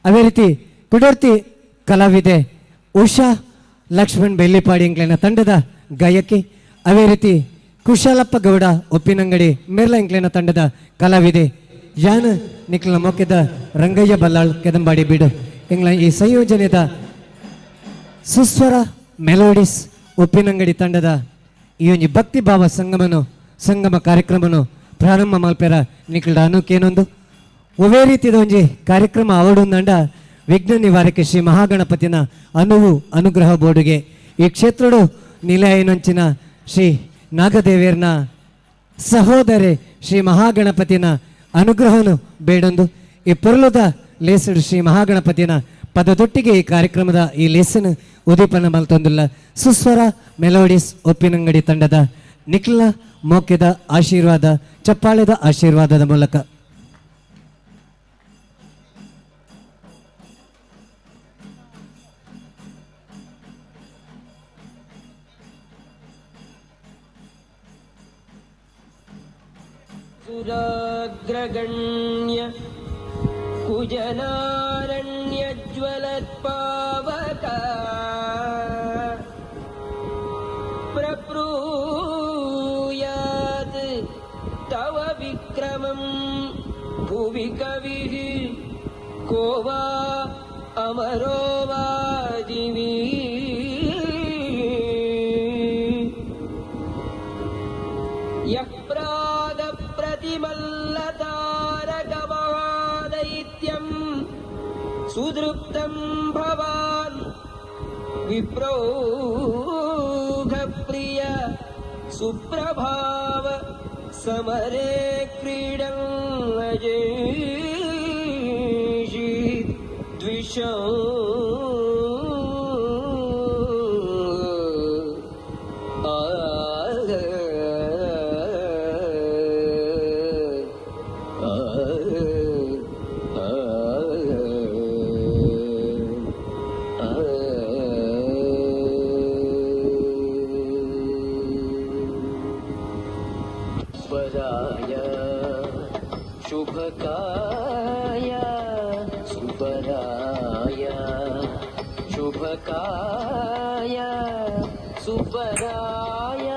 ಅದೇ ರೀತಿ ಕುಡರ್ತಿ ಕಲಾವಿದೆ ಉಷಾ ಲಕ್ಷ್ಮಣ್ ಬೆಳ್ಳಿಪಾಡಿ ಇಂಕ್ಲೆನ ತಂಡದ ಗಾಯಕಿ, ಅದೇ ರೀತಿ ಕುಶಾಲಪ್ಪ ಗೌಡ ಉಪ್ಪಿನಂಗಡಿ ಮಿರ್ಲ ಇಂಕ್ಲೆನ ತಂಡದ ಕಲಾವಿದೆ ಯಾನ್ ನಿಕ್ಲ ಮೊಕ್ಕೆದ ರಂಗಯ್ಯ ಬಲ್ಲಾಳ್ ಕೆದಂಬಾಡಿ ಬೀಡು ಇಂಗ್ಲ ಈ ಸಂಯೋಜನೆದ ಸುಸ್ವರ ಮೆಲೋಡಿಸ್ ಉಪ್ಪಿನಂಗಡಿ ತಂಡದ ಈ ಒಂಜಿ ಭಕ್ತಿ ಭಾವ ಸಂಗಮ ಕಾರ್ಯಕ್ರಮನು ಪ್ರಾರಂಭ ಮಲ್ಪೆರ ನಿಕ್ಲ ಅನುಕೇನೊಂದು ಒವೇ ರೀತಿಯ ಒಂಜಿ ಕಾರ್ಯಕ್ರಮ ಅವಡುಂದಂಡ ವಿಘ್ನ ನಿವಾರಕ ಶ್ರೀ ಮಹಾಗಣಪತಿನ ಅನುವು ಅನುಗ್ರಹ ಬೋರ್ಡುಗೆ ಈ ಕ್ಷೇತ್ರಡು ನಿಲಯನಂಚಿನ ಶ್ರೀ ನಾಗದೇವಿಯರ್ನ ಸಹೋದರಿ ಶ್ರೀ ಮಹಾಗಣಪತಿನ ಅನುಗ್ರಹನು ಬೇಡೊಂದು ಈ ಪೊರ್ಲುದ ಲೇಸಡು ಶ್ರೀ ಮಹಾಗಣಪತಿನ ಪದದೊಟ್ಟಿಗೆ ಈ ಕಾರ್ಯಕ್ರಮದ ಈ ಲೇಸನ್ ಉದೀಪನ ಮಲ್ತೊಂದುಲ್ಲ ಸುಸ್ವರ ಮೆಲೋಡಿಸ್ ಉಪ್ಪಿನಂಗಡಿ ತಂಡದ ನಿಖಿಲ ಮೋಕ್ಯದ ಆಶೀರ್ವಾದ ಚಪ್ಪಾಳೆದ ಆಶೀರ್ವಾದದ ಮೂಲಕ. ಸುರಾಗ್ರಗಣ್ಯ ಕುಜಲಾರಣ್ಯಜ್ವಲತ್ಪಾವಕ ಪ್ರಬ್ರೂಯಾತ್ ತವ ವಿಕ್ರಮಂ ಭುವಿ ಕವಿಃ ಕೋ ವಾ ಅಮರೋ ವಾ ದಿವಿ. सुदृप्तं भवान् विप्रौघप्रिय सुप्रभाव समरे क्रीडन् अजेषि द्विषौ। सुपराय शुभकाय सुपराय शुभकाय सुपराय।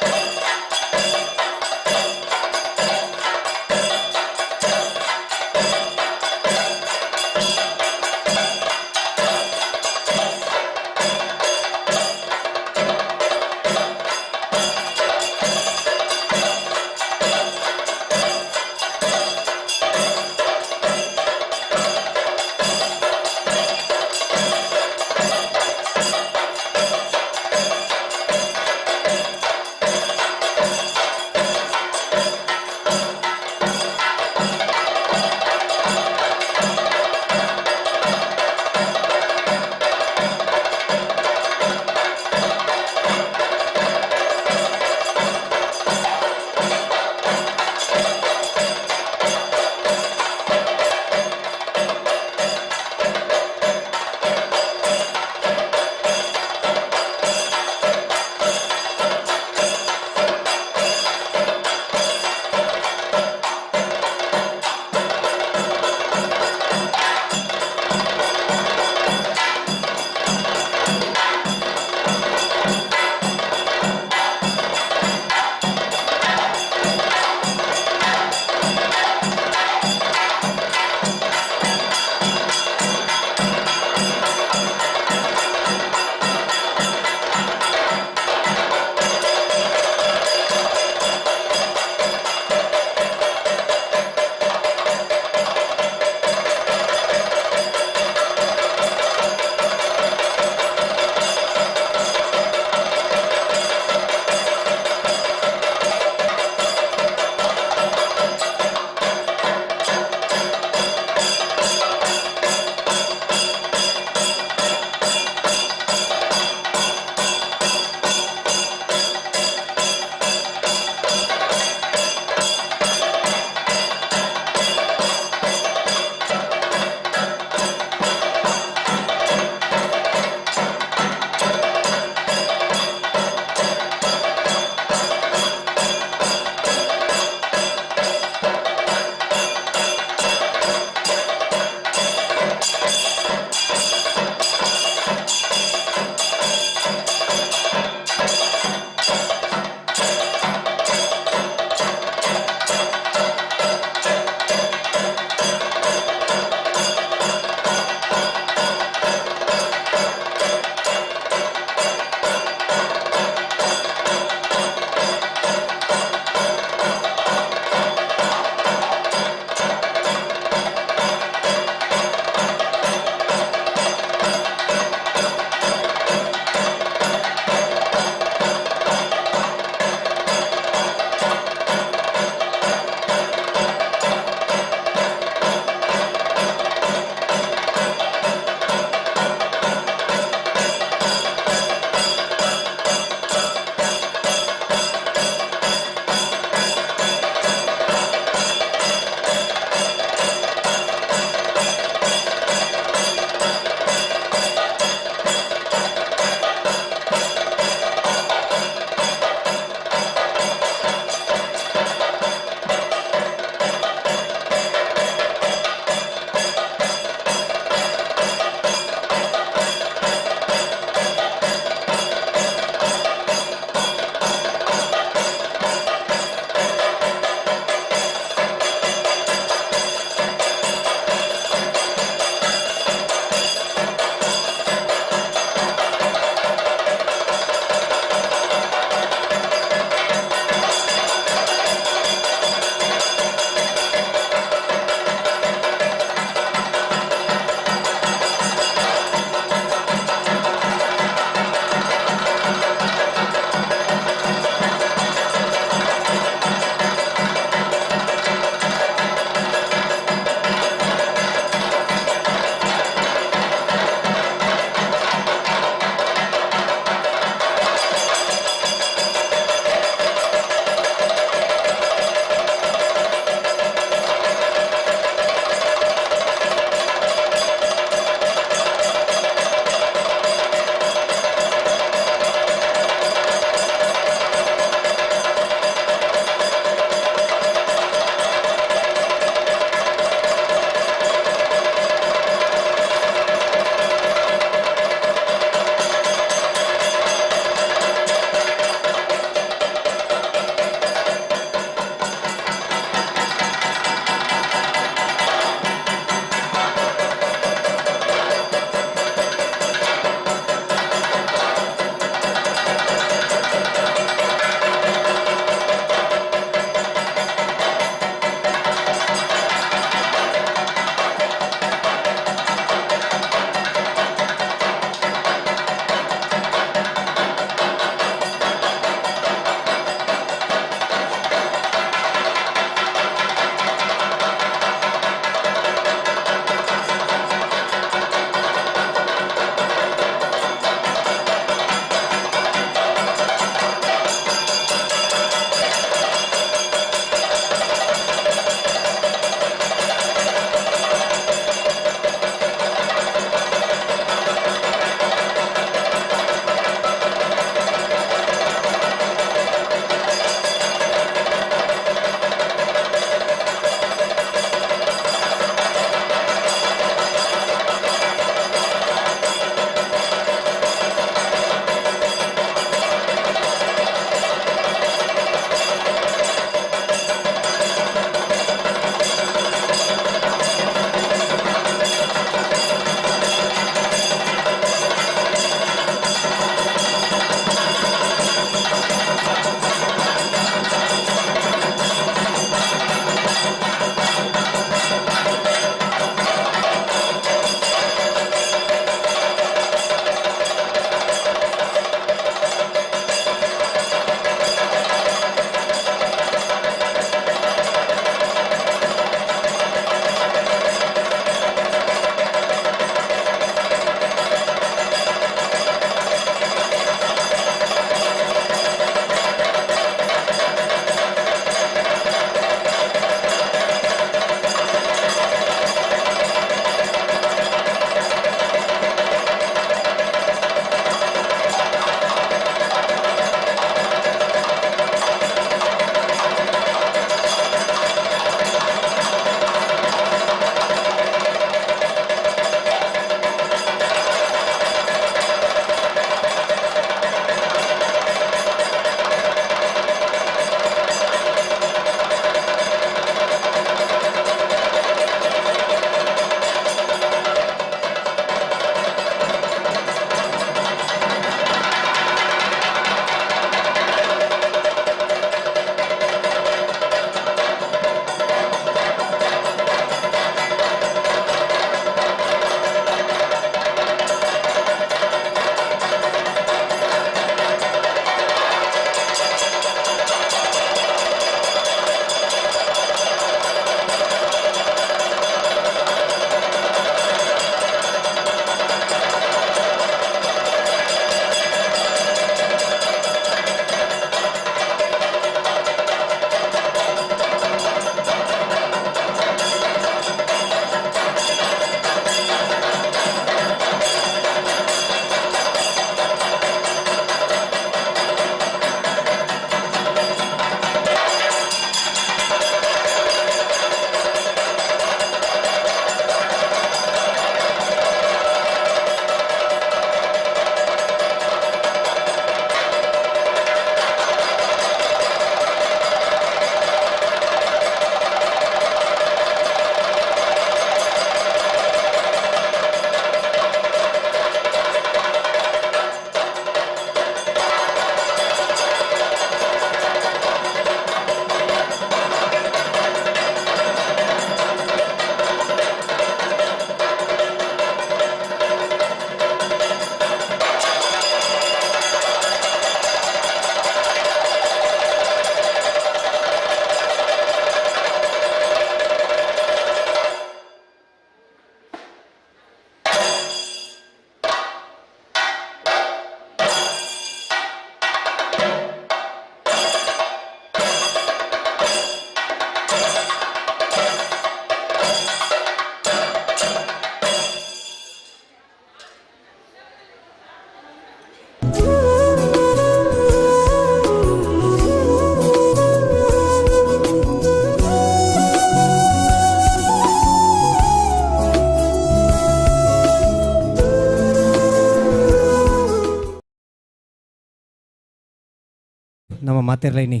ನಮ್ಮ ಮಾತೆರ್ಲೈನಿ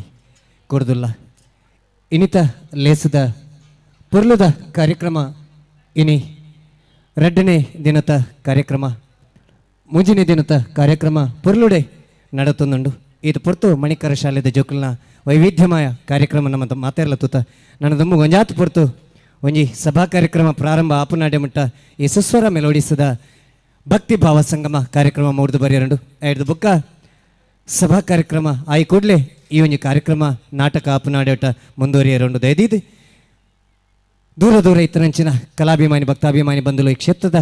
ಕೊಡ್ದುಲ್ಲ. ಇನಿತ ಲೇಸದ ಪೊರ್ಲುದ ಕಾರ್ಯಕ್ರಮ ಇನಿ ರಡ್ಡನೇ ದಿನದ ಕಾರ್ಯಕ್ರಮ, ಮುಂಜಿನ ದಿನದ ಕಾರ್ಯಕ್ರಮ ಪೊರ್ಲುಡೆ ನಡತೊಂದುಂಡು. ಇದು ಪೊರ್ತು ಮಣಿಕರ ಶಾಲೆದ ಜೋಕುಲ್ನ ವೈವಿಧ್ಯಮಯ ಕಾರ್ಯಕ್ರಮ ನಮ್ಮ ಮಾತೆರ್ಲ ತೂತ. ನನ್ನ ದುಂಬು ಒಂಜಾತ್ ಪೊರ್ತು ಒಂಜಿ ಸಭಾ ಕಾರ್ಯಕ್ರಮ ಪ್ರಾರಂಭ ಆಪುನಾಡೆ ಮುಟ್ಟ ಈ ಸುಸ್ವರ ಮೆಲೋಡಿಸದ ಭಕ್ತಿ ಭಾವ ಸಂಗಮ ಕಾರ್ಯಕ್ರಮ ಮೂಡ್ದು ಬರೆಯರಂಡು. ಐದು ಬುಕ್ಕ ಸಭಾ ಕಾರ್ಯಕ್ರಮ ಆಯಿ ಕೂಡಲೇ ಈ ಒಂದು ಕಾರ್ಯಕ್ರಮ ನಾಟಕ ಆಪುನಾಡೇಟ ಮುಂದುವರಿಯರಂಡು. ದಯದೀದು ದೂರ ದೂರ ಇತ್ತರಂಚಿನ ಕಲಾಭಿಮಾನಿ ಭಕ್ತಾಭಿಮಾನಿ ಬಂಧುಲು ಈ ಕ್ಷೇತ್ರದ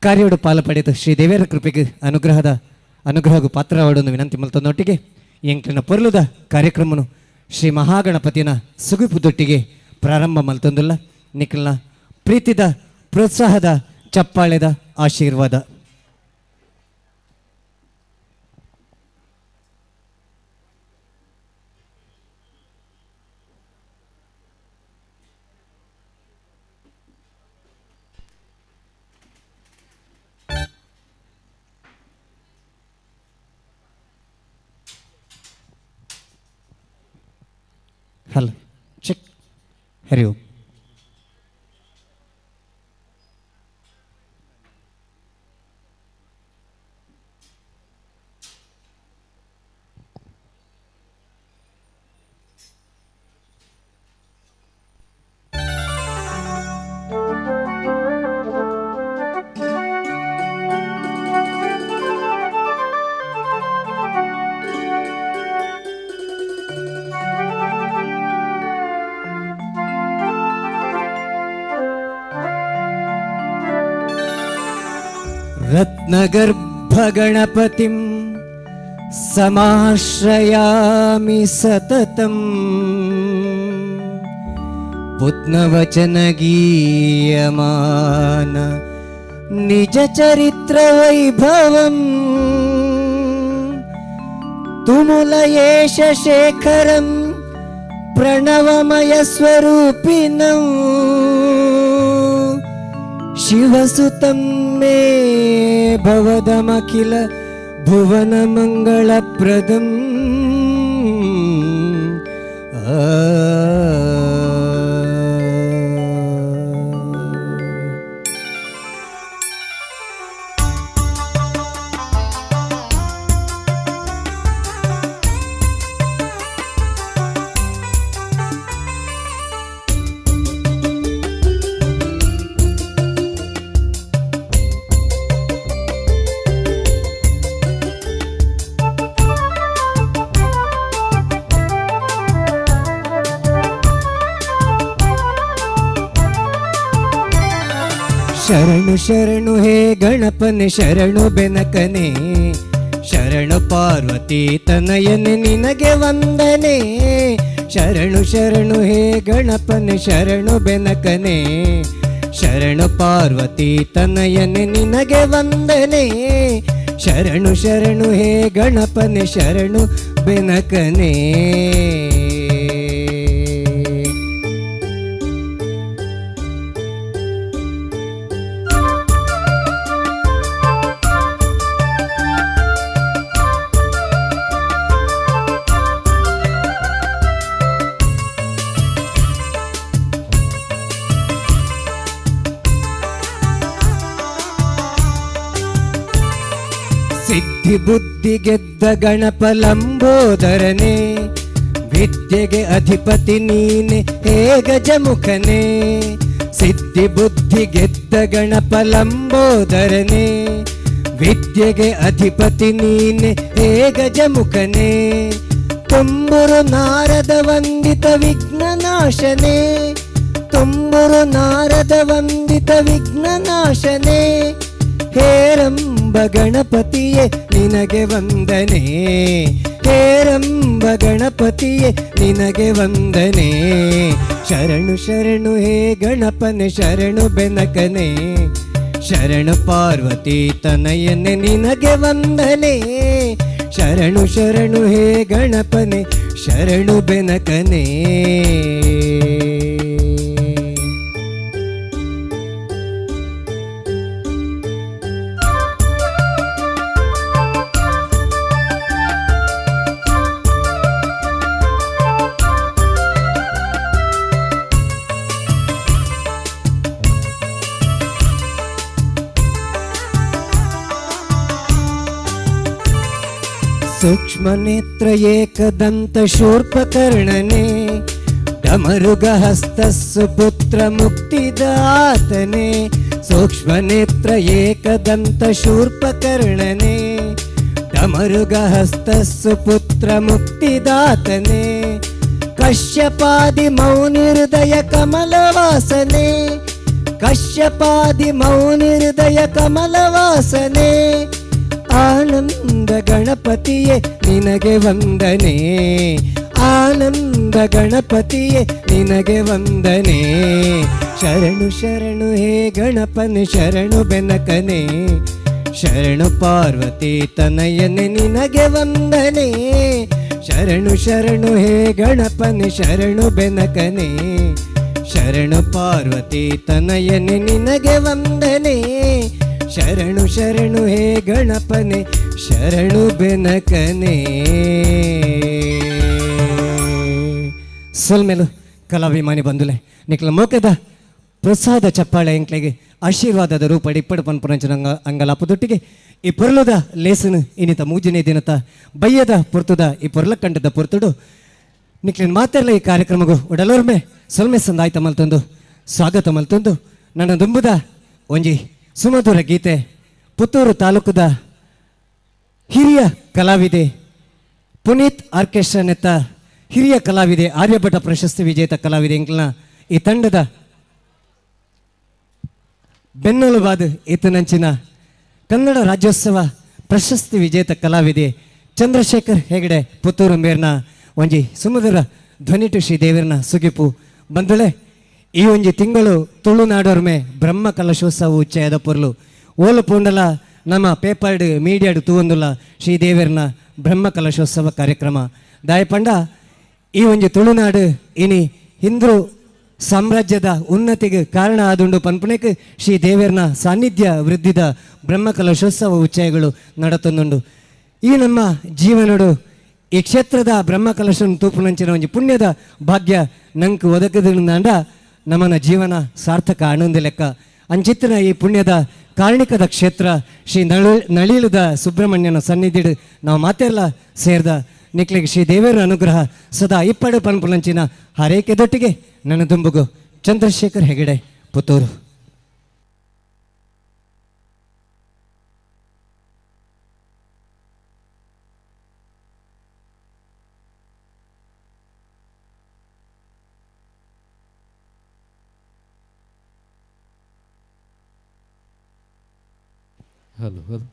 ಕಾರ್ಯೋಡು ಪಾಲು ಪಡೆದು ಶ್ರೀ ದೇವೇರ ಕೃಪೆಗೆ ಅನುಗ್ರಹದ ಅನುಗ್ರಹಗೂ ಪಾತ್ರವಾಡನ್ನು ವಿನಂತಿ ಮಲ್ತೊಂದೊಟ್ಟಿಗೆ ಎಂಕ್ಲಿನ ಪೊರ್ಲುದ ಕಾರ್ಯಕ್ರಮನು ಶ್ರೀ ಮಹಾಗಣಪತಿನ ಸುಗುಪುದೊಟ್ಟಿಗೆ ಪ್ರಾರಂಭ ಮಲ್ತೊಂದುಲ್ಲ. ನಿಖಲ್ನ ಪ್ರೀತಿದ ಪ್ರೋತ್ಸಾಹದ ಚಪ್ಪಾಳೆದ ಆಶೀರ್ವಾದ. Hello, check. Hari Om. रत्नगर्भगणपतिं समाश्रयामि सततं, पुत्नवचनगीयमान निजचरित्रवैभवं तुमुलयेश शेखरं प्रणवमयस्वरूपिणम् शिवसुतं मे भवदमखिल भुवनमङ्गलप्रदम्. ಶರಣು ಶರಣು ಹೇ ಗಣಪನೆ, ಶರಣು ಬೆನಕನೆ, ಶರಣು ಪಾರ್ವತಿ ತನಯನೆ ನಿನಗೆ ವಂದನೆ. ಶರಣು ಶರಣು ಹೇ ಗಣಪನೆ, ಶರಣು ಬೆನಕನೆ, ಶರಣು ಪಾರ್ವತಿ ತನಯನೆ ನಿನಗೆ ವಂದನೆ. ಶರಣು ಶರಣು ಹೇ ಗಣಪನೆ, ಶರಣು ಬೆನಕನೆ. ಸಿದ್ಧಿ ಬುದ್ಧಿ ಗೆದ್ದ ಗಣಪ ಲಂಬೋದರನೆ, ವಿದ್ಯೆಗೆ ಅಧಿಪತಿ ನೀನೆ ಹೇ ಗಜಮುಖನೆ. ಸಿದ್ಧಿ ಬುದ್ಧಿ ಗೆದ್ದ ಗಣಪ ಲಂಬೋದರನೆ, ವಿದ್ಯೆಗೆ ಅಧಿಪತಿ ನೀನೆ ಹೇ ಗಜಮುಖನೆ. ತುಂಬುರು ನಾರದ ವಂದಿತ ವಿಘ್ನನಾಶನೆ, ತುಂಬುರು ನಾರದ ವಂದಿತ ವಿಘ್ನನಾಶನೆ. ಹೇರಂಬ ಗಣಪತಿಯೇ ನಿನಗೆ ವಂದನೆ, ಹೇರಂಬ ಗಣಪತಿಯೇ ನಿನಗೆ ವಂದನೆ. ಶರಣು ಶರಣು ಹೇ ಗಣಪನೆ, ಶರಣು ಬೆನಕನೆ, ಶರಣು ಪಾರ್ವತಿ ತನಯನೆ ನಿನಗೆ ವಂದನೆ. ಶರಣು ಶರಣು ಹೇ ಗಣಪನೆ, ಶರಣು ಬೆನಕನೆ. ಸೂಕ್ಷ್ಮ ನೇತ್ರ ಏಕದಂತ ಶೂರ್ಪಕರ್ಣನೆ, ಡಮರುಗಹಸ್ತ ಸುಪುತ್ರ ಮುಕ್ತಿದಾತನೆ. ಸೂಕ್ಷ್ಮ ನೇತ್ರ ಏಕದಂತ ಶೂರ್ಪಕರ್ಣನೆ, ಡಮರುಗಹಸ್ತ ಸುಪುತ್ರ ಮುಕ್ತಿದಾತನೆ. ಕಶ್ಯಪಾದಿ ಮೌನಿಹೃದಯ ಕಮಲವಾಸನೆ, ಕಶ್ಯಪಾದಿ ಮೌನಿಹೃದಯ ಕಮಲವಾಸನೆ. ಆನಂದ ಗಣಪತಿಯೇ ನಿನಗೆ ವಂದನೆ, ಆನಂದ ಗಣಪತಿಯೇ ನಿನಗೆ ವಂದನೆ. ಶರಣು ಶರಣು ಹೇ ಗಣಪನೆ, ಶರಣು ಬೆನಕನೆ, ಶರಣು ಪಾರ್ವತಿ ತನಯನೆ ನಿನಗೆ ವಂದನೆ. ಶರಣು ಶರಣು ಹೇ ಗಣಪನೆ, ಶರಣು ಬೆನಕನೆ, ಶರಣು ಪಾರ್ವತಿ ತನಯನೆ ನಿನಗೆ ವಂದನೆ. ಶರಣು ಶರಣು ಹೇ ಗಣಪನೆ, ಶರಣು ಬೆನಕನೆ. ಸೊಲ್ಮೆಲು ಕಲಾಭಿಮಾನಿ ಬಂಧುಲೆ, ನಿಕ್ಲ ಮೋಕದ ಪ್ರಸಾದ ಚಪ್ಪಾಳೆ ಎಂಕ್ಲೆಗೆ ಆಶೀರ್ವಾದದ ರೂಪ ಇಪ್ಪಡು ಪನ್ಪುನಂಚಿನ ಅಂಗಲಾಪದೊಟ್ಟಿಗೆ ಈ ಪೊರ್ಲುದ ಲೇಸನು ಇನ್ನಿತ ಮೂಜನೇ ದಿನತ ಬಯ್ಯದ ಪೊರ್ತುದ ಈ ಪೊರ್ಲಕ್ಕಂಡದ ಪೊರ್ತುಡು ನಿಕ್ಲಿನ ಮಾತೆಲ್ಲ ಈ ಕಾರ್ಯಕ್ರಮಗೂ ಉಡಲೋರ್ಮೆ ಸೊಲ್ಮೆ ಸಂದಾಯ್ತ ಮಲ್ತೊಂದು ಸ್ವಾಗತ ಮಲ್ತೊಂದು ನನ್ನ ದುಂಬುದ ಒಂಜಿ ಸುಮಧುರ ಗೀತೆ ಪುತ್ತೂರು ತಾಲೂಕುದ ಹಿರಿಯ ಕಲಾವಿದೆ ಪುನೀತ್ ಆರ್ಕೆಸ್ಟ್ರಾ ನೆತ್ತ ಹಿರಿಯ ಕಲಾವಿದೆ ಆರ್ಯಭಟ ಪ್ರಶಸ್ತಿ ವಿಜೇತ ಕಲಾವಿದೆ ಎಂಕ್ಲನ ಈ ತಂಡದ ಬೆನ್ನೆಲುಬಾದ ಈತನಂಚಿನ ಕನ್ನಡ ರಾಜ್ಯೋತ್ಸವ ಪ್ರಶಸ್ತಿ ವಿಜೇತ ಕಲಾವಿದೆ ಚಂದ್ರಶೇಖರ್ ಹೆಗಡೆ ಪುತ್ತೂರು ಮೇರ್ನ ಒಂಜಿ ಸುಮಧುರ ಧ್ವನಿಟು ಶ್ರೀ ದೇವರನ ಸುಗಿಪು ಬಂದುಳೆ. ಈ ಒಂಜಿ ತಿಂಗಳು ತುಳುನಾಡೋರ್ಮೆ ಬ್ರಹ್ಮ ಕಲಶೋತ್ಸವ ಉಚ್ಚಯದ ಪೊರ್ಲು ಓಲು ಪೂಂಡಲ ನಮ್ಮ ಪೇಪರ್ಡ್ ಮೀಡಿಯಾಡ್ ತೂವೊಂದುಲ್ಲ ಶ್ರೀದೇವರನ ಬ್ರಹ್ಮ ಕಲಶೋತ್ಸವ ಕಾರ್ಯಕ್ರಮ. ದಾಯಪಂಡ ಈ ಒಂಜಿ ತುಳುನಾಡು ಇನಿ ಹಿಂದೂ ಸಾಮ್ರಾಜ್ಯದ ಉನ್ನತಿಗೆ ಕಾರಣ ಆದುಂಡು ಪನ್ಪುನೆಕ್ ಶ್ರೀ ದೇವರನ ಸಾನ್ನಿಧ್ಯ ವೃದ್ಧಿದ ಬ್ರಹ್ಮ ಕಲಶೋತ್ಸವ ಉಚ್ಚಯಗಳು ನಡತೊಂದುಂಡು. ಈ ನಮ್ಮ ಜೀವನಡು ಈ ಕ್ಷೇತ್ರದ ಬ್ರಹ್ಮ ಕಲಶನ ತೂಪುನಂಚಿನ ಒಂಜಿ ಪುಣ್ಯದ ಭಾಗ್ಯ ನಂಕ್ ಒದಗದಿಂದಾಂಡ ನಮ್ಮನ ಜೀವನ ಸಾರ್ಥಕ ಆನಂದ ಲೆಕ್ಕ. ಅಂಚಿತ್ತಿನ ಈ ಪುಣ್ಯದ ಕಾರಣಿಕದ ಕ್ಷೇತ್ರ ಶ್ರೀ ನಳಿಲದ ಸುಬ್ರಹ್ಮಣ್ಯನ ಸನ್ನಿಧಿಡು ನಾವು ಮಾತೆಲ್ಲ ಸೇರ್ದ ನಿಕ್ಲಿಗೆ ಶ್ರೀ ದೇವರ ಅನುಗ್ರಹ ಸದಾ ಇಪ್ಪಡು ಪನ್ಪುನಂಚಿನ ಹಾರೈಕೆದೊಟ್ಟಿಗೆ ನನ್ನ ದುಂಬುಗು Chandrashekhar Hegde Puttur. Hello hello.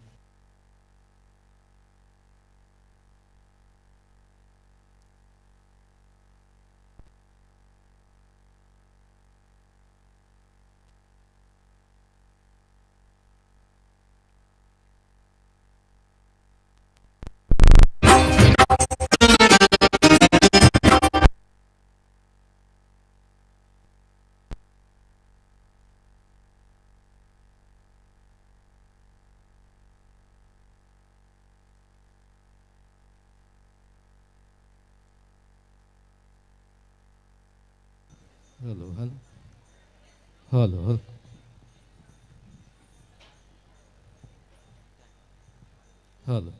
Hello hello hello hello. Hello.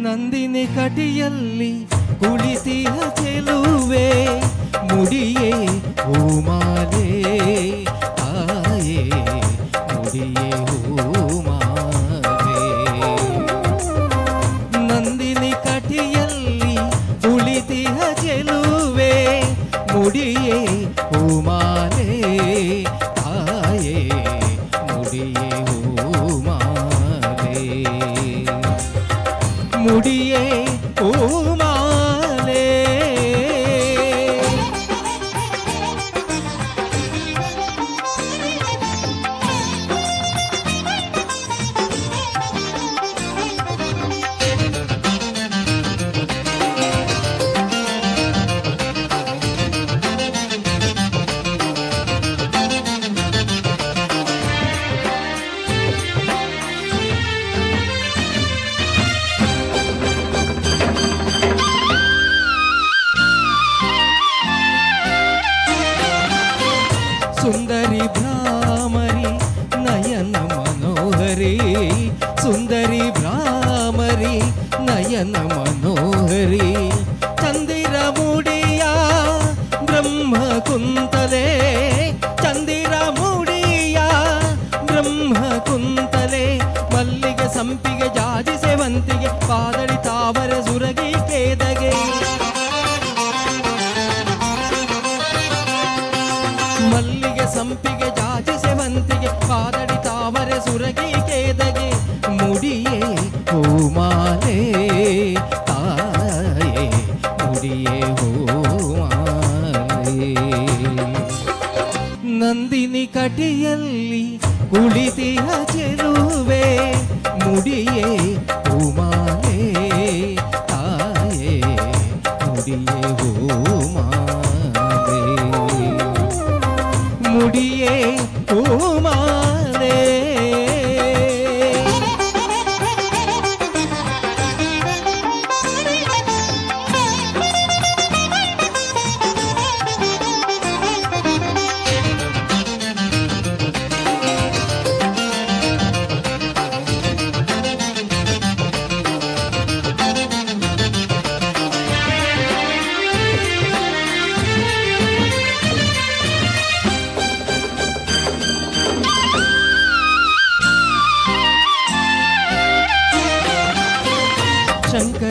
Nandini ಕಟಿಯಲ್ಲಿ ಕುಳಿತಿಹ ಚೆಲುವೆ, ಮುಡಿಯೇ ಹೂಮಾಲೆ ತಾಯೇ, ಮುಡಿಯೇ ಹೂಮಾಲೆ. ನಂದಿನಿ ಕಟಿಯಲ್ಲಿ ಕುಳಿತಿಹ ಚೆಲುವೆ, ಮುಡಿಯೇ ಹೂಮಾಲೆ ತಾಯೇ, ಮುಡಿಯೇ ಹೂಮಾಲೆ, ಮುಡಿಯೇ ಹೂಮಾಲೆ. ಮನೋಹರಿ ಚಂದಿರ ಮೂಡಿಯ ಬ್ರಹ್ಮ ಕುಂತಲೆ ಚಂದಿರ ಮೂಡಿಯ ಬ್ರಹ್ಮ ಕುಂತಲೆ ಮಲ್ಲಿಗೆ ಸಂಪಿಗೆ ಜಾಜಿ ಸೇವಂತಿಗೆ ಪಾದಳಿ ತಾವರೆ ಸುರಗಿ ಕೇದಗೆ ಮಲ್ಲಿಗೆ ಸಂಪಿಗೆ ಜಾಜಿ ಸೇವಂತಿಗೆ ಪಾದಡಿ ತಾವರೆ ಸುರಗಿ ಕೇದಗೆ ಮುಡಿಯೇ ಹೂಮಾಲೆ ತಾಯೇ ಮುಡಿಯೇ ಹೂಮಾಲೆ ನಂದಿನಿ ಕಟಿಯಲ್ಲಿ ಕುಳಿತಿಹ ಚೆಲುವೆ ಮುಡಿಯೇ ಹೂಮಾಲೆ ತಾಯೇ ಮುಡಿಯೇ ಹೂಮಾಲೆ ಮುಡಿಯೇ ಹೂಮಾಲೆ.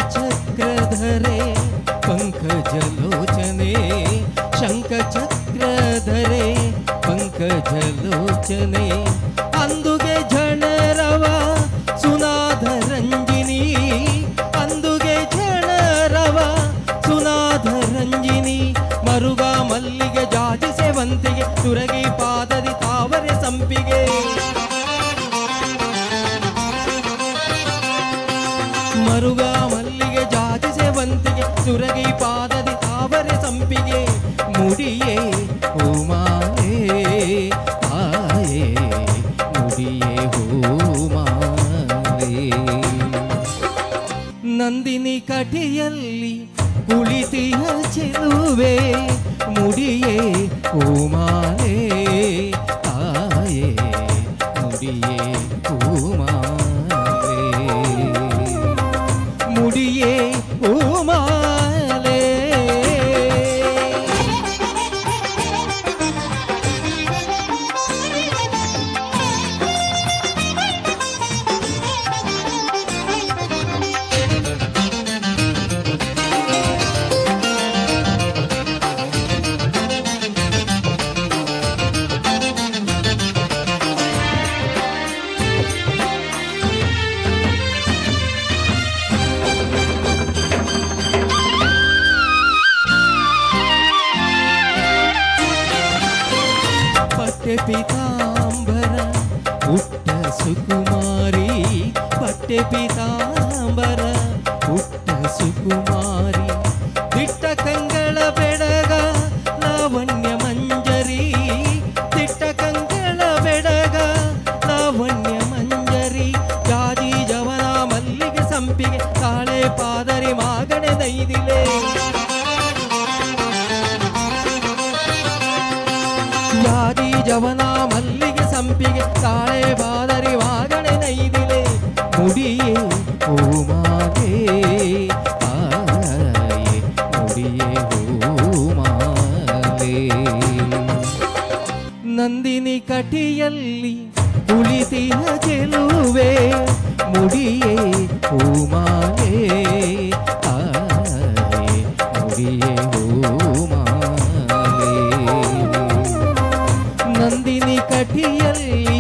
ಶಂಖಚಕ್ರಧರೆ ಪಂಕಜಲೋಚನೆ ಶಂಖಚಕ್ರಧರೆ ಪಂಕಜಲೋಚನೆ ಅಂದುಗೆ ಝಣರವ ಸುನಾದ ರಂಜಿನಿ ಅಂದುಗೆ ಝಣರವ ಸುನಾದ ರಂಜಿನಿ ಮರುಗ ಮಲ್ಲಿಗೆ ಜಾಜಿ ಸೇವಂತಿಗೆ ತುರಗಿ ಪಾದದಿ ತಾವರೆ ಸಂಪಿಗೆ ಮರುಗ ಮಲ್ಲಿಗೆ ಜಾಜಿ ಸೇವಂತಿಗೆ ಸುರಗಿ ಪಾದದಿ ತಾವರೆ ಸಂಪಿಗೆ ಮುಡಿಯೇ ಹೂಮಾಲೆ ತಾಯೇ ಮುಡಿಯೇ ಹೂಮಾಲೆ ನಂದಿನಿ ಕಟಿಯಲ್ಲಿ ಕುಳಿತಿಯ ಚೆಲುವೆ ಮುಡಿಯೇ ಹೂಮಾಲೆ ತಾಯೇ ಮುಡಿಯೇ ಹೂಮಾಲೆ ಮುಡಿಯೇ ಹೂಮಾಲೆ. ಪಟ್ಟೆ ಪೀತಾಂಬರ ಪುಟ್ಟ ಸುಕುಮಾರಿ ಪಟ್ಟೆ ಪೀತಾಂಬರ ಪುಟ್ಟ ಸುಕುಮಾರಿ ದಿಟ್ಟ ಕಂಗಳ ಬೆಡಗ ಲಾವಣ್ಯ ಮಂಜರಿ ದಿಟ್ಟ ಕಂಗಳ ಬೆಡಗ ಲಾವಣ್ಯ ಮಂಜರಿ ಜಾಜಿ ಜವನ ಮಲ್ಲಿಗೆ ಸಂಪಿಗೆ ತಾಳೆ ಪಾದರಿ ಮಾಗಣೆ ದೈದಿಲೆ ಜಾಜಿ ಜವನ ಮಲ್ಲಿಗೆ ಸಂಪಿಗೆ ತಾಳೆ ಬಾದರಿ ವಾಗಣೆ ನೈದಿಲೆ ಮುಡಿಯೇ ಹೂಮಾಲೆ ತಾಯೇ ಮುಡಿಯೇ ಹೂಮಾಲೆ ನಂದಿನಿ ಕಟಿಯಲ್ಲಿ ಕುಳಿತಿಯ ಚೆಲುವೆ ಮುಡಿಯೇ ಹೂಮಾಲೆ ತಾಯೇ ಮುಡಿಯೇ ಹೂಮಾಲೆ ನಂದಿನಿ ಕಟಿಯಲ್ಲಿ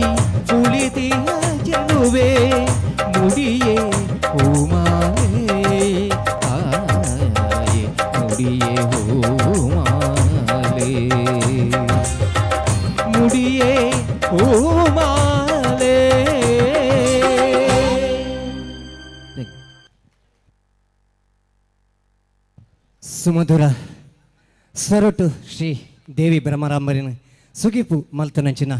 ಕುಳಿತಿಯ ಚೆಲುವೆ ಮುಡಿಯೇ ಹೂಮಾಲೆ ತಾಯೇ ಮುಡಿಯೇ ಹೂಮಾಲೆ ಮುಡಿಯೇ ಹೂಮಾಲೆ. ಸುಮಧುರ ಸ್ವರಟು ಶ್ರೀ ದೇವಿ ಭ್ರಮರಾಂಬರಿನ ಸುಗಿಪು ಮಲ್ತನಂಚಿನ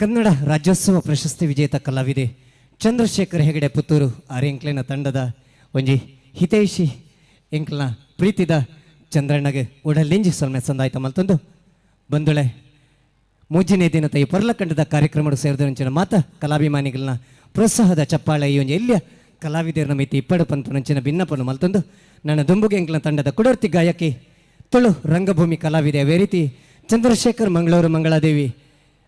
ಕನ್ನಡ ರಾಜ್ಯೋತ್ಸವ ಪ್ರಶಸ್ತಿ ವಿಜೇತ ಕಲಾವಿದೆ ಚಂದ್ರಶೇಖರ್ ಹೆಗಡೆ ಪುತ್ತೂರು ಆರ್ಯಂಕ್ಲಿನ ತಂಡದ ಒಂಜಿ ಹಿತೈಷಿ ಎಂಕ್ಲನ ಪ್ರೀತಿದ ಚಂದ್ರಣ್ಣಗೆ ಉಡಲಿಂಜಿ ಸೊಲ್ಮೆ ಸಂದಾಯ್ತ ಮಲ್ತೊಂದು ಬಂದುಳೆ ಮೂಜಿನೇ ದಿನದ ಈ ಪರ್ಲಕಂಡದ ಕಾರ್ಯಕ್ರಮಡು ಸೇರಿದಂಚಿನ ಮಾತ ಕಲಾಭಿಮಾನಿಗಳನ್ನ ಪ್ರೋತ್ಸಾಹದ ಚಪ್ಪಾಳೆ ಈ ಒಂಜಿ ಎಲ್ಲಿಯ ಕಲಾವಿದರ ಮಿತಿ ಇಪ್ಪಡು ಪನ್ಪುನಂಚಿನ ಭಿನ್ನಪನು ಮಲ್ತೊಂದು ನನ್ನ ದುಂಬುಗೆ ಎಂಕ್ಲ ತಂಡದ ಕುಡರ್ತಿ ಗಾಯಕಿ ತುಳು ರಂಗಭೂಮಿ ಕಲಾವಿದೆ ಅದೇ ರೀತಿ ಚಂದ್ರಶೇಖರ್ ಮಂಗಳೂರು ಮಂಗಳಾದೇವಿ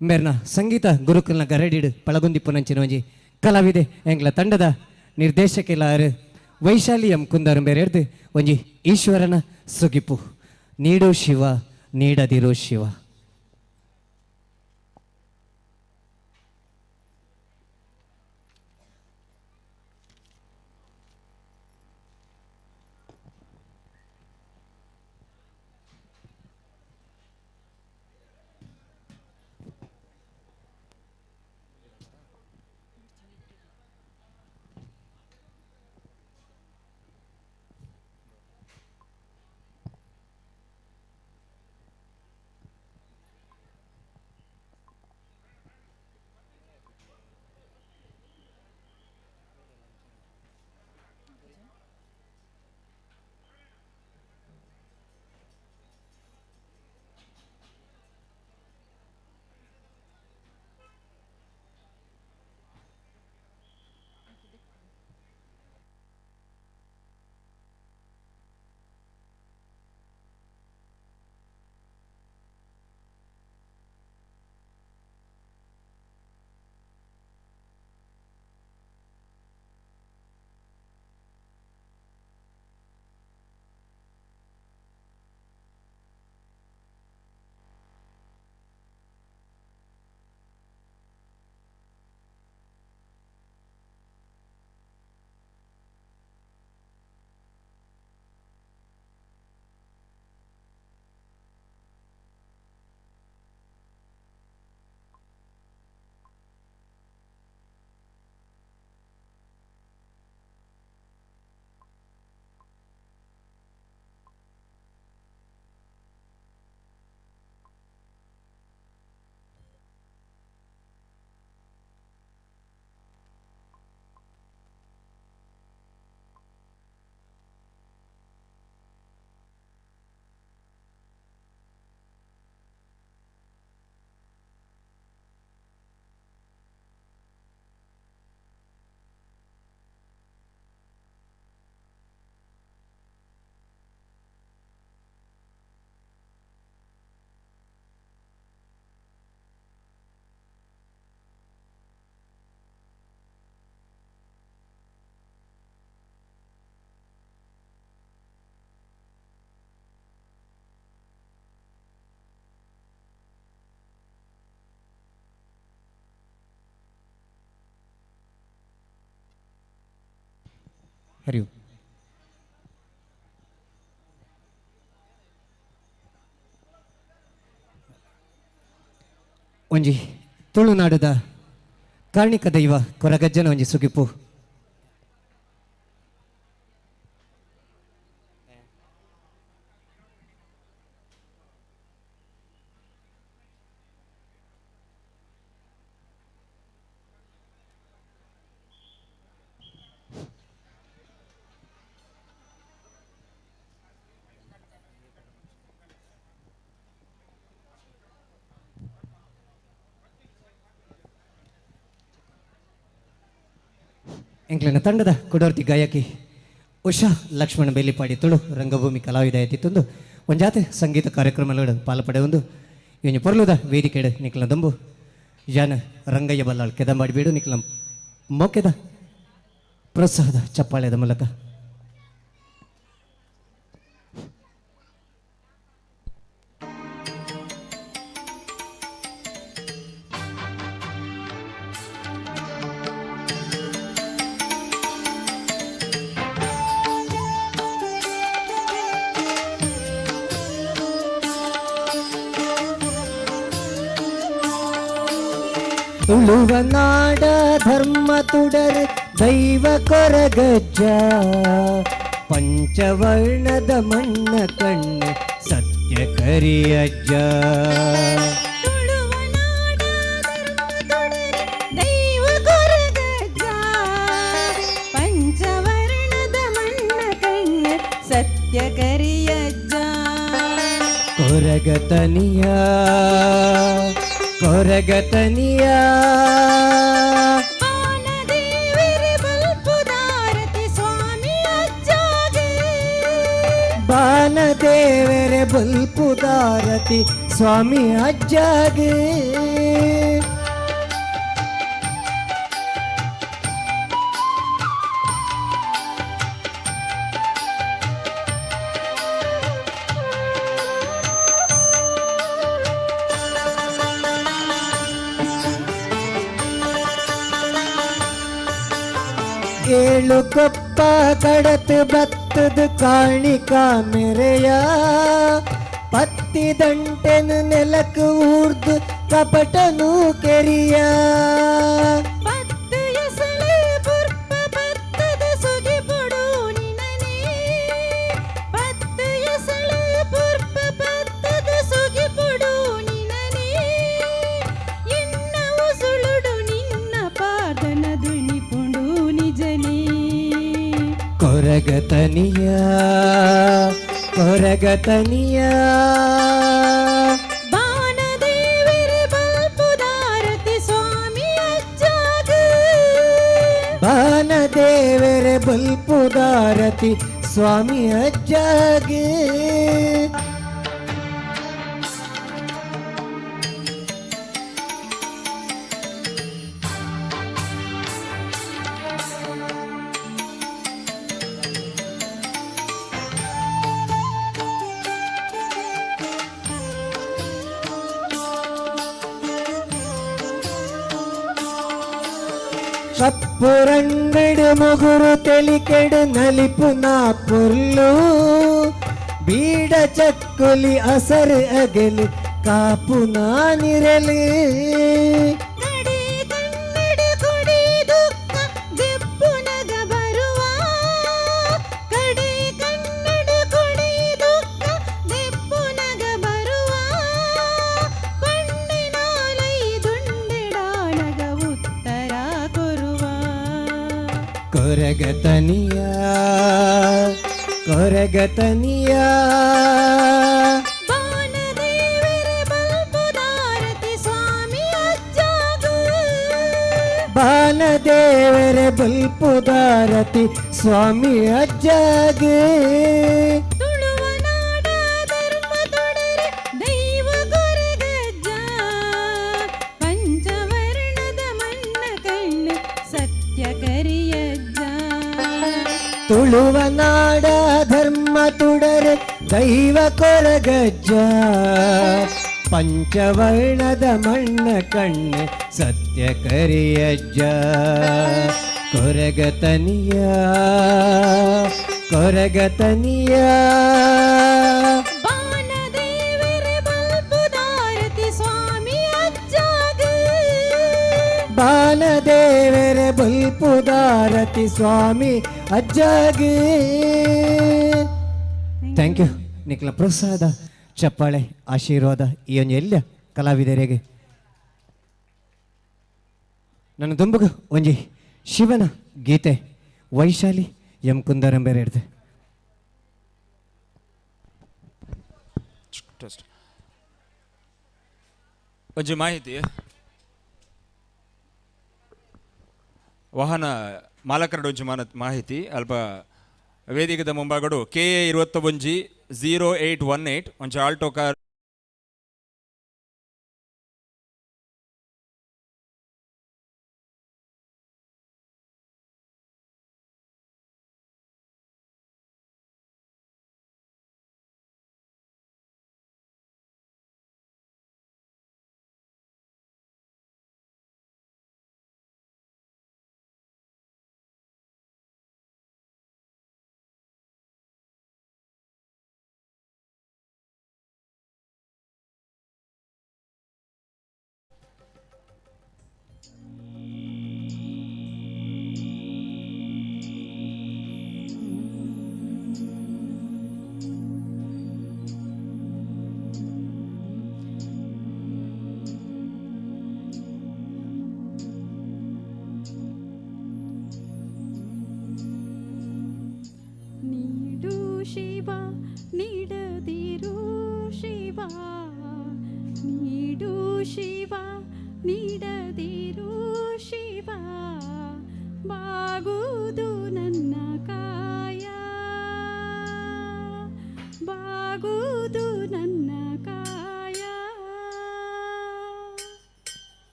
ಮೇರ್ನ ಸಂಗೀತ ಗುರುಕುಲ್ನ ಗರಡಿಡು ಪಳಗುಂದಿಪ್ಪುನಂಚಿನ ಒಂಜಿ ಕಲಾವಿದೆ ಎಂಕ್ಲ ತಂಡದ ನಿರ್ದೇಶಕಿಲಾರು ವೈಶಾಲಿ ಎಂ ಕುಂದರ್ ಮೇರೆಡ್ದು ಒಂಜಿ ಈಶ್ವರನ ಸುಗಿಪು ನೀಡು ಶಿವ ನೀಡದಿರು ಶಿವ. ಹರಿವು ಒಂಜಿ ತುಳುನಾಡುದ ಕಾರ್ಣಿಕ ದೈವ ಕೊರಗಜ್ಜನ ಒಂಜಿ ಸುಗಿಪು. ಎಂಕ್ಲೆನ ತಂಡದ ಕುಡೋರ್ತಿ ಗಾಯಕಿ ಉಷಾ ಲಕ್ಷ್ಮಣ ಬೇಲಿಪಾಡಿ ತುಳು ರಂಗಭೂಮಿ ಕಲಾವಿದ ಎತ್ತಿತ್ತೊಂದು ಒಂಜಾತೆ ಸಂಗೀತ ಕಾರ್ಯಕ್ರಮಗಳು ಪಾಲ್ಪಡೆಯೊಂದು ಇವನು ಪೊರ್ಲುದ ವೇದಿಕೆಡು ನಿಕ್ಲ ದಂಬು ಯಾನ ರಂಗಯ್ಯ ಬಲ್ಲಾಳ್ ಕೆದಂಬಾಡಿ ಬೀಡು ನಿಕ್ಲ ಮೋಕೆದ ಪ್ರೋತ್ಸಾಹದ ಚಪ್ಪಾಳೆದ ಮೂಲಕ. ತುಳುವನಾಡ ಧರ್ಮ ತುಡರ್ ದೈವ ಕೊರಗಜ್ಜ ಪಂಚವರ್ಣದ ಮಣ್ಣ ಕಣ್ಣು ಸತ್ಯ ಕರಿಯಜ್ಜ. ತುಳುವನಾಡ ಧರ್ಮ ತುಡರ್ ದೈವ ಕೊರಗಜ್ಜ ಪಂಚವರ್ಣದ ಮಣ್ಣ ಕಣ್ಣು ಸತ್ಯ ಕರಿಯಜ್ಜ. ಕೊರಗತನಿಯ ಕೊರಗತನಿಯ ಬಾನದೇವರ ಬಲ್ಪುದಾಯ ಬಾನದೇವರೆ ಬಲ್ಪುದಾರತಿ ಸ್ವಾಮಿ ಅಜ್ಜಾಗ. ಏಳು ಕೊಪ್ಪ ಕಡತ ಬತ್ತದ ಕಾಣಿಕ ಮೆರೆಯ, ಪತ್ತಿ ದಂಟೆನು ನೆಲಕ್ ಊರ್ದು ಕಪಟನು ಕೆರಿಯ. ಪತ್ತು ಎಸಳು ಪುರ್ಪ ಪತ್ತದ ಸುಗಿಪುಡು ನಿನನೇ, ಪತ್ತು ಎಸಳು ಪುರ್ಪ ಪತ್ತದ ಸುಗಿಪುಡು ನಿನನೇ, ಎನ್ನ ಉಸುಳುಡು ನಿನ್ನ ಪಾದನ ಧ್ವನಿಪುಂಡು ನಿಜನೇ. ಕೊರಗತನಿಯ ಕೊರಗತನಿಯ, ಬಾನದೇವರೆ ಬಲ್ಪುದಾರತಿ ಸ್ವಾಮಿ ಅಜ್ಜಾಗ. ಬಾನದೇವರೆ ಬಲ್ಪುದಾರತಿ ಸ್ವಾಮಿ ಅಜ್ಜಾಗ. ಕಪ್ಪು ರಂಗಡು ಮುಗುರು ತೆಲಿಕೆಡು ನಲಿಪು ನಾ ಪೊರ್ಲು, ಬೀಡ ಚಕ್ಕುಲಿ ಅಸರು ಅಗಲು ಕಾಪು ನಾನಿರಲು. ಕಡೆ ಕನ್ನಡ ಕೊಡಿ ದುಃಖ ದೆಪ್ಪುನಗ ಬರುವ, ಕಡೆ ಕನ್ನಡ ಕೊಡಿ ದುಃಖ ದೆಪ್ಪುನಗ ಬರುವ, ಪಣ್ಣಿನಾಲೈ ದುಂಡಿಡಾನಗ ಉತ್ತರ ಕೊರುವ. ಕೊರಗತನಿಯ ಕೊರಗತನಿಯ, ಬಾನದೇವರೆ ಬಲ್ಪುದಾರತಿ ಸ್ವಾಮಿ ಅಜ್ಜಾಗ. ಬಾನದೇವರೆ ಬಲ್ಪುದಾರತಿ ಸ್ವಾಮಿ ಅಜ್ಜಾಗ. ತುಳುವ ನಾಡ ಧರ್ಮ ತೊಡರೆ ದೈವ ಕೊರಗಜ್ಜ, ಪಂಚವರ್ಣದ ಮಣ್ಣ ಕಣ್ಣ ಸತ್ಯ ಕರಿಯಜ್ಜ. ತುಳುವ ನಾಡ ಧರ್ಮ ತುಡರೆ ದೈವ ಕೊರಗಜ್ಜ, ಪಂಚವರ್ಣದ ಮಣ್ಣ ಕಣ್ಣ ಸತ್ಯ ಕರಿಯಜ್ಜ. ಕೊರಗತನಿಯ ಕೊರಗತನಿಯ, ಬಾನದೇವರೆ ಬಲ್ಪುದಾರತಿ ಸ್ವಾಮಿ ಅಜ್ಜಾಗ. ಬಾನದೇವರೆ ಬಲ್ಪುದಾರತಿ ಸ್ವಾಮಿ ಅಜ್ಜಾಗ. Thank you. ನಿಕ್ಲ ಪ್ರೋತ್ಸಾಹದ ಚಪ್ಪಾಳೆ ಆಶೀರ್ವಾದ ಈ ಒಂದು ಎಲ್ಲ ಕಲಾವಿದರಿಗೆ. ನನ್ನ ದುಂಬುಗು ಒಂಜಿ ಶಿವನ ಗೀತೆ ವೈಶಾಲಿ ಎಂ ಕುಂದರಂಬೇರೆ ಹಿಡ್ದೆ. ಟೆಸ್ಟ್. ಒಂಜಿ ಮಾಹಿತಿ, ವಾಹನ ಮಾಲಕರ ಒಂಜಿ ಮಾಹಿತಿ ಅಲ್ಪ ವೇದಿಕೆದ ಮುಂಭಾಗಡು ಕೆ ಎ 21 0818 ಒಂಜಿ ಆಲ್ಟೋ ಕಾರ್ ನೀಡು ಶಿವ ನೀಡದಿರು ಶಿವ, ನೀಡು ಶಿವ ನೀಡದಿರು ಶಿವ, ಬಾಗುವುದು ನನ್ನ ಕಾಯ.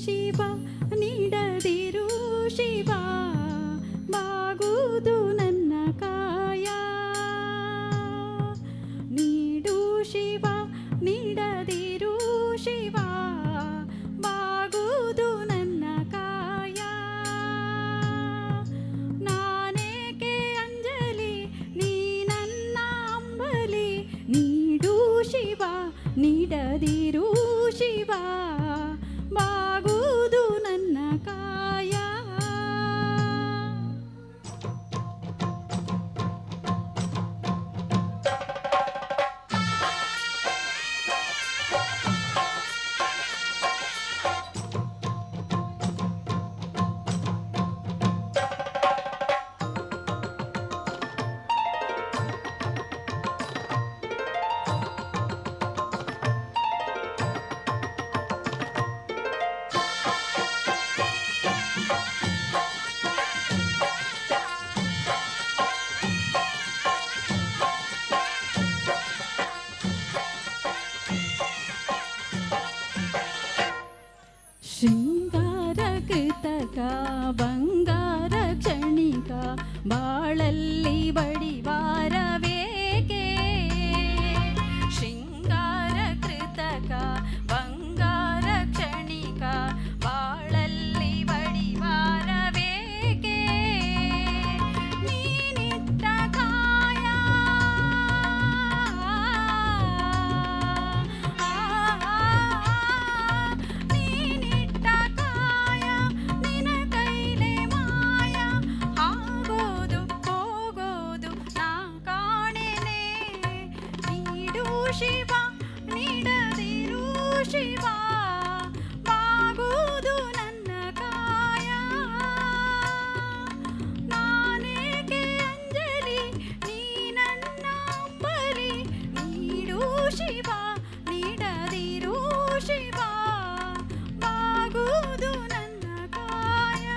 ಶಿವ ನೀಡದಿರು ಶಿವ ಬಾಗುವುದು ನನ್ನ ಕಾಯ ನೀಡು ಶಿವ ನೀಡದಿರು ಶಿವ ಬಾಗುವುದು ನನ್ನ ಕಾಯ ನಾನೇಕೆ ಅಂಜಲಿ ನೀ ನನ್ನ ಅಂಬಲಿ ನೀಡು ಶಿವ ನೀಡದಿರು ಶಿವ ಬಾಗುವುದು ನನ್ನ ಕಾಯ. ಶೃಂಗಾರ ಕೃತಕ ಬಂಗಾರ ಕ್ಷಣಿಕ ಬಾಳಲ್ಲಿ ಬಡಿವಾರವೇಕೆ ಶೃಂಗಾರ ಕೃತಕ ಬಂಗಾರ ಕ್ಷಣಿಕ ಬಾಳಲ್ಲಿ ಬಡಿವಾರವೇಕೆ ನೀನಿಟ್ಟ ಕಾಯ ನೀನಿಟ್ಟ ಕಾಯ ನಿನ ಕೈಲೆ ಮಾಯ ಆಗೋದು ಹೋಗೋದು ನಾ ಕಾಣೆನೆ ನೀಡು ಶಿವ ನೀಡದಿರು ಶಿವ ಬಾಗುವುದು ನನ್ನ ಕಾಯ ನಾನೇಕೆ ಅಂಜಲಿ ನೀ ನನ್ನ ಅಂಬಲಿ ನೀಡು ಶಿವ ನೀಡದಿರು ಶಿವ ಬಾಗುವುದು ನನ್ನ ಕಾಯ.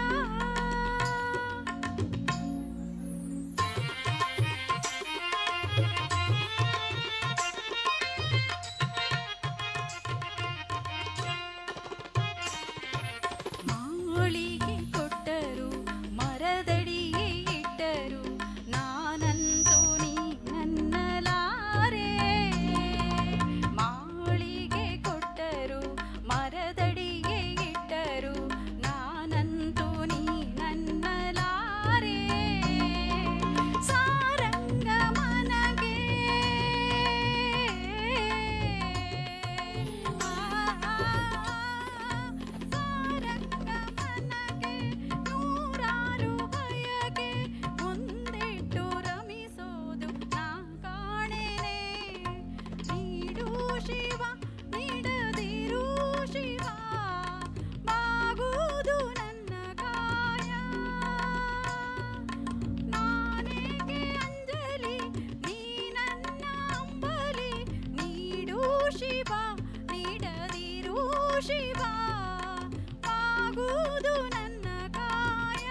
ಮಾಳಿಗೆ ಕೊಟ್ಟರು ಮರದಡಿಯೇ ಇಟ್ಟರು ನಾನಂತೂ ನೀ ನನ್ನಲಾರೆ ಮಾಳಿಗೆ ಕೊಟ್ಟರು ಮರದಡಿಯೇ ಇಟ್ಟರು ನಾನಂತೂ ನೀ ನನ್ನಲಾರೆ ಸಾರಂಗ ಮನಗೆ ಸಾರಂಗ ಮನಗೆ ನೂರಾರು ಬಯಕೆ ಮುಂದಿಟ್ಟು ರಮಿಸೋದು ನಾ ಕಾಣೆನೆ ನೀಡು ಶಿವ ನೀಡದಿರು ಶಿವ ಬಾಗುವುದು ನನ್ನ ಕಾಯ ನಾನೇಕೆ ಅಂಜಲಿ ನೀ ನನ್ನ ಅಂಬಲಿ ನೀಡು ಶಿವ ನೀಡದಿರು ಶಿವ ಬಾಗುವುದು ನನ್ನ ಕಾಯ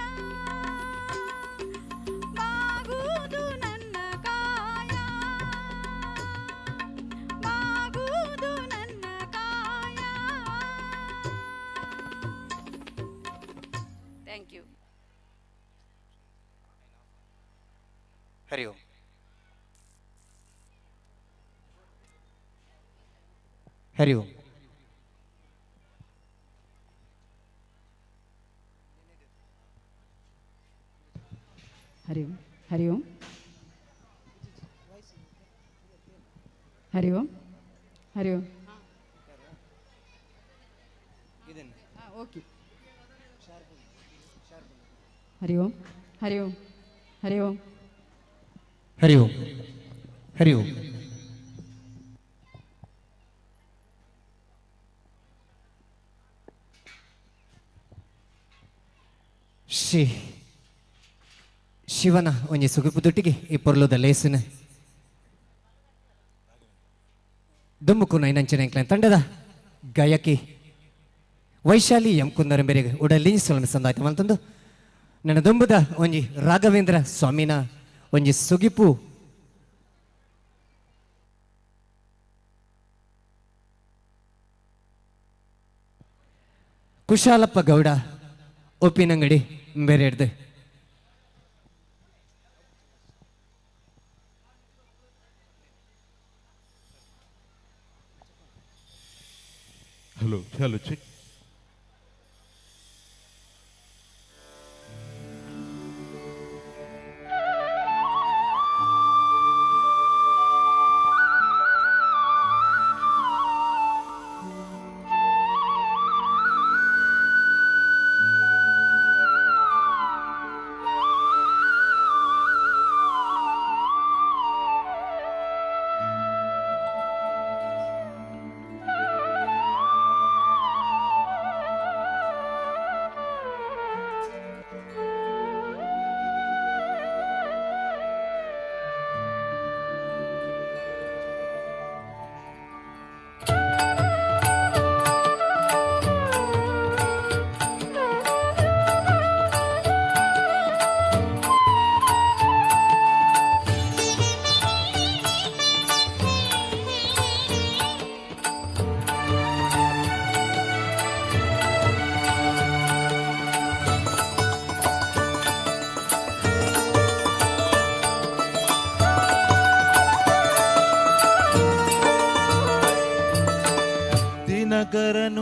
ಬಾಗುವುದು ನನ್ನ ಕಾಯ ಬಾಗುವುದು ನನ್ನ ಕಾಯ. Thank you. Hari Om. Hari Om. Hari Om Hari Om Hari Om Hari Om. Okay. Hari Om Hari Om Hari Om Hari Om Hari Om. Shri ಶಿವನ ಒಂಜಿ ಸುಗುಪುದೊಟ್ಟಿಗೆ ಈ ಪೊರ್ಲುದ ಲೇಸಿನ ದುಮ್ಮುಕು ನೈನಂಚಿನ ಎಂಕ್ಲೆನ ತಂಡದ ಗಾಯಕಿ ವೈಶಾಲಿ ಎಂ ಕುಂದರ ಮೇರೆಗೆ ಉಡಲಿ ಸೊಲನ ಸಂದಾಯ್ತು ಮಲ್ತಂದು ನನ್ನ ದುಂಬುದ ಒಂಜಿ ರಾಘವೇಂದ್ರ ಸ್ವಾಮಿನ ಒಂಜಿ ಸುಗಿಪು Kushalappa Gowda Uppinangady ಬೇರೆಡ್ದು. Hello hello check.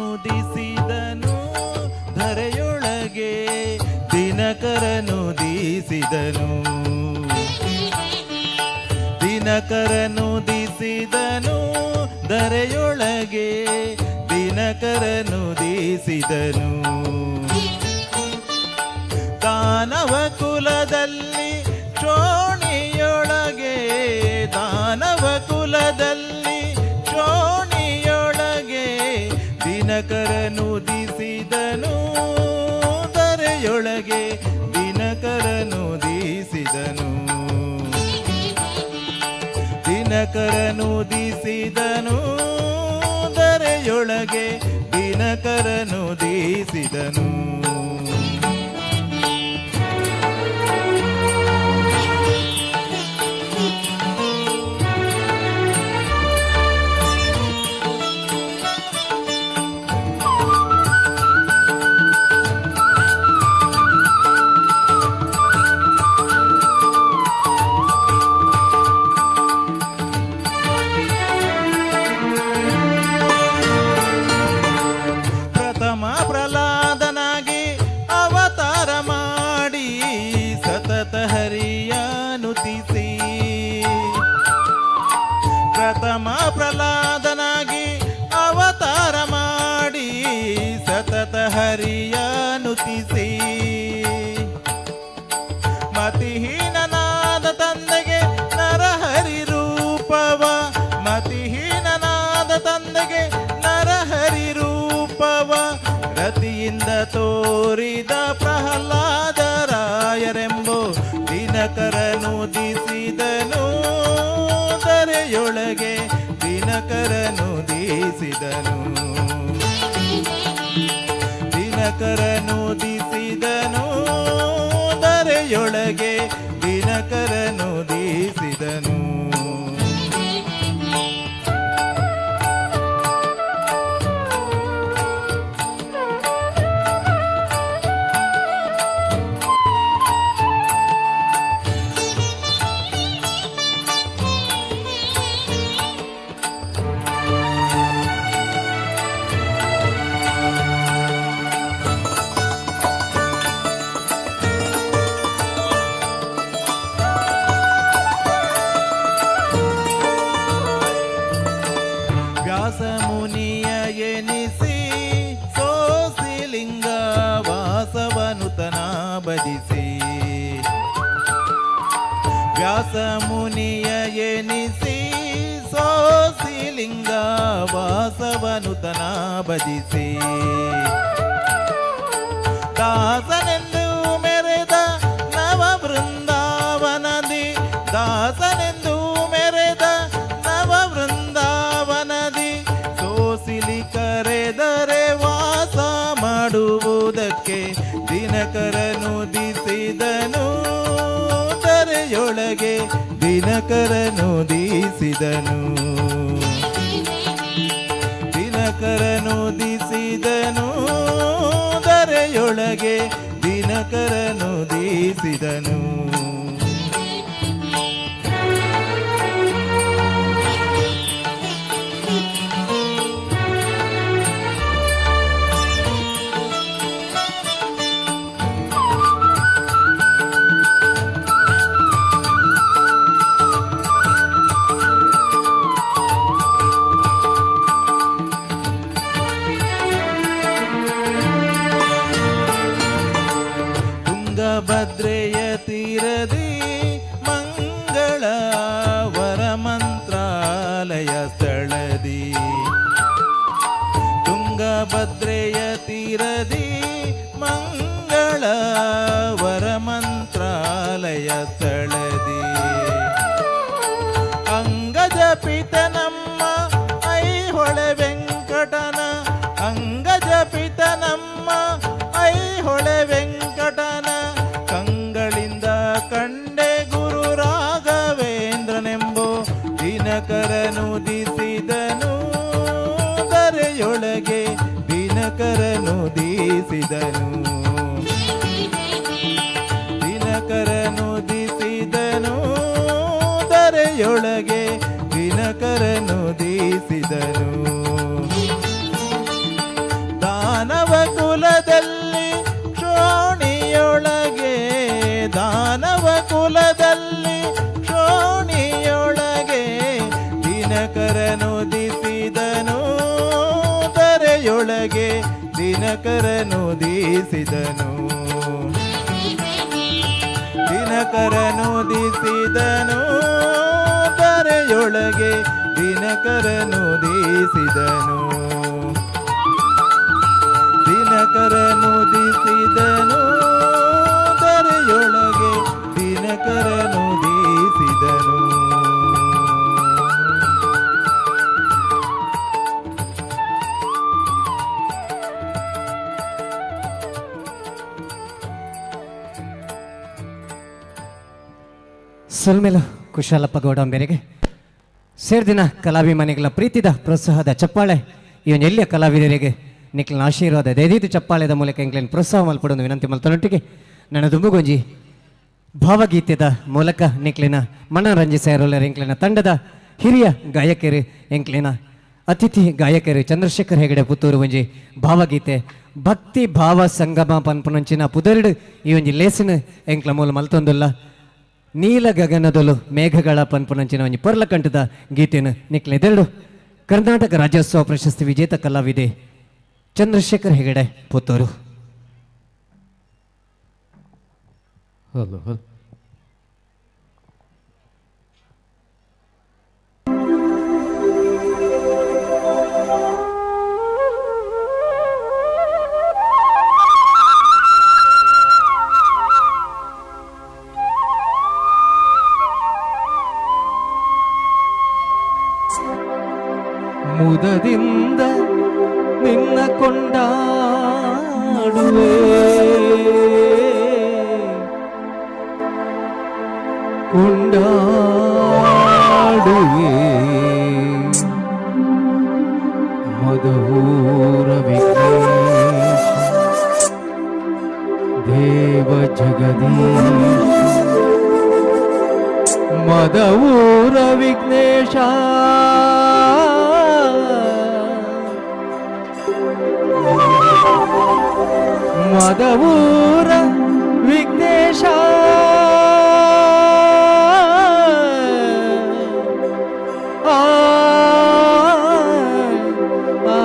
ದಿನಕರನುದಿಸಿದನು ಧರೆಯೊಳಗೆ, ದಿನಕರನುದಿಸಿದನು, ದಿನಕರನುದಿಸಿದನು ಧರೆಯೊಳಗೆ, ದಿನಕರನುದಿಸಿದನು. ದಾನವ ಕುಲದಲ್ಲಿ ಕ್ಷೋಣಿಯೊಳಗೆ, ದಾನವ ಕುಲದಲ್ಲಿ ಕ್ಷೋಣಿಯೊಳಗೆ, ದಿನಕರನುದಿಸಿದನು ಧರೆಯೊಳಗೆ, ದಿನಕರನುದಿಸಿದನು, ದಿನಕರನುದಿಸಿದನು ಧರೆಯೊಳಗೆ, ದಿನಕರನುದಿಸಿದನು. ಪ್ರಥಮ ಪ್ರಹ್ಲಾದನಾಗಿ ಅವತಾರ ಮಾಡಿ ಸತತ ಹರಿಯಾನುತಿಸಿ, ಪ್ರಥಮ ಪ್ರಹ್ಲಾದನಾಗಿ ಅವತಾರ ಮಾಡಿ ಸತತ ಹರಿಯಾನುತಿಸಿ, ಮತಿಹೀನನಾದ ತಂದೆಗೆ ನರಹರಿ ರೂಪವ, ಮತಿಹೀನನಾದ ತಂದೆಗೆ ನರಹರಿ ರೂಪವ ರತಿಯಿಂದ ತೋರಿದ ಪ್ರಹ್ಲಾದ ರಾಯರೆಂಬೋ ದಿನಕರನುದಿಸಿದನು ಧರೆಯೊಳಗೆ, ದಿನಕರನುದಿಸಿದನು, ದಿನಕರನುದಿಸಿದನು ಧರೆಯೊಳಗೆ, ದಿನಕರನುದಿಸಿದನು. ವ್ಯಾಸ ಮುನಿಯ ಎನಿಸಿ ಸೋಸಿಲಿಂಗ ವಾಸವನುತನ ಭಜಿಸಿ, ವ್ಯಾಸ ಮುನಿಯ ಎನಿಸಿ ಸೋಸಿಲಿಂಗ ವಾಸವನುತನ ಭಜಿಸಿ, ದಾಸನೆಂದು ಮೆರೆದ ನವ ಬೃಂದಾವನದಿ, ದಾಸನೆಂದು ಮೆರೆದ ನವ ಬೃಂದಾವನದಿ, ಸೋಸಿಲಿ ಕರೆದರೆ ವಾಸ ಮಾಡುವುದಕ್ಕೆ ದಿನಕರನುದಿಸಿದನು ಧರೆಯೊಳಗೆ, ದಿನಕರನುದಿಸಿದನು, ದಿನಕರನುದಿಸಿದನು ದಿಸಿದನು ದರೆಯೊಳಗೆ ದಿನಕರನು ದೀಸಿದನು. ತುಂಗಭದ್ರೆಯ ತೀರದಿ ಮಂಗಳ ವರಮಂತ್ರಾಲಯ ಸ್ಥಳದಿ, ತುಂಗಭದ್ರೆಯ ತೀರದಿ ಮಂಗಳ ವರಮಂತ್ರಾಲಯ ಸ್ಥಳದಿ, ಅಂಗಜ ಪಿತನಮ್ಮ ಐಹೊಳೆ ವೆಂಕಟನ, ಅಂಗಜ ಪಿತನಮ್ಮ ಐಹೊಳೆ ವೆಂಕಟನ, ಕಂಗಳಿಂದ ಕಂಡೆ ಗುರು ರಾಘವೇಂದ್ರನೆಂಬೋ ದಿನಕರನು ದಿಸಿದನು ದರೆಯೊಳಗೆ ದಿನಕರನು ದಿಸಿದನು, ದಿನಕರನು ದಿಸಿದನು ದರೆಯೊಳಗೆ ದಿನಕರನು ದಿಸಿದನು. ದಾನವ ಕುಲದಲ್ಲಿ ಕ್ಷೋಣಿಯೊಳಗೆ, ದಾನವ ಕುಲದಲ್ಲಿ ಕ್ಷೋಣಿಯೊಳಗೆ ದಿನಕರನು ದಿಸಿದನು ದರೆಯೊಳಗೆ ದಿನಕರನು ದಿಸಿದನು, ದಿನಕರನು ದಿಸಿದನು ದರೆಯೊಳಗೆ ದಿನಕರನು ದಿಸಿದನು, ದಿನಕರನು ದಿಸಿದನು ದರೆಯೊಳಗೆ ದಿನಕರನು ದಿಸಿದನು. ಸೊಲ್ಮೆಲು ಕುಶಾಲಪ್ಪ ಗೌಡಂಬೇರಿಗೆ ಸೇರ್ದಿನ ಕಲಾಭಿಮಾನಿಗಳ ಪ್ರೀತಿದ ಪ್ರೋತ್ಸಾಹದ ಚಪ್ಪಾಳೆ ಇವನ್ ಎಲ್ಲಿಯ ಕಲಾವಿದರಿಗೆ ನಿಕ್ಲಿನ ಆಶೀರ್ವಾದ ದಯದೀತು ಚಪ್ಪಾಳೆದ ಮೂಲಕ ಎಂಕ್ಲಿನ ಪ್ರೋತ್ಸಾಹ ಮಲ್ಪಡೊಂದು ವಿನಂತಿ ಮಲ್ತನೊಟ್ಟಿಗೆ ನನ್ನ ದುಂಬುಗೊಂಜಿ ಭಾವಗೀತೆದ ಮೂಲಕ ನಿಕ್ಲಿನ ಮನರಂಜಿಸೇರೋಲರ್ ಎಂಕ್ಲಿನ ತಂಡದ ಹಿರಿಯ ಗಾಯಕರು ಎಂಕ್ಲಿನ ಅತಿಥಿ ಗಾಯಕರು ಚಂದ್ರಶೇಖರ್ ಹೆಗಡೆ ಪುತ್ತೂರು ಒಂಜಿ ಭಾವಗೀತೆ ಭಕ್ತಿ ಭಾವ ಸಂಗಮ ಪನ್ಪುನಂಚಿನ ಪುದರ್ಡು ಈ ಒಂಜಿ ಲೇಸಿನ ಎಂಕ್ಲ ಮೂಲ ಮಲ್ತೊಂದುಲ್ಲ ನೀಲ ಗಗನದೊಲು ಮೇಘಗಳ ಪನ್ಪುನಂಚಿನ ಒಂಜಿ ಪೊರ್ಲಕಂಠದ ಗೀತೆಯನ್ನು ನಿಕ್ಲೆದೆರಡು ಕರ್ನಾಟಕ ರಾಜ್ಯೋತ್ಸವ ಪ್ರಶಸ್ತಿ ವಿಜೇತ ಕಲಾವಿದೆ Chandrashekhar Hegde Puttur. Hello hello. ಮುದದಿಂದ ನಿನ್ನ ಕೊಂಡಾಡುವೆ, ಕೊಂಡಾಡುವೆ ಮಧುರ ವಿಘ್ನೇಶ ದೇವ ಜಗದೀಶ ಮದವೂರ ವಿಘ್ನೇಶ ಮದವೂರ ವಿಘ್ನೇಶ ಆ ಆ ಆ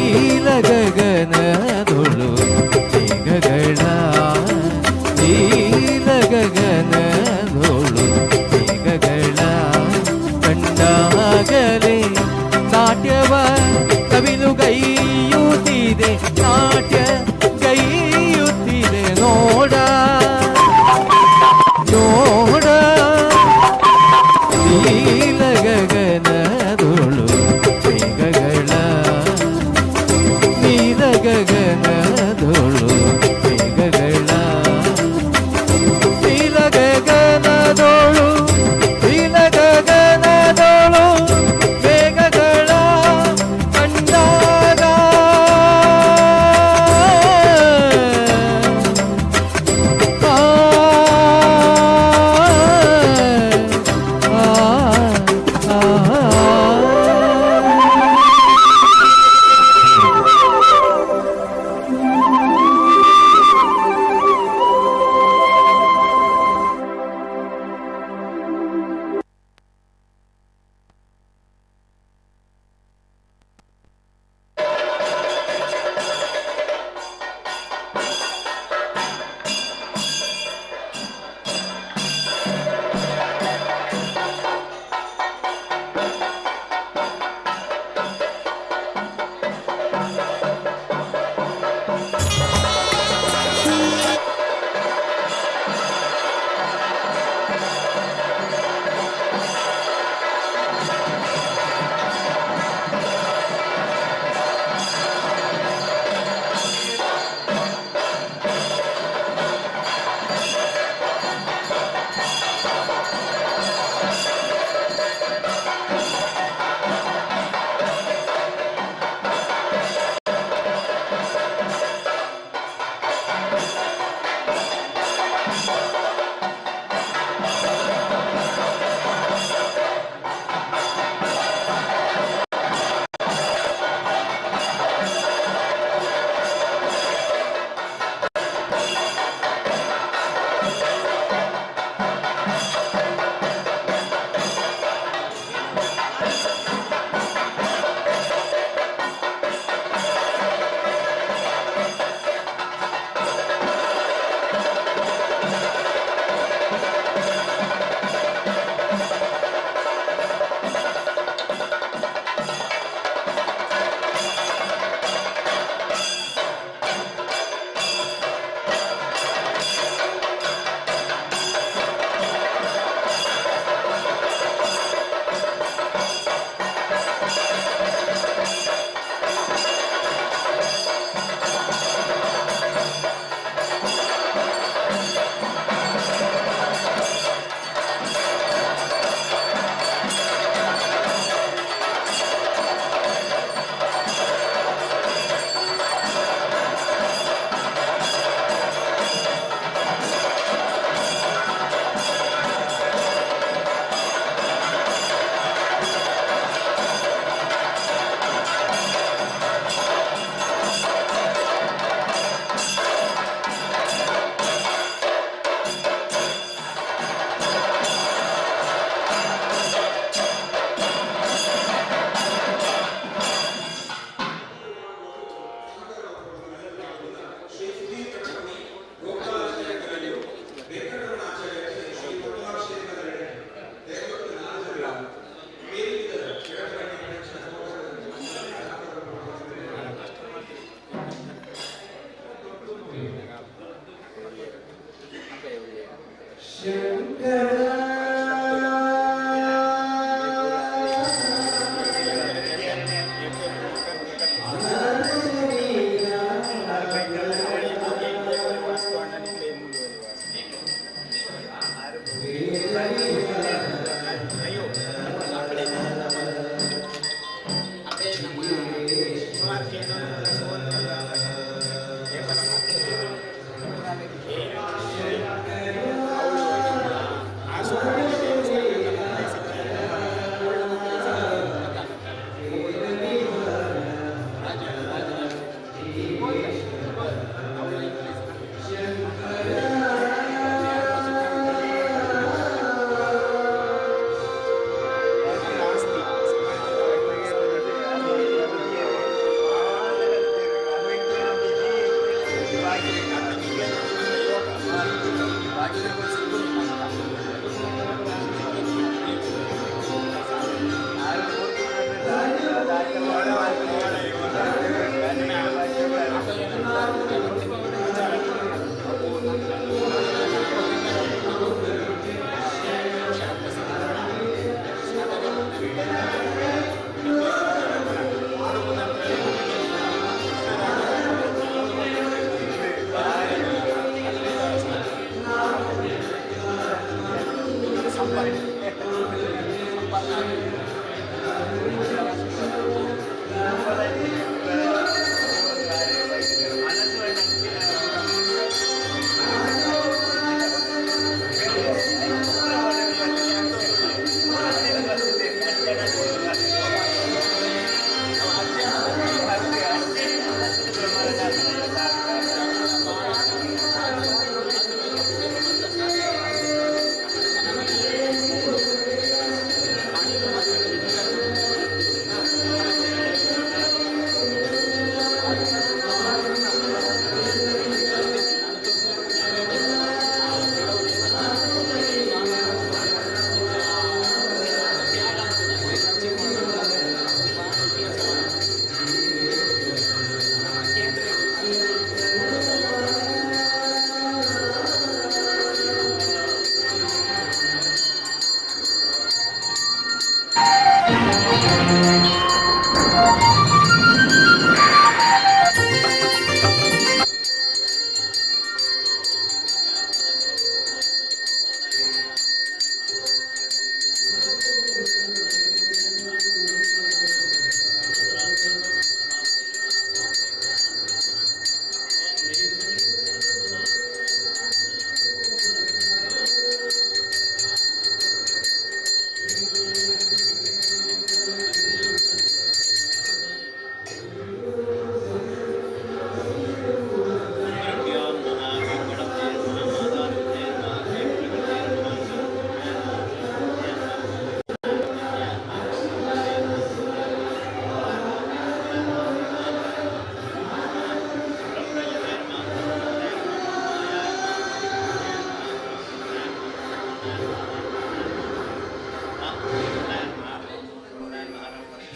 ನೀಲ ಗಗನದೊಳು ಮೇಘಗಳ, ನೀಲ ಗಗನದೊಳು ಮೇಘಗಳ ಕಂಡಾಗಲೇ ನಾಟ್ಯವ ಕವಿಲುಗೈಯುತ್ತಿದೆ, ನಾಟ್ಯ ಗೈಯುತ್ತಿದೆ. ನೋಡ ನೋಡ, ನೀಲ ಗಗನದೊಳು ಮೇಘಗಳ, ನೀಲ ಗಗನ.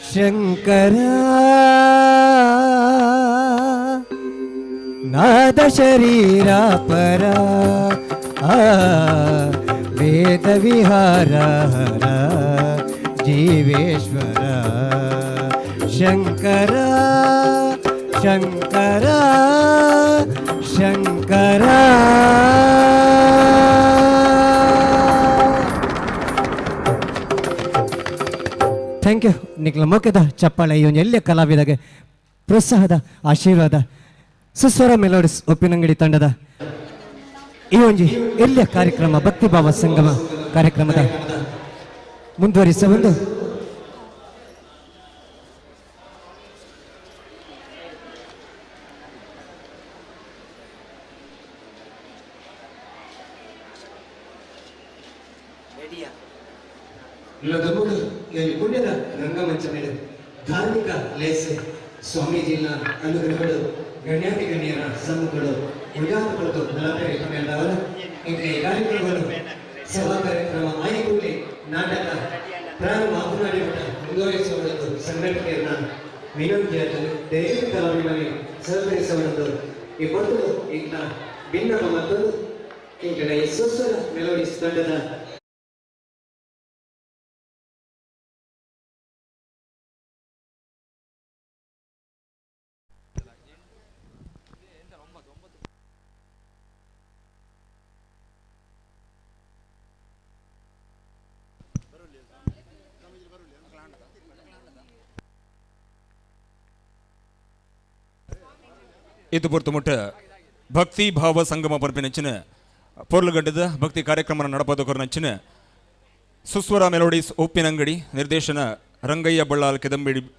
Shankara नाद शरीरा परा वेद विहार हर जीवेश्वर शंकर शंकर शंकर। Thank you ನಿಕ್ಲ ಮೊಕ್ಕದ ಚಪ್ಪಾಳೆ ಈ ಒಂದು ಎಲ್ಲ ಕಲಾವಿದಗೆ ಪ್ರೋತ್ಸಾಹದ ಆಶೀರ್ವಾದ. ಸುಸ್ವರ ಮೆಲೋಡಿಸ್ ಉಪ್ಪಿನಂಗಡಿ ತಂಡದ ಈ ಒಂದು ಎಲ್ಲ ಕಾರ್ಯಕ್ರಮ ಭಕ್ತಿಭಾವ ಸಂಗಮ ಕಾರ್ಯಕ್ರಮದ ಮುಂದುವರಿಸ ಒಂದು ಪುಣ್ಯದ ರಂಗಮಂಚ ಮೇಲೆ ಧಾರ್ಮಿಕ ಲೇಸು ಸ್ವಾಮೀಜಿನ ಅನುಗ್ರಹಗಳು ಗಣ್ಯಾತಿ ಗಣ್ಯರ ಸಮ್ಮುಖಗಳು ಉಳಿಯಾತುಗಳು ನಲವತ್ತೈದು ಇಂತಹ ಕಾರ್ಯಕ್ರಮಗಳು ಸಭಾ ಕಾರ್ಯಕ್ರಮ ಆಯ್ಕೂಡಲೇ ನಾಟಕ ಪ್ರಾರಂಭ ಆಪನಾಡಿ ಮಠ ಮುಂದುವರಿಸುವಂಥದ್ದು ಸಂಘಟನೆಯನ್ನ ವಿನಂತಿಯಾದರು ದೈಹಿಕ ಕಲಾಭಿಮಾನಿ ಸಹಕರಿಸುವಂಥದ್ದು ಈ ಮೊದಲು ಇಂಥ ಭಿನ್ನ ಮತ್ತೊಂದು ಇಂತಹ ಸುಸ್ವರ ಮೆಲೋಡಿಸ್ ತಂಡದ ಇದು ಪೊರ್ತು ಮುಟ್ಟ ಭಕ್ತಿ ಭಾವ ಸಂಗಮ ಪರ್ಪಿನಂಚಿನ ಪೊರ್ಲುಗಡ್ಡದ ಭಕ್ತಿ ಕಾರ್ಯಕ್ರಮ ನಡಪದಕೊರ್ನಂಚಿನ ಸುಸ್ವರ ಮೆಲೋಡಿಸ್ ಉಪ್ಪಿನಂಗಡಿ ನಿರ್ದೇಶನ ರಂಗಯ್ಯ ಬಳ್ಳಾಲ್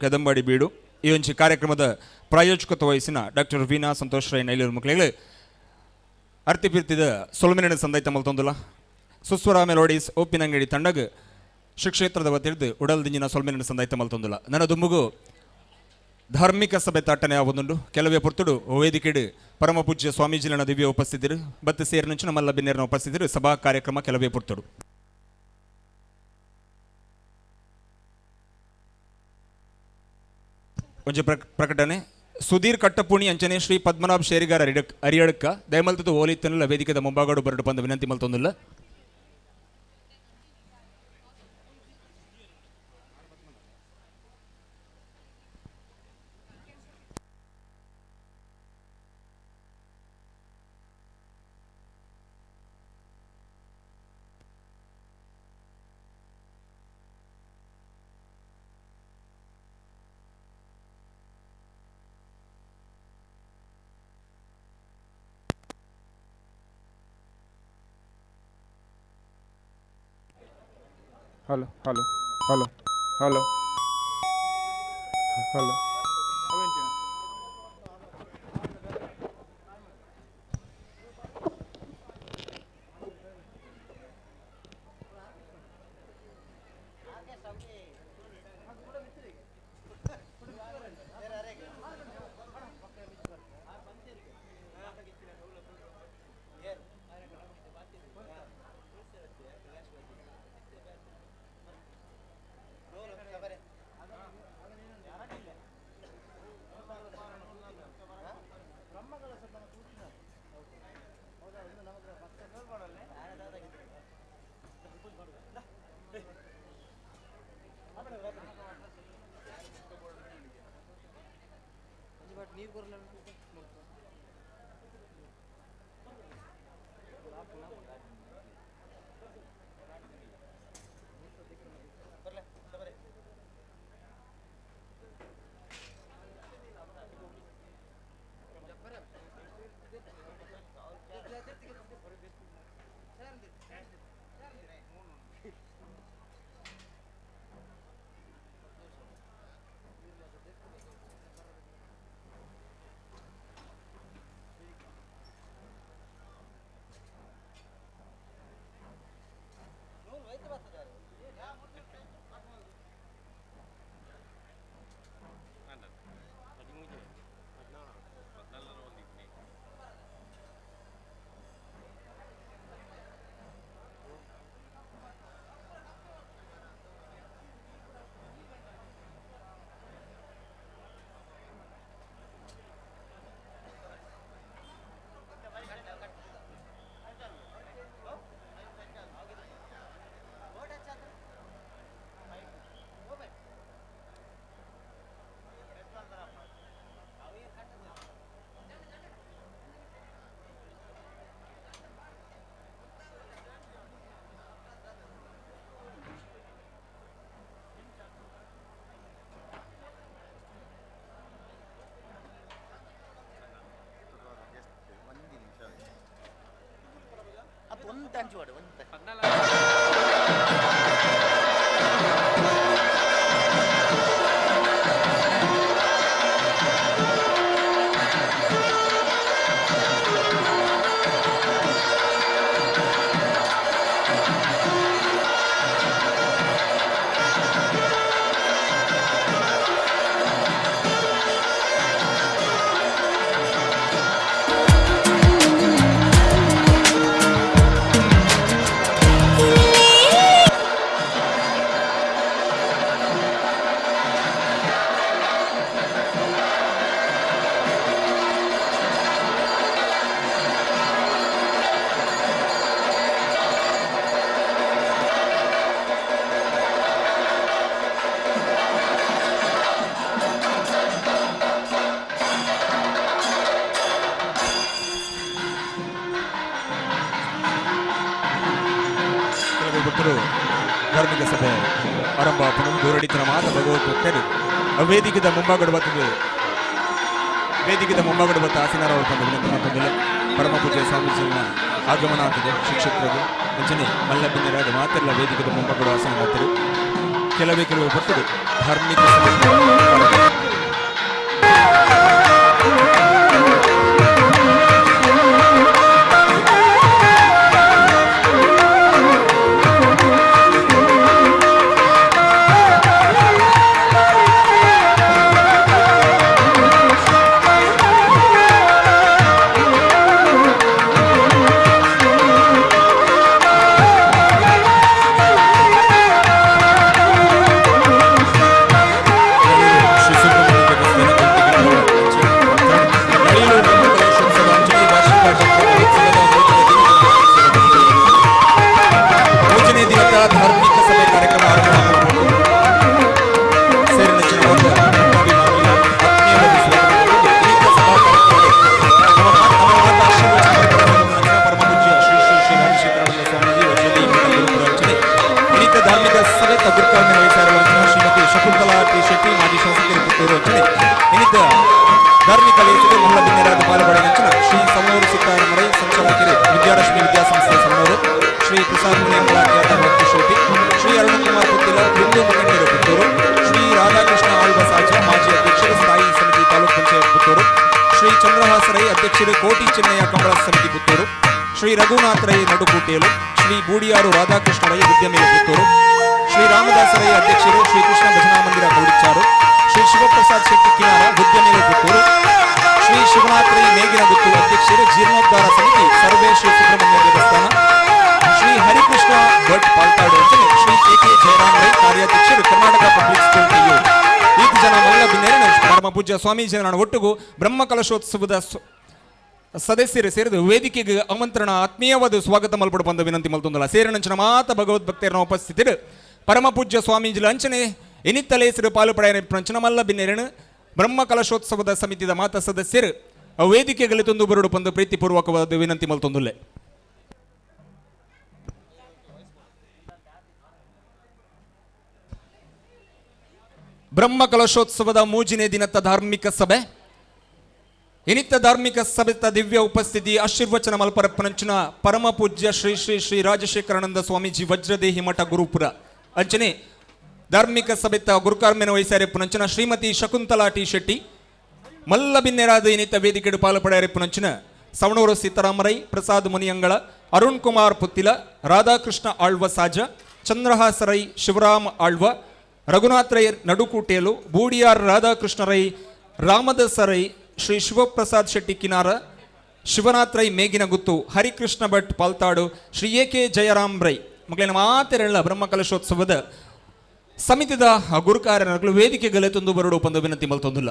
ಕೆದಂಬಾಡಿ ಬೀಡು ಈ ಒಂಜಿ ಕಾರ್ಯಕ್ರಮದ ಪ್ರಾಯೋಜಕತ್ವ ವಹಿಸಿನ ಡಾಕ್ಟರ್ ವೀಣಾ ಸಂತೋಷ್ ರೈ ನೈಲೂರು ಮಕ್ಕಳಿಗೆ ಅರ್ತಿಪಿರ್ತಿದ ಸೊಲ್ಮಿನ ಸಂದೈತ ಮಲ್ತೊಂದುಲ ಸುಸ್ವರ ಮೆಲೋಡಿಸ್ ಉಪ್ಪಿನಂಗಡಿ ತಂಡಗ್ ಶ್ರೀ ಕ್ಷೇತ್ರದ ವತಿರ್ದು ಉಡಲ್ ದಿಂಜಿನ ಸೊಲ್ಮಿನ ಸಂದೈತ ಮಲ್ತೊಂದುಲ ನನ್ನ ದುಂಬುಗು ಧಾರ್ಮಿಕ ಸಭೆ ತಾಟನೆ ಆವೊಂದುಂಡು. ಕೆಲವೇ ಪೊರ್ತುಡು ವೇದಿಕೆಡು ಪರಮ ಪೂಜ್ಯ ಸ್ವಾಮೀಜಿಲನ ದಿವ್ಯ ಉಪಸ್ಥಿತರು ಬತ್ತು ಸೇರಿನಂಚು ನಮ್ಮಲ್ಲ ಬಿನ್ನೇರನ ಉಪಸ್ಥಿತರು ಸಭಾ ಕಾರ್ಯಕ್ರಮ ಕೆಲವೇ ಪೊರ್ತುಡು. ಒಂಜಿ ಪ್ರಕಟಣೆ ಸುಧೀರ್ ಕಟ್ಟಪುಣಿ ಅಂಚನೆ ಶ್ರೀ ಪದ್ಮನಾಭ ಶೇರಿಗಾರ ಅರಿಯಡ್ಕ ದಯಮಲ್ತದ ಓಲಿತ್ತನಲ್ಲ ವೇದಿಕೆದ ಮುಂಭಾಗಡು ಬರಡು ಬಂದ ವಿನಂತಿ ಮಲ್ತೊಂದಿಲ್ಲ. Hello hello hello hello hello ಧಾರ್ಮಿಕ ಸಭೆ ಆರಂಭ ದೂರಡಿತನ ಮಾತ ಭಗವತ್ ಭಕ್ತರು ವೇದಿಕೆದ ಮುಂಭಾಗಡು ಬರ್ತದೆ. ವೇದಿಕೆದ ಮುಂಭಾಗಡು ಬತ್ತ ಆಸೀನರ ಅವರು ತಂದು ವಿನಂತಿ ಮಾಡ್ತಂದಿಲ್ಲ. ಪರಮ ಪೂಜ್ಯ ಸ್ವಾಮೀಜಿನ ಆಗಮನ ಆಗ್ತದೆ ಶಿಕ್ಷಕರಿಗೆ ಅಂಚನೆ ಮಲ್ಲಬಿನ್ನರಾದ ಮಾತೆಲ್ಲ ವೇದಿಕೆದ ಮುಂಭಾಗಡು ಆಸನ ಮಾಡ್ತಾರೆ. ಕೆಲವೇ ಕೆಲವು ಭಕ್ತರು ಧಾರ್ಮಿಕ ಸಭೆ ಧಾರ್ಮಿಕ ಲೇಖಕ ಮಲ್ಲ ಬಿನ್ನೆರಾದ ಪಾಲ್ಗೊಳ್ಳ ಶ್ರೀ ಸವಣೂರು ಸೀತಾರಾಮರೈ ಸಂಚಾಲಕರು ವಿದ್ಯಾರಶ್ಮಿ ವಿದ್ಯಾಸಂಸ್ಥೆ ಸವಣೂರು, ಶ್ರೀ ಪ್ರಸಾದ್ ಮುನಿಯಂಗಳ ಖ್ಯಾತ ಭಕ್ತಿಶಿಲ್ಪಿ, ಶ್ರೀ ಅರುಣಕುಮಾರ್ ಪುತ್ತಿಲ ಬಿಂದು ಮುಖಂಡರು ಪುತ್ತೂರು, ಶ್ರೀ ರಾಧಾಕೃಷ್ಣ ಆಳ್ವ ಸಾಜ ಮಾಜಿ ಅಧ್ಯಕ್ಷರು ಸ್ಥಾಯಿ ಸಮಿತಿ ತಾಲೂಕು ಪಂಚಾಯತ್ ಪುತ್ತೂರು, ಶ್ರೀ ಚಂದ್ರಹಾಸ ರೈ ಅಧ್ಯಕ್ಷರು ಕೋಟಿ ಚೆನ್ನಯ್ಯ ಕಮಲ ಸಮಿತಿ ಪುತ್ತೂರು, ಶ್ರೀ ರಘುನಾಥ ರೈ ನಡುಕೂಟೇಲು, ಶ್ರೀ ಬೂಡಿಯಾರು ರಾಧಾಕೃಷ್ಣ ರೈ ಉದ್ಯಮಿಗಳು ಪುತ್ತೂರು, ಶ್ರೀ ರಾಮದಾಸ ರೈ ಅಧ್ಯಕ್ಷರು ಶ್ರೀ ಕೃಷ್ಣ ಭಜನಾ ಮಂದಿರ ಕೌಡಿಚಾರು, ಶ್ರೀ ಶಿವಪ್ರಸಾದ್ ಶೆಟ್ಟಿ ಕಿನಾರ ಉದ್ಯಮಿಗಳು ಪುತ್ತೂರು, ಶ್ರೀ ಶಿವನಾಥ ರೈ ಮೇಗಿನಗುತ್ತು ಅಧ್ಯಕ್ಷರು ಜೀರ್ಣೋದ್ಧಾರ ಸಮಿತಿ ಸರ್ವೇ ಶ್ರೀ ಸುಬ್ರಹ್ಮಣ್ಯ ದೇವಸ್ಥಾನ, ಶ್ರೀ ಹರಿಕೃಷ್ಣ ಭಟ್ ಪಾಲ್ತಾಡು ಅಂಚನೆ ಶ್ರೀ ಕೆ ಕೆ ಜಯರಾಮ್ ರೈ ಕಾರ್ಯಾಧ್ಯಕ್ಷರು ಕರ್ನಾಟಕ ಪಬ್ಲಿಕ್ ಸ್ಕೂಲ್ ಕೈಯೂರು. ಈತ ಜನ ಮಲ್ಲ ಬಿನ್ನೇರನ ಪರಮ ಪೂಜ್ಯ ಸ್ವಾಮೀಜಿಯವರ ಒಟ್ಟುಗು ಬ್ರಹ್ಮ ಕಲಶೋತ್ಸವದ ಸದಸ್ಯರು ಸೇರಿದು ವೇದಿಕೆಗೆ ಆಮಂತ್ರಣ ಆತ್ಮೀಯವಾದ ಸ್ವಾಗತ ಮಲ್ಪಡು ಬಂದ ವಿನಂತಿ ಮಲ್ತೊಂದಲ್ಲ. ಸೇರಿನಂಚಿನ ಮಾತ ಭಗವದ್ ಭಕ್ತರನ್ನ ಉಪಸ್ಥಿತರು ಪರಮ ಪೂಜ್ಯ ಸ್ವಾಮೀಜಿಲ ಅಂಚನೆ ಎನಿತ್ತಲೇಸರು ಪಾಲು ಪಡೆಯ ಪ್ರಂಚನ ಮಲ್ಲ ಬಿನ್ನೇರನು ಬ್ರಹ್ಮ ಕಲಶೋತ್ಸವದ ಸಮಿತಿದ ಮಾತ ಸದಸ್ಯರು ವೇದಿಕೆಗೆ ತಂದು ಬರಡು ಬಂದು ಪ್ರೀತಿಪೂರ್ವಕವಾದ ವಿನಂತಿ ಮಲ್ತೊಂದುಲ್ಲೆ. ಬ್ರಹ್ಮ ಕಲಶೋತ್ಸವದ ಮೂಜಿನೇ ದಿನದ ಧಾರ್ಮಿಕ ಸಭೆ ಇನಿತ್ತ ಧಾರ್ಮಿಕ ಸಭೆತ ದಿವ್ಯ ಉಪಸ್ಥಿತಿ ಆಶೀರ್ವಚನ ಮಲ್ಪರಪ್ಪನಂಚಿನ ಪರಮ ಪೂಜ್ಯ ಶ್ರೀ ಶ್ರೀ ಶ್ರೀ ರಾಜಶೇಖರಾನಂದ ಸ್ವಾಮೀಜಿ ವಜ್ರದೇಹಿ ಮಠ ಗುರುಪುರ ಅಂಚನೆ ಧಾರ್ಮಿಕ ಸಭೆತ ಗುರುಕಾರ್ಮೆನ ವಹಿಸಾರೆಪ್ಪನಂಚಿನ ಶ್ರೀಮತಿ ಶಕುಂತಲಾ ಟಿ ಶೆಟ್ಟಿ ಮಲ್ಲ ಬಿನ್ನೆರಾದ ಇನಿತ ವೇದಿಕೆಡು ಪಾಲುಪಡೆಯರೆಪ್ಪನಂಚಿನ ಸವಣೂರು ಸೀತಾರಾಮರೈ ಪ್ರಸಾದ್ ಮುನಿಯಂಗಳ ಅರುಣ್ ಕುಮಾರ್ ಪುತ್ತಿಲ ರಾಧಾಕೃಷ್ಣ ಆಳ್ವ ಸಾಜ ಚಂದ್ರಹಾಸ ರೈ ಶಿವರಾಮ್ ಆಳ್ವ ರಘುನಾಥ್ ರೈ ನಡುಕೂಟೇಲು ಬೂಡಿಯಾರ್ ರಾಧಾಕೃಷ್ಣ ರೈ ರಾಮದಾಸ ರೈ ಶ್ರೀ ಶಿವಪ್ರಸಾದ್ ಶೆಟ್ಟಿ ಕಿನಾರ ಶಿವನಾಥ್ ರೈ ಮೇಗಿನಗುತ್ತು ಹರಿಕೃಷ್ಣ ಭಟ್ ಪಾಲ್ತಾಡು ಶ್ರೀ ಎ ಕೆ ಜಯರಾಮ್ ರೈ ಮಕ್ಕಳಿನ ಮಾತೆರೆಲ್ಲ ಬ್ರಹ್ಮಕಲಶೋತ್ಸವದ ಸಮಿತಿದ ಗುರುಕಾರ್ಯನಗಳು ವೇದಿಕೆಗಲೆ ತಂದು ಬರಡು ಪಂದು ವಿನಂತಿ ಮಲ್ತೊಂದಿಲ್ಲ.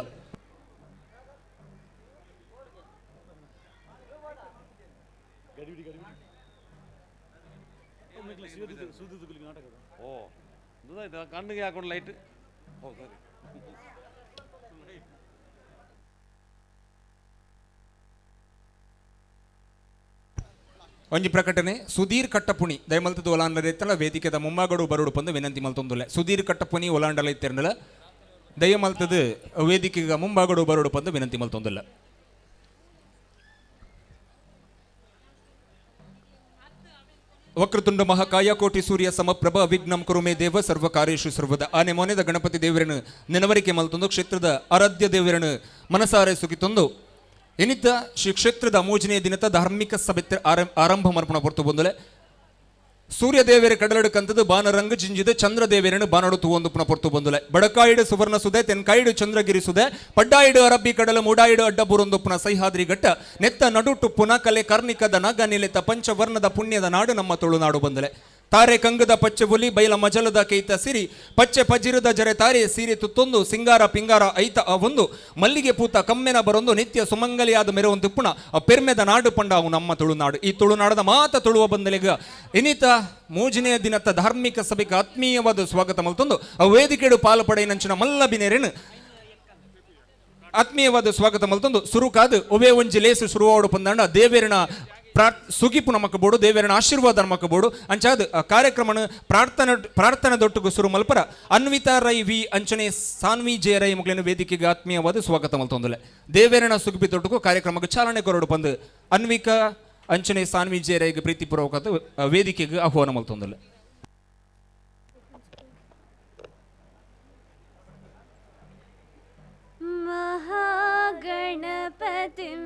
ಕಣ್ಣಿಗೆ ಹಾಕೊಂಡು ಲೈಟ್ ಓ ಸರಿ. ಒಂಜಿ ಪ್ರಕಟಣೆ ಸುಧೀರ್ ಕಟ್ಟಪುಣಿ ದಯಮಲ್ತದ ಒಲಾಂಡಲ ಇತ್ತಲ್ಲ ವೇದಿಕೆದ ಮುಂಬಾಗಡು ಬರುಡು ಪಂದು ವಿನಂತಿ ಮಲ್ತೊಂದುಲ್ಲೆ. ಸುಧೀರ್ ಕಟ್ಟಪುಣಿ ಒಲಾಂಡಲ ಇತ್ತಿರನಲ್ಲ ದಯಮಲ್ತದ ವೇದಿಕೆಗ ಮುಂಬಾಗಡು ಬರುಡು ಪಂದು ವಿನಂತಿ ಮಲ್ತೊಂದುಲ್ಲ. ವಕ್ರತುಂಡ ಮಹಾಕಾಯ ಕೋಟಿ ಸೂರ್ಯ ಸಮಪ್ರಭ ವಿಘ್ನಂ ಕುರುಮೆ ದೇವ ಸರ್ವ ಕಾರ್ಯೇಶು ಸರ್ವದ ಆನೆ ಮೊನೆದ ಗಣಪತಿ ದೇವರನ್ನು ನೆನವರಿಕೆ ಮಲ್ತೊಂದು ಕ್ಷೇತ್ರದ ಆರಾಧ್ಯ ದೇವರನ್ನು ಮನಸಾರೆ ಸುಗಿತೊಂದು ಎನಿತ ಶ್ರೀ ಕ್ಷೇತ್ರದ ಮೂಜನೆಯ ದಿನದ ಧಾರ್ಮಿಕ ಸಭೆ ಆರಂಭ ಮರ್ಪಣ ಪೊರ್ತು ಬಂದಲೆ ಸೂರ್ಯ ದೇವರ ಕಡಲಡು ಬಾನರಂಗ ಜಿಂಜಿದ ಚಂದ್ರ ದೇವರನ್ನು ಬಾನಡು ತೂವೊಂದು ಪುನ ಪೊರ್ತು ಬಂದುಲೆ ಬಡಕಾಯಿಡು ಸುವರ್ಣ ಸುದೆ ತೆನ್ಕಾಯಿಡು ಚಂದ್ರಗಿರಿ ಸುದೆ ಪಡ್ಡಾಯಿಡು ಅರಬ್ಬಿ ಕಡಲ ಮೂಡಾಯಿಡು ಅಡ್ಡಬೂರೊಂದು ಪುನ ಸಹ್ಯಾದ್ರಿ ಘಟ್ಟ ನೆತ್ತ ನಡುಟು ಪುನ ಕಲೆ ಕರ್ಣಿಕದ ನಗ ನಿಲೆತ ಪಂಚವರ್ಣದ ಪುಣ್ಯದ ನಾಡು ನಮ್ಮ ತುಳುನಾಡು ಬಂದಲೆ ತಾರೆ ಕಂಗದ ಪಚ್ಚೆ ಒಲಿ ಬೈಲ ಮಜಲದ ಕೈತ ಸಿರಿ ಪಚ್ಚೆ ಪಜಿರದ ಜರೆ ತಾರೆ ಸೀರೆ ತುತ್ತೊಂದು ಸಿಂಗಾರ ಪಿಂಗಾರ ಐತ ಒಂದು ಮಲ್ಲಿಗೆ ಪೂತ ಕಮ್ಮೆನ ಬರೊಂದು ನಿತ್ಯ ಸುಮಂಗಲಿಯಾದ ಮೆರವೊಂದು ಪುಣ ಆ ಪೆರ್ಮೆದ ನಾಡು ಪಂಡ ಅವು ನಮ್ಮ ತುಳುನಾಡು. ಈ ತುಳುನಾಡದ ಮಾತ ತುಳುವ ಬಂದಲಿಗ ಇನಿತ ಮೂಜಿನೆಯ ದಿನತ್ತ ಧಾರ್ಮಿಕ ಸಭೆಗೆ ಆತ್ಮೀಯವಾದ ಸ್ವಾಗತ ಮಲ್ತೊಂದು ಆ ವೇದಿಕೆಡು ಪಾಲು ಪಡೆಯಿನಂಚಿನ ಮಲ್ಲ ಬಿನೇರೇನು ಆತ್ಮೀಯವಾದ ಸ್ವಾಗತ ಮಲ್ತೊಂದು ಸುರುಕಾದು ಒವೇ ಒಂಜಿ ಲೇಸು ಸುರುವಾಡು ಪಂದಾಂಡ ದೇವೇರನ ಸುಗಿಪು ನಮಕ್ ಬೋಡು ದೇವರನ ಆಶೀರ್ವಾದ ನಮಕ್ ಬೋಡು ಅಂಚಾದ ಕಾರ್ಯಕ್ರಮನ ಪ್ರಾರ್ಥನೆ ದೊಟ್ಟುಗು ಸುರು ಮಲ್ಪರ ಅನ್ವಿತಾ ರೈ ವಿ ಅಂಚನೆ ಸಾನ್ವಿ ಜಯ ರೈ ಮುಗ್ಲಿನ ವೇದಿಕೆಗೆ ಆತ್ಮೀಯವಾದ ಸ್ವಾಗತ ಮಲ್ತೊಂದಲೆ ದೇವೇರನ ಸುಗಿಪಿ ದೊಟ್ಟುಗು ಕಾರ್ಯಕ್ರಮಕ್ಕೆ ಚಾಲನೆ ಕೊರಡು ಬಂದು ಅನ್ವಿಕಾ ಅಂಚನೆ ಸಾನ್ವಿ ಜಯ ರೈಗೆ ಪ್ರೀತಿಪೂರ್ವಕ ವೇದಿಕೆಗೆ ಆಹ್ವಾನ ಮಲ್ತೊಂದಲೆ. ಮಹಾಗಣಪತಿಂ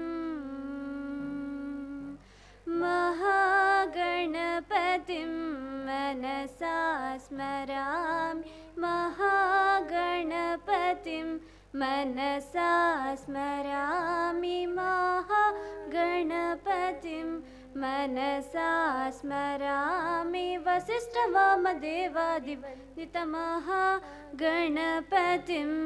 महागणपतिं मनसा स्मरामि महागणपतिं मनसा स्मरामि महागणपतिं मनसा स्मरामि वसिष्ठवामदेवादिवन्दितमहागणपतिम्।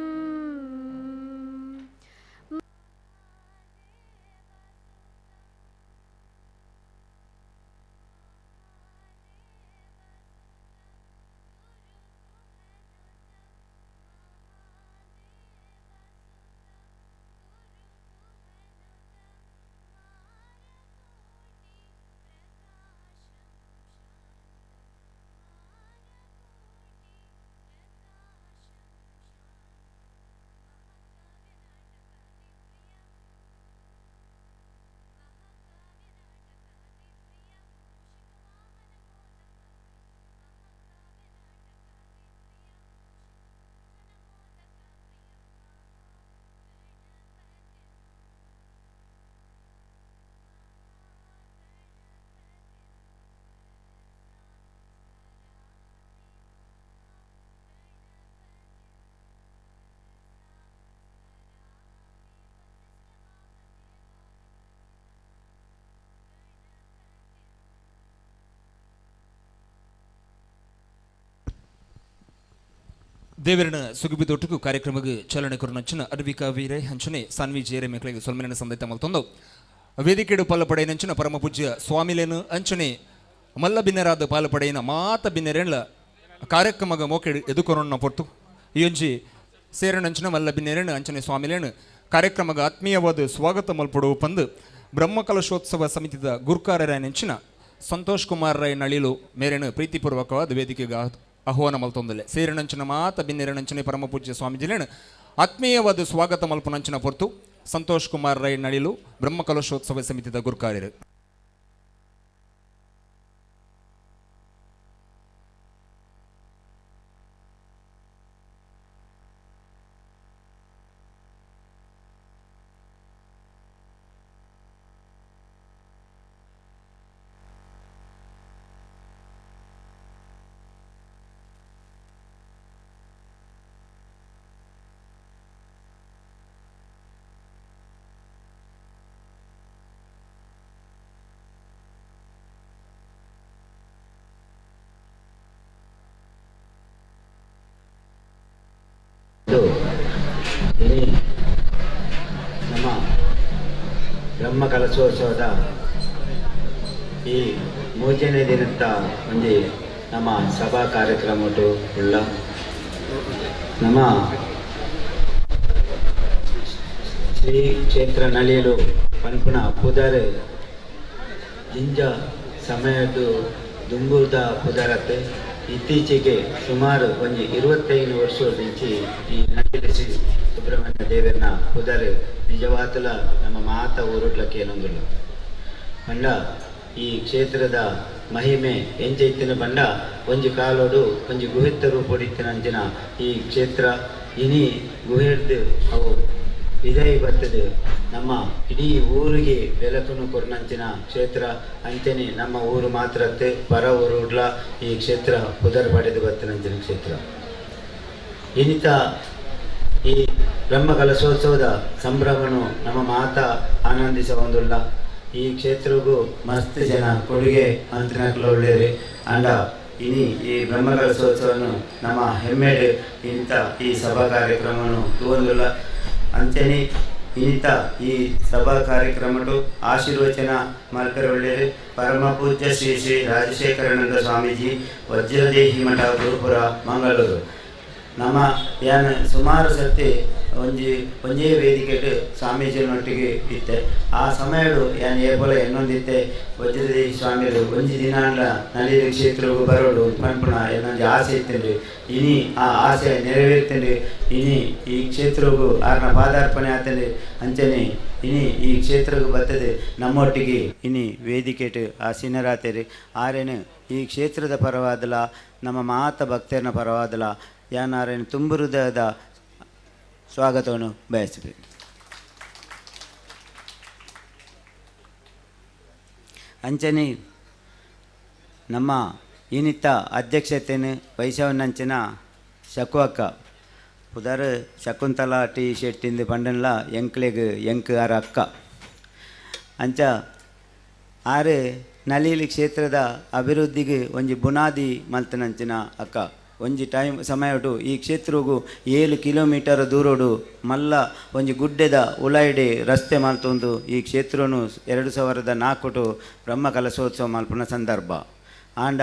ದೇವರನ ಸುಗುಬಿದೊಟ್ಟುಕು ಕಾರ್ಯಕ್ರಮಕ್ಕೆ ಚಾಲನೆ ಕೊರನಂಚಿನ ಅರ್ವಿಕಾ ವೀರೆ ಅಂಚನೆ ಸಾನ್ವಿ ಜೇರೆ ಮೇಕಲೆಗೆ ಸೊಲ್ಮೆನ ಸಂದೇತ ಮಲ್ತೊಂದು ವೇದಿಕೆಡು ಪಾಲ್ಪಡೆಯಿನಂಚಿನ ಪರಮ ಪೂಜ್ಯ ಸ್ವಾಮಿಲೇನು ಅಂಚನೆ ಮಲ್ಲ ಬಿನ್ನೆರಾದ ಪಾಲ್ಪಡೆಯಿನ ಮಾತ ಬಿನ್ನೆರೆನ್ಲ ಕಾರ್ಯಕ್ರಮಗ ಮೋಕೆಡು ಎದುಕೊರೊನ್ನ ಪೊರ್ತು ಈ ಒಂಜಿ ಸೇರಣಂಚಿನ ಮಲ್ಲ ಬಿನ್ನೆರೆನು ಅಂಚನೆ ಸ್ವಾಮಿಲೇನು ಕಾರ್ಯಕ್ರಮಗ ಆತ್ಮೀಯವಾದ ಸ್ವಾಗತ ಮಲ್ಪಡು ಪಂದು ಬ್ರಹ್ಮಕಲಶೋತ್ಸವ ಸಮಿತಿದ ಗುರ್ಕಾರರಾಯನಂಚಿನ ಸಂತೋಷ್ ಕುಮಾರ್ ರೈ ನಳಿಲು ಮೇರೆನು ಪ್ರೀತಿಪೂರ್ವಕವಾದ ವೇದಿಕೆಗೆ ಆಹ್ವಾನ ಮಲ್ತೊಂದಲೆ ಸೇರಿನಂಚಿನ ಮಾತ ಬಿನ್ನೆರನಂಚನೆ ಪರಮ ಪೂಜ್ಯ ಸ್ವಾಮೀಜಿಲೇನು ಆತ್ಮೀಯವಾದ ಸ್ವಾಗತ ಮಲ್ಪನಂಚಿನ ಪೊರ್ತು ಸಂತೋಷ್ ಕುಮಾರ್ ರೈ ನಳಿಲು ಬ್ರಹ್ಮಕಲಶೋತ್ಸವ ಸಮಿತಿದ ಗುರ್ಕಾರ್ಯರು. ನಮ್ಮ ಬ್ರಹ್ಮ ಕಲಶೋತ್ಸವದ ಈ ಮೂರನೇ ದಿನದ ಒಂದು ನಮ್ಮ ಸಭಾ ಕಾರ್ಯಕ್ರಮ ಉಳ್ಳ ನಮ್ಮ ಶ್ರೀ ಕ್ಷೇತ್ರ ನಳಿಯಲು ಪನ್ಪುನ ಪುದರ್ ಜಿಂಜ ಸಮಯದ್ದು ದುಂಬುದ ಪುದರತ್ತೆ ಇತ್ತೀಚೆಗೆ ಸುಮಾರು ಒಂದು 25 ವರ್ಷದಿಂಚಿ ಈ ನಳಿಯಲು ಶ್ರೀ ಸುಬ್ರಹ್ಮಣ್ಯ ದೇವರನ ಪುದರ್ ನಿಜವಾತಲ ನಮ್ಮ ಮಾತ ಊರುಡ್ಲಕ್ಕೆ ಏನೊಂದುಲ್ಲ ಪಂಡ ಈ ಕ್ಷೇತ್ರದ ಮಹಿಮೆ ಎಂಚೈತಿನ ಪಂಡ ಒಂಜಿ ಕಾಲೋಡು ಒಂಜಿ ಗುಹೆತ್ತ ರೂಪೊಡಿತ್ತಿನ ಅಂಚಿನ ಈ ಕ್ಷೇತ್ರ ಇನಿ ಗುಹೆರ್ದು ಅವು ವಿದೈ ಬರ್ತದೆ ನಮ್ಮ ಇಡೀ ಊರಿಗೆ ಬೆಳಕನ್ನು ಕೊರ್ನಂಚಿನ ಕ್ಷೇತ್ರ ಅಂಚನೆ ನಮ್ಮ ಊರು ಮಾತ್ರತ್ತೆ ಪರ ಊರುಡ್ಲ ಈ ಕ್ಷೇತ್ರ ಪುದರ್ ಪಡೆದು ಬರ್ತನಂಚಿನ ಕ್ಷೇತ್ರ. ಇನಿತ ಈ ಬ್ರಹ್ಮ ಕಲಶೋತ್ಸವದ ಸಂಭ್ರಮನು ನಮ್ಮ ಮಾತಾ ಆನಂದಿಸ ಒಂದುಲ್ಲ. ಈ ಕ್ಷೇತ್ರಗೂ ಮಸ್ತ್ ಜನ ಕೊಡುಗೆ ಮಂತ್ರಿನಕ್ಲು ಅಂಡ ಇನಿ ಈ ಬ್ರಹ್ಮ ಕಲಶೋತ್ಸವನು ನಮ್ಮ ಹೆಮ್ಮೆಡು ಇಂಥ ಈ ಸಭಾ ಕಾರ್ಯಕ್ರಮವನ್ನು ತೂವೊಂದುಲ್ಲ. ಅಂಚನೆ ಇನಿತ ಈ ಸಭಾ ಕಾರ್ಯಕ್ರಮಟು ಆಶೀರ್ವಚನ ಮಲ್ಪೆರೊಳ್ಳೆರು ಪರಮ ಪೂಜ್ಯ ಶ್ರೀ ಶ್ರೀ ರಾಜಶೇಖರಾನಂದ ಸ್ವಾಮೀಜಿ ವಜ್ರದೇಹಿ ಮಠ ಗುರುಪುರ ಮಂಗಳೂರು. ನಮ್ಮ ಯಾನ್ ಸುಮಾರು ಸರ್ತಿ ಒಂಜಿ ಒಂಜೇ ವೇದಿಕೆಟ್ ಸ್ವಾಮೀಜಿನೊಟ್ಟಿಗೆ ಇತ್ತೆ. ಆ ಸಮಯಡು ಯಾನ್ ಏಪೊಲ ಎನ್ನೊಂದಿತ್ತೆ ವಜ್ರದೇಹಿ ಸ್ವಾಮಿಲು ಒಂಜಿ ದಿನಾಂಡ ನಳಿರು ಕ್ಷೇತ್ರಗೂ ಬರೋಡು ಪನ್ಪುನ ಎನ್ನೊಂಜಿ ಆಸೆ ಇತ್ತುಂಡು. ಇನಿ ಆ ಆಸೆ ನೆರವೇರ್ತುಂಡು. ಇನಿ ಈ ಕ್ಷೇತ್ರಗೂ ಆರ್ನ ಪಾದಾರ್ಪಣೆ ಆತಂಡು. ಅಂಚನೆ ಇನಿ ಈ ಕ್ಷೇತ್ರಗೂ ಬರ್ತದೆ ನಮ್ಮೊಟ್ಟಿಗೆ ಇನಿ ವೇದಿಕೆಟ್ ಆ ಸಿನರಾತೇರಿ ಆರೇನು ಈ ಕ್ಷೇತ್ರದ ಪರವಾದಲ ನಮ್ಮ ಮಾತ ಭಕ್ತರನ ಪರವಾದಲ ಯಾನಾರೇನು ತುಂಬು ಹೃದಯದ ಸ್ವಾಗತವನ್ನು ಬಯಸಬೇಕು. ಅಂಚನೆ ನಮ್ಮ ಇನಿತ ಅಧ್ಯಕ್ಷತೆಯನ್ನು ವಹಿಸವನ್ನಂಚಿನ ಶಕು ಅಕ್ಕ ಪುದರ್ ಶಕುಂತಲಾ ಟಿ ಶೆಟ್ಟಿಂದು ಪಂಡನ್ಲ ಎಂಕ್ಲೆಗ್ ಎಂಕ್ ಆರ ಅಕ್ಕ ಅಂಚ ಆರು ನಲೀಲಿ ಕ್ಷೇತ್ರದ ಅಭಿವೃದ್ಧಿಗೆ ಒಂಜಿ ಬುನಾದಿ ಮಲ್ತನಂಚಿನ ಅಕ್ಕ. ಒಂಜಿ ಟೈಮ್ ಸಮಯಟು ಈ ಕ್ಷೇತ್ರಗೂ 7 ಕಿಲೋಮೀಟರ್ ದೂರೋಡು ಮಲ್ಲ ಒಂಜಿ ಗುಡ್ಡೆದ ಉಲಾಯಿಡೆ ರಸ್ತೆ ಮಲ್ತೊಂದು ಈ ಕ್ಷೇತ್ರನು 2004 ಬ್ರಹ್ಮ ಕಲಶೋತ್ಸವ ಮಲ್ಪುನ ಸಂದರ್ಭ. ಆಂಡ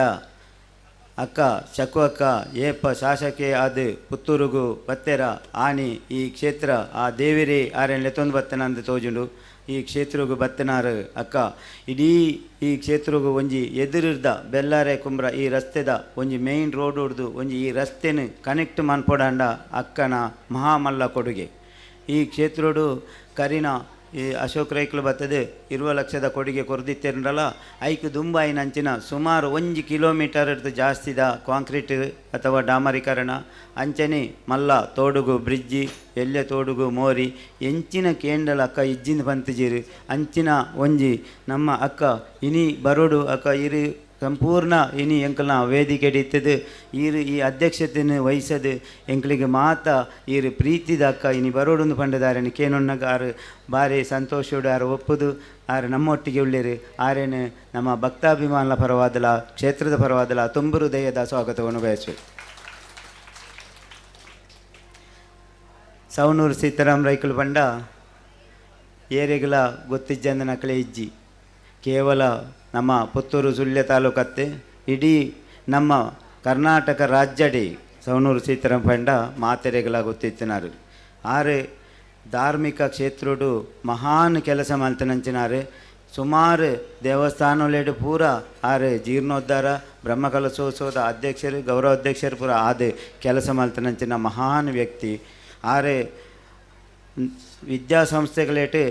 ಅಕ್ಕ ಶಕು ಅಕ್ಕ ಏಪ ಶಾಸಕೆ ಆದ ಪುತ್ತೂರುಗು ಬತ್ತೆರ ಆನಿ ಈ ಕ್ಷೇತ್ರ ಆ ದೇವಿರೇ ಆರೆನ್ ಲೆತ್ತೊಂದು ಬತ್ತನಂದು ತೋಜುಂಡು. ಈ ಕ್ಷೇತ್ರಗೂ ಬತ್ತನಾರು ಅಕ್ಕ ಇಡೀ ಈ ಕ್ಷೇತ್ರಗೂ ಒಂಜಿ ಎದುರಿರ್ದ ಬೆಲ್ಲಾರೆ ಕುಂಬ್ರ ಈ ರಸ್ತೆದ ಒಂಜಿ ಮೇನ್ ರೋಡ್ ಹೊಡ್ದು ಒಂಜಿ ಈ ರಸ್ತೆನ ಕನೆಕ್ಟ್ ಮನ್ಪೊಡಾಂಡ ಅಕ್ಕನ ಮಹಾಮಲ್ಲ ಕೊಡುಗೆ. ಈ ಕ್ಷೇತ್ರೋಡು ಕರಿನ ಈ ಅಶೋಕ್ ರೈಕ್ಲು ಬರ್ತದೆ 20 ಲಕ್ಷದ ಕೊಡುಗೆ ಕೊರ್ದಿತ್ತೆರಲ್ಲ ಐಕ್ ದುಂಬಾಯಿನಂಚಿನ ಸುಮಾರು 1 ಕಿಲೋಮೀಟರ್ ಜಾಸ್ತಿದ ಕಾಂಕ್ರೀಟ್ ಅಥವಾ ಡಾಮರೀಕರಣ ಅಂಚನೆ ಮಲ್ಲ ತೋಡುಗು ಬ್ರಿಡ್ಜಿ ಎಲ್ಲೆ ತೋಡುಗು ಮೋರಿ ಎಂಚಿನ ಕೇಂಡಲ ಅಕ್ಕ ಇಜ್ಜಿನ ಪಂತಜೀರು ಅಂಚಿನ ಒಂಜಿ ನಮ್ಮ ಅಕ್ಕ ಇನಿ ಬರೋಡು ಅಕ್ಕ ಇರು ಸಂಪೂರ್ಣ ಇನಿ ಎಂಕಲ್ನ ವೇದಿಕೆ ಇತ್ತದು ಈರು ಈ ಅಧ್ಯಕ್ಷತೆಯನ್ನು ವಹಿಸದು ಎಂಕ್ಲಿಗೆ ಮಾತ ಈರು ಪ್ರೀತಿದ ಅಕ್ಕ ಇನಿ ಬರೋಡೊಂದು ಪಂಡದಾರನಿ ಕೇನೊನ್ನಗ ಆರು ಬಾರಿ ಸಂತೋಷೋಡು ಆರು ಒಪ್ಪುದು ಆರು ನಮ್ಮೊಟ್ಟಿಗೆ ಉಳ್ಳೇರು ಆರೇನು ನಮ್ಮ ಭಕ್ತಾಭಿಮಾನ ಪರವಾದಲ ಕ್ಷೇತ್ರದ ಪರವಾದಲ ತುಂಬು ಹೃದಯದ ಸ್ವಾಗತವನ್ನು ಬಯಸು. ಸವಣೂರು ಸೀತಾರಾಮ್ ರೈಕುಲು ಪಂಡ ಏರೆಗ್ಲ ಗೊತ್ತಿಜ್ಜಂದನಕಲೆ ಇಜ್ಜಿ. ಕೇವಲ ನಮ್ಮ ಪುತ್ತೂರು ಸುಳ್ಯ ತಾಲೂಕತ್ತೆ ಇಡೀ ನಮ್ಮ ಕರ್ನಾಟಕ ರಾಜ್ಯಡಿ ಸವಣೂರು ಸೀತಾರಾಮ್ ಪಂಡ ಮಾತೆರೆಗ್ಲ ಗೊತ್ತಿತ್ತಿನಾರು. ಆರು ಧಾರ್ಮಿಕ ಕ್ಷೇತ್ರಡು ಮಹಾನ್ ಕೆಲಸ ಮಲ್ತನಂಚಿನಾರು. ಸುಮಾರು ದೇವಸ್ಥಾನಲೆಡು ಪೂರ ಆರು ಜೀರ್ಣೋದ್ಧಾರ ಬ್ರಹ್ಮಕಲಶೋತ್ಸವದ ಅಧ್ಯಕ್ಷರು ಗೌರವ ಅಧ್ಯಕ್ಷರು ಪೂರ ಆದ ಕೆಲಸ ಮಲ್ತನಂಚಿನ ಮಹಾನ್ ವ್ಯಕ್ತಿ. ಆರು ವಿದ್ಯಾಸಂಸ್ಥೆಗಳೇಟು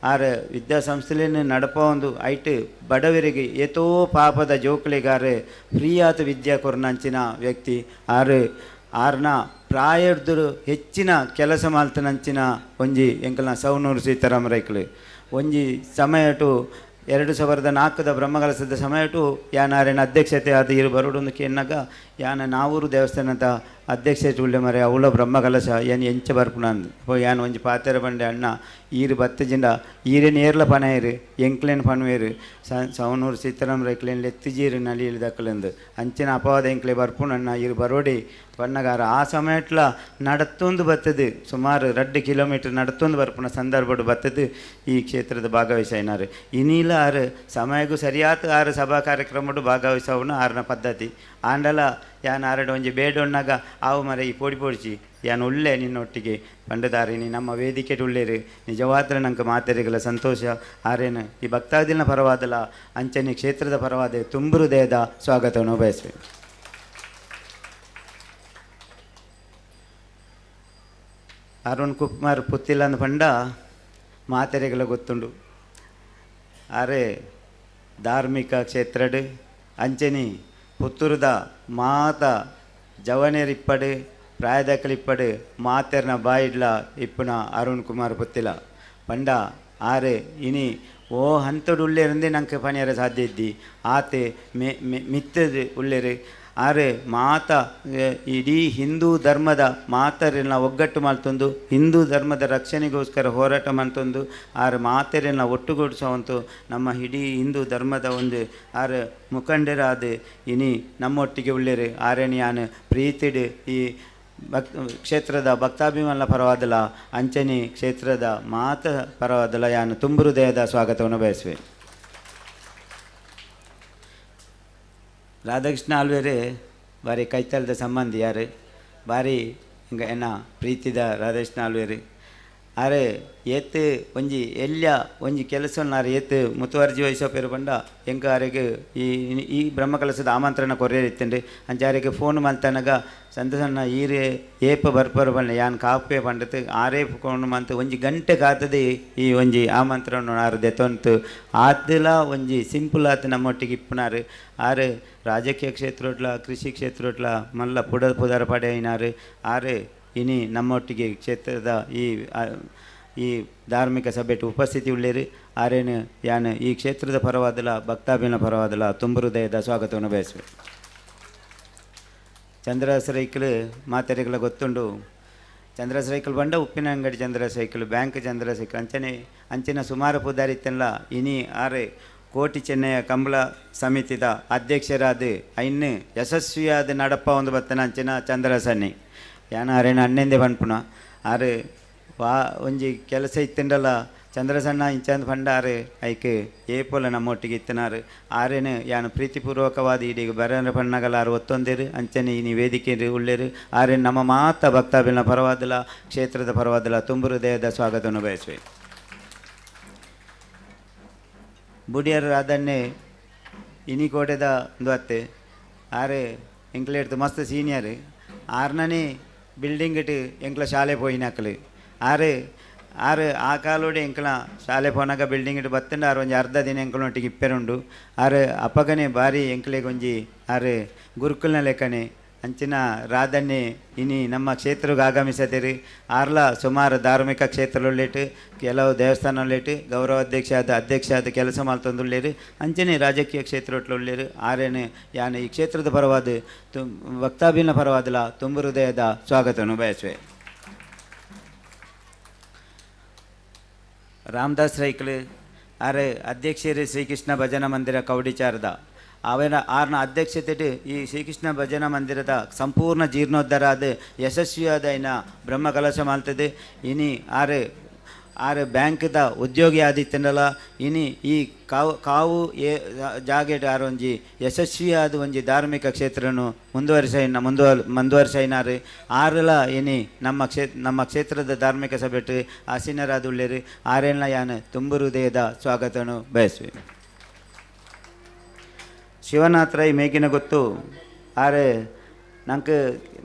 ಆರು ವಿದ್ಯಾಸಂಸ್ಥೆಯನ್ನು ನಡಪೊಂದು ಐಟ್ ಬಡವರಿಗೆ ಏತೋ ಪಾಪದ ಜೋಕುಲಿಗಾರೆ ಫ್ರೀಯಾದ ವಿದ್ಯಾ ಕೊರ್ನಂಚಿನ ವ್ಯಕ್ತಿ. ಆರು ಆರ್ನ ಪ್ರಾಯರ್ದುರು ಹೆಚ್ಚಿನ ಕೆಲಸ ಮಲ್ತನಂಚಿನ ಒಂಜಿ ಎಂಕಲ್ನ ಸವಣೂರು ಸೀತಾರಾಮ ರೈಕುಲು. ಒಂಜಿ ಸಮಯಟು 2004 ಬ್ರಹ್ಮಕಲಶದ ಸಮಯಟು ಯಾನಾರೇನ ಅಧ್ಯಕ್ಷತೆ ಆದ ಇರು ಬರುಡೊಂದು ಕೇನ್ನಾಗ ಯಾನ ನಾವೂರು ದೇವಸ್ಥಾನದ ಅಧ್ಯಕ್ಷತೆ ಉಳ್ಳೆ ಮರೆ ಅವಳ ಬ್ರಹ್ಮಕಲಶ ಏನು ಎಂಚ ಬರ್ಪುನಂದು ಅಪ್ಪ ಯಾನ್ ಒಂಜಿ ಪಾತೆರ ಬಂಡೆ ಅಣ್ಣ ಈರು ಬತ್ತಜಿಂಡ ಈರೇನು ಏರ್ಲ ಪಣಯರು ಎಂಕ್ಲೇನು ಪಣವೇರು ಸವಣೂರು ಸೀತಾರಾಮ ರೈಕ್ಲೇನು ಲೆತ್ತಿಜೀರು ನಲಿಯಲ್ಲಿ ದಕ್ಕಲೆಂದು ಅಂಚಿನ ಅಪವಾದ ಎಂಕ್ಲೆ ಬರ್ಪುನಣ್ಣ ಈರು ಬರೋಡಿ ಪಣ್ಣಗಾರ. ಆ ಸಮಯಟ್ಲ ನಡತ್ತೊಂದು ಬತ್ತದು ಸುಮಾರು 2 ಕಿಲೋಮೀಟರ್ ನಡತ್ತೊಂದು ಬರ್ಪುನ ಸಂದರ್ಭಡು ಬತ್ತದು ಈ ಕ್ಷೇತ್ರದ ಭಾಗವಹಿಸಾಯಿನಾರು. ಇನ್ನಿಲ್ಲ ಆರು ಸಮಯಗೂ ಸರಿಯಾದ ಆರು ಸಭಾ ಕಾರ್ಯಕ್ರಮಡು ಭಾಗವಹಿಸವನು ಆರನ ಪದ್ಧತಿ. ಆಂಡಲ ಯಾನ್ ಆರಡು ಒಂಜಿ ಬೇಡೊಣ್ಣಾಗ ಆವು ಮರೆ ಈ ಪೋಡಿ ಪೋಡಿಚಿ ಯಾನ್ ಉಳ್ಳೆ ನಿನ್ನೊಟ್ಟಿಗೆ ಪಂಡದಾರಿನಿ ನಮ್ಮ ವೇದಿಕೆ ಉಳ್ಳೇರು ನಿಜವಾದ್ರ ನಂಗೆ ಮಾತೆರಿಗಳ ಸಂತೋಷ. ಆರೇನು ಈ ಭಕ್ತಾದಿನ ಪರವಾದಲ ಅಂಚನೆ ಕ್ಷೇತ್ರದ ಪರವಾದ ತುಂಬು ಹೃದಯದ ಸ್ವಾಗತವನ್ನು ಬಯಸುವೆ. ಅರುಣ್ ಕುಮಾರ್ ಪುತ್ತಿಲಂದ ಪಂಡ ಮಾತೆರೆಗಳ ಗೊತ್ತುಂಡು. ಆರೆ ಧಾರ್ಮಿಕ ಕ್ಷೇತ್ರಡು ಅಂಚನಿ ಪುತ್ತೂರುದ ಮಾತ ಜವನೇರಿಪ್ಪಡು ಪ್ರಾಯದಕಲಿಪ್ಪಡು ಮಾತೆರ್ನ ಬಾಯಿಡ್ಲ ಇಪ್ಪುನ ಅರುಣ್ ಕುಮಾರ್ ಪುತ್ತಿಲ ಪಂಡ ಆರೆ ಇನಿ ಓ ಹಂತಡು ಉಳ್ಳೇರಂದೇ ನಂಗೆ ಪಣಿಯರ ಸಾಧ್ಯ ಇದ್ದಿ ಆತೆ ಮೆ ಮಿತ್ತದು ಉಳ್ಳೇರು. ಆರೆ ಮಾತ ಇಡೀ ಹಿಂದೂ ಧರ್ಮದ ಮಾತರೆಲ್ಲ ಒಗ್ಗಟ್ಟು ಮಾಡ್ತೊಂದು ಹಿಂದೂ ಧರ್ಮದ ರಕ್ಷಣೆಗೋಸ್ಕರ ಹೋರಾಟ ಮಾಡ್ತೊಂದು ಆರು ಮಾತೆರೆಲ್ಲ ಒಟ್ಟುಗೂಡಿಸುವಂತು ನಮ್ಮ ಇಡೀ ಹಿಂದೂ ಧರ್ಮದ ಒಂದು ಆರು ಮುಖಂಡರಾದ ಇನಿ ನಮ್ಮೊಟ್ಟಿಗೆ ಉಳ್ಳೇರು. ಆರೇನು ಯಾನು ಪ್ರೀತಿಡು ಈ ಕ್ಷೇತ್ರದ ಭಕ್ತಾಭಿಮಾನ ಪರವಾದಲ ಅಂಚನಿ ಕ್ಷೇತ್ರದ ಮಾತ ಪರವಾದಲ ಯಾನು ತುಂಬು ಹೃದಯದ ಸ್ವಾಗತವನ್ನು ಬಯಸುವೆ. ರಾಧಾಕೃಷ್ಣ ಆಳ್ವೇರು ಬಾರಿ ಕೈತಲದ ಸಂಬಂಧಿ ಯಾರು ಬಾರಿ ಹಿಂಗೆ ಎನ್ನ ಪ್ರೀತಿದ ರಾಧಾಕೃಷ್ಣ ಆಳ್ವೇರು. ಆರೆ ಏತ್ ಒಂಜಿ ಎಲ್ಯ ಒಂಜಿ ಕೆಲಸವನ್ನು ಆರು ಏತ್ ಮುತುವರ್ಜಿ ವಹಿಸೋಪೇರು ಪಂಡ ಎಂಕ ಆರೆಗ್ ಈ ಈ ಬ್ರಹ್ಮಕಲಶದ ಆಮಂತ್ರಣ ಕೊರ್ಯರ್ ಇತ್ತಂಡು ಅಂಚ ಆರೆಗ್ ಫೋನ್ ಮಲ್ತನಗ ಸಂತ ಸಣ್ಣ ಈರೆ ಏಪ ಬರ್ಪರು ಪಂಡ ಯಾನ್ ಕಾಪೆ ಪಂಡತು ಆರೇ ಫೋನ್ ಮಂತ್ ಒಂಜಿ ಗಂಟೆ ಕಾತದೆ ಈ ಒಂಜಿ ಆಮಂತ್ರಣ ಆರು ದೆತೊಂತು ಆತಲ ಒಂಜಿ ಸಿಂಪಲ್ ಆತು ನಮ್ಮೊಟ್ಟಿಗೆ ಇಪ್ಪುನಾರು. ಆರು ರಾಜಕೀಯ ಕ್ಷೇತ್ರೊಟ್ಲ ಕೃಷಿ ಕ್ಷೇತ್ರೊಟ್ಲ ಮಲ್ಲ ಪುಡ ಪುದರ ಪಡೆಯಿನಾರು. ಆರು ಇನಿ ನಮ್ಮೊಟ್ಟಿಗೆ ಕ್ಷೇತ್ರದ ಈ ಈ ಧಾರ್ಮಿಕ ಸಭೆಟ್ ಉಪಸ್ಥಿತಿ ಉಳ್ಳೇರು. ಆರೇನು ಯಾನ್ ಈ ಕ್ಷೇತ್ರದ ಪರವಾದಲ ಭಕ್ತಾಭಿನ ಪರವಾದಲ ತುಂಬು ಹೃದಯದ ಸ್ವಾಗತವನ್ನು ಬಯಸುವೆ. ಚಂದ್ರಸರೈಕಲ್ ಮಾತೆರೆಗಳ ಗೊತ್ತುಂಡು. ಚಂದ್ರಸೈಕಲ್ ಬಂಡ ಉಪ್ಪಿನ ಅಂಗಡಿ ಚಂದ್ರಸೈಕಲ್ ಬ್ಯಾಂಕ್ ಚಂದ್ರಸೈಕಲ್ ಅಂಚನೆ ಅಂಚಿನ ಸುಮಾರು ಪುದಾರಿತ್ತಲ್ಲ ಇನಿ ಆರೆ ಕೋಟಿ ಚೆನ್ನಯ್ಯ ಕಂಬಳ ಸಮಿತಿದ ಅಧ್ಯಕ್ಷರಾದ ಐನ್ನು ಯಶಸ್ವಿಯಾದ ನಡಪ ಒಂದು ಬತ್ತನ ಅಂಚಿನ ಚಂದ್ರಸನ್ನಿ ಯಾನ ಆರೇನ ಅಣ್ಣೆಂದೆ ಪನ್ಪುನ ಆರು ವಾ ಒಂಜಿ ಕೆಲಸ ಇತ್ತಂಡಲ್ಲ ಚಂದ್ರಸಣ್ಣ ಇಂಚಂದ ಪಂಡ ಆರು ಐಕ್ ಏಪೋಲ ನಮ್ಮೊಟ್ಟಿಗೆ ಇತ್ತನಾರು. ಆರೇನು ಯಾನು ಪ್ರೀತಿಪೂರ್ವಕವಾದ ಇದೀಗ ಬರನ ಪಣ್ಣಗಲ ಆರು ಒತ್ತೊಂದಿರು ಅಂಚನೆ ಇನಿ ವೇದಿಕೆ ಉಳ್ಳೇರು. ಆರೇನು ನಮ್ಮ ಮಾತ ಭಕ್ತಾಭಿನ ಪರವಾದಲ ಕ್ಷೇತ್ರದ ಪರವಾದಲ ತುಂಬು ಹೃದಯದ ಸ್ವಾಗತವನ್ನು ಬಯಸುವೆ. ಬುಡಿಯರ ರಾಧನ್ನೇ ಇನಿಕೋಟೆದ ಒಂದು ಅತ್ತೆ ಆರೆ ಎಂಕ್ಲೇಡ್ದು ಮಸ್ತ್ ಸೀನಿಯರ್ ಆರ್ನನೇ ಬಿಲ್ಡಿಂಗ್ ಇಟ್ಟು ಎಂಕ್ಲ ಶಾಲೆ ಪೋಯಿನಕಲು ಆರು ಆರು ಆ ಕಾಲೋಡಿ ಎಂಕ್ಲ ಶಾಲೆ ಪೋನಾಗ ಬಿಲ್ಡಿಂಗ್ ಇಟ್ಟು ಬತ್ತಂಡ ಆರು ಒಂಜಿ ಅರ್ಧ ದಿನ ಎಂಕ್ಲೊಟ್ಟಿಗೆ ಇಪ್ಪೆರುಂಡು. ಆರು ಅಪಗನೆ ಬಾರಿ ಎಂಕ್ಲೆಗ್ ಒಂಜಿ ಆರು ಗುರುಕುಲ್ನ ಲೆಕ್ಕನೆ ಅಂಚಿನ ರಾಧನ್ನೇ ಇನಿ ನಮ್ಮ ಕ್ಷೇತ್ರಕ್ಕೆ ಆಗಮಿಸದಿರಿ. ಆರ್ಲ ಸುಮಾರು ಧಾರ್ಮಿಕ ಕ್ಷೇತ್ರಲುಳ್ಳೇಟು ಕೆಲವು ದೇವಸ್ಥಾನಲೇಟು ಗೌರವ ಅಧ್ಯಕ್ಷ ಆದ ಅಧ್ಯಕ್ಷ ಆದ ಕೆಲಸ ಮಲ್ತೊಂದುಳ್ಳೇರು ಅಂಚನೆ ರಾಜಕೀಯ ಕ್ಷೇತ್ರೊಟ್ಲುಳ್ಳೇರು. ಆರೇನು ಯಾನು ಈ ಕ್ಷೇತ್ರದ ಪರವಾದ ಭಕ್ತಾಭಿನ ಪರವಾದಲ ತುಂಬು ಹೃದಯದ ಸ್ವಾಗತವನ್ನು ಬಯಸುವೆ. ರಾಮದಾಸ್ ರೈಕ್ಲು ಆರೆ ಅಧ್ಯಕ್ಷರು ಶ್ರೀಕೃಷ್ಣ ಭಜನಾ ಮಂದಿರ ಕೌಡಿಚಾರದ ಅವರ ಆರ್ನ ಅಧ್ಯಕ್ಷತೆಡ್ ಈ ಶ್ರೀಕೃಷ್ಣ ಭಜನಾ ಮಂದಿರದ ಸಂಪೂರ್ಣ ಜೀರ್ಣೋದ್ಧಾರ ಆದ್ ಯಶಸ್ವಿಯಾದ ಐನ ಬ್ರಹ್ಮ ಕಲಶ ಮಲ್ತದೆ. ಇನಿ ಆರು ಆರು ಬ್ಯಾಂಕ್ದ ಉದ್ಯೋಗಿ ಆದಿತ್ತಂಡಲ ಇನಿ ಈ ಕಾವು ಕಾವು ಏ ಜಾಗೆಡ್ ಆರು ಒಂಜಿ ಯಶಸ್ವಿಯಾದ ಒಂಜಿ ಧಾರ್ಮಿಕ ಕ್ಷೇತ್ರನು ಮುಂದುವರಿಸೈನ ಮುಂದುವರಿಸೈನಾರು ಆರುಲ ಇನಿ ನಮ್ಮ ನಮ್ಮ ಕ್ಷೇತ್ರದ ಧಾರ್ಮಿಕ ಸಭೆಟ್ ಆಸೀನರಾದುಳ್ಳೇರು. ಆರೆಲ್ಲ ಯಾನ್ ತುಂಬು ಹೃದಯದ ಸ್ವಾಗತನು ಬಯಸುವೆ. ಶಿವನಾಥ್ ರೈ ಮೇಗಿನ ಗೊತ್ತು ಆರು ನಂಗೆ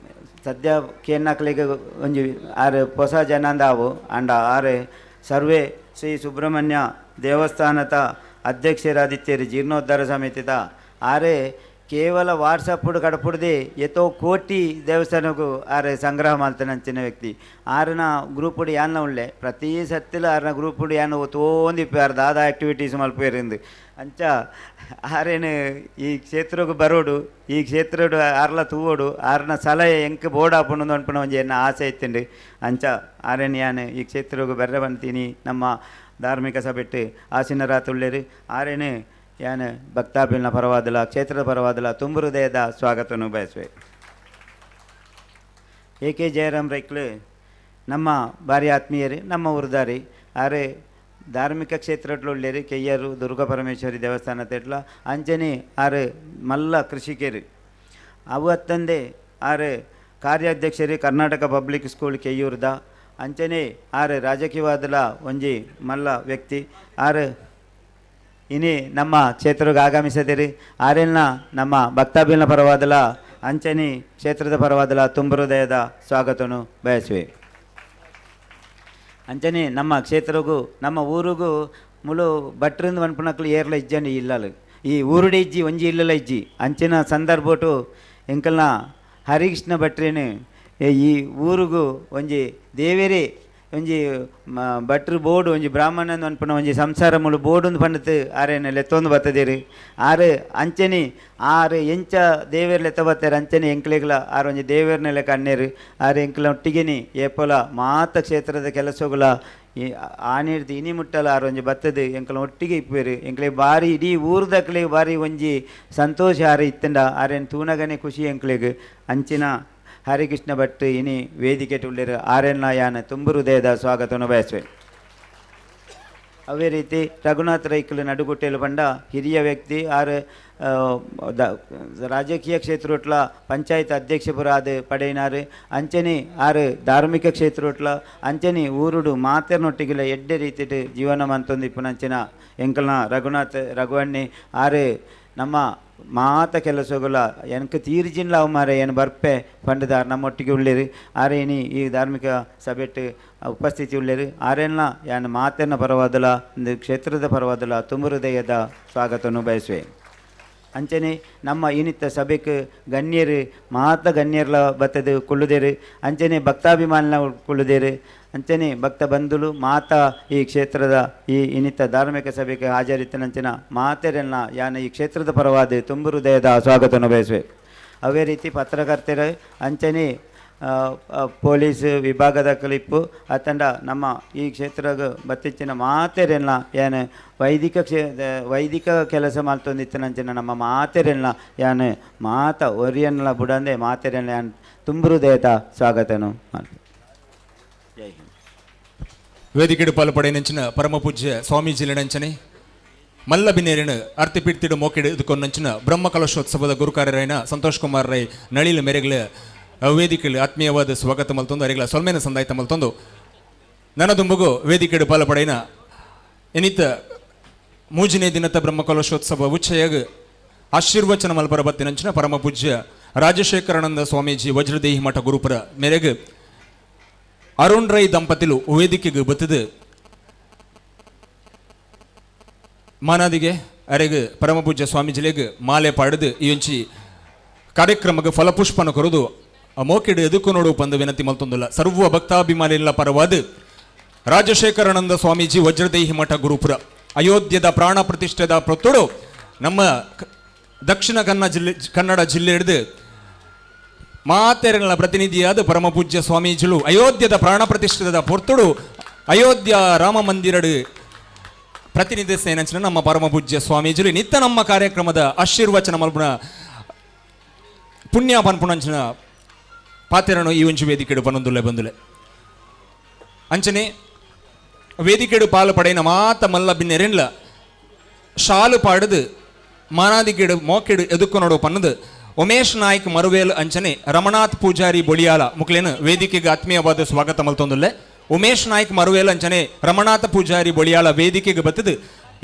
ಸದ್ಯ ಕೇನ್ನಕ್ಲಿಗೆ ಒಂಜಿ ಆರು ಹೊಸ ಜನಾಂದಾವು ಅಂಡ ಆರು ಸರ್ವೇ ಶ್ರೀ ಸುಬ್ರಹ್ಮಣ್ಯ ದೇವಸ್ಥಾನದ ಅಧ್ಯಕ್ಷರಾದಿತ್ಯರು ಜೀರ್ಣೋದ್ಧಾರ ಸಮಿತಿದ ಆರೆ ಕೇವಲ ವಾಟ್ಸಪ್ ಕಡಪುಡ್ದೆ ಎತ್ತೋ ಕೋಟಿ ದೇವಸ್ಥಾನಕ್ಕೂ ಆರೆ ಸಂಗ್ರಹ ಮಾಡ್ತಾನಂಚಿನ ವ್ಯಕ್ತಿ. ಆರನ ಗ್ರೂಪುಡು ಯಾನ ಉಳ್ಳೆ ಪ್ರತಿ ಸತ್ತಿಲ ಆರನ ಗ್ರೂಪುಡು ಯಾನ ತೋಂದಿಪ್ಪು ಆರು ದಾದ ಆ್ಯಕ್ಟಿವಿಟೀಸ್ ಮಲ್ಪೇರಿಂದು ಅಂಚ ಆರೇನು ಈ ಕ್ಷೇತ್ರಕ್ಕೆ ಬರೋಡು ಈ ಕ್ಷೇತ್ರಡು ಆರ್ಲ ತೂವೋಡು ಆರನ ಸಲಹೆ ಎಂಕ್ ಬೋರ್ಡ್ ಆಪುಂಡು ಅನ್ಪುನ ಒಂಜಿ ಎನ್ನ ಆಸೆ ಇತ್ತುಂಡು. ಅಂಚ ಆರೇನು ಯಾನು ಈ ಕ್ಷೇತ್ರಕ್ಕೆ ಬರ್ರೆ ಬಂತೀನಿ ನಮ್ಮ ಧಾರ್ಮಿಕ ಸಭೆಟ್ಟು ಆಸೀನರಾತುಳ್ಳೇರು. ಆರೇನು ಯಾನು ಭಕ್ತಾಭಿನ ಪರವಾದಲ ಕ್ಷೇತ್ರದ ಪರವಾದಲ ತುಂಬು ಹೃದಯದ ಸ್ವಾಗತವನ್ನು ಬಯಸುವೆ. ಎ ಕೆ ಜಯರಾಮ್ ರೈಕ್ಲು ನಮ್ಮ ಭಾರಿ ಆತ್ಮೀಯರು, ನಮ್ಮ ಊರ್ದಾರಿ. ಆರೆ ಧಾರ್ಮಿಕ ಕ್ಷೇತ್ರಟ್ಲುಳ್ಳೇರು ಕೆಯ್ಯರು ದುರ್ಗಾ ಪರಮೇಶ್ವರಿ ದೇವಸ್ಥಾನ ತೆಟ್ಲ ಅಂಚನೆ ಆರು ಮಲ್ಲ ಕೃಷಿಕರು. ಅವು ಅತ್ತಂದೆ ಆರು ಕಾರ್ಯಾಧ್ಯಕ್ಷರು ಕರ್ನಾಟಕ ಪಬ್ಲಿಕ್ ಸ್ಕೂಲ್ ಕೆಯ್ಯೂರ್ದ ಅಂಚನೆ ಆರು ರಾಜಕೀಯವಾದಲ ಒಂಜಿ ಮಲ್ಲ ವ್ಯಕ್ತಿ. ಆರು ಇನಿ ನಮ್ಮ ಕ್ಷೇತ್ರಕ್ಕೆ ಆಗಮಿಸದಿರಿ. ಆರೆಲ್ನ ನಮ್ಮ ಭಕ್ತಾಭಿನ ಪರವಾದಲ ಅಂಚನೆ ಕ್ಷೇತ್ರದ ಪರವಾದಲ ತುಂಬು ಹೃದಯದ ಸ್ವಾಗತವನ್ನು ಬಯಸುವೆ. ಅಂಚನೆ ನಮ್ಮ ಕ್ಷೇತ್ರಗೂ ನಮ್ಮ ಊರಿಗೂ ಮುಳು ಭಟ್ರಿಂದ ವನ್ಪುನಕ್ಲು ಏರ್ಲ ಇಜ್ಜಂಡಿ ಇಲ್ಲಲು ಈ ಊರುಡೆ ಇಜ್ಜಿ ಒಂಜಿ ಇಲ್ಲಲ ಇಜ್ಜಿ ಅಂಚಿನ ಸಂದರ್ಭಟು ಎಂಕಲ್ನ ಹರಿಕೃಷ್ಣ ಭಟ್ರೇನು ಈ ಊರಿಗೂ ಒಂಜಿ ದೇವೇರೇ ಒಂಜಿ ಭಟ್ರು ಬೋರ್ಡು ಒಂಜಿ ಬ್ರಾಹ್ಮಣನ ಅನ್ಪುನ ಒಂಜಿ ಸಂಸಾರ ಮುಳು ಬೋರ್ಡು ಪಂಡತು ಆರೇನ ಲೆತ್ತೊಂದು ಬತ್ತದೇರು. ಆರು ಅಂಚನೆ ಆರು ಎಂಚ ದೇವೇರ್ ಲೆತ್ತ ಬತ್ತಾರೆ ಅಂಚನೆ ಎಂಕ್ಲೆಗ್ಲ ಆರು ಒಂಜಿ ದೇವೇರ್ನ ಲೆಕ್ಕ ಅಣ್ಣೇರು. ಆರು ಎಂಕ್ಲ ಒಟ್ಟಿಗೆನಿ ಏಪೊಲ ಮಾತ ಕ್ಷೇತ್ರದ ಕೆಲಸಗಳ ಈ ಆನೇರ್ದು ಇನಿ ಮುಟ್ಟಲ ಆರು ಒಂಜಿ ಬತ್ತದು ಎಂಕ್ಲ ಒಟ್ಟಿಗೆ ಇಪ್ಪೇರು. ಎಂಕ್ಲೆ ಬಾರಿ ಇಡೀ ಊರ್ದಕ್ಲೆಗ್ ಬಾರಿ ಒಂಜಿ ಸಂತೋಷ ಆರು ಇತ್ತಂಡ ಆರೇನು ತೂನಗನೆ ಖುಷಿ ಎಂಕ್ಲೆಗ್. ಅಂಚಿನ ಹರಿಕೃಷ್ಣ ಭಟ್ ಇನಿ ವೇದಿಕೆ ಉಳ್ಳೇರು. ಆರೆನ್ನ ಯಾನ ತುಂಬು ಹೃದಯದ ಸ್ವಾಗತವನ್ನು ಬಯಸುವೆ. ಅದೇ ರೀತಿ ರಘುನಾಥ್ ರೈಕುಲು ನಡುಗುಟ್ಟೆಲು ಪಂಡ ಹಿರಿಯ ವ್ಯಕ್ತಿ. ಆರು ರಾಜಕೀಯ ಕ್ಷೇತ್ರೊಟ್ಲ ಪಂಚಾಯತ್ ಅಧ್ಯಕ್ಷಪುರ ಆದ ಪಡೆಯಿನಾರು. ಅಂಚನೆ ಆರು ಧಾರ್ಮಿಕ ಕ್ಷೇತ್ರೊಟ್ಲ ಅಂಚನೆ ಊರುಡು ಮಾತೆರ್ನೊಟ್ಟಿಗೆಲ ಎಡ್ಡೆ ರೀತಿಟ್ ಜೀವನ ಮಂತೊಂದು ಇಪ್ಪುನಂಚಿನ ಎಂಕಲ್ನ ರಘುನಾಥ್ ರಘುವಣ್ಣಿ ಆರು ನಮ್ಮ ಮಾತ ಕೆಲಸಗಳ ಎನಕ್ಕೆ ತೀರ್ಜಿನ್ಲ ಅವು ಮಾರೆ ಏನು ಬರ್ಪೆ ಪಂಡದಾರ್ ನಮ್ಮೊಟ್ಟಿಗೆ ಉಳ್ಳೇರು. ಆರೆ ಇನಿ ಈ ಧಾರ್ಮಿಕ ಸಭೆಟ್ ಉಪಸ್ಥಿತಿ ಉಳ್ಳೇರು. ಆರೆಲ್ಲ ಯಾನು ಮಾತನ್ನ ಪರವಾದಲ ಕ್ಷೇತ್ರದ ಪರವಾದಲ ತುಂಬು ಹೃದಯದ ಸ್ವಾಗತವನ್ನು ಬಯಸುವೆ. ಅಂಚನೆ ನಮ್ಮ ಇನ್ನಿತ್ತ ಸಭೆಗೆ ಗಣ್ಯರು ಮಾತ ಗಣ್ಯರ್ಲ ಬತ್ತದು ಕುಳ್ಳುದೇರು. ಅಂಚನೆ ಭಕ್ತಾಭಿಮಾನಿನ ಕುಳ್ಳುದೇರು. ಅಂಚನೆ ಭಕ್ತ ಬಂಧುಲು ಮಾತಾ ಈ ಕ್ಷೇತ್ರದ ಈ ಇನ್ನಿತ್ತ ಧಾರ್ಮಿಕ ಸಭೆಗೆ ಹಾಜರಿತ್ತನಂಚಿನ ಮಾತೆರೆಲ್ಲ ಯಾನ ಈ ಕ್ಷೇತ್ರದ ಪರವಾದ ತುಂಬು ಹೃದಯದ ಸ್ವಾಗತವನ್ನು ಬಯಸುವೆ. ಅದೇ ರೀತಿ ಪತ್ರಕರ್ತರ ಅಂಚನೆ ಪೊಲೀಸ್ ವಿಭಾಗದ ಕ್ಲಿಪ್ಪು ಅತ್ತಂಡ ನಮ್ಮ ಈ ಕ್ಷೇತ್ರದ ಬತ್ತಿಚ್ಚಿನ ಮಾತೆರೆಲ್ಲ ಏನು ವೈದಿಕ ವೈದಿಕ ಕೆಲಸ ಮಲ್ತೊಂದಿತ್ತಿನಂಚಿನ ನಮ್ಮ ಮಾತೆರೆಲ್ಲ ಯಾನು ಮಾತ ಒರಿಯನ್ಲ ಬುಡಂದೆ ಮಾತೆರೆಲ್ಲ ಯಾನ್ ತುಂಬು ಹೃದಯದ ಸ್ವಾಗತನು. ಜೈ ಹಿಂದ್. ವೇದಿಕೆಡು ಪಾಲ್ಪಡೆನಂಚಿನ ಪರಮ ಪೂಜ್ಯ ಸ್ವಾಮೀಜಿಲೆನಂಚನೆ ಮಲ್ಲಬಿನೇರಿನ ಅರ್ತಿಪೀಡ್ತಿಡು ಮೋಕೆಡು ಇದಕ್ಕೊಂದಂಚಿನ ಬ್ರಹ್ಮ ಕಲಶೋತ್ಸವದ ಗುರುಕಾರ್ಯರಾಯನ ಸಂತೋಷ್ ಕುಮಾರ್ ರೈ ನಳಿಲ ಮೇರೆಗಳ ವೇದಿಕೆಯಲ್ಲಿ ಆತ್ಮೀಯವಾದ ಸ್ವಾಗತ ಮಲ್ತೊಂದು ಅರಿಗಳ ಸೊಲ್ಮೇನ ಸಂದಾಯ್ತ ಮಲ್ತೊಂದು ನನದುಂಬುಗು ವೇದಿಕೆಡು ಪಾಲ್ಪಡೆಯನ ಎನಿತ ಮೂಜನೇ ದಿನದ ಬ್ರಹ್ಮ ಕಲಶೋತ್ಸವ ಉಚ್ಚಯಾಗ ಆಶೀರ್ವಚನ ಮಲ್ಪರ ಬತ್ತಿನಂಚಿನ ಪರಮ ಪೂಜ್ಯ ರಾಜಶೇಖರಾನಂದ ಸ್ವಾಮೀಜಿ ವಜ್ರದೇಹಿ ಮಠ ಗುರುಪುರ ಮೇರೆಗೆ ಅರುಣ್ ರೈ ದಂಪತಿಲು ವೇದಿಕೆಗೆ ಬತ್ತದು ಮಾನಾದಿಗೆ ಅರೆಗ್ ಪರಮಪೂಜ್ಯ ಸ್ವಾಮೀಜಿಲೆಗ್ ಮಾಲೆ ಪಾಡದು ಈ ಒಂಚಿ ಕಾರ್ಯಕ್ರಮಕ್ಕೆ ಫಲಪುಷ್ಪನ ಕೊರದು ಮೋಕೆಡು ಎದುಕು ನೋಡು ಪಂದು ವಿನಂತಿ ಮಲ್ತೊಂದುಲ್ಲ. ಸರ್ವ ಭಕ್ತಾಭಿಮಾನಿಗಳ ಪರವಾದ ರಾಜಶೇಖರಾನಂದ ಸ್ವಾಮೀಜಿ ವಜ್ರದೇಹಿ ಮಠ ಗುರುಪುರ ಅಯೋಧ್ಯದ ಪ್ರಾಣ ಪ್ರತಿಷ್ಠೆದ ಪ್ರತುಡು ನಮ್ಮ ದಕ್ಷಿಣ ಕನ್ನಡ ಜಿಲ್ಲೆ ಹಿಡಿದು ಮಾತೆರಗಳ ಪ್ರತಿನಿಧಿಯಾದ ಪರಮಪೂಜ್ಯ ಸ್ವಾಮೀಜಿಲು ಅಯೋಧ್ಯದ ಪ್ರಾಣ ಪ್ರತಿಷ್ಠೆದ ಪೊರ್ತುಡು ಅಯೋಧ್ಯ ರಾಮ ಮಂದಿರಡು ಪ್ರತಿನಿಧಿಸೇನಂಚಿನ ನಮ್ಮ ಪರಮ ಪೂಜ್ಯ ಸ್ವಾಮೀಜಿಲು ನಿತ್ಯ ನಮ್ಮ ಕಾರ್ಯಕ್ರಮದ ಆಶೀರ್ವಚನ ಮಲ್ಪುನ ಪುಣ್ಯ ಪನ್ಪುಣಂಚಿನ ಪಾತೆರನು ಈ ಒಂಜಿ ವೇದಿಕೆಡು ಪನೊಂದುಲ್ಲೆ ಬಂದುಲೆ. ಅಂಚನೆ ವೇದಿಕೆಡು ಪಾಲು ಪಡೆಯಿನ ಮಾತ ಮಲ್ಲ ಬಿನ್ನೆರೆನ್ಲ ಶಾಲು ಪಾಡದು ಮಾನಾದಿಗೆಡು ಮೋಕೆಡು ಎದುಕ್ಕೊನೋಡು ಪನ್ನದು ಉಮೇಶ್ ನಾಯ್ಕ್ ಮರುವೇಲ್ ಅಂಚನೆ ರಮಣಾಥ್ ಪೂಜಾರಿ ಬೊಳಿಯಾಲ ಮುಕ್ಲೇನು ವೇದಿಕೆಗೆ ಆತ್ಮೀಯವಾದ ಸ್ವಾಗತ ಮಲ್ತೊಂದುಲ್ಲೆ. ಉಮೇಶ್ ನಾಯ್ಕ್ ಮರುವೇಲ್ ಅಂಚನೆ ರಮಣಾಥ ಪೂಜಾರಿ ಬೊಳಿಯಾಲ ವೇದಿಕೆಗೆ ಬತ್ತದು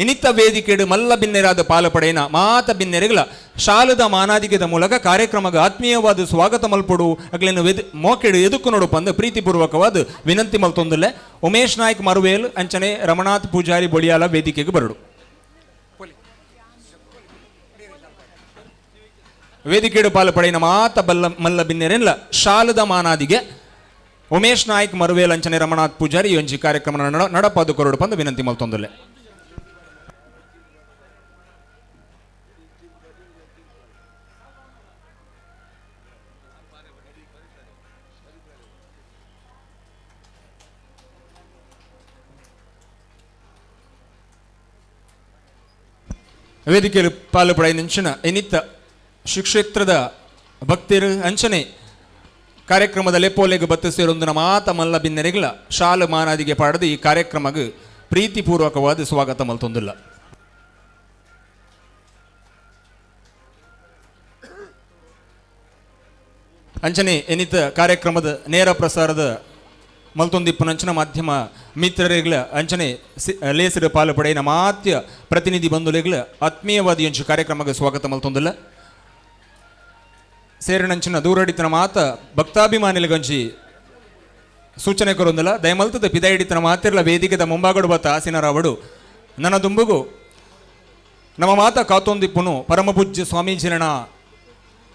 ಇನಿತ್ತ ವೇದಿಕೆಡು ಮಲ್ಲ ಬಿನ್ನೆರಾದ ಪಾಲು ಪಡೆಯಿನ ಮಾತ ಬಿನ್ನೆರೆಗಳ ಶಾಲದ ಮಾನಾದಿಗೆದ ಮೂಲಕ ಕಾರ್ಯಕ್ರಮಕ್ಕೆ ಆತ್ಮೀಯವಾದ ಸ್ವಾಗತ ಮಲ್ಪೊಡು ಅಗ್ಲೇನು ಮೋಕೆಡು ಎದುಕ್ಕೊನೋಡು ಪಂದು ಪ್ರೀತಿಪೂರ್ವಕವಾದ ವಿನಂತಿ ಮಲ್ತೊಂದುಲ್ಲೆ. ಉಮೇಶ್ ನಾಯ್ಕ್ ಮರುವೇಲ್ ಅಂಚನೆ ರಮಣಾಥ್ ಪೂಜಾರಿ ಬೊಳಿಯಾಲ ವೇದಿಕೆಗೆ ಬರಡು. ವೇದಿಕೆಡು ಪಾಲು ಪಡೆಯಿನ ಮಾತ ಬಲ್ಲ ಮಲ್ಲ ಬಿನ್ನೆರೆನ್ಲ ಶಾಲದ ಮಾನಾದಿಗೆ ಉಮೇಶ್ ನಾಯ್ಕ್ ಮರುವೇಲ್ ಅಂಚನೆ ರಮಣಾಥ್ ಪೂಜಾರಿ ಈ ಒಂಜಿ ಕಾರ್ಯಕ್ರಮ ನಡಪಾದು ಕೊರಡು ಪಂದು ವಿನಂತಿ ಮಲ್ತೊಂದುಲ್ಲೆ. ವೇದಿಕೆಯಲ್ಲಿ ಪಾಲು ಪಡೆಯಿನ ಇನಿತ್ತ ಶ್ರೀಕ್ಷೇತ್ರದ ಭಕ್ತರು ಅಂಚನೆ ಕಾರ್ಯಕ್ರಮದ ಲೆಪ್ಪೋಲೆಗೆ ಬತ್ತು ಸೇರೊಂದಿನ ಮಾತ ಮಲ್ಲ ಬಿನ್ನೆರೆಗಳ ಶಾಲು ಮಾನಾದಿಗೆ ಪಾಡದು ಈ ಕಾರ್ಯಕ್ರಮಕ್ಕೆ ಪ್ರೀತಿಪೂರ್ವಕವಾದ ಸ್ವಾಗತ ಮಲ್ತೊಂದಿಲ್ಲ. ಅಂಚನೆ ಎನಿತ ಕಾರ್ಯಕ್ರಮದ ನೇರ ಪ್ರಸಾರದ ಮಲ್ತೊಂದಿಪ್ಪುನಂಚಿನ ಮಾಧ್ಯಮ ಮಿತ್ರರಿಗಳ ಅಂಚನೆ ಲೇಸರು ಪಾಲು ಪಡೆಯಿನ ಮಾತ್ಯ ಪ್ರತಿನಿಧಿ ಬಂಧುಲೆಗಳ ಆತ್ಮೀಯವಾದ ಅಂಚು ಕಾರ್ಯಕ್ರಮಕ್ಕೆ ಸ್ವಾಗತ ಮಲ್ತೊಂದಿಲ್ಲ. ಸೇರಿನಂಚಿನ ದೂರಡಿತನ ಮಾತ ಭಕ್ತಾಭಿಮಾನಿಗಳಿಗಂಚಿ ಸೂಚನೆ ಕೊರೊಂದಿಲ್ಲ. ದಯಮಲ್ತದ ಪಿದೈಡಿತನ ಮಾತಿರ್ಲ ವೇದಿಕೆದ ಮುಂಬಾಗಡು ಬತ್ತ ಆಸಿನರಾವಡು ನನ್ನ ದುಂಬುಗು ನಮ್ಮ ಮಾತ ಕಾತೊಂದಿಪ್ಪುನು ಪರಮಪೂಜ್ಯ ಸ್ವಾಮೀಜಿನ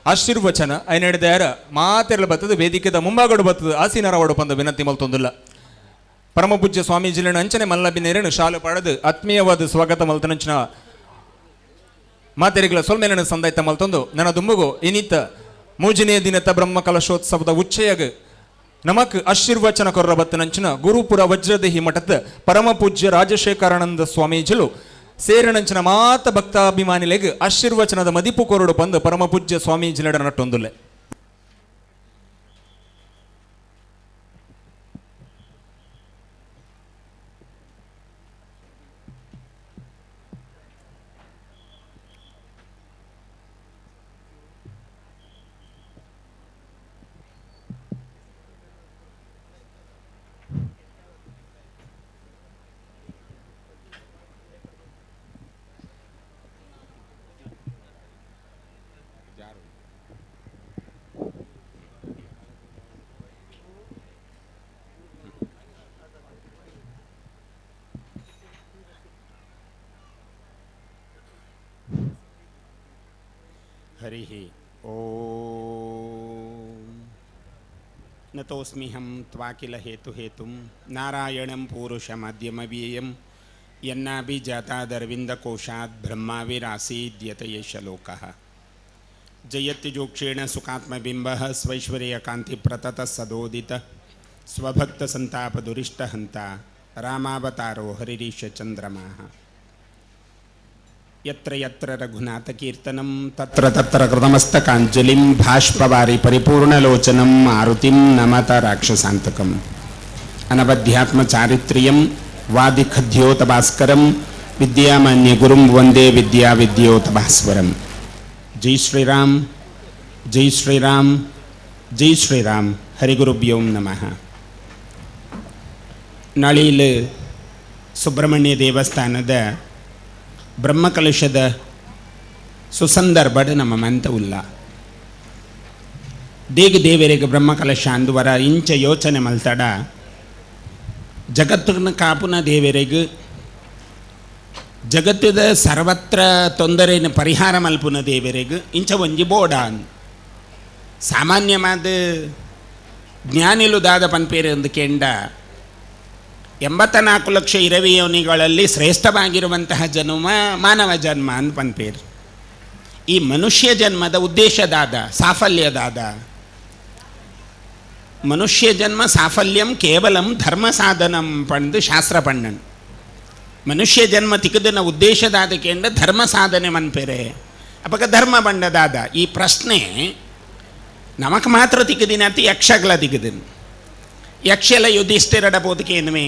ಆಶೀರ್ವಚನ ಐನೆಡ್ದಾರ ಮಾತಿರ್ಲ ಬತ್ತದ ವೇದಿಕೆದ ಮುಂಬಾಗಡು ಬತ್ತದ ಆಸೀನರಾವಡು ಪಂದ ವಿನಂತಿ ಮಲ್ತೊಂದಿಲ್ಲ. ಪರಮಪೂಜ್ಯ ಸ್ವಾಮೀಜಿನ ಅಂಚನೆ ಮಲ್ಲಬಿನೇರನು ಶಾಲು ಪಾಡದು ಆತ್ಮೀಯವಾದ ಸ್ವಾಗತ ಮಲ್ತನಂಚಿನ ಮಾತೆರಿಗಳ ಸೊಲ್ಮೇಲನ ಸಂದಾಯ್ತ ಮಲ್ತೊಂದು ನನ್ನ ದುಂಬುಗು ಇನಿತ ಮೂಜನೇ ದಿನತ ಬ್ರಹ್ಮ ಕಲಶೋತ್ಸವದ ಉಚ್ಚಯಗ ನಮಕ್ ಆಶೀರ್ವಚನ ಕೊರ್ರ ಬತ್ತನಂಚಿನ ಗುರುಪುರ ವಜ್ರದೇಹಿ ಮಠದ ಪರಮ ಪೂಜ್ಯ ರಾಜಶೇಖರಾನಂದ ಸ್ವಾಮೀಜಿಲು ಸೇರಿನಂಚಿನ ಮಾತ ಭಕ್ತಾಭಿಮಾನಿಲೆಗ್ ಆಶೀರ್ವಚನದ ಮದಿಪು ಕೊರಡು ಬಂದು ಪರಮ ಪೂಜ್ಯ ಸ್ವಾಮೀಜಿಲಡ ನಟ್ಟೊಂದುಲ್ಲೆ. हरिः ॐ नतोऽस्म्यहं त्वाकिल हेतुहेतुं नारायणं पूरुषमाद्यमव्ययं यन्नाभिजातादरविन्दकोशात् ब्रह्माविरासीद्यत एष लोकः। जयत्यजोक्षेण सुखात्मबिम्बः स्वैश्वर्यकान्तिप्रततः सदोदितः स्वभक्तसन्तापदुरिष्टहन्ता रामावतारो हरिरीशचन्द्रमाः। यत्र यत्र रघुनाथकीर्तनं तत्र तत्र कृतमस्तकाञ्जलिं भाष्पवारि परिपूर्णलोचनं मारुतिं नमत राक्षसान्तकम्। अनवध्यात्मचारित्र्यं वादिखद्योतभास्करं विद्यामान्यगुरुं वन्दे विद्याविद्योतभास्वरं। जय श्रीराम, जय श्रीराम, जय श्रीराम। हरिगुरुभ्यो नमः. ನಳೀಲು ಸುಬ್ರಹ್ಮಣ್ಯ ದೇವಸ್ಥಾನದ ಬ್ರಹ್ಮಕಲಶದ ಸುಸಂದರ್ಭಡ್ ನಮ್ಮ ಮಂತವುಲ್ಲ. ದೇಗ ದೇವರಿಗೆ ಬ್ರಹ್ಮಕಲಶ ಅಂದುವರ ಇಂಚ ಯೋಚನೆ ಮಲ್ತಡ ಜಗತ್ತಿನ ಕಾಪುನ ದೇವರಿಗೆ ಜಗತ್ತದ ಸರ್ವತ್ರ ತೊಂದರೆಯನ್ನು ಪರಿಹಾರ ಮಲ್ಪುನ ದೇವರಿಗೆ ಇಂಚ ಒಂಜಿ ಬೋಡ. ಸಾಮಾನ್ಯವಾದ ಜ್ಞಾನಿಲು ದಾದ ಪನ್ಪೇರು ಎಂದು ಕೆಂಡ 84 ಲಕ್ಷ ಇರವಿಯೋನಿಗಳಲ್ಲಿ ಶ್ರೇಷ್ಠವಾಗಿರುವಂತಹ ಜನ್ಮ ಮಾನವ ಜನ್ಮ ಅಂತ ಪನ್ಪೇರು. ಈ ಮನುಷ್ಯ ಜನ್ಮದ ಉದ್ದೇಶದಾದ ಸಾಫಲ್ಯದಾದ ಮನುಷ್ಯ ಜನ್ಮ ಸಾಫಲ್ಯಂ ಕೇವಲಂ ಧರ್ಮ ಸಾಧನಂ ಪಂದು ಶಾಸ್ತ್ರ ಪಣ್ಣನ್. ಮನುಷ್ಯ ಜನ್ಮ ತಿಕ್ಕದನ ಉದ್ದೇಶದಾದಕ್ಕೆಂಡ ಧರ್ಮ ಸಾಧನೆ ಮನ್ಪೆರೆ ಅಪಗ ಧರ್ಮ ಬಂಡದಾದ ಈ ಪ್ರಶ್ನೆ ನಮಕ್ ಮಾತ್ರ ತಿಕ್ಕದಿನ ಅತಿ ಯಕ್ಷಗಳ ತಿಕ್ಕದಿನ ಯಕ್ಷೆಲ್ಲ ಯುಧಿಷ್ಠಿರಡ ಬೋಧಕೇನುವೆ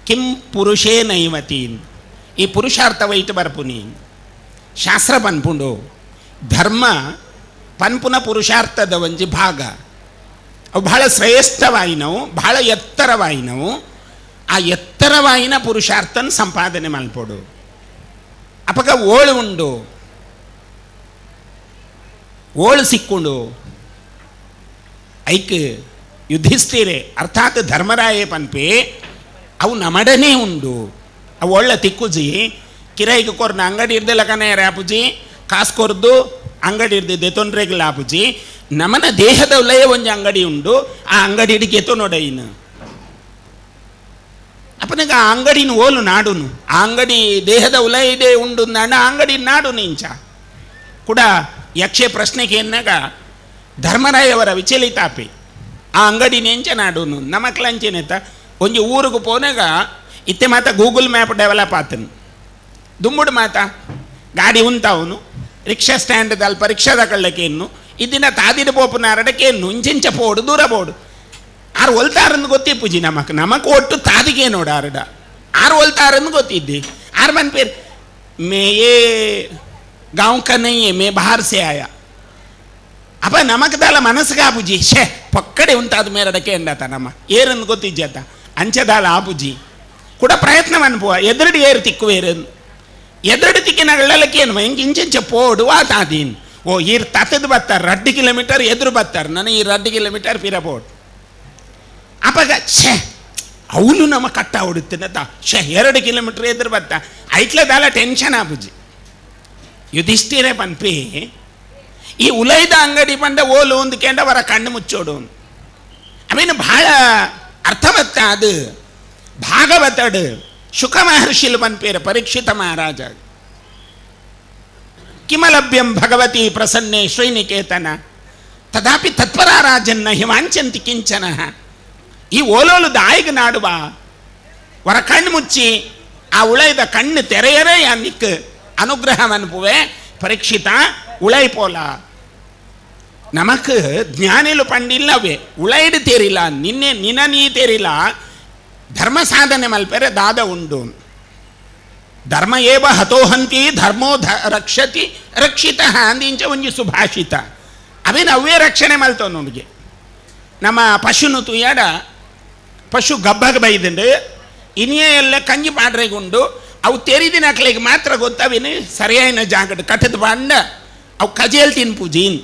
ಕಿಂ ಪುರುಷೇ ನೈವತೀನ್ ಈ ಪುರುಷಾರ್ಥ ವೈಟ್ ಬರ್ಪುನಿ ಶಾಸ್ತ್ರ ಪನ್ಪುಂಡು ಧರ್ಮ ಪನ್ಪುನ ಪುರುಷಾರ್ಥದ ಒಂಜಿ ಭಾಗ ಅವು ಬಹಳ ಶ್ರೇಷ್ಠವಾಯಿನವು ಬಹಳ ಎತ್ತರವಾಯಿನವು ಆ ಎತ್ತರವಾಯಿನ ಪುರುಷಾರ್ಥನ ಸಂಪಾದನೆ ಮಲ್ಪೋಡು ಅಪಗ ಓಳು ಉಂಡು ಓಳು ಸಿಕ್ಕೊಂಡು ಐಕ್ ಯುಧಿಷ್ಠಿರೆ ಅರ್ಥಾತ್ ಧರ್ಮರಾಯೇ ಪನ್ಪೆ ಅವು ನಮಡನೇ ಉಂಡು ಅವು ಒಳ್ಳೆ ತಿಕ್ಕುಜಿ ಕಿರಾಯಿಗೆ ಕೊರ್ನ ಅಂಗಡಿ ಇರ್ದೆಲ್ಲ ಕನೆಯರೆ ಆಪುಜಿ ಕಾಸು ಕೊರ್ದು ಅಂಗಡಿ ಇರ್ದಿದ್ದೆ ತೊಂದರೆಗಿಲ್ಲ ಆಪುಜಿ ನಮನ ದೇಹದ ಉಲಯ ಒಂಜಿ ಅಂಗಡಿ ಉಂಡು ಆ ಅಂಗಡಿ ಹಿಡಿಗೆ ನೋಡೈನು ಅಪ್ಪನಿಗೆ ಆ ಅಂಗಡಿನ ಓಲು ನಾಡುನು ಆ ಅಂಗಡಿ ದೇಹದ ಉಲಯ ಇದೆ ಉಂಡು ನಾಡ ಆ ಅಂಗಡಿ ನಾಡು ನಿಂಚ ಕೂಡ ಯಕ್ಷೆ ಪ್ರಶ್ನೆಗೆ ಎನ್ನಾಗ ಧರ್ಮರಾಯವರ ವಿಚಲಿತಾಪಿ ಆ ಅಂಗಡಿ ನೆಂಚ ನಾಡುನು ನಮಕ್ಲಂಚೆನೆತ್ತ ಒಂಜಿ ಊರಿಗೆ ಪೋನಾಗ ಇತ್ತೆ ಮಾತ Google map develop ಆತನು ದುಂಬುಡು ಮಾತ ಗಾಡಿ ಉಂತಾವನು ರಿಕ್ಷಾ ಸ್ಟ್ಯಾಂಡ್ ಅಲ್ಪ ರಿಕ್ಷಾದ ಕಳ್ಳಕ್ಕೆ ಇನ್ನು ಇದಿನ ತಾದಿನ ಪೋಪುನಾರಡಕ್ಕೆ ಇನ್ನು ಇಂಚಿಂಚ ಪೋಡು ದೂರ ಪೋಡು ಆರು ಒಲ್ತಾರನ್ನು ಗೊತ್ತಿಪ್ಪುಜಿ ನಮಕ್ ನಮಕ್ ಒಟ್ಟು ತಾದಿಗೆ ನೋಡು ಆರಡ ಆರು ಒಲ್ತಾರನ್ನು ಗೊತ್ತಿದ್ದಿ ಆರು ಮನ್ ಪೇರ್ ಮೇ ಯೇ ಗಾಂವ್ ಕ ನಹೀ ಹೈ ಮೇ ಬಾಹರ್ ಸೆ ಆಯಾ ಅಪ್ಪ ನಮಕ್ ದಾಲ ಮನಸ್ಸಿಗೆ ಆಪುಜಿ ಶೇ ಪಕ್ಕಡೆ ಉಂತಾದ ಮೇರಡಕ್ಕೆ ಎಂಡಾತ ನಮ್ಮ ಏರನ್ನು ಗೊತ್ತಿಜ್ಜಾತ ಅಂಚದಾಲ ಆಪುಜಿ ಕೂಡ ಪ್ರಯತ್ನ ಅನ್ಪುವ ಎದುರಡಿ ಏರು ತಿಕ್ಕುವೇರನ್ನು ಎದುರಡಿ ತಿಕ್ಕಿನಗಳಕ್ಕೆ ಏನು ಹಿಂಗೆ ಇಂಚಿಂಚ ಪೋಡು ಆತಾದೀನ್ ಓ ಈರ್ ತತ್ತದ ಬತ್ತಾರೆ 2 ಕಿಲೋಮೀಟರ್ ಎದುರು ಬತ್ತಾರೆ ನನಗೆ ಈ 2 ಕಿಲೋಮೀಟರ್ ಪಿರ ಪೋಡು ಅಪಗ ಛೇ ಅವನು ನಮ್ಮ ಕಟ್ಟ ಹೊಡುತ್ತೇನೆ ಛೇ 2 ಕಿಲೋಮೀಟರ್ ಎದುರು ಬತ್ತ ಐಟ್ಲದಾಲ ಟೆನ್ಷನ್ ಆಪುಜಿ ಯುಧಿಷ್ಠಿರೇ ಪನ್ಪಿ ಈ ಉಲೈದ ಅಂಗಡಿ ಬಂದ ಓಲು ಒಂದು ಕೆಂಡ ವರ ಕಣ್ಣು ಮುಚ್ಚೋಡು ಆಮೇಲೆ ಭಾಳ ಅರ್ಥವತ್ತ ಅದು ಭಾಗವತಡು ಶುಕ ಮಹರ್ಷಿಲು ಪನ್ಪೇರ ಪರೀಕ್ಷಿತ ಮಹಾರಾಜ ಕಿಮಲಭ್ಯಂ ಭಗವತಿ ಪ್ರಸನ್ನೆ ಶ್ರೀನಿಕೇತನ ತದಾಪಿ ತತ್ಪರ ರಾಜನ್ನ ಹಿಮಾಂಚಂತಿ ಕಿಂಚನ ಈ ಓಲೋಲು ದಾಯಿಗೆ ನಾಡುವ ವರ ಕಣ್ಣು ಮುಚ್ಚಿ ಆ ಉಳೈದ ಕಣ್ಣು ತೆರೆಯರೇ ನಿಕ್ ಅನುಗ್ರಹ ಅನ್ಪುವೆ ಪರೀಕ್ಷಿತ ಉಳೈ ಪೋಲ ನಮಕ್ ಜ್ಞಾನಿಲು ಪಂಡಿಲ್ಲವೇ ಉಳೈಡು ತೇರಿಲ್ಲ ನಿನ್ನೆ ನಿನ ನೀ ತೇರಿಲ್ಲ ಧರ್ಮ ಸಾಧನೆ ಮಲ್ಪೆರೆ ದಾದ ಉಂಡು ಧರ್ಮ ಏವ ಹತೋಹಂತಿ ಧರ್ಮೋ ರಕ್ಷತಿ ರಕ್ಷಿತ ಅಂದಿಂಚ ಒಂಜಿ ಸುಭಾಷಿತ ಅವೇನು ಅವೇ ರಕ್ಷಣೆ ಮಲ್ತೋ ನೋಡಿಗೆ ನಮ್ಮ ಪಶುನು ತುಯಾಡ ಪಶು ಗಬ್ಬಗೆ ಬೈದಂಡು ಇನಿಯೇ ಎಲ್ಲ ಕಂಜಿ ಪಾಡ್ರೆಗುಂಡು ಅವು ತೆರಿದಿನ ಅಕ್ಲಿಗೆ ಮಾತ್ರ ಗೊತ್ತವೇನು ಸರಿಯಾಯಿನ ಜಾಗಡ್ ಕಟ್ಟದ ಬಾಂಡ ಅವು ಕಜೇಲ್ ತಿನ್ಪೂಜಿನ್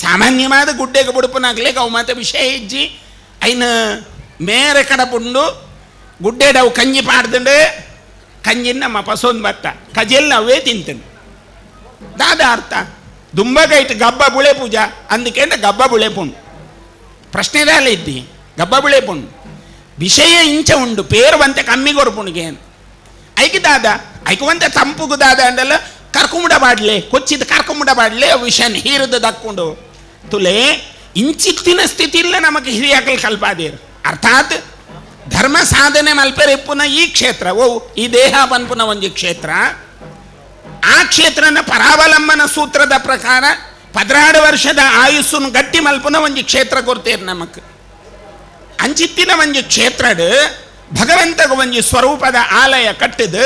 ಸಾಮಾನ್ಯವಾದ ಗುಡ್ಡೆಗೆ ಬುಡುಪನಾಗ್ಲಿಕ್ಕೆ ಅವು ಮಾತ್ರ ವಿಷಯ ಇಜ್ಜಿ ಐನ ಮೇರೆ ಕಡಪುಂಡು ಗುಡ್ಡೆಡ್ ಅವು ಕಂಜಿ ಪಾಡ್ದಂಡು ಕಂಜಿನ ನಮ್ಮ ಪಸೊಂದು ಬತ್ತ ಕಜೆಲ್ಲ ಅವೇ ತಿಂತಂಡು ದಾದ ಅರ್ಥ ದುಂಬಗೈಟ್ ಗಬ್ಬ ಬುಳೆ ಪೂಜಾ ಅಂದಕೇಂಡ ಗಬ್ಬ ಬುಳೆ ಪುಂಡು ಪ್ರಶ್ನೆದಾಲ ಇದ್ದಿ ಗಬ್ಬ ಬುಳೆ ಪುಂಡು ವಿಷಯ ಇಂಚ ಉಂಡು ಪೇರುವಂತೆ ಕಮ್ಮಿ ಕೊರ್ಪುಣಿಗೆ ಐಕೆ ದಾದ ಐಕುವಂತೆ ತಂಪುಗು ದಾದ ಅಂಡಲ್ಲ ಕರ್ಕುಂಬುಡ ಬಾಡ್ಲೆ ಕೊಚ್ಚಿದ ಕರ್ಕುಂಬುಡ ಬಾಡ್ಲೆ ವಿಷನ್ ಹೀರದ ದಕ್ಕೊಂಡು ತುಲೆ ಇಂಚಿತ್ತಿನ ಸ್ಥಿತಿ ಇಲ್ಲ ನಮಗೆ ಹಿರಿಯಾಕಲ್ ಕಲ್ಪಾದೇರು ಅರ್ಥಾತ್ ಧರ್ಮ ಸಾಧನೆ ಮಲ್ಪೆರೆಪ್ಪುನ ಈ ಕ್ಷೇತ್ರ ಓ ಈ ದೇಹ ಪನ್ಪುನ ಒಂಜಿ ಕ್ಷೇತ್ರ ಆ ಕ್ಷೇತ್ರನ ಪರಾವಲಂಬನ ಸೂತ್ರದ ಪ್ರಕಾರ 16 ವರ್ಷದ ಆಯುಸ್ಸುನು ಗಟ್ಟಿ ಮಲ್ಪುನ ಒಂಜಿ ಕ್ಷೇತ್ರ ಕೊರ್ತೇರು ನಮಕ್ ಅಂಚಿತ್ತಿನ ಒಂಜಿ ಕ್ಷೇತ್ರಡು ಭಗವಂತಗ ಒಂಜಿ ಸ್ವರೂಪದ ಆಲಯ ಕಟ್ಟಿದು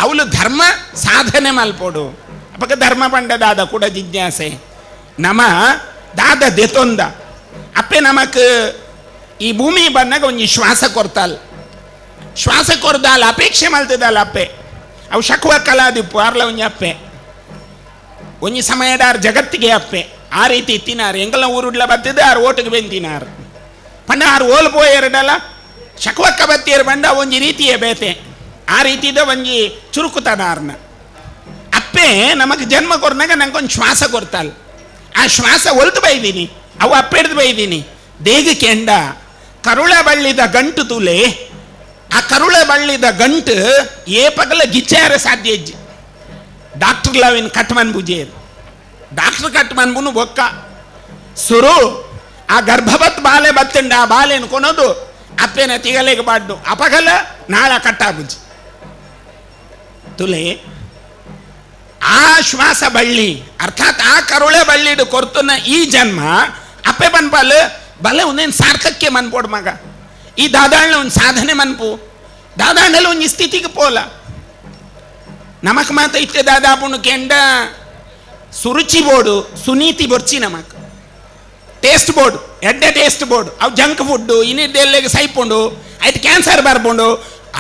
ಅವಳು ಧರ್ಮ ಸಾಧನೆ ಮಲ್ಪೋಡು ಅಪಕ ಧರ್ಮ ಪಂಡದಾದ ಕೂಡ ಜಿಜ್ಞಾಸೆ ನಮ ದಾದ ದೆತೊಂದ ಅಪ್ಪೆ ನಮಕ್ ಈ ಭೂಮಿ ಬಂದಾಗ ಒಂಜಿ ಶ್ವಾಸ ಕೊರ್ತಾಲ್ ಶ್ವಾಸ ಕೊರ್ದಾಲ್ ಅಪೇಕ್ಷೆ ಮಲ್ತದಾಲ್ ಅಪ್ಪೆ ಅವು ಶಕುವ ಕಲಾದಿಪ್ಪು ಆರ್ಲ ಒಂಜಿ ಅಪ್ಪೆ ಒಂಜಿ ಸಮಯದಾರ್ ಜಗತ್ತಿಗೆ ಅಪ್ಪೆ ಆ ರೀತಿ ತಿನ್ನಾರು ಎಂಗಲ ಊರುಡ್ಲ ಬತ್ತಿದ್ದು ಆರು ಓಟಿಗೆ ಬೆಂತಿನಾರು ಪಂಡ ಆರು ಓಲ್ ಪೋಯರಡಲ್ಲ ಶಕುವಕ್ಕ ಬತ್ತಿಯರು ಬಂಡ ಒಂಜಿ ರೀತಿಯೇ ಬೇತೆ ಆ ರೀತಿದ ಒಂಜಿ ಚುರುಕುತನ ಆರ್ನ ಅಪ್ಪೆ ನಮಗೆ ಜನ್ಮ ಕೊರ್ನಾಗ ನಂಗೊಂದು ಶ್ವಾಸ ಕೊರ್ತಾಲ್ ಆ ಶ್ವಾಸ ಒಲ್ತು ಬೈದೀನಿ ಅವು ಅಪ್ಪೆಡ್ದು ಬೈದೀನಿ ದೇಗ ಕೆಂಡ ಕರುಳ ಬಳ್ಳಿದ ಗಂಟು ತುಲೆ ಆ ಕರುಳ ಬಳ್ಳಿದ ಗಂಟು ಏ ಪಗಲ ಗಿಚ್ಚಾರ ಸಾಧ್ಯ ಇಜ್ಜಿ ಡಾಕ್ಟರ್ ಲಾವಿನ ಕಟ್ಮನ್ ಬುಜೇರು ಡಾಕ್ಟರ್ ಕಟ್ಮನ್ ಬುನು ಬೊಕ್ಕ ಸುರು ಆ ಗರ್ಭವತ್ ಬಾಲೆ ಬತ್ತಂಡ ಆ ಬಾಲೆನು ಕೊನೋದು ಅಪ್ಪೆನ ತಿಗಲೆಗೆ ಬಾಡ್ಡು ಅಪಗಲ ನಾಳ ಕಟ್ಟಾಬುಜಿ ತುಲೆ ಆ ಶ್ವಾಸ ಬಳ್ಳಿ ಅರ್ಥಾತ್ ಆ ಕರುಳೆ ಬಳ್ಳಿಡು ಕೊರ್ತುನ ಈ ಜನ್ಮ ಅಪ್ಪೆ ಪನ್ಪಾಲ್ ಬಲೆ ಒಂದೇನು ಸಾರ್ಥಕ್ಕೆ ಮನ್ಪೋಡು ಮಗ ಈ ದಾದಾಳ್ನ ಒಂದು ಸಾಧನೆ ಮನ್ಪು ದಾದಾಂಡಲ ಒಂಜಿ ಸ್ಥಿತಿಗೆ ಪೋಲ ನಮಕ್ ಮಾತ ಇತ್ತೆ ದಾದಾಪುಣು ಕೆಂಡ ಸುರುಚಿ ಬೋರ್ಡು ಸುನೀತಿ ಬೊರ್ಚಿ ನಮಕ್ ಟೇಸ್ಟ್ ಬೋರ್ಡ್ ಎಡ್ಡೆ ಟೇಸ್ಟ್ ಬೋರ್ಡ್ ಅವು ಜಂಕ್ ಫುಡ್ಡು ಇನ್ನಿದ್ದೆಲ್ಲೆಗೆ ಸೈಪುಂಡು ಆಯ್ತು ಕ್ಯಾನ್ಸರ್ ಬರ್ಪುಂಡು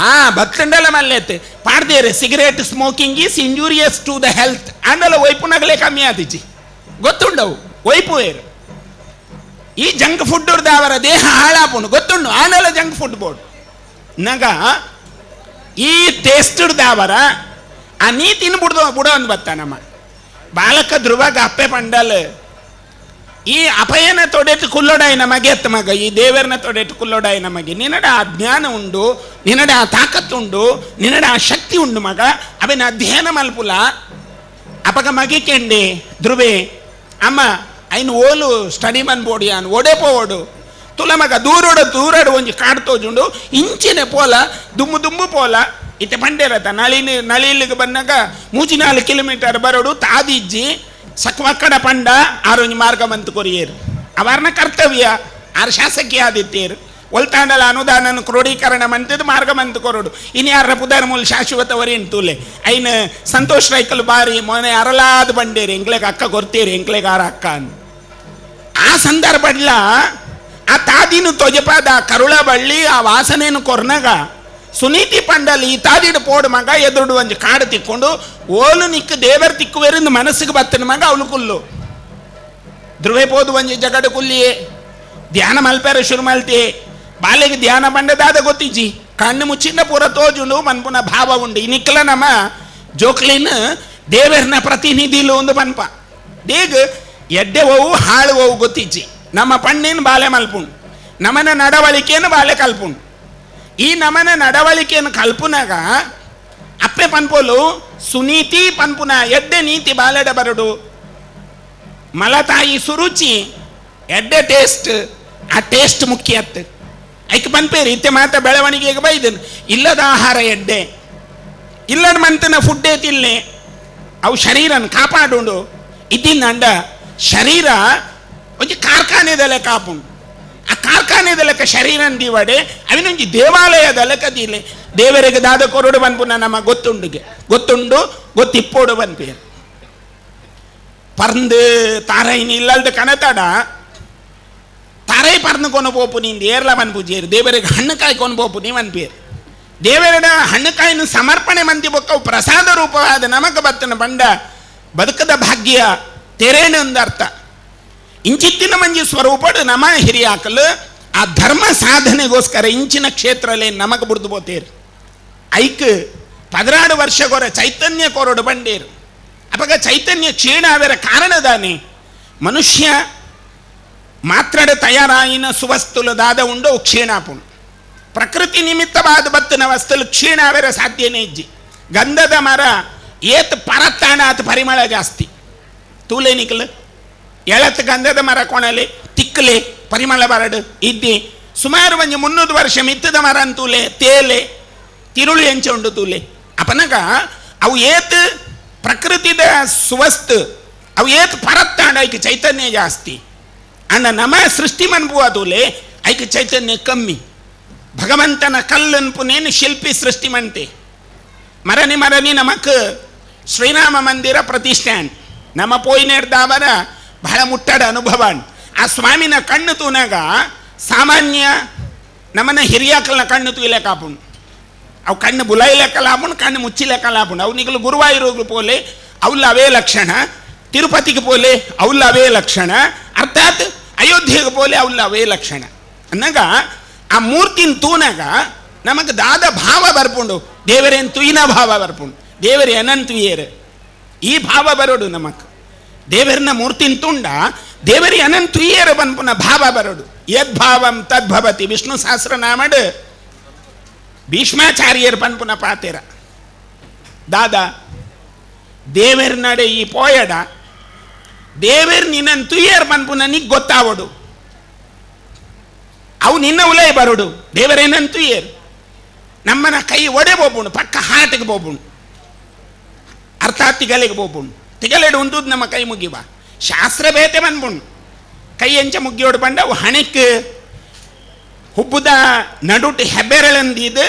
ಆ ಬತ್ತಂಡಲ ಮಲ್ಲೆತ್ ಪಾಡ್ದೇರೆ cigarette smoking is injurious to the health ಆಂಡಲ ಒಯ್ಪುನಗಲೇ ಕಮ್ಮಿ ಆತಿಜಿ ಗೊತ್ತುಂಡವು ಒಯ್ಪು ಏರು ಈ ಜಂಕ್ ಫುಡ್ ಅವರ ದೇಹ ಹಾಳಾಪುಂಡು ಗೊತ್ತುಂಡು ಆಂಡಲ junk food board ನಗ ಈ ಟೇಸ್ಟ್ ದಾವರ ಆ ನೀ ತಿನ್ಬಿಡ್ದು ಬಿಡೋ ಅಂದ್ ಬತ್ತ ನಮ್ಮ ಬಾಲಕ ಧ್ರುವಗ ಅಪ್ಪೆ ಪಂಡಲ್ ಈ ಅಪಯನ ತೊಡೆಟ್ಟು ಕುಲ್ಲೋಡಾಯಿ ನಮಗೆ ಎತ್ತ ಮಗ ಈ ದೇವರನ್ನ ತೊಡೆಟ್ಟು ಕುಲ್ಲೋಡಾಯಿ ನಮಗೆ ನಿನ್ನಡ ಆ ಜ್ಞಾನ ಉಂಡು ನಿನ್ನಡ ಆ ತಾಕತ್ತುಂಡು ನಿನ್ನಡ ಆ ಶಕ್ತಿ ಉಂಡು ಮಗ ಅವನ ಅಧ್ಯಯನ ಮಲ್ಪುಲ ಅಪಗ ಮಗಿ ಕೆಂಡೆ ಧ್ರುವೆ ಅಮ್ಮ ಐನು ಓಲು ಸ್ಟಡಿ ಮನ್ ಬೋಡಿ ಅನ್ ಓಡೆ ಪೋವಡು ತುಲ ಮಗ ದೂರೋಡ ದೂರಡು ಒಂಜಿ ಕಾಡು ತೋಜುಂಡು ಇಂಚಿನೆ ಪೋಲ ದುಮ್ಮು ದುಮ್ಮು ಪೋಲ ಇತ್ತೆ ಪಂಡೇರತ ನಳಿನಿ ನಳಿಲಿಗೆ ಬಂದಾಗ ಮೂಜಿ 4 ಕಿಲೋಮೀಟರ್ ಬರೋಡು ತಾದಿಜ್ಜಿ ಸಕ್ವಕ್ಕಡ ಪಂಡ ಆರೊಂಜಿ ಮಾರ್ಗ ಬಂತು ಕೊರಿಯೇರು ಅವರ್ನ ಕರ್ತವ್ಯ ಆರು ಶಾಸಕಿ ಆದಿತ್ತೇರು ಒಲ್ತಾಂಡಲ ಅನುದಾನ ಕ್ರೋಢೀಕರಣ ಮಂತದ್ದು ಮಾರ್ಗ ಬಂತು ಕೊರಡು ಇನ್ನು ಯಾರ ಪುದಾರ ಮೂಲ ಶಾಶ್ವತ ವರೇನು ತೂಲೆ ಐನ ಸಂತೋಷ್ ರೈಕಲ್ ಬಾರಿ ಮೊನ್ನೆ ಅರಲಾದ ಬಂಡೇರಿ ಎಂಕ್ಲೆಗ್ ಅಕ್ಕ ಕೊರ್ತೀರಿ ಎಂಕ್ಲೆಗ್ ಆರ ಅಕ್ಕ ಅಂದ್ ಆ ಸಂದರ್ಭಡ್ಲ ಆ ತಾದಿನು ತೊಜಪಾದ ಆ ಕರುಳ ಬಳ್ಳಿ ಆ ವಾಸನೆಯನ್ನು ಕೊರ್ನಗ ಸುನೀತಿ ಪಂಡಲ್ ಈ ತಾದಿಡು ಪೋಡು ಮಗ ಎದುರುಡು ಒಂಜಿ ಕಾಡು ತಿಕ್ಕೊಂಡು ಓಲು ನಿಕ್ಕು ದೇವರ್ ತಿಕ್ಕುವೆರಿಂದ ಮನಸ್ಸಿಗೆ ಬತ್ತನ ಮಗ ಅವಳು ಕುಲ್ಲು ಧ್ರುವೆ ಪೋದು ಒಂಜಿ ಜಗಡು ಕುಲ್ಲಿಯೇ ಧ್ಯಾನ ಮಲ್ಪೆರ ಶುರು ಮಲ್ತಿ ಬಾಲೆಗೆ ಧ್ಯಾನ ಬಂಡದಾದ ಗೊತ್ತಿಜ್ಜಿ ಕಣ್ಣು ಮುಚ್ಚಿನ ಪೂರ ತೋಜುಂಡು ಮನ್ಪುನ ಭಾವ ಉಂಡು ಈ ನಿಕ್ಕಲ ನಮ್ಮ ಜೋಕ್ಲಿನ್ ದೇವರ್ನ ಪ್ರತಿನಿಧಿಲು ಒಂದು ಪನ್ಪ ದೇಗ್ ಎಡ್ಡೆ ಹೋವು ಹಾಳು ಹೋವು ಗೊತ್ತಿಜ್ಜಿ ನಮ್ಮ ಪಣ್ಣೇನು ಬಾಲೆ ಮಲ್ಪುಂಡು ನಮನ ನಡವಳಿಕೆಯನ್ನು ಬಾಲೆ ಕಲ್ಪುಂಡು ಈ ನಮನ ನಡವಳಿಕೆಯನ್ನು ಕಲ್ಪುನಾಗ ಅಪ್ಪೆ ಪನ್ಪೋಲು ಸುನೀತಿ ಪನ್ಪುನ ಎಡ್ಡೆ ನೀತಿ ಬಾಲೆಡ ಬರಡು ಮಲತಾಯಿ ಸುರುಚಿ ಎಡ್ಡೆ ಟೇಸ್ಟ್ ಆ ಟೇಸ್ಟ್ ಮುಖ್ಯ ಅತ್ತು ಐಕ್ ಪನ್ಪೇರಿ ಇತ್ತೆ ಮಾತ ಬೆಳವಣಿಗೆಗೆ ಬೈದನು ಇಲ್ಲದ ಆಹಾರ ಎಡ್ಡೆ ಇಲ್ಲದ ಮಂತನ ಫುಡ್ಡೇ ತಿನ್ಲೆ ಅವು ಶರೀರನ ಕಾಪಾಡುಂಡು ಇದ್ದಿನ ಶರೀರ ಒಂಜಿ ಕಾರ್ಖಾನೆದಲೆ ಕಾಪುಂಡು ಆ ಕಾರ್ಖಾನೆದ ಲೆಕ್ಕ ಶರೀರ ದಿವಡೆ ಅವಿನೊಂಜಿ ದೇವಾಲಯದ ಲೆಕ್ಕ ದಿಲೆ ದೇವರಿಗೆ ದಾದ ಕೊರಡು ಬನ್ಪುನ ನಮ್ಮ ಗೊತ್ತುಂಡುಗೆ ಗೊತ್ತುಂಡು ಗೊತ್ತಿಪ್ಪೋಡು ಬನ್ಪೇರು ಪರ್ಂದು ತಾರೈನಿ ಇಲ್ಲಲ್ದು ಕಣತಾಡ ತಾರೈ ಪರ್ದು ಕೊನು ಪೋಪು ನಿಂದು ಏರ್ಲ ಬನ್ಪುಜೇರು ದೇವರಿಗೆ ಹಣ್ಣು ಕಾಯಿ ಕೊನು ಪೋಪು ನೀ ಅನ್ಪೇರು ದೇವರಡ ಹಣ್ಣುಕಾಯಿನ ಸಮರ್ಪಣೆ ಮಂದಿ ಬೊಕ್ಕವು ಪ್ರಸಾದ ರೂಪವಾದ ನಮಗ ಬತ್ತನ ಬಂಡ ಬದುಕದ ಭಾಗ್ಯ ತೆರೇನು ಒಂದು ಅರ್ಥ ಇಂಚಿತ್ತಿನ ಮಂಜಿ ಸ್ವರೂಪಡು ನಮ ಹಿರಿಯಾಕಲು ಆ ಧರ್ಮ ಸಾಧನೆಗೋಸ್ಕರ ಇಂಚಿನ ಕ್ಷೇತ್ರಲೇ ನಮಗ ಬುಡ್ದು ಬೋತೇರು ಐಕ್ 16 ವರ್ಷಗೊರ ಚೈತನ್ಯ ಕೊರಡು ಬಂಡೇರು ಅಪಗ ಚೈತನ್ಯ ಕ್ಷೀಣ ಅವರ ಕಾರಣದಾನೆ ಮನುಷ್ಯ ಮಾತ್ರಡ ತಯಾರಾಯಿನ ಸುವಸ್ತುಲು ದಾದ ಉಂಡು ಕ್ಷೀಣಾಪುಣು ಪ್ರಕೃತಿ ನಿಮಿತ್ತವಾದ ಬತ್ತಿನ ವಸ್ತುಲು ಕ್ಷೀಣ ಅವರ ಸಾಧ್ಯನೇ ಇಜ್ಜಿ ಗಂಧದ ಮರ ಏತ್ ಪರತ್ತಾಣ ಆತ ಪರಿಮಳ ಜಾಸ್ತಿ ತೂಲೆ ನಿಕ್ಲು ಎಳತ್ ಗಂಧದ ಮರ ಕೊಣಲೆ ತಿಕ್ಕಲೆ ಪರಿಮಳ ಬರಡು ಇದ್ದಿ ಸುಮಾರು ಒಂಜಿ 300 ವರ್ಷ ಮಿತ್ತದ ಮರ ಅಂತೂಲೆ ತೇಲೆ ತಿರುಳು ಎಂಚ ಉಂಡು ತೂಲೆ ಅಪನಗ ಅವು ಏತ್ ಪ್ರಕೃತಿದ ಸುವಸ್ತು ಅವು ಏತ್ ಪರತ್ತಾಂಡ ಐಕ್ ಚೈತನ್ಯ ಜಾಸ್ತಿ ಅಂಡ ನಮ ಸೃಷ್ಟಿ ಮನ್ಪುವ ತೂಲೆ ಐಕ್ ಚೈತನ್ಯ ಕಮ್ಮಿ ಭಗವಂತನ ಕಲ್ಲನ್ಪುನೇನು ಶಿಲ್ಪಿ ಸೃಷ್ಟಿ ಮಂತೆ ಮರನಿ ಮರನಿ ನಮಕ್ ಶ್ರೀರಾಮ ಮಂದಿರ ಪ್ರತಿಷ್ಠಾನ್ ನಮ್ಮ ಪೋಯಿನೇರ್ದಾವರ ಬಹಳ ಮುಟ್ಟಡ ಅನುಭವ ಆ ಸ್ವಾಮಿನ ಕಣ್ಣು ತೂನಾಗ ಸಾಮಾನ್ಯ ನಮ್ಮನ್ನ ಹಿರಿಯಾಕಲ್ನ ಕಣ್ಣು ತೂಯಿಲೆಕಾಪುಣ್ ಅವು ಕಣ್ಣು ಬುಲಾಯಿಲೆಕ್ಕಲಾಪುಣ್ ಕಣ್ಣು ಮುಚ್ಚಿಲೆಕ್ಕಲಾಪುಣ್ ಅವು ನಿಗಲು ಗುರುವಾಯೂರಿಗೆ ಪೋಲೆ ಅವಲ್ಲ ಅವೇ ಲಕ್ಷಣ ತಿರುಪತಿಗೆ ಪೋಲೆ ಅವಲ್ಲ ಅವೇ ಲಕ್ಷಣ ಅರ್ಥಾತ್ ಅಯೋಧ್ಯೆಗೆ ಪೋಲೆ ಅವಲ್ಲ ಅವೇ ಲಕ್ಷಣ ಅನ್ನಾಗ ಆ ಮೂರ್ತಿನ ತೂನಾಗ ನಮಗೆ ದಾದ ಭಾವ ಬರ್ಪುಂಡು ದೇವರೇನು ತುಯಿನ ಭಾವ ಬರ್ಪುಂಡು ದೇವರೇ ಅನಂತುಯೇರು ಈ ಭಾವ ಬರೋಡು ನಮಕ್ ದೇವರನ್ನ ಮೂರ್ತಿನ ತುಂಡ ದೇವರಿ ಅನಂತುಯೇರ ಬನ್ಪುನ ಭಾವ ಬರೋಡು ಯದ್ಭಾವಂ ತದ್ಭವತಿ ವಿಷ್ಣು ಸಹಸ್ರನಾಮಡ್ ಭೀಷ್ಮಾಚಾರ್ಯರು ಪನ್ಪುನ ಪಾತೆರ ದಾದಾ ದೇವರ ನಡೆ ಈ ಪೋಯಡ ದೇವರ್ ನಿನ್ನನ್ ತುಯ್ಯರ್ ಪನ್ಪುನ ನಿಗ್ ಗೊತ್ತಾವಡು ಅವು ನಿನ್ನ ಉಲೈ ಬರೋಡು ದೇವರೇನನ್ ತುಯ್ಯರ್ ನಮ್ಮನ ಕೈ ಒಡೆ ಬೋಪುಂಡು ಪಕ್ಕ ಹಾಟಿಗೆ ಬೋಪುಂಡು ಅರ್ಥಾತ್ ತಿಗಲೆಗೆ ಬೋಪುಂಡು. ತಿಗಲೆಡು ಉಂಟುದು ನಮ್ಮ ಕೈ ಮುಗಿವ ಶಾಸ್ತ್ರ ಬೇತೆ ಬಂದ್ಬುಂಡು. ಕೈ ಎಂಚ ಮುಗಿಯೋಡು ಬಂಡ ಅವು ಹಣಕ್ಕೆ ಹುಬ್ಬುದ ನಡುಟು ಹೆಬ್ಬೆರಳಂದಿದ್ದು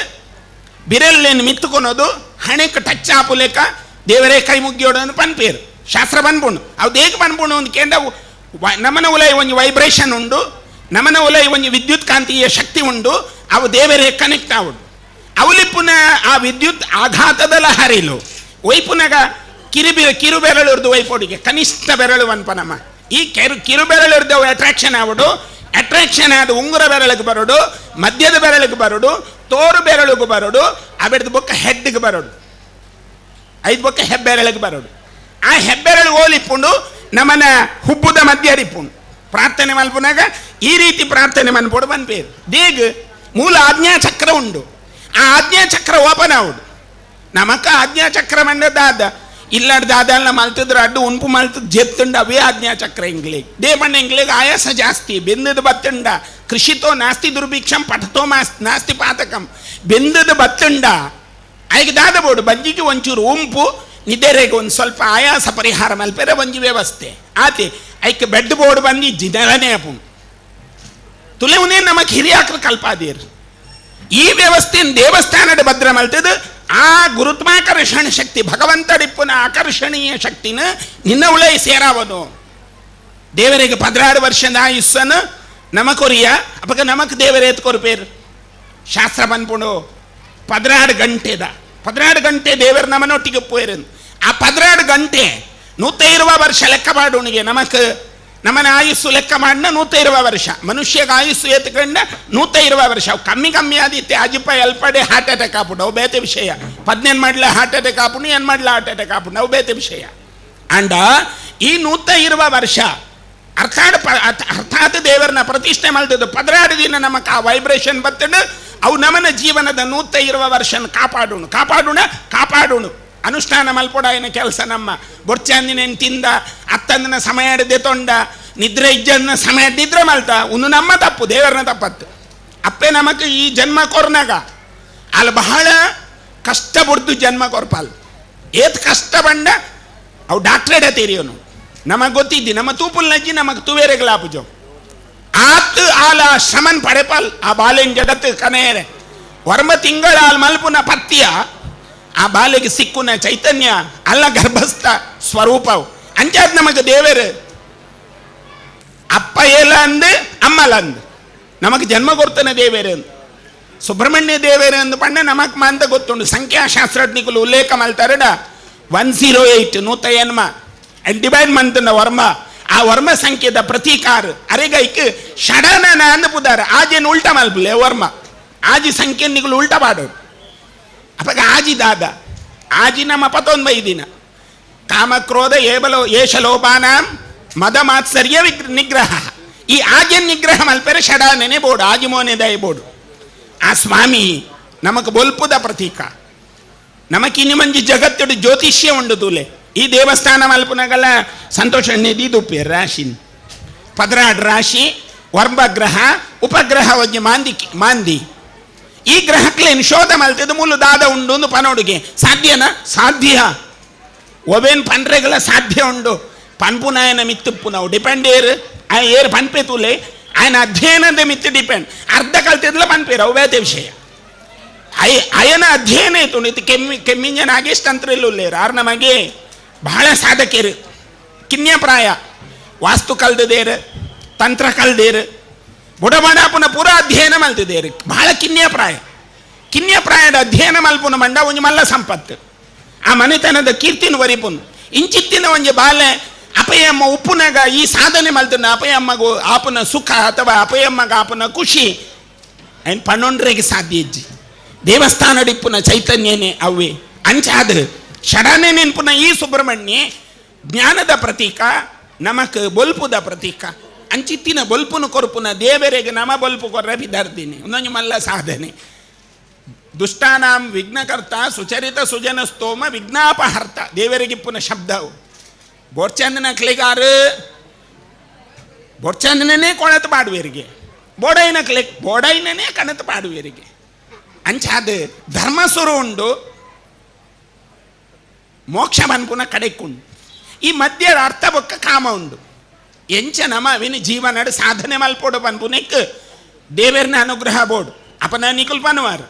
ಬಿರಲ್ಲೇನು ಮಿತ್ತುಕೊನೋದು ಹಣಕ್ಕೆ ಟಚ್ ಆಪುಲೇಕ ದೇವರೇ ಕೈ ಮುಗಿಯೋಡು ಅಂತ ಪನ್ಪೇರು ಶಾಸ್ತ್ರ ಬಂದ್ಬುಂಡು. ಅವು ದೇಗ ಪನ್ಪುಂಡು ಅಂತ ಕೇಂದ್ರ ನಮನ ಉಲೈ ಒಂದು ವೈಬ್ರೇಷನ್ ಉಂಡು, ನಮನ ಉಲೈ ಒಂದು ವಿದ್ಯುತ್ ಕಾಂತೀಯ ಶಕ್ತಿ ಉಂಡು, ಅವು ದೇವರೇ ಕನೆಕ್ಟ್ ಆವುಡು. ಅವಲಿಪ್ಪುನ ಆ ವಿದ್ಯುತ್ ಆಘಾತದ ಲಹರಿಲು ವೈಪುನಗ ಕಿರು ಬೆರಳುರ್ದು ವೈಪೋಡಿಗೆ ಕನಿಷ್ಠ ಬೆರಳು ಅನ್ಪ ನಮ್ಮ ಈ ಕಿರು ಬೆರಳುರ್ದು ಅಟ್ರಾಕ್ಷನ್ ಆವಡು. ಅಟ್ರಾಕ್ಷನ್ ಆದ ಉಂಗುರ ಬೆರಳಿಗೆ ಬರೋಡು, ಮಧ್ಯದ ಬೆರಳಿಗೆ ಬರೋಡು, ತೋರು ಬೆರಳಿಗೆ ಬರೋಡು, ಅವೆಡ್ದು ಬೊಕ್ಕ ಹೆಡ್ಗೆ ಬರೋಡು, ಐದು ಬೊಕ್ಕ ಹೆಬ್ಬೆರಳಿಗೆ ಬರೋಡು. ಆ ಹೆಬ್ಬೆರಳು ಓಲಿಪ್ಪುಂಡು ನಮ್ಮನ ಹುಬ್ಬುದ ಮಧ್ಯ ಅರಿಪುಂಡು. ಪ್ರಾರ್ಥನೆ ಮಲ್ಪುನಾಗ ಈ ರೀತಿ ಪ್ರಾರ್ಥನೆ ಮನ್ಪೋಡು ಬನ್ಪೇರು. ದೇಗ್ ಮೂಲ ಆಜ್ಞಾಚಕ್ರ ಉಂಡು, ಆ ಆಜ್ಞಾಚಕ್ರ ಓಪನ್ ಆವುಡು. ನಮಕ ಆಜ್ಞಾಚಕ್ರ ಮಂಡದಾದ ಇಲ್ಲಾಡ್ದ ದಾದಲ್ಲ ಮಲ್ತಿದ್ರು ಅಡ್ಡು ಉಂಪು ಮಲ್ತದ ಜೆತ್ತುಂಡ ಅವೇ ಆಜ್ಞಾಚಕ್ರ ಇಂಗ್ಲಿಗೆ ದೇಮಣ್ಣ ಇಂಗ್ಲಿಗೆ ಆಯಾಸ ಜಾಸ್ತಿ ಬೆಂದದ ಬತ್ತುಂಡ. ಕೃಷಿತೋ ನಾಸ್ತಿ ದುರ್ಭಿಕ್ಷಂ ಪಠತೋ ನಾಸ್ತಿ ಪಾತಕಂ. ಬೆಂದದ ಬತ್ತುಂಡ ಆಯ್ಕೆ ದಾದ ಬೋಡು ಬಜ್ಜಿಗೆ ಒಂಚೂರು ಉಂಪು ನಿದ್ದೆರೆಗೆ ಒಂದು ಸ್ವಲ್ಪ ಆಯಾಸ ಪರಿಹಾರ ಮಲ್ಪೆರೆ ಒಂಜಿ ವ್ಯವಸ್ಥೆ ಆತಿ. ಐಕೆ ಬೆಡ್ ಬೋರ್ಡ್ ಬಂದು ಜಿನಲನೇ ಅಪ್ಪು ತುಲೆವನೇ ನಮಗೆ ಹಿರಿಯಾಕ್ರ ಕಲ್ಪಾದೀರ್. ಈ ವ್ಯವಸ್ಥೆಯನ್ನು ದೇವಸ್ಥಾನದ ಭದ್ರ ಮಲ್ತದ ಆ ಗುರುತ್ವಾಕರ್ಷಣ ಶಕ್ತಿ ಭಗವಂತಡಿಪ್ಪುನ ಆಕರ್ಷಣೀಯ ಶಕ್ತಿನ ನಿನ್ನ ಉಳೈ ಸೇರಾವನು. ದೇವರಿಗೆ 16 ವರ್ಷದ ಆಯುಸ್ಸನ್ನು ನಮಕೊರಿಯ ಅಪಕ ನಮಕ್ ದೇವರೇ ಎತ್ಕೊರ್ಪೇರು ಶಾಸ್ತ್ರ ಬಂದ್ಪುಂಡು. 16 ಗಂಟೆದ 16 ಗಂಟೆ ದೇವರ ನಮನೊಟ್ಟಿಗೆ ಪೋಯಿರು. ಆ 16 ಗಂಟೆ 120 ವರ್ಷ ಲೆಕ್ಕ ಮಾಡೋಣಿಗೆ ನಮಕ್ ನಮ್ಮನ ಆಯುಸ್ಸು ಲೆಕ್ಕ ಮಾಡಿನ 120 ವರ್ಷ ಮನುಷ್ಯಗೆ ಆಯುಸ್ಸು ಎತ್ಕೊಂಡ 120 ವರ್ಷ. ಅವು ಕಮ್ಮಿ ಕಮ್ಮಿ ಆದಿತ್ತೆ ಅಜಿಪ ಎಲ್ಪಡೆ ಹಾರ್ಟ್ ಅಟ್ಯಾಕ್ ಆಪುಂಡು ಅವು ಬೇತೆ ವಿಷಯ. 15 ಮಾಡಲ ಹಾರ್ಟ್ ಅಟ್ಯಾಕ್ ಆಪುಂಡು, ಏನು ಮಾಡಲ ಹಾರ್ಟ್ ಅಟ್ಯಾಕ್ ಆಪುಂಡು ಅವು ಬೇತೆ ವಿಷಯ. ಅಂಡ ಈ 120 ವರ್ಷ ಅರ್ಥಾತ್ ದೇವರನ್ನ ಪ್ರತಿಷ್ಠೆ ಮಾಡ್ತದ್ದು 16 ದಿನ ನಮಕ್ ಆ ವೈಬ್ರೇಷನ್ ಬತ್ತಂಡು ಅವು ನಮನ ಜೀವನದ 120 ವರ್ಷನ ಕಾಪಾಡೋಣ ಕಾಪಾಡೋಣ ಕಾಪಾಡೋಣ. ಅನುಷ್ಠಾನ ಮಲ್ಪೊಡಾಯಿನ ಕೆಲಸ ನಮ್ಮ ಬೊರ್ಚಾಂದಿನೇನು ತಿಂದ ಅತ್ತಂದಿನ ಸಮಯ ಹಿಡ್ದೆ ತೊಂಡ ನಿದ್ರೆ ಇಜ್ಜನ್ನ ಸಮಯ ನಿದ್ರೆ ಮಲ್ತ ಉನ್ನು ನಮ್ಮ ತಪ್ಪು ದೇವರನ್ನ ತಪ್ಪತ್ತು. ಅಪ್ಪೆ ನಮಕ್ ಈ ಜನ್ಮ ಕೊರ್ನಾಗ ಅಲ್ಲಿ ಬಹಳ ಕಷ್ಟ ಬುಡ್ದು ಜನ್ಮ ಕೊರ್ಪಾಲ್ ಏತ್ ಕಷ್ಟ ಬಂಡ ಅವು ಡಾಕ್ಟ್ರೇಟ್ ತೀರಿಯೋನು ನಮಗೆ ಗೊತ್ತಿದ್ದಿ ನಮ್ಮ ತೂಪುಲ್ನಜ್ಜಿ ನಮಗೆ ತುವೇರೆಗಳಾಪುಜೋ ಆತ್ ಆಲ ಶ್ರಮನ್ ಪಡೆಪಾಲ್ ಆ ಬಾಲೆನ್ ಜಗತ್ತು ಕನೆಯರೆ ವರ್ಮ ತಿಂಗಳ ಆಲ್ ಮಲ್ಪುನ ಪತ್ಯ ಆ ಬಾಲೆಗೆ ಸಿಕ್ಕುನ ಚೈತನ್ಯ ಅಲ್ಲ ಗರ್ಭಸ್ಥ ಸ್ವರೂಪವು ಅಂಚಾದ್ ನಮಗೆ ದೇವರು ಅಪ್ಪ ಏಲ ಅಂದು ಅಮ್ಮಲ ಅಂದು ನಮಗೆ ಜನ್ಮ ಕೊಡ್ತಾನೆ ದೇವೇರು ಅಂದು ಸುಬ್ರಹ್ಮಣ್ಯ ದೇವೇರು ಅಂದು ಪಂಡ ನಮಕ್ ಮಾಂತ ಗೊತ್ತುಂಡು. ಸಂಖ್ಯಾಶಾಸ್ತ್ರಜ್ಞಿಗಳು ಉಲ್ಲೇಖ ಮಲ್ತಾರಡ 108 108 ಅಂಡ್ ಡಿವೈಡ್ ಮಂತನ ವರ್ಮ ಆ ವರ್ಮ ಸಂಖ್ಯೆದ ಪ್ರತೀಕಾರ ಅರೆಗೈಕ್ ಷಡನ ಅಂದು ಪುದಾರ ಆಜೇನು ಉಲ್ಟ ಮಲ್ಪುಲೆ ವರ್ಮ ಆಜಿ ಸಂಖ್ಯೆ ನಿಗಳು ಉಲ್ಟ ಮಾಡೋದು. ಅಪ್ಪಾಗ ಆಜಿ ದಾದ ಆಜಿ ನಮ್ಮ 19 ದಿನ ಕಾಮಕ್ರೋಧ ಏಬಲೋ ಏಷಲೋಪಾನಾಂ ಮದ ಮಾತ್ಸರ್ಯ ನಿಗ್ರಹ ಈ ಆಜನ್ ನಿಗ್ರಹ ಮಲ್ಪೆರೆ ಷಡಾನೇ ಬೋಡು ಆಜಿ ಮೋನೆ ದಯ ಬೋಡು. ಆ ಸ್ವಾಮಿ ನಮಕ್ ಬೊಲ್ಪುದ ಪ್ರತೀಕ ನಮಕ್ ಮಂಜಿ ಜಗತ್ತುಡು ಜ್ಯೋತಿಷ್ಯ ಉಂಡು ತೂಲೆ. ಈ ದೇವಸ್ಥಾನ ಮಲ್ಪುನಗಲ ಸಂತೋಷ ನಿಧಿ ರಾಶಿ 16 ರಾಶಿ ವರ್ಮಗ್ರಹ ಉಪಗ್ರಹ ಒಂಜಿ ಮಾಂದಿ ಮಾಂದಿ ಈ ಗ್ರಹಕ್ಲೇನು ಶೋಧ ಮಲ್ತದ ಮೂಲು ದಾದ ಉಂಡು ಒಂದು ಪನೋಡುಗೆ ಸಾಧ್ಯನಾ ಸಾಧ್ಯ ಒಬೇನ್ ಪನ್ರೆಗಳ ಸಾಧ್ಯ ಉಂಡು ಪನ್ಪುನಾಯನ ಮಿತ್ತುಪ್ಪು ನಾವು ಡಿಪೆಂಡ್ ಏರ್ ಆ ಏರ್ ಪನ್ಪೆ ತೂಲೆ ఆయన ಅಧ್ಯಯನದ ಮಿತ್ತು ಡಿಪೆಂಡ್ ಅರ್ಧ ಕಲ್ತಿದ್ಲ ಪನ್ಪೇರು ಅವು ಬೇತೆ ವಿಷಯ. ಅಯನ ಅಧ್ಯಯನ ಇತ್ತು ಇದು ಕೆಮ್ಮಿ ಕೆಮ್ಮಿಂಜ ನಾಗೇಶ್ ತಂತ್ರ ಇಲ್ಲುಲ್ಲೇರು ಆರ್ ನಮಗೆ ಬಹಳ ಸಾಧಕರು ಕಿನ್ಯಪ್ರಾಯ ವಾಸ್ತು ಕಲ್ದದೇರು ತಂತ್ರ ಕಲ್ದೇರು ಬುಡಬಡಾಪುನ ಪೂರ ಅಧ್ಯಯನ ಮಲ್ತಿದ್ದೇರು ಬಹಳ ಕಿನ್ಯಪ್ರಾಯ ಕಿನ್ಯಪ್ರಾಯದ ಅಧ್ಯಯನ ಮಲ್ಪುನ ಮಂಡ ಒಂಜಿ ಮಲ್ಲ ಸಂಪತ್ತು ಆ ಮನೆತನದ ಕೀರ್ತಿನ ವರಿಪುನ್ ಇಂಚಿತ್ತಿನ ಒಂಜಿ ಬಾಲೆ ಅಪಯಮ್ಮ ಉಪ್ಪುನಾಗ ಈ ಸಾಧನೆ ಮಲ್ತನ ಅಪಯಮ್ಮಗು ಆಪುನ ಸುಖ ಅಥವಾ ಅಪಯಮ್ಮಗ ಆಪುನ ಖುಷಿ ಐನ್ ಪನ್ನೊಂಡ್ರೆಗೆ ಸಾಧ್ಯ ಇಜ್ಜಿ. ದೇವಸ್ಥಾನಡಿಪ್ಪುನ ಚೈತನ್ಯನೇ ಅವೇ ಅಂಚಾದ ಷಡನೆ ನೆನ್ಪುನ ಈ ಸುಬ್ರಹ್ಮಣ್ಯ ಜ್ಞಾನದ ಪ್ರತೀಕ ನಮಕ್ ಬೊಲ್ಪುದ ಪ್ರತೀಕ ಅಂಚಿತ್ತಿನ ಬೊಲ್ಪುನ ಕೊರ್ಪುನ ದೇವರಿಗೆ ನಮ ಬೊಲ್ಪು ಕೊರ್ರ ಬಿದ್ದಾರ್ತೀನಿ ಒಂದೊಂದು ಮಲ್ಲ ಸಾಧನೆ. ದುಷ್ಟಾನಾಂ ವಿಘ್ನಕರ್ತ ಸುಚರಿತ ಸುಜನ ಸ್ತೋಮ ವಿಘ್ನಾಪಹರ್ತ ದೇವರಿಗಿಪ್ಪುನ ಶಬ್ದವು ಬೋರ್ಚಂದನ ಕ್ಲಿಗಾರು ಬೋರ್ಚಂದನೇ ಕೊಳತು ಪಾಡುವರಿಗೆ ಬೋಡೈನ ಕ್ಲಿಕ್ ಬೋಡೈನೇ ಕಣತು ಪಾಡುವರಿಗೆ ಅಂಚಾದ ಧರ್ಮಸುರು ಉಂಡು. ಮೋಕ್ಷ ಪನ್ಪುನ ಕಡೆಕ್ಕುಂಡು. ಈ ಮಧ್ಯದ ಅರ್ಥ ಬೊಕ್ಕ ಕಾಮ ಉಂಡು. ಎಂಚ ನಮ ಅವಿನ ಜೀವನಡ್ ಸಾಧನೆ ಮಲ್ಪೋಡು ಪನ್ಪುನೆಕ್ ದೇವೆರ್ನ ಅನುಗ್ರಹ ಬೋಡು. ಅಪನ ನಿಕುಲ್ ಪನುವಾರು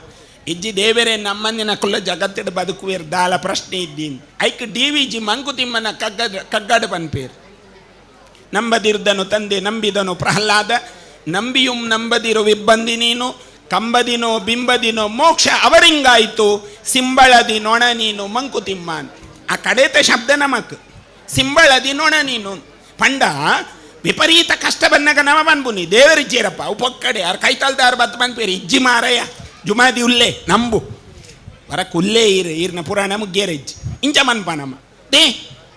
ಇಜ್ಜಿ ದೇವರೇ ನಮ್ಮಂದಿನ ಕುಲ್ಲ ಜಗತ್ತಿಡ್ ಬದುಕುವೇರ್ ದಾಲ ಪ್ರಶ್ನೆ ಇದ್ದೀನಿ. ಐಕ್ D V G ಮಂಕುತಿಮ್ಮನ ಕಗ್ಗಡು ಪನ್ಪೇರು. ನಂಬದಿರ್ದನು ತಂದೆ ನಂಬಿದನು ಪ್ರಹ್ಲಾದ, ನಂಬಿಯುಂ ನಂಬದಿರು ವಿಬ್ಬಂದಿ ನೀನು, ಕಂಬದಿನೋ ಬಿಂಬದಿನೋ ಮೋಕ್ಷ ಅವರಿಂಗಾಯಿತು, ಸಿಂಬಳದಿ ನೊಣ ನೀನು ಮಂಕುತಿಮ್ಮನ್. ಆ ಕಡೇತ ಶಬ್ದ ನಮಕ್ ಸಿಂಬಳದಿ ನೊಣ ನೀನು ಪಂಡ ವಿಪರೀತ ಕಷ್ಟ ಬನ್ನಗ ನಮ ಪನ್ಪುನಿ ದೇವರಿಜ್ಜೇರಪ್ಪ ಅವು ಪೊಕ್ಕಡೆ ಆರ್ ಕೈತಲ್ದಾರು ಬತ್ತು ಪನ್ಪೇರು ಇಜ್ಜಿ ಮಾರಯ್ಯ ಜುಮಾದಿ ಉಲ್ಲೆ ನಂಬು ವರಕ್ಕೆ ಉಲ್ಲೇ ಈರು ಈರ್ನ ಪುರಾಣ ಮುಗ್ಗೇರೆಜ್ಜಿ ಇಂಚ ಮನ್ಪ ನಮ್ಮ they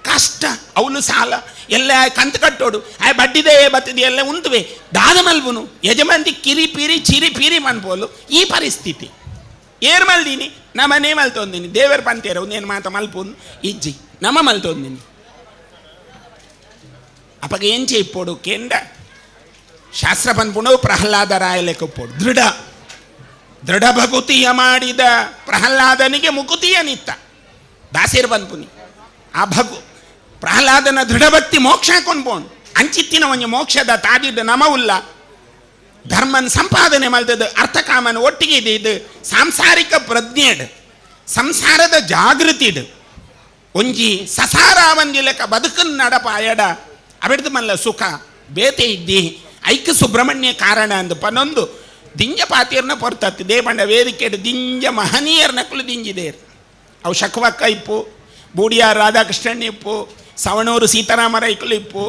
ಕಷ್ಟ ಅವನು ಸಾಲ ಎಲ್ಲ ಕಂತು ಕಟ್ಟೋಡು ಆ ಬಡ್ಡಿದೇ ಬತ್ತಿದೆ ಎಲ್ಲ ಉಂಟುವೆ ದಾದ ಮಲ್ಬುನು ಯಜಮಾನ್ತಿ ಕಿರಿ ಪಿರಿ ಚಿರಿ ಪಿರಿ ಮನ್ಪೋಲು ಈ ಪರಿಸ್ಥಿತಿ ಏರ್ ಮಲ್ದೀನಿ ನಮ್ಮನೇ ಮಲ್ತೊಂದಿನಿ ದೇವರ ಪಂತೇರ ಒಂದೇನು ಮಾತ ಮಲ್ಪುನ್ ಇಜ್ಜಿ ನಮ್ಮ ಮಲ್ತೊಂದಿನಿ. ಅಪಗ ಏನ್ ಇಪ್ಪೋಡು ಕೇಂದ್ರ ಶಾಸ್ತ್ರ ಪನ್ಪುಣವು ಪ್ರಹ್ಲಾದ ರಾಯಲೆಕೊಪ್ಪೋಡು ದೃಢ ದೃಢ ಭಕುತಿಯ ಮಾಡಿದ ಪ್ರಹ್ಲಾದನಿಗೆ ಮುಕುತಿಯ ನಿತ್ತ ದಾಸಿರ್ ಪನ್ಪುನಿ ಆ ಭಗು ಪ್ರಹ್ಲಾದನ ದೃಢಭಕ್ತಿ ಮೋಕ್ಷ ಕೊಂಡ್ಪೋಣ್ ಅಂಚಿತ್ತಿನ ಒಂಜಿ ಮೋಕ್ಷದ ತಾದಿಡ್ ನಮವುಲ್ಲ ಧರ್ಮನ್ ಸಂಪಾದನೆ ಮಲ್ತದ ಅರ್ಥಕಾಮನ್ ಒಟ್ಟಿಗೆ ಇದೆ ಇದು ಸಾಂಸಾರಿಕ ಪ್ರಜ್ಞೆಡ್ ಸಂಸಾರದ ಜಾಗೃತಿಡ್ ಒಂಜಿ ಸಸಾರ ಒಂಜಿ ಲೆಕ್ಕ ಬದುಕನ್ ನಡಪ ಅಯಡ ಅಬಿಡ್ದು ಮಲ್ಲ ಸುಖ ಬೇತೆ ಇದ್ದಿ ಐಕ್ ಸುಬ್ರಹ್ಮಣ್ಯ ಕಾರಣ ಅಂದ್ ಪನೊಂದು ದಿಂಜ ಪಾತಿಯರ್ನ ಪೊರ್ತತ್ತು ದೇಪಂಡ ವೇದಿಕೆಡ್ ದಿಂಜ ಮಹನೀಯರ್ ನಕಲು ದಿಂಜಿದೇರ್ ಅವು ಶಕ್ವಕ್ಕ ಇಪ್ಪು ಬೂಡಿಯಾರ್ ರಾಧಾಕೃಷ್ಣನ್ ಇಪ್ಪು ಸವಣೂರು ಸೀತಾರಾಮ ರೈಕುಲು ಇಪ್ಪು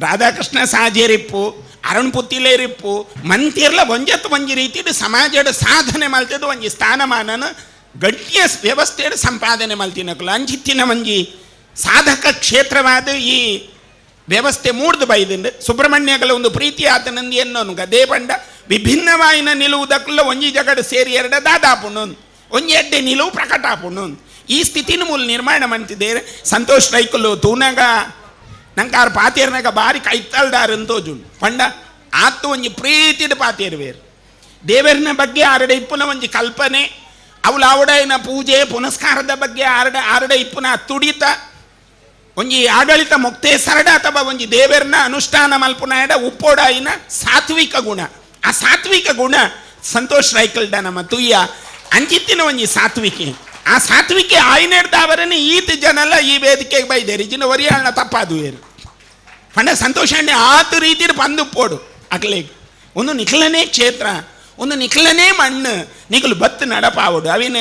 ರಾಧಾಕೃಷ್ಣ ಸಾಜೇರಿಪ್ಪು ಅರುಣ್ ಪುತ್ತಿಲೇರಿಪ್ಪು ಮಂತಿರ್ಲ ಒಂಜತ್ತು ಒಂಜಿ ರೀತಿಡ್ ಸಮಾಜಡ್ ಸಾಧನೆ ಮಲ್ತದ ಒಂಜಿ ಸ್ಥಾನಮಾನನ ಗಟ್ಟಿಯ ವ್ಯವಸ್ಥೆಡ್ ಸಂಪಾದನೆ ಮಲ್ತಿನಕುಲು ಅಂಚಿತ್ತಿನ ಒಂಜಿ ಸಾಧಕ ಕ್ಷೇತ್ರವಾದ ಈ ವ್ಯವಸ್ಥೆ ಮೂಡ್ದು ಬೈದಿಂಡು ಸುಬ್ರಹ್ಮಣ್ಯಗಳ ಒಂದು ಪ್ರೀತಿ ಆತನಂದು ಎನ್ನೋನು ದೇಪಂಡ ವಿಭಿನ್ನವಾಯಿನ ನಿಲುವುದಕ್ಕಲ್ಲ ಒಂಜಿ ಜಗಡು ಸೇರಿ ಎರಡ ದಾದಾಪುಣ್ಣು ಒಂಜಿ ಎಡ್ಡೆ ನಿಲುವು ಪ್ರಕಟಾಪುಣ್ಣು ಈ ಸ್ಥಿತಿನ ಮೂಲ ನಿರ್ಮಾಣ ಮಂತಿದ್ದೇನೆ. ಸಂತೋಷ್ ರೈಕುಲು ತೂನಾಗ ನಂಗೆ ಪಾತೇರ್ನಾಗ ಬಾರಿ ಕೈತಲ್ದಾರ ಅಂತೋಜುಂಡು ಪಂಡ ಆತು ಒಂಜಿ ಪ್ರೀತಿಡ್ ಪಾತೇರು ಬೇರು ದೇವರನ ಬಗ್ಗೆ ಆರಡೆ ಇಪ್ಪುನ ಒಂಜಿ ಕಲ್ಪನೆ ಅವಳು ಆವಡೈನ ಪೂಜೆ ಪುನಸ್ಕಾರದ ಬಗ್ಗೆ ಆರಡ ಆರಡೆ ಇಪ್ಪುನ ತುಡಿತ ಒಂಜಿ ಆಡಳಿತ ಮೊಕ್ತೆ ಸರಡ ಅಥವಾ ಒಂಜಿ ದೇವರನ್ನ ಅನುಷ್ಠಾನ ಮಲ್ಪುನ ಎಡ ಉಪ್ಪೋಡಾಯಿನ ಸಾತ್ವಿಕ ಗುಣ ಆ ಸಾತ್ವಿಕ ಗುಣ ಸಂತೋಷ್ ರೈಕಲ್ಡ ನಮ್ಮ ತುಯ್ಯ ಅಂಚಿತ್ತಿನ ಒಂಜಿ ಸಾತ್ವಿಕೆ ಆ ಸಾತ್ವಿಕೆ ಆಯ್ನೆಡ್ದವರನ್ನು ಈತ ಜನಲ್ಲ ಈ ವೇದಿಕೆಗೆ ಬೈದೇರಿ ಜಿನ ಒರಿಯಾಳನ ತಪ್ಪಾದು ಏರು ಪಂಡ ಸಂತೋಷ ಅಣ್ಣೆ ಆತ ರೀತಿಯ ಪಂದು ಪೋಡು ಅಕ್ಲೇಗ್ ಒಂದು ನಿಖಲನೇ ಕ್ಷೇತ್ರ ಒಂದು ನಿಖಲನೇ ಮಣ್ಣು ನಿಖಲು ಬತ್ತು ನಡಪಾವಡು ಅವಿನ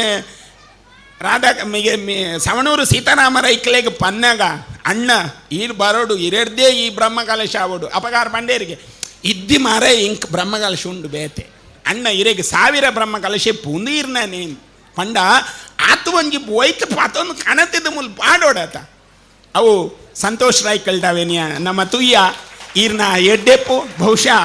ರಾಧಾ ಸವಣೂರು ಸೀತಾರಾಮ ರೈಕ್ಲೆಗ್ ಪನ್ನಗ ಅಣ್ಣ ಈರ್ ಬರೋಡು ಇರೆಡ್ದೇ ಈ ಬ್ರಹ್ಮಕಲಶ ಆವಡು ಅಪಕಾರ ಪಂಡೇರಿಗೆ ಇದ್ದಿ ಮಾರ ಇಂಕ್ ಬ್ರಹ್ಮಕಲಶ ಉಂಡು ಬೇತೆ ಅಣ್ಣ ಇರೆಗೆ ಸಾವಿರ ಬ್ರಹ್ಮಕಲಶೆ ಪುಂದೀರ್ನ ನೇನು ಪಂಡ ಆತು ಒಂಜಿ ಒಯ್ತು ಪಾತೊಂದು ಕಣತಿದ್ದ ಮುಲ್ ಪಾಡೋಡತ ಅವು ಸಂತೋಷ್ ರಾಯ್ ಕಲ್ಡಾವೇನಿಯ ನಮ್ಮ ತುಯ್ಯ ಈರ್ನ ಎಡ್ಡೆಪ್ಪು ಬಹುಶಃ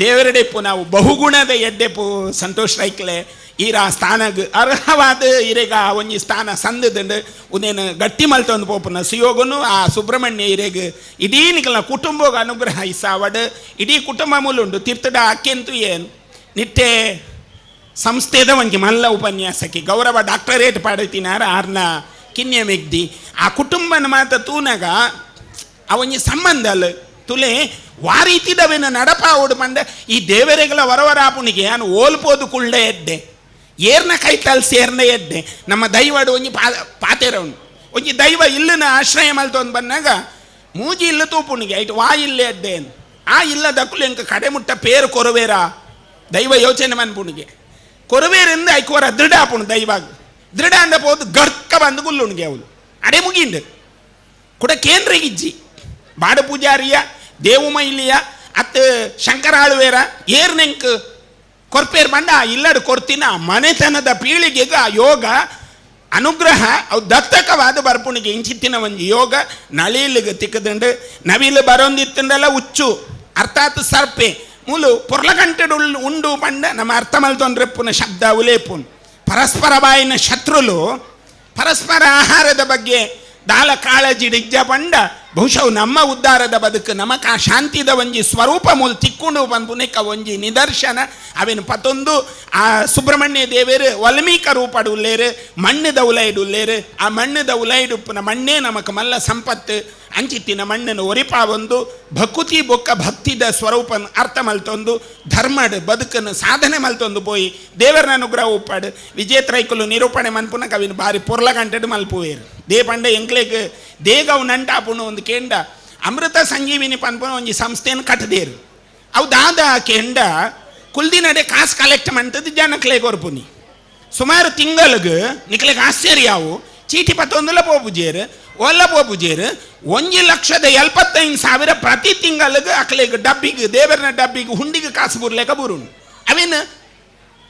ದೇವರಡೆಪ್ಪು ನಾವು ಬಹುಗುಣದ ಎಡ್ಡೆಪ್ಪು ಸಂತೋಷ್ ರೈಕ್ಲೆ ಈರ ಸ್ಥಾನಗ್ ಅರ್ಹವಾದ ಇರೆಗ ಒಂಜಿ ಸ್ಥಾನ ಸಂದದಂಡು ಉನೇನು ಗಟ್ಟಿ ಮಲ್ತೊಂದು ಪೋಪುನ ಸುಯೋಗನು ಆ ಸುಬ್ರಹ್ಮಣ್ಯ ಇರೆಗ್ ಇಡೀ ನಿಕಲ್ನ ಕುಟುಂಬಗ ಅನುಗ್ರಹ ಇಸಾವಡ್ ಇಡೀ ಕುಟುಂಬ ಮೂಲುಂಡು ತೀರ್ಥಡ ಅಕ್ಕೆಂತು ಏನು ನಿಟ್ಟೆ ಸಂಸ್ಥೆದ ಒಂಜಿ ಮಲ್ಲ ಉಪನ್ಯಾಸಕ್ಕೆ ಗೌರವ ಡಾಕ್ಟರೇಟ್ ಪಡೆತಿನಾರ ಆರ್ನ ಕಿನ್ಯ ಮೆಗ್ದಿ ಆ ಕುಟುಂಬನ ಮಾತ ತೂನಗ ಆ ಒಂಜಿ ಸಂಬಂಧ ಅಲ್ಲ ತುಲೆ ವಾರೀತಿದವೇನ ನಡಪಾವುಡು ಪಂಡ ಈ ದೇವರೆಗಳ ವರವರಾಪುಣಿಗೆ ನಾನು ಓಲ್ಪೋದು ಕುಳ್ಳೆ ಎಡ್ಡೆ ಏರ್ನ ಕೈತಲ್ ಸೇರ್ನ ಎಡ್ಡೆ ನಮ್ಮ ದೈವಡು ಒಂಜಿ ಪಾತೆರವನು ಒಂಜಿ ದೈವ ಇಲ್ಲನ ಆಶ್ರಯ ಮಲ್ತೊಂದು ಬಂದಾಗ ಮೂಜಿ ಇಲ್ಲ ತೂಪುಣಿಗೆ ಐಟ್ ವಾ ಇಲ್ಲ ಎಡ್ಡೆ ಆ ಇಲ್ಲ ದಕ್ಕುಲು ಎಂಕ ಕಡೆ ಮುಟ್ಟ ಪೇರು ಕೊರವೇರ ದೈವ ಯೋಚನೆ ಮನ್ಪುಣಿಗೆ ಕೊರವೇರಿಂದ ಐಕೋರ ದೃಢ ಆಪುಣು ದೈವಾಗ ದೃಢ ಅಂದ ಪೋದು ಗರ್ಕ ಬಂದು ಗುಲ್ಲುಣಿಗೆ ಅವಳು ಅಡೆ ಮುಗಿಂಡು ಕೂಡ ಕೇಂದ್ರಗಿಜ್ಜಿ ಬಾಡ ಪೂಜಾರಿಯ ದೇವುಮೈಲಿಯ ಅತ್ ಶಂಕರಾಳುವೇರ ಏರ್ನೆಂಕ್ ಕೊರ್ಪೇರ್ ಬಂಡ ಆ ಇಲ್ಲಡು ಕೊರ್ತಿನ ಮನೆತನದ ಪೀಳಿಗೆಗೆ ಆ ಯೋಗ ಅನುಗ್ರಹ ಅವು ದತ್ತಕವಾದ ಬರ್ಪುಣಿಗೆ ಇಂಚಿತ್ತಿನ ಒಂಜಿ ಯೋಗ ನಳಿಲಿಗೆ ತಿಕ್ಕದಂಡು ನವಿಲು ಬರೋಂದಿತ್ತಂಡಲ್ಲ ಉಚ್ಚು ಅರ್ಥಾತ್ ಸರ್ಪೆ ಮೂಲು ಪೊರ್ಲಗಂಟೆಡು ಉಂಡು ಪಂಡ ನಮ್ಮ ಅರ್ಥ ಮಲ್ತೊಂಡ್ರೆಪ್ಪುನ ಶಬ್ದ ಉಲೇಪುನ್ ಪರಸ್ಪರ ಬಾಯಿನ ಶತ್ರುಲು ಪರಸ್ಪರ ಆಹಾರದ ಬಗ್ಗೆ ದಾಲ ಕಾಳಜಿ ಡಿಜ್ಜ ಪಂಡ ಬಹುಶಃ ನಮ್ಮ ಉದ್ಧಾರದ ಬದುಕು ನಮಕ ಆ ಶಾಂತಿದ ಒಂಜಿ ಸ್ವರೂಪ ಮೂಲ ತಿಕ್ಕೊಂಡು ಪನ್ಪುನೆಕ್ಕ ಒಂಜಿ ನಿದರ್ಶನ. ಅವೇನು ಪತ್ತೊಂದು ಆ ಸುಬ್ರಹ್ಮಣ್ಯ ದೇವೇರು ವಲ್ಮೀಕ ರೂಪಡು ಉಲ್ಲೇರು, ಮಣ್ಣುದ ಉಲೈಡು ಉಲ್ಲೇರು. ಆ ಮಣ್ಣುದ ಉಲೈಡುಪ್ಪುನ ಮಣ್ಣೇ ನಮಕ್ ಮಲ್ಲ ಸಂಪತ್ತು. ಅಂಚಿತ್ತಿನ ಮಣ್ಣನ್ನು ಒರಿಪಾವೊಂದು ಭಕುತಿ ಬೊಕ್ಕ ಭಕ್ತಿದ ಸ್ವರೂಪನ ಅರ್ಥ ಮಲ್ತೊಂದು ಧರ್ಮಡ್ ಬದುಕನ್ನು ಸಾಧನೆ ಮಲ್ತೊಂದು ಪೋಯಿ ದೇವರನ ಅನುಗ್ರಹ ಉಪ್ಪಾಡು. ವಿಜೇತ್ರೈಕುಲು ನಿರೂಪಣೆ ಮನ್ಪುನ ಕವಿನ ಬಾರಿ ಪೊರ್ಲ ಗಂಟೆಡು ಮಲ್ಪುವೇರು. They ಪಂಡ ಎಂಕ್ಲೇಗ್ ದೇಗವು ನಂಟಾಪುನು ಒಂದು ಕೇಂಡ ಅಮೃತ ಸಂಜೀವಿನಿ ಪನ್ಪುನ ಒಂಜಿ ಸಂಸ್ಥೆಯನ್ನು ಕಟ್ಟದೇರು. ಅವು ದಾದ ಕೇಂಡ ಕುಲ್ದಿನಡೆ ಕಾಸು ಕಲೆಕ್ಟ್ ಮಂತದ್ದು ಜನಕ್ಲೆ ಕೊರ್ಪುನಿ. ಸುಮಾರು ತಿಂಗಳಿಗೆ ನಿಕ್ಲೆಗ್ ಆಶ್ಚರ್ಯ ಅವು ಚೀಟಿ ಪತ್ತೊಂದುಲ ಪೋಪುಜೇರು ಒಲ್ಲ ಪೋಪುಜೇರು 1,75,000 ಪ್ರತಿ ತಿಂಗಳಿಗೆ ಅಕ್ಲೆಗ್ ಡಬ್ಬಿಗೆ ದೇವರನ ಡಬ್ಬಿಗೆ ಹುಂಡಿಗೆ ಕಾಸು ಬುರ್ಲೇಕ ಬುರುನು. ಅವೇನು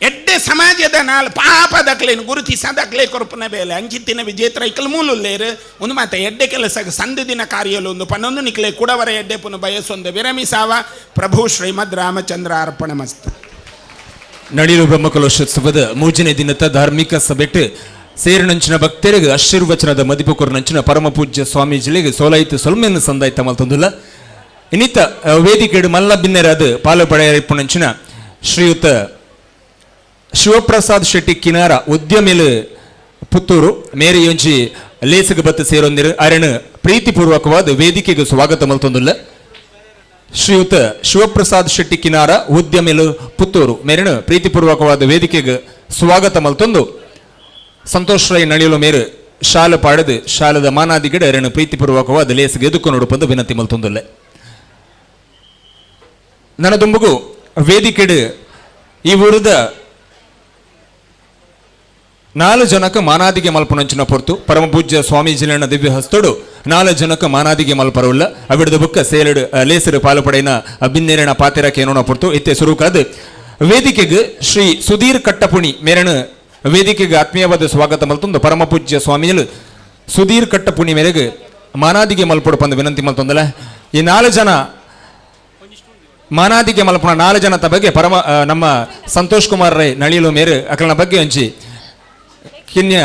ಎಡ್ಡೆ ಸಮಾಜದ ನಾಲ್ ಪಾಪದಕ್ಲೇನು ಗುರುತಿಸದಕ್ಲೆ ಕೊರಪುನ ಬೇಲೆ ಅಂಚಿತ್ತಿನ ವಿಜೇತ್ರೈಕಲ್ ಮೂಲುಲ್ಲೇರು. ಒಂದು ಮಾತ ಎಡ್ಡೆ ಕೆಲಸ ಸಂದು ದಿನ ಕಾರ್ಯಲು ಒಂದು ಪನ್ನೊಂದು ನಿಕ್ಲೆ ಕುಡವರ ಎಡ್ಡೆ ಪುನ ಬಯಸೊಂದು ವಿರಮಿಸಾವ. ಪ್ರಭು ಶ್ರೀಮದ್ ರಾಮಚಂದ್ರ ಅರ್ಪಣ ಮಸ್ತು. ನಳಿಲು ಬ್ರಹ್ಮಕಲಶೋತ್ಸವದ ಮೂಜನೇ ದಿನದ ಧಾರ್ಮಿಕ ಸಭೆಟ್ ಸೇರಿನಂಚಿನ ಭಕ್ತರಿಗೆ ಆಶೀರ್ವಚನದ ಮದಿಪು ಕೊರನಂಚಿನ ಪರಮ ಪೂಜ್ಯ ಸ್ವಾಮೀಜಿಲಿಗೆ ಸೋಲಾಯಿತು ಸೊಲ್ಮೆಯನ್ನು ಸಂದಾಯ್ತ ಮಲ್ತೊಂದುಲ್ಲ. ಇನ್ನಿತ ವೇದಿಕೆಡು ಮಲ್ಲ ಬಿನ್ನೆರಾದ ಪಾಲು ಪಡೆಯಪುನಂಚಿನ ಶ್ರೀಯುತ ಶಿವಪ್ರಸಾದ್ ಶೆಟ್ಟಿ ಕಿನಾರ ಉದ್ಯಮಿಲು ಪುತ್ತೂರು ಮೇರಿ ಒಂಜಿ ಲೇಸಗ ಬತ್ತು ಸೇರೊಂದಿರು ಅರಣ್ ಪ್ರೀತಿಪೂರ್ವಕವಾದ ವೇದಿಕೆಗೆ ಸ್ವಾಗತ ಮಲ್ತೊಂದುಲ್ಲ. ಶ್ರೀಯುತ ಶಿವಪ್ರಸಾದ್ ಶೆಟ್ಟಿ ಕಿನಾರ ಉದ್ಯಮಿಲು ಪುತ್ತೂರು ಮೇರಿನ ಪ್ರೀತಿಪೂರ್ವಕವಾದ ವೇದಿಕೆಗೆ ಸ್ವಾಗತ ಮಲ್ತೊಂದು ಸಂತೋಷ್ ರೈ ನಳಿಯಲು ಮೇರು ಶಾಲ ಪಾಡದು ಶಾಲದ ಮಾನಾದಿಗಡೆ ಅರಣ್ ಪ್ರೀತಿಪೂರ್ವಕವಾದ ಲೇಸಗೆ ಎದುಕು ನೋಡುಪಂದು ವಿನಂತಿ ಮಲ್ತೊಂದುಲ್ಲ. ನನದುಂಬುಗು ವೇದಿಕೆಡು ಈ ಊರದ 4 ಜನಕ್ಕೆ ಮಾನಾದಿಗೆ ಮಲ್ಪನಂಚಿನ ಪೊರ್ತು ಪರಮಪೂಜ್ಯ ಸ್ವಾಮೀಜಿಲಣ್ಣ ದಿವ್ಯ ಹಸ್ತೋಡು 4 ಜನಕ್ಕೆ ಮಾನಾದಿಗೆ ಮಲ್ಪರವುಲ್ಲ. ಅವಿಡದ ಬುಕ್ಕ ಸೇಲಡು ಲೇಸರು ಪಾಲುಪಡೆಯನ ಬಿನ್ನೇರಣ ಪಾತೆರಕ್ಕೆ ಏನೋಣ ಪೊರ್ತು ಇತ್ತೆ ಸುರುಕಾದ ವೇದಿಕೆಗೆ ಶ್ರೀ ಸುಧೀರ್ ಕಟ್ಟಪುಣಿ ಮೇರಣ ವೇದಿಕೆಗೆ ಆತ್ಮೀಯವಾದ ಸ್ವಾಗತ ಮಲ್ತೊಂದು ಪರಮಪೂಜ್ಯ ಸ್ವಾಮಿಗಳು ಸುಧೀರ್ ಕಟ್ಟಪುಣಿ ಮೇರೆಗೆ ಮಾನಾದಿಗೆ ಮಲ್ಪೊಡು ಪಂದು ವಿನಂತಿ ಮಲ್ತೊಂದಲ್ಲ. ಈ 4 ಜನ ಮಾನಾದಿಗೆ ಮಲ್ಪುಣ 4 ಜನತ ಬಗ್ಗೆ ಪರಮ ನಮ್ಮ ಸಂತೋಷ್ ಕುಮಾರ್ ರೈ ನಳಿಯಲು ಮೇರು ಅಕಲನ ಬಗ್ಗೆ ಒಂಜಿ ಕಿನ್ಯ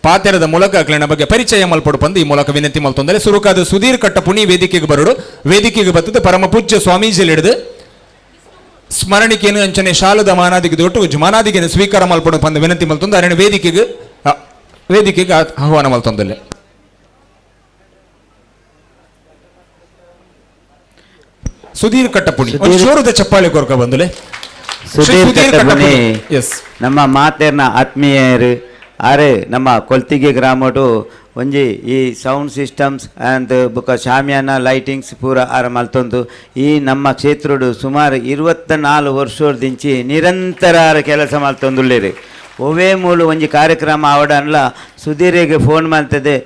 ಪಾತೆರದ ಮೂಲಕ ಅಕ್ಲೆನ ಬಗ್ಗೆ ಪರಿಚಯ ಮಲ್ಪೊಡು ಪಂದು ಈ ಮೂಲಕ ವಿನಂತಿ ಮಲ್ತೊಂದರೆ. ಸುರುಕಾದ ಸುಧೀರ್ ಕಟ್ಟಪುಣಿ ವೇದಿಕೆಗೆ ಬರೋಡು. ವೇದಿಕೆಗೆ ಬರ್ತದೆ ಪರಮ ಪೂಜ್ಯ ಸ್ವಾಮೀಜಿಲಿ ಹಿಡಿದು ಸ್ಮರಣಿಕೆಯನ್ನು ಅಂಚನೆ ಶಾಲದ ಮಾನಾದಿಗೆ ದೊಟ್ಟು ಮಾನಾದಿಗೆ ಸ್ವೀಕಾರ ಮಲ್ಪೊಡು ಪಂದು ವಿನಂತಿ ಮಲ್ತೊಂದು ಅರಣ್ಯ ವೇದಿಕೆಗೆ ವೇದಿಕೆಗೆ ಆಹ್ವಾನ ಮಲ್ತೊಂದಲ್ಲ. ಸುಧೀರ್ ಕಟ್ಟಪುಣಿ ಜೋರದ ಚಪ್ಪಾಳೆ ಕೊರ್ಕ ಬಂದಲೆ. ಸುಧೀರ್ ಕಟ್ಟಪುಣಿ ನಮ್ಮ ಮಾತೇರ್ನ ಆತ್ಮೀಯರು ಆರೆ ನಮ್ಮ ಕೊಲ್ತಿಗೆ ಗ್ರಾಮಟು ಒಂಜಿ ಈ sound systems and ಬೊಕ ಶಾಮಿಯಾನ ಲೈಟಿಂಗ್ಸ್ ಪೂರ ಆರ ಮಲ್ತೊಂದು ಈ ನಮ್ಮ ಕ್ಷೇತ್ರಡು ಸುಮಾರು 24 ವರ್ಷದಿಂಚಿ ನಿರಂತರ ಆರ ಕೆಲಸ ಮಲ್ತೊಂದುಲ್ಲೇರು. ಒವೇ ಮೂಲು ಒಂಜಿ ಕಾರ್ಯಕ್ರಮ ಆವಡನ್ಲ ಸುಧೀರಿಗೆ ಫೋನ್ ಮಲ್ತದೆ,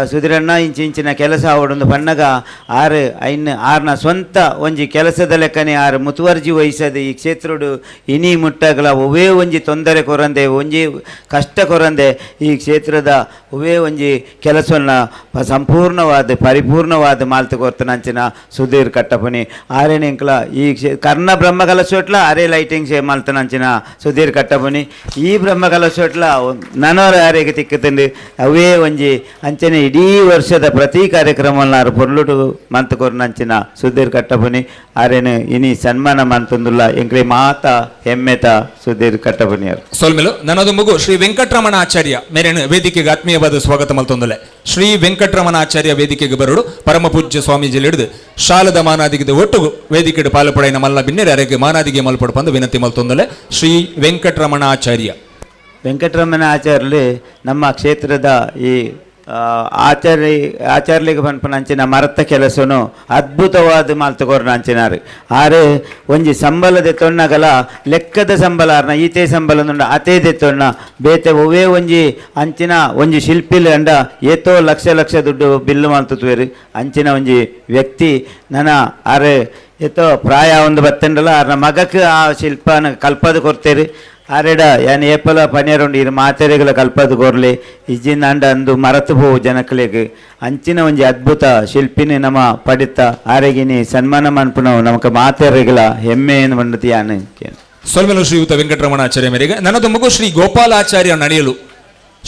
ಸುಧೀರಣ್ಣ ಇಂಚಿಂಚಿನ ಕೆಲಸ ಆವಡೊಂದು ಪಣ್ಣಗ ಆರು ಐನ್ ಆರ್ನ ಸ್ವಂತ ಒಂಜಿ ಕೆಲಸದ ಲೆಕ್ಕನೆ ಆರು ಮುತುವರ್ಜಿ ವಹಿಸದೆ ಈ ಕ್ಷೇತ್ರಡು ಇನಿ ಮುಟ್ಟಗಲ ಒವೇ ಒಂಜಿ ತೊಂದರೆ ಕೊರಂದೆ ಒಂಜಿ ಕಷ್ಟ ಕೊರಂದೆ ಈ ಕ್ಷೇತ್ರದ ಒವೇ ಒಂಜಿ ಕೆಲಸವನ್ನು ಸಂಪೂರ್ಣವಾದ ಪರಿಪೂರ್ಣವಾದ ಮಾಲ್ತು ಕೊರ್ತನಂಚಿನ ಸುಧೀರ್ ಕಟ್ಟಪುಣಿ ಆರೇನೆಂಕ್ಲ ಈ ಕರ್ಣ ಬ್ರಹ್ಮಕಲಶೋಟ್ಲ ಅರೆ ಲೈಟಿಂಗ್ಸ್ ಮಾಲ್ತನಂಚಿನ ಸುಧೀರ್ ಕಟ್ಟಪುಣಿ ಈ ಬ್ರಹ್ಮಕಲಶೋಟ್ಲ ನನೋರ ಆರೆಗೆ ತಿಕ್ಕುತ್ತಂಡು ಅವೇ ಒಂಜಿ ಅಂಚನೆ ಇಡೀ ವರ್ಷದ ಪ್ರತಿ ಕಾರ್ಯಕ್ರಮವನ್ನು ಪೊರ್ಲುಟು ಮಂತಕೊರ್ನಂಚಿನ ಸುಧೀರ್ ಕಟ್ಟಪುಣಿ ಆರೇನು ಇನಿ ಸನ್ಮಾನ ಮಂತಂದುಲ್ಲ ಎಂಕ್ಲೆ ಮಾತಾ ಹೆಮ್ಮೆತ ಸುಧೀರ್ ಕಟ್ಟಪುಣಿಯರು. ಸೋಲ್ಮೇಲು ನನ್ನದು ಮಗು ಶ್ರೀ ವೆಂಕಟರಮಣ ಆಚಾರ್ಯ ಮೇರೇನು ವೇದಿಕೆಗೆ ಆತ್ಮೀಯವಾದ ಸ್ವಾಗತ ಮಲ್ತೊಂದಲೆ. ಶ್ರೀ ವೆಂಕಟರಮಣ ಆಚಾರ್ಯ ವೇದಿಕೆಗೆ ಬರೋಡು ಪರಮ ಪೂಜ್ಯ ಸ್ವಾಮೀಜಿ ಹಿಡಿದು ಶಾಲದ ಮಾನಾದಿಗೆ ಒಟ್ಟು ವೇದಿಕೆ ಪಾಲುಪಡೆಯ ಮಲ್ಲ ಬಿನ್ನೆರೆ ಅರೆಗೆ ಮಾನಾದಿಗೆ ಮಲ್ಪಡು ಪಂದು ವಿನಂತಿ ಮಲ್ತೊಂದಲೆ. ಶ್ರೀ ವೆಂಕಟರಮಣ ಆಚಾರ್ಯ ವೆಂಕಟರಮಣ ಆಚಾರ್ಯರು ನಮ್ಮ ಕ್ಷೇತ್ರದ ಈ ಆಚಾರ್ಯಲಿಗೆ ಪನ್ಪುನಂಚಿನ ಮರತ ಕೆಲಸನು ಅದ್ಭುತವಾದ ಮಾಲ್ತುಕೊರ್ನಂಚಿನಾರು. ಆರು ಒಂಜಿ ಸಂಬಳ ದೆತ್ತೊಣ್ಣಗಲ ಲೆಕ್ಕದ ಸಂಬಳ ಆರ್ನ ಈತೆ ಸಂಬಳ ನುಂಡ ಅತೇ ದೆತ್ತೊಣ್ಣ ಬೇತೆ ಒವೇ ಒಂಜಿ ಅಂಚಿನ ಒಂಜಿ ಶಿಲ್ಪಿಲ್ ಅಂಡ ಏತೋ ಲಕ್ಷ ಲಕ್ಷ ದುಡ್ಡು ಬಿಲ್ಲು ಮಾಲ್ತುವೇರು. ಅಂಚಿನ ಒಂಜಿ ವ್ಯಕ್ತಿ ನನ ಆರು ಏತೋ ಪ್ರಾಯ ಒಂದು ಬತ್ತಂಡಲ ಆರ್ನ ಮಗಕ್ಕೆ ಆ ಶಿಲ್ಪನ ಕಲ್ಪದ ಕೊರ್ತೇರು. ಆರೆಡ ಯಾನ್ ಏಪಲ ಪನಿಯರುಂಡು ಇರು ಮಾತೆರೆಗಳ ಕಲ್ಪದ ಕೊರ್ಲಿ ಇಜ್ಜಿನ ಅಂಡ ಅಂದು ಮರತು ಪೋವು ಜನಕ್ಲೆಗ್ ಅಂಚಿನ ಒಂಜಿ ಅದ್ಭುತ ಶಿಲ್ಪಿನಿ ನಮ್ಮ ಪಡಿತ ಆರೆಗಿನಿ ಸನ್ಮಾನ ಮನ್ಪುನವು ನಮಕ ಮಾತೆರೆಗಳ ಹೆಮ್ಮೆ ಏನು ಪಂಡತಿ ಯಾನ್ ಸೊಲ್ಮೆಲು ಶ್ರೀಯುತ ವೆಂಕಟರಮಣ ಆಚಾರ್ಯ ಮೇರೆಗೆ ನನ್ನದು ಮಗು ಶ್ರೀ ಗೋಪಾಲಾಚಾರ್ಯ ನಡೆಯಲು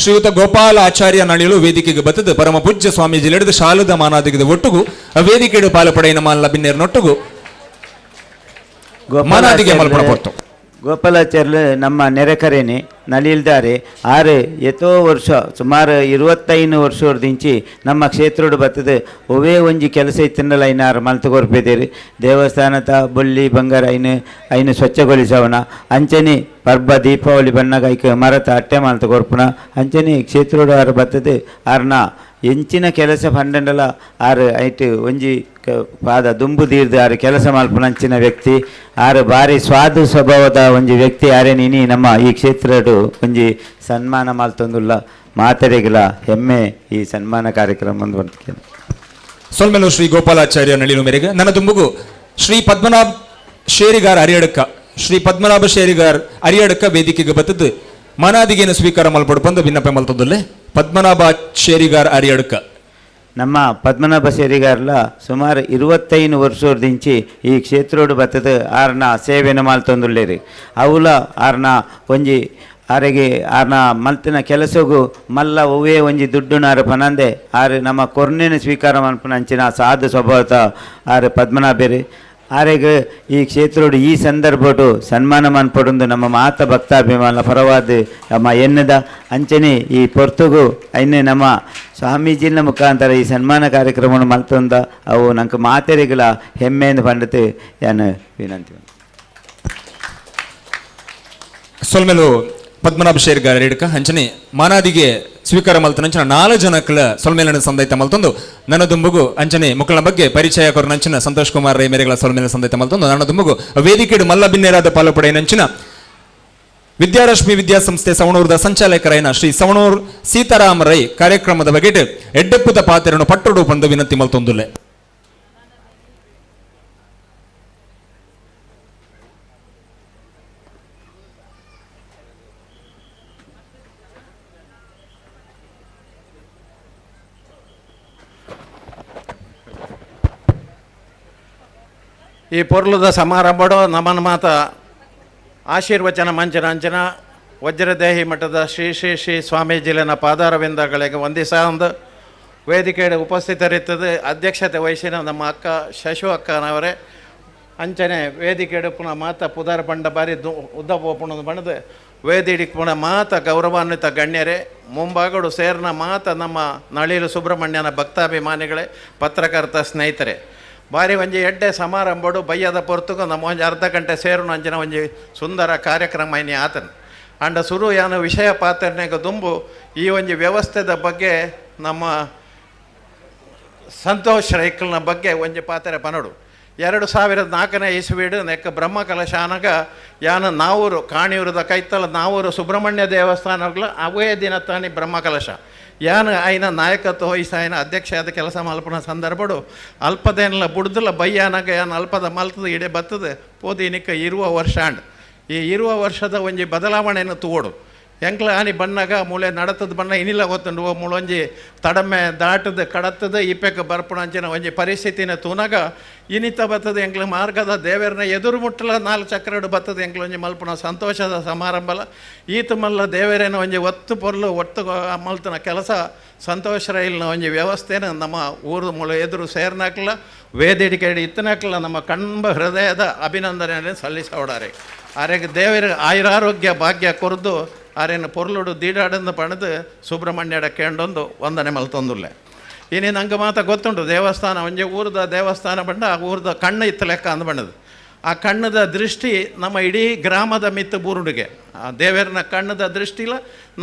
ಶ್ರೀಯುತ ಗೋಪಾಲ ಆಚಾರ್ಯ ನಳಿಲು ವೇದಿಕೆಗೆ ಬತ್ತದ ಪರಮ ಪೂಜ್ಯ ಸ್ವಾಮೀಜಿ ಲೆಡದ ಶಾಲದ ಮಾನಾದಿಗದ ಒಟ್ಟುಗು ವೇದಿಕೆಡು ಪಾಲಪಡೆಯಿನ ಮಾನ್ಲ ಬಿನ್ನೇರ್ ನೊಟ್ಟುಗು ಮಾನಾದಿಗೆ ಮಲ್ಪಣ ಪೊತ್ತು. ಗೋಪಾಲಾಚಾರ್ಯರು ನಮ್ಮ ನೆರೆಕರೇನೆ ನಲಿಲ್ದಾರೆ ಆರು ಎತೋ ವರ್ಷ ಸುಮಾರು 25 ವರ್ಷದಿಂಚಿ ನಮ್ಮ ಕ್ಷೇತ್ರೋಡು ಬರ್ತದೆ ಒವೇ ಒಂಜಿ ಕೆಲಸ ಇತ್ತಿನಲ್ಲ ಐನಾರು ಮಲ್ತು ಕೊರ್ಪಿದ್ದೀರಿ ದೇವಸ್ಥಾನದ ಬೊಳ್ಳಿ ಬಂಗಾರ ಐನು ಐನು ಸ್ವಚ್ಛಗೊಳಿಸವನ ಅಂಚನೆ ಪರ್ಬ ದೀಪಾವಳಿ ಬಣ್ಣಗ ಐಕ್ ಮರತ ಅಟ್ಟೆ ಮಲ್ತು ಕೊರ್ಪುನ ಅಂಚನೆ ಕ್ಷೇತ್ರೋಡು ಆರು ಬರ್ತದೆ ಆರ್ನ ಎಂಚಿನ ಕೆಲಸ ಪಂಡಂಡಲ ಆರು ಐಟ್ ಒಂಜಿ ಪಾದ ದುಂಬು ತೀರ್ದು ಆರು ಕೆಲಸ ಮಲ್ಪುನ ಅಂಚಿನ ವ್ಯಕ್ತಿ ಆರು ಬಾರಿ ಸ್ವಾದು ಸ್ವಭಾವದ ಒಂಜಿ ವ್ಯಕ್ತಿ ಆರೆ ನೀನಿ ನಮ್ಮ ಈ ಕ್ಷೇತ್ರಡು ಒಂಜಿ ಸನ್ಮಾನ ಮಲ್ತೊಂದುಲ್ಲ ಮಾತರೆಗಿಲ ಹೆಮ್ಮೆ ಈ ಸನ್ಮಾನ ಕಾರ್ಯಕ್ರಮ ಒಂದು ಬಂತು. ಸೊಲ್ಮೆಲು ಶ್ರೀ ಗೋಪಾಲಾಚಾರ್ಯ ನಳಿಲು ಮೇರೆಗೆ ನನ್ನ ದುಂಬುಗು ಶ್ರೀ ಪದ್ಮನಾಭ ಶೇರಿಗಾರ್ ಅರಿಯಡಕ್ಕ ಶ್ರೀ ಪದ್ಮನಾಭ ಶೇರಿಗಾರ್ ಅರಿಯಡಕ್ಕ ವೇದಿಕೆಗೆ ಬತ್ತದ್ದು ಮನಾದಿಗೇನು ಸ್ವೀಕಾರ ಮಲ್ಪಡು ಬಂದು ಭಿನ್ನಪೆ ಮಲ್ತೊಂದುಲ್ಲೆ ಪದ್ಮನಾಭ ಶೇರಿಗಾರ್ ಅರಿಯಡ್ಕ. ನಮ್ಮ ಪದ್ಮನಾಭ ಶೇರಿಗಾರ್ಲ ಸುಮಾರು 25 ವರ್ಷದಿಂಚಿ ಈ ಕ್ಷೇತ್ರೋಡು ಬತ್ತದ ಆರ್ನ ಸೇವೆನ ಮಲ್ತೊಂದುಲ್ಲೇರಿ ಅವುಲ ಆರ್ನ ಒಂಜಿ ಆರೆಗೆ ಆರ್ನ ಮಲ್ತಿನ ಕೆಲಸಗು ಮಲ್ಲ ಒವ್ವೇ ಒಂಜಿ ದುಡ್ಡುನಾರು ಪನಂದೆ ಆರು ನಮ್ಮ ಕೊರ್ನೆನ ಸ್ವೀಕಾರ ಮಲ್ಪುನ ಅಂಚಿನ ಸಾಧು ಸ್ವಭಾವತ ಆರು ಪದ್ಮನಾಭೇರಿ ಆರೆಗೆ ಈ ಕ್ಷೇತ್ರೋಡು ಈ ಸಂದರ್ಭಡು ಸನ್ಮಾನ ಮನ್ಪಡೊಂದು ನಮ್ಮ ಮಾತ ಭಕ್ತಾಭಿಮಾನ ಪರವಾದ ನಮ್ಮ ಎನ್ನದ ಅಂಚನೆ ಈ ಪೊರ್ತುಗು ಐನೆ ನಮ್ಮ ಸ್ವಾಮೀಜಿನ ಮುಖಾಂತರ ಈ ಸನ್ಮಾನ ಕಾರ್ಯಕ್ರಮವನ್ನು ಮಲ್ತೊಂದ ಅವು ನಂಗೆ ಮಾತೆರೆಗಳ ಹೆಮ್ಮೆಯಿಂದ ಪಂಡತೆ ಯಾನು ವಿನಂತಿ. ಸೊಲ್ಮೆಲು ಪದ್ಮನಾಭ ಶೇರ್ಗಾರ್ ಎಡ್ಕ ಅಂಚನೆ ಮಾನಾದಿಗೆ ಸ್ವೀಕಾರ ಮಲ್ತನ ಅಂಚನ 4 ಜನಕ್ಕಲ ಸೊಲ್ಮೇಲನ ಸಂದೈತ ಮಲ್ತೊಂದು ನನ್ನ ದುಂಬುಗು ಅಂಚನೆ ಮುಕ್ಕಳ ಬಗ್ಗೆ ಪರಿಚಯ ಕೊರನಂಚಿನ ಸಂತೋಷ್ ಕುಮಾರ್ ರೈ ಮೇರೆಗಳ ಸೊಲ್ಮೇಲ ಸಂದೈತ ಮಲ್ತೊಂದು ನನ್ನ ದುಂಬುಗು ವೇದಿಕೆಡು ಮಲ್ಲ ಬಿನ್ನೇರಾದ ಪಾಲುಪಡೆಯನಂಚಿನ ವಿದ್ಯಾರಶ್ಮಿ ವಿದ್ಯಾಸಂಸ್ಥೆ ಸವಣೂರದ ಸಂಚಾಲಕರಾಯನ ಶ್ರೀ ಸವಣೂರ್ ಸೀತಾರಾಮ ರೈ ಕಾರ್ಯಕ್ರಮದ ಬಗ್ಗೆ ಎಡ್ಡೆಪ್ಪುದ ಪಾತ್ರವನ್ನು ಪಟ್ಟೊಡು ಪಂದು ವಿನಂತಿ ಮಲ್ತೊಂದುಲ್ಲೆ. ಈ ಪೊರ್ಲುದ ಸಮಾರಂಭಡು ನಮನ ಮಾತ ಆಶೀರ್ವಚನ ಮಂಚನ ಅಂಚನ ವಜ್ರದೇಹಿ ಮಠದ ಶ್ರೀ ಶ್ರೀ ಶ್ರೀ ಸ್ವಾಮೀಜಿಲಿನ ಪಾದಾರವಿಂದಗಳಿಗೆ ವಂದಿಸಾಂದು ವೇದಿಕೆಯ ಉಪಸ್ಥಿತರಿರ್ತದೆ ಅಧ್ಯಕ್ಷತೆ ವಹಿಸಿನ ನಮ್ಮ ಅಕ್ಕ ಶಶು ಅಕ್ಕನವರೇ ಅಂಚನೆ ವೇದಿಕೆ ಪುನಃ ಮಾತ ಪುದಾರ ಪಂಡ ಬಾರಿ ಉದ್ದ ಪೋಪುಣದ ಬಣ್ಣದ ವೇದಿಡಿ ಪುನಃ ಮಾತ ಗೌರವಾನ್ವಿತ ಗಣ್ಯರೇ ಮುಂಭಾಗಡು ಸೇರ್ನ ಮಾತ ನಮ್ಮ ನಳಿಲು ಸುಬ್ರಹ್ಮಣ್ಯನ ಭಕ್ತಾಭಿಮಾನಿಗಳೇ ಪತ್ರಕರ್ತ ಸ್ನೇಹಿತರೆ ಬಾರಿ ಒಂಜಿ ಎಡ್ಡೆ ಸಮಾರಂಭಡು ಬಯ್ಯದ ಪೊರ್ತುಗು ನಮ್ಮ ಒಂಜಿ ಅರ್ಧ ಗಂಟೆ ಸೇರುನ ಅಂಚಿನ ಒಂಜಿ ಸುಂದರ ಕಾರ್ಯಕ್ರಮ ಇನಿ ಆತನ ಅಂಡ ಸುರು ಯಾನು ವಿಷಯ ಪಾತ್ರನೆಗ ದುಂಬು ಈ ಒಂಜಿ ವ್ಯವಸ್ಥೆದ ಬಗ್ಗೆ ನಮ್ಮ ಸಂತೋಷ್ ರೈಕಲ್ನ ಬಗ್ಗೆ ಒಂಜಿ ಪಾತ್ರೆ ಪನಡು 2004ನೇ ಇಸ್ವಿಡು ನೆಕ್ಕ ಬ್ರಹ್ಮಕಲಶಾನಗ ಯಾನ ನಾವೂರು ಕಾಣಿಯೂರದ ಕೈತಲ ನಾವೂರು ಸುಬ್ರಹ್ಮಣ್ಯ ದೇವಸ್ಥಾನಗಳ ಅವೇ ದಿನ ತಾನಿ ಬ್ರಹ್ಮಕಲಶ ಯಾನ ಆಯ್ನ ನಾಯಕತ್ವ ವಹಿಸಿ ಆಯ್ನ ಅಧ್ಯಕ್ಷ ಆದ ಕೆಲಸ ಮಲ್ಪನ ಸಂದರ್ಭಡು ಅಲ್ಪದೇನಲ್ಲ ಬುಡ್ದಲ್ಲ ಬಯ್ಯಾನಾಗ ಯಾನ ಅಲ್ಪದ ಮಲ್ತದ ಇಡೆ ಬತ್ತದ ಪೋದಿನಿಕ್ಕ ಇರುವ ವರ್ಷ ಅಂಡ್ ಈ ಇರುವ ವರ್ಷದ ಒಂಜಿ ಬದಲಾವಣೆಯನ್ನು ತೋಡು ಎಂಕ್ಲ ಆನಿ ಬಣ್ಣಗ ಮೂಳೆ ನಡತದ ಬಣ್ಣ ಇನಿಲ್ಲ ಗೊತ್ತುಂಡು ಮೂಳೊಂಜಿ ತಡಮೆ ದಾಟದ ಕಡತದ ಇಪ್ಪೆಕ್ಕ ಬರ್ಪುಣ ಅಂಚಿನ ಒಂಜಿ ಪರಿಸ್ಥಿತಿನ ತೂನಾಗ ಇನಿತ ಬತ್ತದ ಎಂಕ್ಲ ಮಾರ್ಗದ ದೇವರನ್ನ ಎದುರು ಮುಟ್ಟಲ 4 ಚಕ್ರಡು ಬತ್ತದ ಎಂಕ್ಲ ಒಂಜಿ ಮಲ್ಪುಣ ಸಂತೋಷದ ಸಮಾರಂಭಲ ಈತ ಮಲ್ಲ ದೇವರೇನ ಒಂಜಿ ಒತ್ತು ಪೊರ್ಲು ಒತ್ತು ಮಲ್ತನ ಕೆಲಸ ಸಂತೋಷ ರೈಲ್ನ ಒಂಜಿ ವ್ಯವಸ್ಥೆನ ನಮ್ಮ ಊರು ಮೂಳೆ ಎದುರು ಸೇರ್ನಾಕ್ಲ ವೇದಿಕೆಡಿ ಇತ್ತನಾಕ್ಲ ನಮ್ಮ ಕಣ್ಬ ಹೃದಯದ ಅಭಿನಂದನೆಯನ್ನು ಸಲ್ಲಿಸೋಡಾರೆ ಆರೆಗೆ ದೇವರ ಆಯುರಾರೋಗ್ಯ ಭಾಗ್ಯ ಕೊರ್ದು ಆರೇನು ಪೊರ್ಲುಡು ದೀಡಾಡಂದು ಪಣದು ಸುಬ್ರಹ್ಮಣ್ಯಡ ಕೇಂಡೊಂದು ವಂದನೆ ಮಲ್ತೊಂದುಲ್ಲೆ ಇನಿ ನಂಗೆ ಮಾತ ಗೊತ್ತುಂಟು ದೇವಸ್ಥಾನ ಒಂಜಿ ಊರದ ದೇವಸ್ಥಾನ ಬಂಡ ಆ ಊರದ ಕಣ್ಣು ಇತ್ತು ಲೆಕ್ಕ ಅಂದ ಬಣ್ಣದು ಆ ಕಣ್ಣದ ದೃಷ್ಟಿ ನಮ್ಮ ಇಡೀ ಗ್ರಾಮದ ಮಿತ್ತು ಬೂರುಂಡಿಗೆ ಆ ದೇವರನ ಕಣ್ಣದ ದೃಷ್ಟಿಲ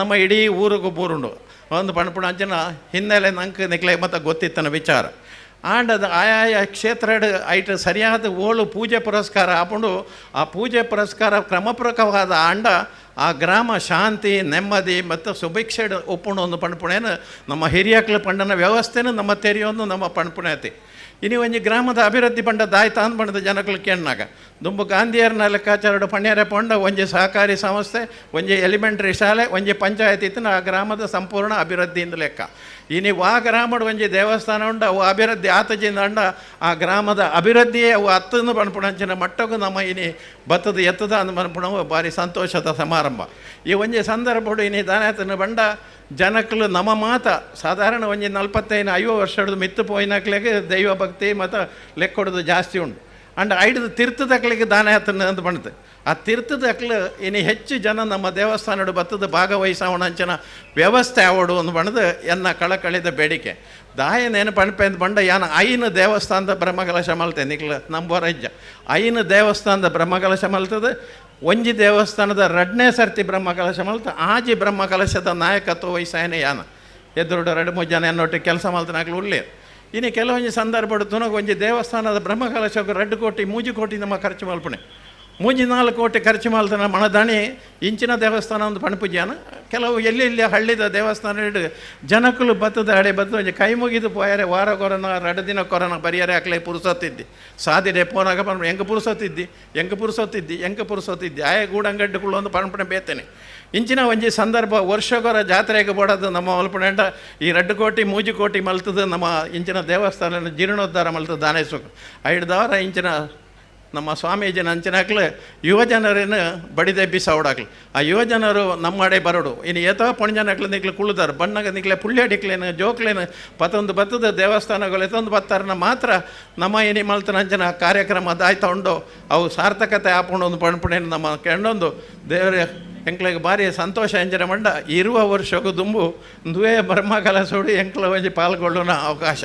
ನಮ್ಮ ಇಡೀ ಊರಿಗೂ ಬೂರುಂಡು ಒಂದು ಪಣಪುಣ ಅಂಚಿನ ಹಿನ್ನೆಲೆ ನಂಗೆ ನಿಕ್ಲೆ ಮತ್ತು ಗೊತ್ತಿತ್ತನ ವಿಚಾರ ಆಂಡದ ಆಯಾಯ ಕ್ಷೇತ್ರ ಐಟ್ ಸರಿಯಾದ ಓಳು ಪೂಜೆ ಪುರಸ್ಕಾರ ಆಪುಂಡು ಆ ಪೂಜೆ ಪುರಸ್ಕಾರ ಕ್ರಮಪೂರ್ವಕವಾದ ಆಂಡ ಆ ಗ್ರಾಮ ಶಾಂತಿ ನೆಮ್ಮದಿ ಮತ್ತು ಸುಭಿಕ್ಷೆ ಒಪ್ಪುಂಡು ಒಂದು ಪಣಪುಣೇನು ನಮ್ಮ ಹಿರಿಯಕ್ಲ ಪಂಡನ ವ್ಯವಸ್ಥೆನೂ ನಮ್ಮ ತೆರೆಯೊಂದು ನಮ್ಮ ಪಣಪುಣೆ ಐತಿ. ಇನಿ ಒಂಜಿ ಗ್ರಾಮದ ಅಭಿವೃದ್ಧಿ ಪಂಡ ದಾಯ್ತ ಅಂದ್ ಪಂಡದ ಜನಕುಲು ಕೇಣ್ಣಾಗ ದುಂಬು ಗಾಂಧಿಯರ್ನ ಲೆಕ್ಕಾಚಾರಡು ಪಣ್ಯರೆ ಪಂಡ ಒಂಜಿ ಸಹಕಾರಿ ಸಂಸ್ಥೆ, ಒಂಜಿ ಎಲಿಮೆಂಟ್ರಿ ಶಾಲೆ, ಒಂಜಿ ಪಂಚಾಯತ್ ಇತ್ತಿನ ಆ ಗ್ರಾಮದ ಸಂಪೂರ್ಣ ಅಭಿವೃದ್ಧಿಯಿಂದ ಲೆಕ್ಕ. ಇನಿ ವಾ ಗ್ರಾಮಡು ಒಂಜಿ ದೇವಸ್ಥಾನ ಉಂಡ ಅವು ಅಭಿವೃದ್ಧಿ ಆತಜಿಂದ ಅಂಡ ಆ ಗ್ರಾಮದ ಅಭಿವೃದ್ಧಿಯೇ ಅವು ಅತ್ತನ್ನು ಪನ್ಪುಣಂಚಿನ ಮಟ್ಟಕ್ಕೂ ನಮ್ಮ ಇನಿ ಬತ್ತದ ಎತ್ತದ ಅಂದ್ ಪನ್ಪುಣವು ಭಾರಿ ಸಂತೋಷದ ಸಮಾರಂಭ. ಈ ಒಂಜಿ ಸಂದರ್ಭಡು ಇನಿ ದಾನಾತನ ಬಂಡ ಜನಕ್ಕಲು ನಮ್ಮ ಮಾತ ಸಾಧಾರಣ ಒಂಜಿ 45-50 ವರ್ಷದ ಮಿತ್ತು ಪೋಯಿನಕ್ಲೆಗೆ ದೈವ ಭಕ್ತಿ ಮತ್ತು ಲೆಕ್ಕೊಡೋದು ಜಾಸ್ತಿ ಉಂಟು. ಅಂಡ್ ಐಡ್ದು ತೀರ್ಥದಕ್ಲಿಗೆ ದಾನ ಆತನ ಅಂತ ಬಂತು. ಆ ತೀರ್ಥದಕ್ಲು ಇನ್ನು ಹೆಚ್ಚು ಜನ ನಮ್ಮ ದೇವಸ್ಥಾನಡು ಬತ್ತದ ಭಾಗವಹಿಸವಣಂಚಿನ ವ್ಯವಸ್ಥೆ ಆವಡು ಅಂದ್ ಬಣ್ಣದು ಎನ್ನ ಕಳಕಳಿದ ಬೇಡಿಕೆ. ದಾಯನೇನು ಪಣಪೆ ಅಂತ ಬಂಡ ಯಾನ ಐನು ದೇವಸ್ಥಾನದ ಬ್ರಹ್ಮಕಲಶ ಮಲ್ತೆ ನಿಕ್ಲ ನಂಬೋರ ಇಜ್ಜ ಐನು ದೇವಸ್ಥಾನದ ಬ್ರಹ್ಮಕಲಶ ಮಲ್ತದೆ. ಒಂಜಿ ದೇವಸ್ಥಾನದ ರಡ್ನೇ ಸರ್ತಿ ಬ್ರಹ್ಮಕಲಶ ಮಲ್ತ ಆಜಿ ಬ್ರಹ್ಮಕಲಶದ ನಾಯಕತ್ವ ವಹಿಸಾಯನೆ ಯಾನ ಎದುರುಡು 2-3 ಜನ ಎನ್ನೊಟ್ಟಿಗೆ ಕೆಲಸ ಮಲ್ತನಾಗ್ಲು ಉಳ್ಳೇರು. ಇನ್ನು ಕೆಲವೊಂಜಿ ಸಂದರ್ಭಡು ತುನಗ ಒಂಜಿ ದೇವಸ್ಥಾನದ ಬ್ರಹ್ಮಕಲಶಕ್ಕೆ 2 ಕೋಟಿ 3 ಕೋಟಿ ನಮ್ಮ ಖರ್ಚು ಮಲ್ಪಣೆ 3-4 ಕೋಟಿ ಖರ್ಚು ಮಲ್ತನ ಮಣದಾಣಿ ಇಂಚಿನ ದೇವಸ್ಥಾನ ಒಂದು ಪಣಪೂಜೆನ ಕೆಲವು ಎಲ್ಲೆಲ್ಲಿ ಹಳ್ಳಿದ ದೇವಸ್ಥಾನ ಇಡು ಜನಕ್ಕಲು ಬತ್ತದ ಹಳೆ ಬತ್ತದ ಒಂಜಿ ಕೈ ಮುಗಿದು ಪೋಯರೆ ವಾರ ಕೊರೋನ 2 ದಿನ ಕೊರೋನ ಬರಿಯರೆ ಹಾಕ್ಲೆ ಪುರುಸೊತ್ತಿದ್ದಿ ಸಾದಿಡೆ ಪೋನಾಗ ಪನ್ಪುಣೆ ಹೆಂಗೆ ಪುರುಸೊತ್ತಿದ್ದಿ ಹೆಂಗೆ ಪುರುಸೊತ್ತಿದ್ದಿ ಹೆಂಗೆ ಪುರುಸೊತ್ತಿದ್ದಿ ಆಯೆ ಗೂಡಂಗಡ್ಡುಗಳು ಒಂದು ಪಣಪಣೆ ಬೇತೇನೆ. ಇಂಚಿನ ಒಂಜಿ ಸಂದರ್ಭ ವರ್ಷಗೊರ ಜಾತ್ರೆಗೆ ಬೋಡೋದು ನಮ್ಮ ಮಲ್ಪಣೆಂಡ ಈ 2 ಕೋಟಿ 3 ಕೋಟಿ ಮಲ್ತದ ನಮ್ಮ ಇಂಚಿನ ದೇವಸ್ಥಾನ ಜೀರ್ಣೋದ್ಧಾರ ಮಲ್ತದ ದಾನೇಶ್ವರ ಐಡ್ದವರ ಇಂಚಿನ ನಮ್ಮ ಸ್ವಾಮೀಜಿನ ಅಂಚಿನಾಕ್ಲು ಯುವಜನರೇನು ಬಡಿದೆಬ್ಬಿ ಸೌಡಾಕ್ಲು ಆ ಯುವಜನರು ನಮ್ಮಡೆ ಬರೋಡು ಇನ್ನು ಏತೋ ಪೊಣ್ಜನಕ್ಲು ನಿಕ್ಲು ಕುಳ್ಳುದಾರು ಬಣ್ಣಗ ನಿಕ್ಲೆ ಪುಳ್ಳಿ ಅಡಿಕ್ಲೇನು ಜೋಕ್ಲೇನು ಪತ್ತೊಂದು ಬತ್ತದ ದೇವಸ್ಥಾನಗಳು ಎತ್ತೊಂದು ಬತ್ತಾರನ ಮಾತ್ರ ನಮ್ಮ ಏನಿ ಮಲ್ತನ ಅಂಚಿನ ಕಾರ್ಯಕ್ರಮ ಅದಾಯ್ತಾ ಉಂಡು ಅವು ಸಾರ್ಥಕತೆ ಆಪುಂಡು ಒಂದು ಪಣ್ಪುಣೇನು ನಮ್ಮ ಕೆಂಡೊಂದು ದೇವರ ಎಂಕ್ಲೆಗ್ ಭಾರಿ ಸಂತೋಷ ಎಂಜಿನ ಮಂಡ ಇರುವ ವರ್ಷಕ್ಕೂ ದುಂಬು ದುವೇ ಬ್ರಹ್ಮಕಲಶೋಡು ಎಂಕ್ಲ ಒಂಜಿ ಪಾಲ್ಗೊಳ್ಳೋಣ ಅವಕಾಶ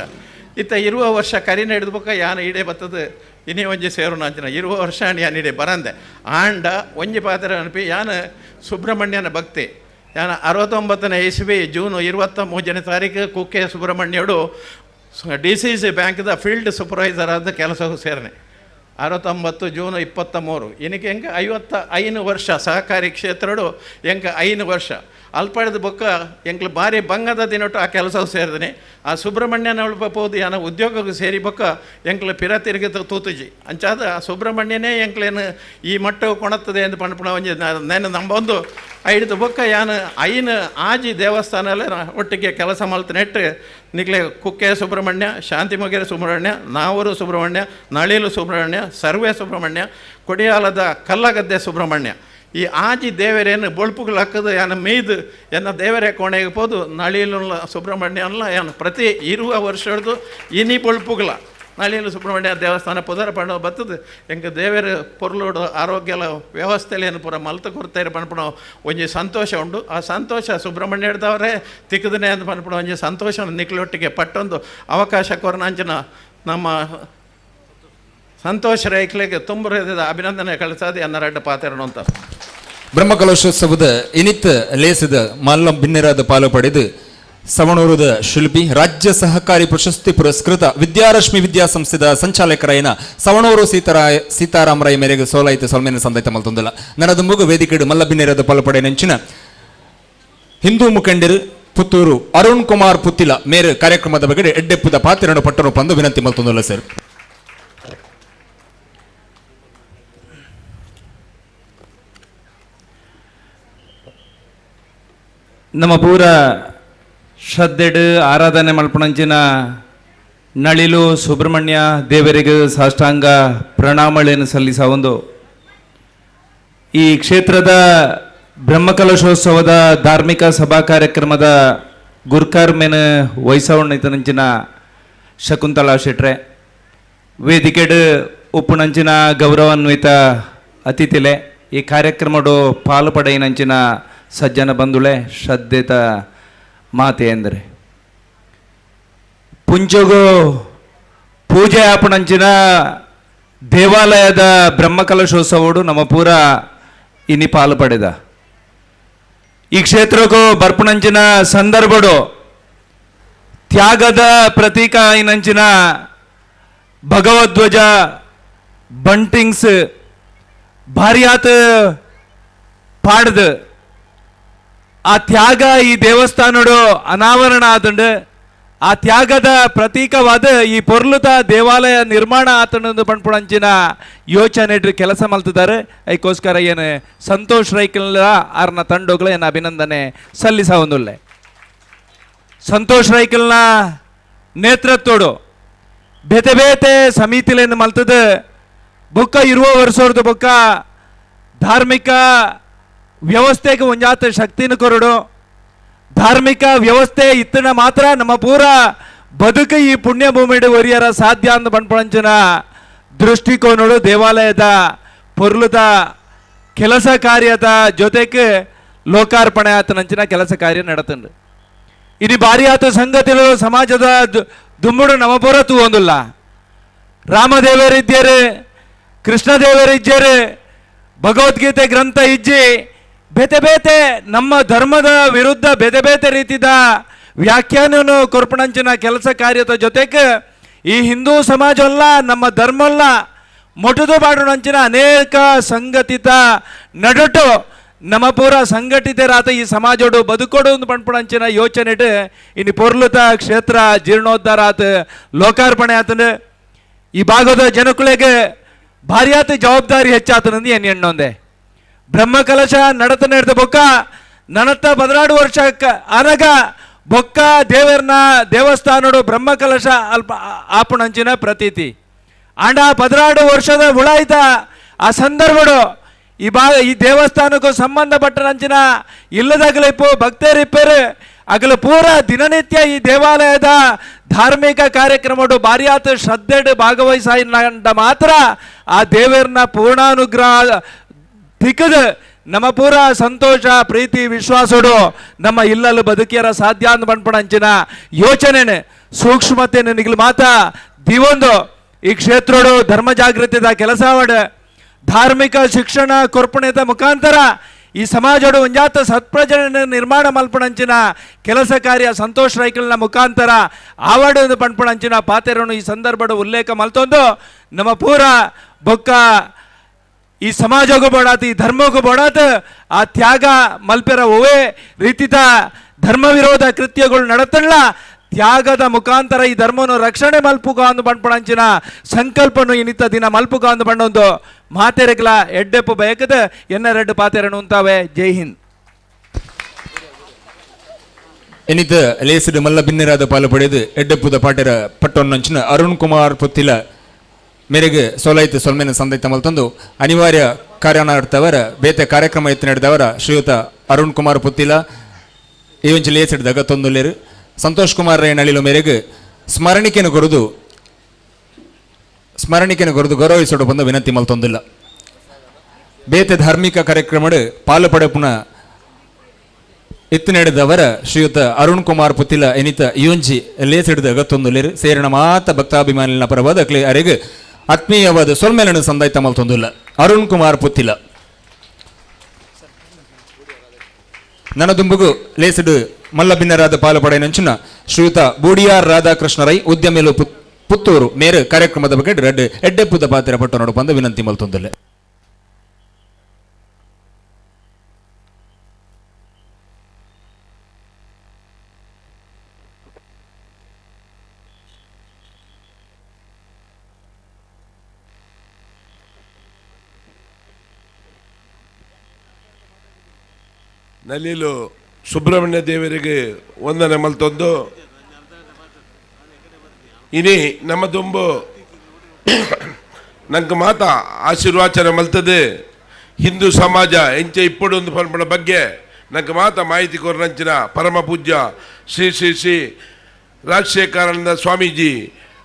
ಇತ್ತ ಇರುವ ವರ್ಷ ಕರಿನ ಹಿಡಿದ್ಬೊಕ್ಕ ಯಾನ ಈಡೆ ಬತ್ತದ ಇನಿ ಒಂಜಿ ಸೇರುನ ಅಂಚಿನ ಇರುವ ವರ್ಷ ಯಾನ್ ಈಡೆ ಬರಂದೆ ಆಂಡ ಒಂಜಿ ಪಾತ್ರ ಅನ್ಪಿ ಯಾನ ಸುಬ್ರಹ್ಮಣ್ಯನ ಭಕ್ತಿ ಯಾನ 69ನೇ ಇಸ್ವಿ ಜೂನ್ 23ನೇ ತಾರೀಕು ಕುಕ್ಕೆ ಸುಬ್ರಹ್ಮಣ್ಯಡು DCC ಬ್ಯಾಂಕ್ದ ಫೀಲ್ಡ್ ಸೂಪರ್ವೈಸರ್ ಆದ ಕೆಲಸಕ್ಕೂ ಸೇರನೆ 69 ಜೂನ್ 23 ಇನಕ್ಕೆ ಹೆಂಗೆ 55 ವರ್ಷ ಸಹಕಾರಿ ಕ್ಷೇತ್ರಡು ಹೆಂಗೆ 5 ವರ್ಷ ಅಲ್ಪಡೆದ ಬೊಕ್ಕ ಎಂಕ್ಲು ಭಾರಿ ಬಂಗದ ದಿನೊಟ್ಟು ಆ ಕೆಲಸ ಸೇರಿದನೆ ಆ ಸುಬ್ರಹ್ಮಣ್ಯನ ಹೋದು ಯಾನ ಉದ್ಯೋಗಕ್ಕೆ ಸೇರಿ ಬೊಕ್ಕ ಎಂಕ್ಲು ಪಿರ ತಿರುಗಿ ತೂತುಜಿ ಅಂಚಾದ ಆ ಸುಬ್ರಹ್ಮಣ್ಯನೇ ಎಂಕ್ಲೇನು ಈ ಮಟ್ಟ ಕೊಣತ್ತದೆ ಎಂದು ಪಣಪುಣ ಒಂಜಿ ನಾನು ನಂಬೊಂದು ಐದು ಬೊಕ್ಕ ಯಾನ ಐನು ಆಜಿ ದೇವಸ್ಥಾನಲ್ಲೇ ಒಟ್ಟಿಗೆ ಕೆಲಸ ಮಲ್ತ ನೆಟ್ಟು ನಿಕ್ಲೆ ಕುಕ್ಕೆ ಸುಬ್ರಹ್ಮಣ್ಯ, ಶಾಂತಿಮೊಗೆರೆ ಸುಬ್ರಹ್ಮಣ್ಯ, ನಾವೂರು ಸುಬ್ರಹ್ಮಣ್ಯ, ನಳಿಲು ಸುಬ್ರಹ್ಮಣ್ಯ, ಸರ್ವೆ ಸುಬ್ರಹ್ಮಣ್ಯ, ಕೊಡಿಯಾಲದ ಕಲ್ಲಗದ್ದೆ ಸುಬ್ರಹ್ಮಣ್ಯ ಈ ಆಜಿ ದೇವರೇನು ಬೊಳ್ಪುಗಳು ಹಾಕದು ಯಾನ ಮೇಯ್ದು ಎನ್ನ ದೇವರೇ ಕೋಣೆಗೆ ಪೋದು ನಳಿಲು ಸುಬ್ರಹ್ಮಣ್ಯ ಅಲ್ಲ ಯಾನ ಪ್ರತಿ ಇರುವ ವರ್ಷದ್ದು ಇನಿ ಬೊಳ್ಪುಗಳ ನಳಿಲು ಸುಬ್ರಹ್ಮಣ್ಯ ದೇವಸ್ಥಾನ ಪುದರ ಪಣ ಬತ್ತದು ಎಂಗೆ ದೇವರ ಪೊರ್ಲೋಡು ಆರೋಗ್ಯಲ ವ್ಯವಸ್ಥೆಲೇನು ಪೂರ ಮಲ್ತ ಕೊಡ್ತಾರೆ ಪನ್ಪುಣ ಒಂಜಿ ಸಂತೋಷ ಉಂಡು. ಆ ಸಂತೋಷ ಸುಬ್ರಹ್ಮಣ್ಯ ಹಿಡ್ದವರೇ ತಿಕ್ಕದನೆ ಅಂತ ಪನ್ಪುಣ ಒಂಜಿ ಸಂತೋಷ ನಿಕ್ಲೊಟ್ಟಿಗೆ ಪಟ್ಟೊಂದು ಅವಕಾಶ ಕೊರನಾಂಚಿನ ನಮ್ಮ ಸಂತೋಷ ರೈಕ್ಲೆಗೆ ತುಂಬ ಅಭಿನಂದನೆ ಕಳಿಸೋದು ಎನ್ನ ರಡ್ಡ ಪಾತ್ರ ಅಂತ. ಬ್ರಹ್ಮಕಲಶೋತ್ಸವದ ಇನಿತ್ ಲೇಸದ ಮಲ್ಲ ಬಿನ್ನೆರಾದ ಪಾಲು ಪಡೆದು ಸವಣೂರದ ಶಿಲ್ಪಿ ರಾಜ್ಯ ಸಹಕಾರಿ ಪ್ರಶಸ್ತಿ ಪುರಸ್ಕೃತ ವಿದ್ಯಾರಶ್ಮಿ ವಿದ್ಯಾಸಂಸ್ಥೆದ ಸಂಚಾಲಕರಾಯನ ಸವಣೂರು ಸೀತಾರಾಮರಾಯ ಮೇರೆಗೆ ಸೋಲಾಯಿತು ಸೊಲ್ಮೇನ ಸಂದೈತ ಮಲ್ತೊಂದಲ್ಲ ನನದ ಮುಗು ವೇದಿಕೆಡು ಮಲ್ಲ ಬಿನ್ನೆರಾದ ಪಾಲು ಪಡೆ ನೆಂಚಿನ ಹಿಂದೂ ಮುಖಂಡರು ಪುತ್ತೂರು ಅರುಣ್ ಕುಮಾರ್ ಪುತ್ತಿಲ ಮೇರೆ ಕಾರ್ಯಕ್ರಮದ ಬಗ್ಗೆ ಎಡ್ಡೆಪ್ಪುದ ಪಾತ್ರನು ಪಟ್ಟರು ಪಂದು ವಿನಂತಿ ಮಲ್ತೊಂದಲ್ಲ ಸರ್. ನಮ್ಮ ಪೂರ ಶ್ರದ್ಧೆಡು ಆರಾಧನೆ ಮಲ್ಪಣಂಚಿನ ನಳಿಲು ಸುಬ್ರಹ್ಮಣ್ಯ ದೇವರಿಗೆ ಸಾಷ್ಟಾಂಗ ಪ್ರಣಾಮಳೆಯನ್ನು ಸಲ್ಲಿಸ ಒಂದು ಈ ಕ್ಷೇತ್ರದ ಬ್ರಹ್ಮಕಲಶೋತ್ಸವದ ಧಾರ್ಮಿಕ ಸಭಾ ಕಾರ್ಯಕ್ರಮದ ಗುರ್ಕಾರ್ಮೇನ ವಯಸ್ಸವಣ್ಣಿತನಂಚಿನ ಶಕುಂತಲಾ ಶೆಟ್ರೆ, ವೇದಿಕೆಡು ಉಪ್ಪುನಂಚಿನ ಗೌರವಾನ್ವಿತ ಅತಿಥಿಲೆ, ಈ ಕಾರ್ಯಕ್ರಮಡು ಪಾಲು ಪಡೆಯಿನಂಚಿನ ಸಜ್ಜನ ಬಂಧುಳೆ, ಶ್ರದ್ಧೆತ ಮಾತೆ ಎಂದರೆ ಪುಂಚಗು ಪೂಜೆ ಆಪಣಂಚಿನ ದೇವಾಲಯದ ಬ್ರಹ್ಮಕಲಶೋತ್ಸವಡು ನಮ್ಮ ಪೂರ ಇನಿ ಪಾಲು ಪಡೆದ ಈ ಕ್ಷೇತ್ರಕ್ಕೂ ಬರ್ಪಣಂಚಿನ ಸಂದರ್ಭಡು ತ್ಯಾಗದ ಪ್ರತೀಕ ಇನ್ನಂಚಿನ ಭಗವದ್ವಜ ಬಂಟಿಂಗ್ಸ್ ಭಾರಿಯಾತ ಪಾಡ್ದು ಆ ತ್ಯಾಗ ಈ ದೇವಸ್ಥಾನಡು ಅನಾವರಣ ಆದಂಡು. ಆ ತ್ಯಾಗದ ಪ್ರತೀಕವಾದ ಈ ಪೊರ್ಲುತ ದೇವಾಲಯ ನಿರ್ಮಾಣ ಆತನೊಂದು ಪಣ್ಪುಣಂಚಿನ ಯೋಚನೆ ಕೆಲಸ ಮಲ್ತಿದ್ದಾರೆ. ಅದಕ್ಕೋಸ್ಕರ ಏನು ಸಂತೋಷ್ ರೈಕಲ್ನ ಆರ್ನ ತಂಡೋಗ್ಲ ಏನು ಅಭಿನಂದನೆ ಸಲ್ಲಿಸ ಒಂದುಲ್ಲೆ. ಸಂತೋಷ್ ರೈಕಲ್ನ ನೇತೃತ್ವಡು ಬೇತೆ ಬೇತೆ ಸಮಿತಿಲೇನು ಮಲ್ತದ ಬೊಕ್ಕ ಇರುವ ವರ್ಷದ ಬೊಕ್ಕ ಧಾರ್ಮಿಕ ವ್ಯವಸ್ಥೆಗೆ ಒಂಜಾತ ಶಕ್ತಿನ ಕೊರಡು. ಧಾರ್ಮಿಕ ವ್ಯವಸ್ಥೆ ಇತ್ತನ ಮಾತ್ರ ನಮ್ಮ ಪೂರ ಬದುಕು ಈ ಪುಣ್ಯ ಭೂಮಿಡು ಒರಿಯರ ಸಾಧ್ಯ ಅಂದ ಪಣ್ಪಂಚನ ದೃಷ್ಟಿಕೋನಡು ದೇವಾಲಯದ ಪೊರ್ಲುದ ಕೆಲಸ ಕಾರ್ಯದ ಜೊತೆಗೆ ಲೋಕಾರ್ಪಣೆ ಆತನಂಚಿನ ಕೆಲಸ ಕಾರ್ಯ ನಡತಂಡು. ಇನಿ ಭಾರಿ ಆತ ಸಂಗತಿಗಳು ಸಮಾಜದ ದುಮ್ಮುಡು ನಮ್ಮ ಪೂರ ತೂವೊಂದುಲ್ಲ. ರಾಮದೇವರಿದ್ದರು, ಕೃಷ್ಣದೇವರಿದ್ದರು, ಭಗವದ್ಗೀತೆ ಗ್ರಂಥ ಇಜ್ಜಿ ಬೇತೆ ಬೇತೆ ನಮ್ಮ ಧರ್ಮದ ವಿರುದ್ಧ ಬೇತೆ ಬೇತೆ ರೀತಿಯ ವ್ಯಾಖ್ಯಾನವನ್ನು ಕೊರ್ಪಣಂಚಿನ ಕೆಲಸ ಕಾರ್ಯದ ಜೊತೆಗೆ ಈ ಹಿಂದೂ ಸಮಾಜವಲ್ಲ ನಮ್ಮ ಧರ್ಮಲ್ಲ ಮೊಟದು ಬಾಡುಣಂಚಿನ ಅನೇಕ ಸಂಘಟಿತ ನಡುಟು ನಮ್ಮ ಪೂರ ಸಂಘಟಿತರಾದ ಈ ಸಮಾಜೋಡು ಬದುಕೋಡು ಒಂದು ಪಣ್ಪುಣಂಚಿನ ಯೋಚನೆ ಇನ್ನು ಪೊರ್ಲುತ ಕ್ಷೇತ್ರ ಜೀರ್ಣೋದ್ಧಾರ ಆತ ಲೋಕಾರ್ಪಣೆ ಆತನ ಈ ಭಾಗದ ಜನಕುಳಿಗೆ ಭಾರಿಯಾತ ಜವಾಬ್ದಾರಿ ಹೆಚ್ಚಾತನಂದು ಏನು ಎಣ್ಣೊಂದೆ. ಬ್ರಹ್ಮಕಲಶ ನಡತ ನಡೆದ ಬೊಕ್ಕ ನನತ್ತ 14 ವರ್ಷ ಅನಗ ಬೊಕ್ಕ ದೇವರನ ದೇವಸ್ಥಾನಡು ಬ್ರಹ್ಮಕಲಶ ಅಲ್ಪ ಆಪುಣಂಚಿನ ಪ್ರತೀತಿ. ಆಂಡ 14 ವರ್ಷದ ಉಳಾಯ್ತ ಆ ಸಂದರ್ಭಡು ಈ ಈ ದೇವಸ್ಥಾನಕ್ಕೂ ಸಂಬಂಧಪಟ್ಟನಂಚಿನ ಇಲ್ಲದಾಗಲಿಪ್ಪು ಭಕ್ತರಿಪ್ಪರು ಅಗಲು ಪೂರ ದಿನನಿತ್ಯ ಈ ದೇವಾಲಯದ ಧಾರ್ಮಿಕ ಕಾರ್ಯಕ್ರಮಡು ಭಾರಿಯಾತ ಶ್ರದ್ಧೆಡು ಭಾಗವಹಿಸ ಮಾತ್ರ ಆ ದೇವರನ್ನ ಪೂರ್ಣಾನುಗ್ರಹ ತಿಕ್ಕದ ನಮ್ಮ ಪೂರ ಸಂತೋಷ ಪ್ರೀತಿ ವಿಶ್ವಾಸಡು ನಮ್ಮ ಇಲ್ಲಲು ಬದುಕಿಯರ ಸಾಧ್ಯ ಅಂದ ಪಣ್ಪಣಂಚಿನ ಯೋಚನೆ ಸೂಕ್ಷ್ಮತೆ ನಿಗಲು ಮಾತ ದಿವೊಂದು ಈ ಕ್ಷೇತ್ರಡು ಧರ್ಮ ಜಾಗೃತಿದ ಕೆಲಸ ಧಾರ್ಮಿಕ ಶಿಕ್ಷಣ ಕೊರ್ಪಣೆದ ಮುಖಾಂತರ ಈ ಸಮಾಜಡು ಒಂಜಾತ ಸತ್ಪ್ರಜನೆ ನಿರ್ಮಾಣ ಮಲ್ಪಣಂಚಿನ ಕೆಲಸ ಕಾರ್ಯ ಸಂತೋಷ್ ರೈಕಲ್ನ ಮುಖಾಂತರ ಆವಡು ಪಣ್ಪಣಂಚಿನ ಪಾತೆರನ್ನು ಈ ಸಂದರ್ಭಡು ಉಲ್ಲೇಖ ಮಲ್ತೊಂದು ನಮ್ಮ ಪೂರ ಬೊಕ್ಕ ಈ ಸಮಾಜಕ್ಕೂ ಬೋಡಾತ ಈ ಧರ್ಮಕ್ಕೂ ಬೋಡಾತ ಆ ತ್ಯಾಗ ಮಲ್ಪೆರ ಒವೇ ರೀತಿದ ಧರ್ಮ ವಿರೋಧ ಕೃತ್ಯಗಳು ನಡತಲ್ಲ ತ್ಯಾಗದ ಮುಖಾಂತರ ಈ ಧರ್ಮವನ್ನು ರಕ್ಷಣೆ ಮಲ್ಪುಗ ಅಂದು ಪಣ್ಪಣಂಚಿನ ಸಂಕಲ್ಪನು ಇನ್ನಿತ ದಿನ ಮಲ್ಪುಗ ಅಂದು ಬಣ್ಣೊಂದು ಮಾತೆರಗ್ಲ ಎಡ್ಡೆಪ್ಪು ಬಯಕದ ಎನ್ನ ರೆಡ್ಡು ಪಾತೆರನು ಉಂತಾವೆ. ಜೈ ಹಿಂದ್. ಎನಿತ ಲೇಸಿಡು ಮಲ್ಲ ಬಿನ್ನೆರಾದ ಪಾಲು ಪಡೆದು ಎಡ್ಡೆಪ್ಪುದ ಪಾಟೆರ ಪಟ್ಟೊನ್ನಂಚಿನ ಅರುಣ್ ಕುಮಾರ್ ಪುತ್ತಿಲ ಮೇರೆಗೆ ಸೋಲಾಯಿತು ಸೊಲ್ಮೆನ ಸಂದೈತ ಮಲ್ತಂದು ಅನಿವಾರ್ಯ ಕಾರ್ಯನಾಡ್ತವರ ಬೇತೆ ಕಾರ್ಯಕ್ರಮ ಎತ್ತಿ ನಡೆದವರ ಶ್ರೀಯುತ ಅರುಣ್ ಕುಮಾರ್ ಪುತ್ತಿಲ ಈ ಒಂಚಿ ಲೇಸಿಡ್ದಾಗ ತೊಂದುಲ್ಲೇರು. ಸಂತೋಷ್ ಕುಮಾರ್ ರೈ ನಳಿಲು ಮೇರೆಗೆ ಸ್ಮರಣಿಕೆಯನ್ನು ಕೊರದು ಗೌರವಿಸೋಡು ಬಂದು ವಿನಂತಿ ಮಲ್ತೊಂದಿಲ್ಲ. ಬೇತೆ ಧಾರ್ಮಿಕ ಕಾರ್ಯಕ್ರಮಡು ಪಾಲು ಪಡೆಪುನ ಎತ್ತು ನಡೆದವರ ಶ್ರೀಯುತ ಅರುಣ್ ಕುಮಾರ್ ಪುತ್ತಿಲ ಎನಿತ ಇಯೊಂಜಿ ಲೇಸಿಡ್ದಾಗ ತೊಂದುಲ್ಲೇರು. ಸೇರಣ ಮಾತ ಭಕ್ತಾಭಿಮಾನಿನ ಪರವಾದ ಅಕ್ಲೆ ಅರೆಗೆ ಆತ್ಮೀಯವಾದ ಸೊಲ್ಮೆಲನ್ನು ಸಂದಾಯ್ತ ಮಲ್ತೊಂದಿಲ್ಲ ಅರುಣ್ ಕುಮಾರ್ ಪುತ್ತಿಲ. ನನ್ನ ದುಂಬುಗು ಲೇಸಿಡು ಮಲ್ಲಭಿನ್ನರಾದ ಪಾಲು ಪಡೆಯನಂಚಿನ ಶ್ರೀಯುತ ಬೂಡಿಯಾರ್ ರಾಧಾಕೃಷ್ಣ ರೈ ಉದ್ಯಮಿಲು ಪುತ್ತೂರು ಮೇರು ಕಾರ್ಯಕ್ರಮದ ಬಗ್ಗೆ ರೆಡ್ ಎಡ್ಡೆಪ್ಪುದ ಪಾತ್ರ ಪಟ್ಟು ನೋಡು ಬಂದು ವಿನಂತಿ ಮಲ್ತೊಂದಿಲ್ಲ. ನಲಿಲು ಸುಬ್ರಹ್ಮಣ್ಯ ದೇವರಿಗೆ ವಂದನೆ ಮಲ್ತೊಂದು ಇನಿ ನಮ್ಮ ದುಂಬು ನಂಗೆ ಮಾತ ಆಶೀರ್ವಾಚನೆ ಮಲ್ತದೆ. ಹಿಂದೂ ಸಮಾಜ ಎಂಚೆ ಇಪ್ಪಡೊಂದು ಪನ್ಪಣ ಬಗ್ಗೆ ನಂಗೆ ಮಾತ ಮಾಹಿತಿ ಕೊರನಂಚಿನ ಪರಮ ಪೂಜ್ಯ ಶ್ರೀ ಶ್ರೀ ಶ್ರೀ ರಾಜಶೇಖರಾನಂದ ಸ್ವಾಮೀಜಿ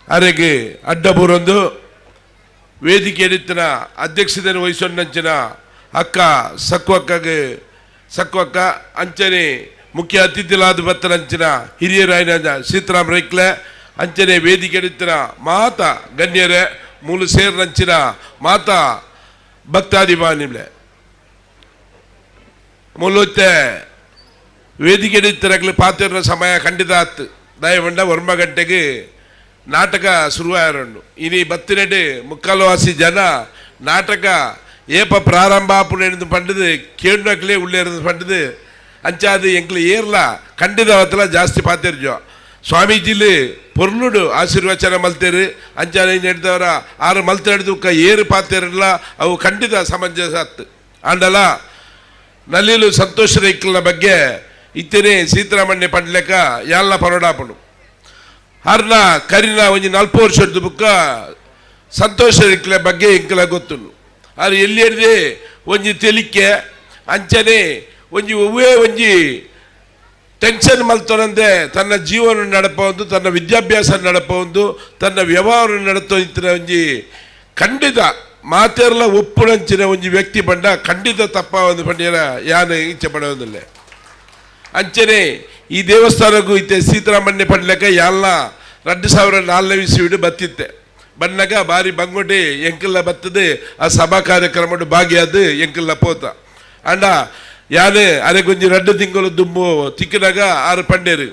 ಅರೆಗೆ ಅಡ್ಡಬೂರೊಂದು ವೇದಿಕೆ ಎಡಿತ್ತಿನ ಅಧ್ಯಕ್ಷತೆಯನ್ನು ವಹಿಸೊಂಡಂಚಿನ ಅಕ್ಕ ಸಕ್ವಕ್ಕಗೆ ಸಕ್ವಕ್ಕ ಅಂಚನೆ ಮುಖ್ಯ ಅತಿಥಿಲಾದ ಬತ್ತನಂಚಿನ ಹಿರಿಯರಾಯನ ಸೀತಾರಾಮ್ ರೈಕ್ಲೆ ಅಂಚನೆ ವೇದಿಕೆ ಎಡಿತ್ತಿನ ಮಾತ ಗಣ್ಯರೇ ಮೂಲು ಸೇರಿನಂಚಿನ ಮಾತಾ ಭಕ್ತಾದಿಮಾನಿಮ್ಲೆ ಮೂಲತ್ತೆ ವೇದಿಕೆ ಎಡಿತ್ತಿರಗ್ಲಿ ಪಾತಿರ್ನ ಸಮಯ ಖಂಡಿತ ಆತು. ದಯವಂಡ 1 ಗಂಟೆಗೆ ನಾಟಕ ಶುರುವಾಯರಂಡು. ಇನಿ ಬತ್ತಿನೆಡೆ ಮುಕ್ಕಾಲುವಾಸಿ ಜನ ನಾಟಕ ಏಪ ಪ್ರಾರಂಭ ಆಪುಣೆಂದು ಪಂಡದು ಕೇಂದ್ರಕ್ಲೇ ಉಳ್ಳೇರಂದು ಪಂಡದು ಅಂಚಾದು ಎಂಕ್ಲು ಏರ್ಲ ಖಂಡಿತ ಅವತ್ತಲ ಜಾಸ್ತಿ ಪಾತಿರ್ಜೋ. ಸ್ವಾಮೀಜಿಲಿ ಪೊರ್ಲುಡು ಆಶೀರ್ವಚನ ಮಲ್ತೇರು ಅಂಚಾನೆ ನೆಡ್ದವರ ಆರು ಮಲ್ತೆಡ್ದುಕ್ಕ ಏರು ಪಾತೇರಲ್ಲ ಅವು ಖಂಡಿತ ಸಮಂಜಸ ಅತ್ತು ಆಂಡಲ ನಲ್ಲಿಲು ಸಂತೋಷ ರೈಕ್ಲನ ಬಗ್ಗೆ ಇತ್ತೇನೆ ಸೀತಾರಾಮಣ್ಯ ಪಂಡ್ಲೆಕ ಯಾಲ್ನ ಪರೋಡಾಪಡು ಅರ್ನ ಕರಿನ ಒಂಜಿ ನಲ್ಪ ವರ್ಷದ ಬುಕ್ಕ ಸಂತೋಷ ರೈಕ್ಲ ಬಗ್ಗೆ ಇಂಕಲ ಗೊತ್ತುಂಡು ಆರು ಎಲ್ಲಿ ಹಿಡ್ದೆ ಒಂಜಿ ತೆಲಿಕೆ ಅಂಚನೆ ಒಂಜಿ ಒವ್ವೇ ಒಂಜಿ ಟೆನ್ಷನ್ ಮಲ್ತೊನಂದೆ ತನ್ನ ಜೀವನ ನಡಪೊಂದು ತನ್ನ ವಿದ್ಯಾಭ್ಯಾಸ ನಡಪೊಂದು ತನ್ನ ವ್ಯವಹಾರ ನಡತೋ ಇತ್ತಿನ ಒಂಜಿ ಖಂಡಿತ ಮಾತೆರ್ಲ ಒಪ್ಪುನಂಚಿನ ಒಂಜಿ ವ್ಯಕ್ತಿ ಬಂಡ ಖಂಡಿತ ತಪ್ಪ ಒಂದು ಪಂಡ್ಯರ ಯಾನು ಇಚ್ಛೆ ಪಡೋದಿಲ್ಲ. ಅಂಚನೆ ಈ ದೇವಸ್ಥಾನಕ್ಕೂ ಇತ್ತೆ ಸೀತಾರಾಮಣ್ಯ ಪಡ್ಲಕ ಯಾಲ್ಲ 2004 ಇಸ್ವಿಡು ಬತ್ತಿತ್ತೆ ಬಣ್ಣಗ ಬಾರಿ ಬಂಗೋಟಿ ಎಂಕಲ್ಲ ಬತ್ತದೆ ಆ ಸಭಾ ಕಾರ್ಯಕ್ರಮ ಭಾಗಿಯಾದ ಎಂಕಲ್ಲ ಪೋತ ಅಂಡ ಯಾನೆ ಅರೆ ಗೊಂಜಿ 2 ತಿಂಗಳು ದುಂಬು ತಿಕ್ಕಿನಾಗ 6 ಪಂಡೇರು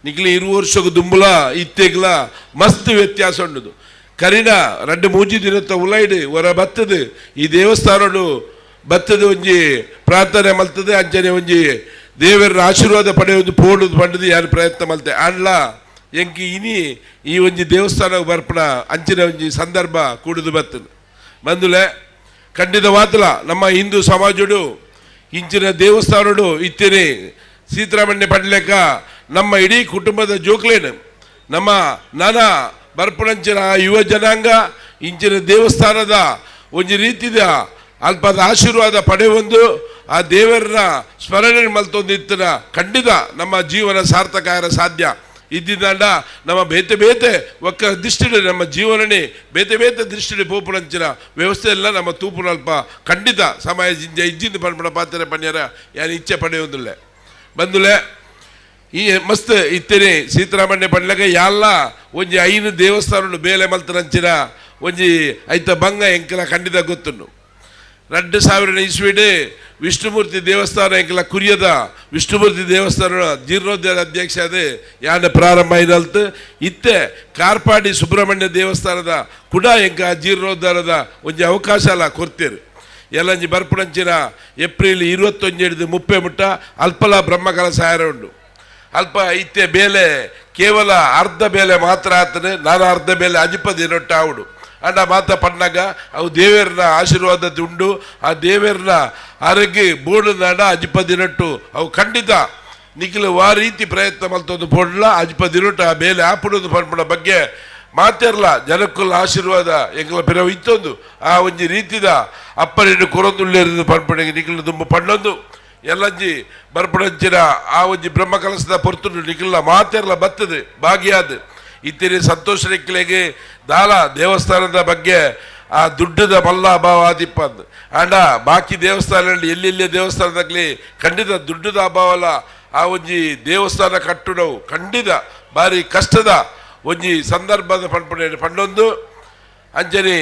ನಿಕ್ಲಿ 20 ವರ್ಷಕ್ಕೆ ದುಂಬುಲ ಇತ್ತೆಗ್ಲ ಮಸ್ತ್ ವ್ಯತ್ಯಾಸ ಉಂಡುದು ಕರಿನ 2-3 ದಿನತ್ತ ಉಲೈಡು ಹೊರ ಬತ್ತದು ಈ ದೇವಸ್ಥಾನಡು ಬತ್ತದ ಒಂಜಿ ಪ್ರಾರ್ಥನೆ ಮಲ್ತದೆ ಅಂಚನೆ ಒಂಜಿ ದೇವರ ಆಶೀರ್ವಾದ ಪಡೆಯೋದು ಪೋಡುದು ಪಂಡದು ಯಾರು ಪ್ರಯತ್ನ ಮಲ್ತೆ ಆಂಡ್ಲ ಎಂಕಿ ಇನಿ ಈ ಒಂಜಿ ದೇವಸ್ಥಾನ ಬರ್ಪಣ ಅಂಚಿನ ಒಂಜಿ ಸಂದರ್ಭ ಕೂಡುದು ಬತ್ತದು ಬಂದುಲೆ ಖಂಡಿತ ವಾತಲ ನಮ್ಮ ಹಿಂದೂ ಸಮಾಜಡು ಇಂಚಿನ ದೇವಸ್ಥಾನಡು ಇತ್ತೇನೆ ಸೀತಾರಾಮಣ್ಯ ಪಡ್ಲೆಕ ನಮ್ಮ ಇಡೀ ಕುಟುಂಬದ ಜೋಕ್ಲೇನು ನಮ್ಮ ನಾನಾ ಬರ್ಪಣಂಚಿನ ಯುವ ಜನಾಂಗ ಇಂಚಿನ ದೇವಸ್ಥಾನದ ಒಂಜಿ ರೀತಿದ ಅಲ್ಪದ ಆಶೀರ್ವಾದ ಪಡೆಯೊಂದು ಆ ದೇವರನ್ನ ಸ್ಮರಣೆ ಮಲ್ತೊಂದಿತ್ತನ ಖಂಡಿತ ನಮ್ಮ ಜೀವನ ಸಾರ್ಥಕ ಸಾಧ್ಯ ಇದ್ದಿದ್ದಾಂಡ ನಮ್ಮ ಬೇತೆ ಬೇತೆ ಒಕ್ಕ ದೃಷ್ಟಿಡೆ ನಮ್ಮ ಜೀವನನೇ ಬೇತೆ ಬೇತೆ ದೃಷ್ಟಿಡೆ ಪೋಪುಣಂಚಿನ ವ್ಯವಸ್ಥೆ ಎಲ್ಲ ನಮ್ಮ ತೂಪುನಲ್ಪ ಖಂಡಿತ ಸಮಾಜ ಇಜ್ಜಿಂದ ಪನ್ಪಣ ಪಾತ್ರೆ ಪನ್ಯರ ಯಾನು ಇಚ್ಛೆ ಪಡೆಯೋದಿಲ್ಲ ಬಂದುಲೆ ಈ ಮಸ್ತ್ ಇತ್ತೇನೆ ಸೀತಾರಾಮಣ್ಯ ಪಡ್ಲಕ ಯಾಲ್ಲ ಒಂಜಿ 5 ದೇವಸ್ಥಾನ ಬೇಲೆ ಮಲ್ತನಂಚಿನ ಒಂಜಿ ಐತ ಬಂಗ ಎಂಕಲ ಖಂಡಿತ ಗೊತ್ತುಂಡು. 2000 ಇಸ್ವಿಡೆ ವಿಷ್ಣುಮೂರ್ತಿ ದೇವಸ್ಥಾನ ಎಂಕಲ ಕುರಿಯದ ವಿಷ್ಣುಮೂರ್ತಿ ದೇವಸ್ಥಾನ ಜೀರ್ಣೋದ್ಧಾರ ಅಧ್ಯಕ್ಷ ಅದೇ ಯಾನ ಪ್ರಾರಂಭ ಐದಲ್ತು ಇತ್ತೆ ಕಾರ್ಪಾಡಿ ಸುಬ್ರಹ್ಮಣ್ಯ ದೇವಸ್ಥಾನದ ಕುಡ ಎಂಕ ಜೀರ್ಣೋದ್ಧಾರದ ಒಂಜಿ ಅವಕಾಶ ಅಲ್ಲ ಕೊರ್ತೀರು ಎಲ್ಲಂಜಿ ಬರ್ಪುಣಂಚಿನ ಏಪ್ರಿಲ್ 21 ಹಿಡಿದು 30 ಮುಟ್ಟ ಅಲ್ಪಲ ಬ್ರಹ್ಮಕಲ ಸಾಯರ ಉಂಡು. ಅಲ್ಪ ಇತ್ತೆ ಬೇಲೆ ಕೇವಲ ಅರ್ಧ ಬೇಲೆ ಮಾತ್ರ ಆತನೆ ನಾನು ಅರ್ಧ ಬೇಲೆ ಅಜಿಪದಿ ರೊಟ್ಟ ಆವುಡು ಅಂಡ ಮಾತ ಪಣ್ಣಾಗ ಅವು ದೇವೇರ್ನ ಆಶೀರ್ವಾದ ಉಂಡು ಆ ದೇವೇರ್ನ ಆರೋಗ್ಯ ಬೋಡು ಅಜಿಪದಿನಟ್ಟು ಅವು ಖಂಡಿತ ನಿಖಿಲ ವಾ ರೀತಿ ಪ್ರಯತ್ನ ಮಲ್ತೊಂದು ಪೋಡ್ಲ ಅಜಿಪದಿನಟ್ಟು ಆ ಬೇಲೆ ಆಪುಡೋದು ಪನ್ಪುನ ಬಗ್ಗೆ ಮಾತೆರ್ಲ ಜನಕ್ಕುಲ್ಲ ಆಶೀರ್ವಾದ ಎಂಕಲ ಪಿರವು ಇತ್ತೊಂದು ಆ ಒಂಜಿ ರೀತಿದ ಅಪ್ಪನಿಂಡು ಕೊರೊಂದುಳ್ಳೇರಿದು ಪನ್ಪುಣಿಗೆ ನಿಖಿಲ ತುಂಬ ಪಣ್ಣೊಂದು ಎಲ್ಲಂಜಿ ಬರ್ಪುಣಂಚಿನ ಆ ಒಂಜಿ ಬ್ರಹ್ಮ ಕಲಸದ ಪೊರ್ತುಂಡು ನಿಖಿಲ ಮಾತೆರ್ಲ ಬತ್ತದು ಭಾಗಿಯಾದ ಇತ್ತಿನ ಸಂತೋಷ ನಿಕ್ಲೆಗೆ ದಾಲ ದೇವಸ್ಥಾನದ ಬಗ್ಗೆ ಆ ದುಡ್ಡದ ಮಲ್ಲ ಅಭಾವ ಆದಿಪ್ಪಂದು ಅಂಡ ಬಾಕಿ ದೇವಸ್ಥಾನ ಎಲ್ಲೆಲ್ಲಿ ದೇವಸ್ಥಾನದಾಗಲಿ ಖಂಡಿತ ದುಡ್ಡದ ಅಭಾವ ಅಲ್ಲ ಆ ಒಂಜಿ ದೇವಸ್ಥಾನ ಕಟ್ಟುಡವು ಖಂಡಿತ ಭಾರಿ ಕಷ್ಟದ ಒಂಜಿ ಸಂದರ್ಭದ ಪಂಪುಣೆ ಪಂಡೊಂದು ಅಂಜನಿ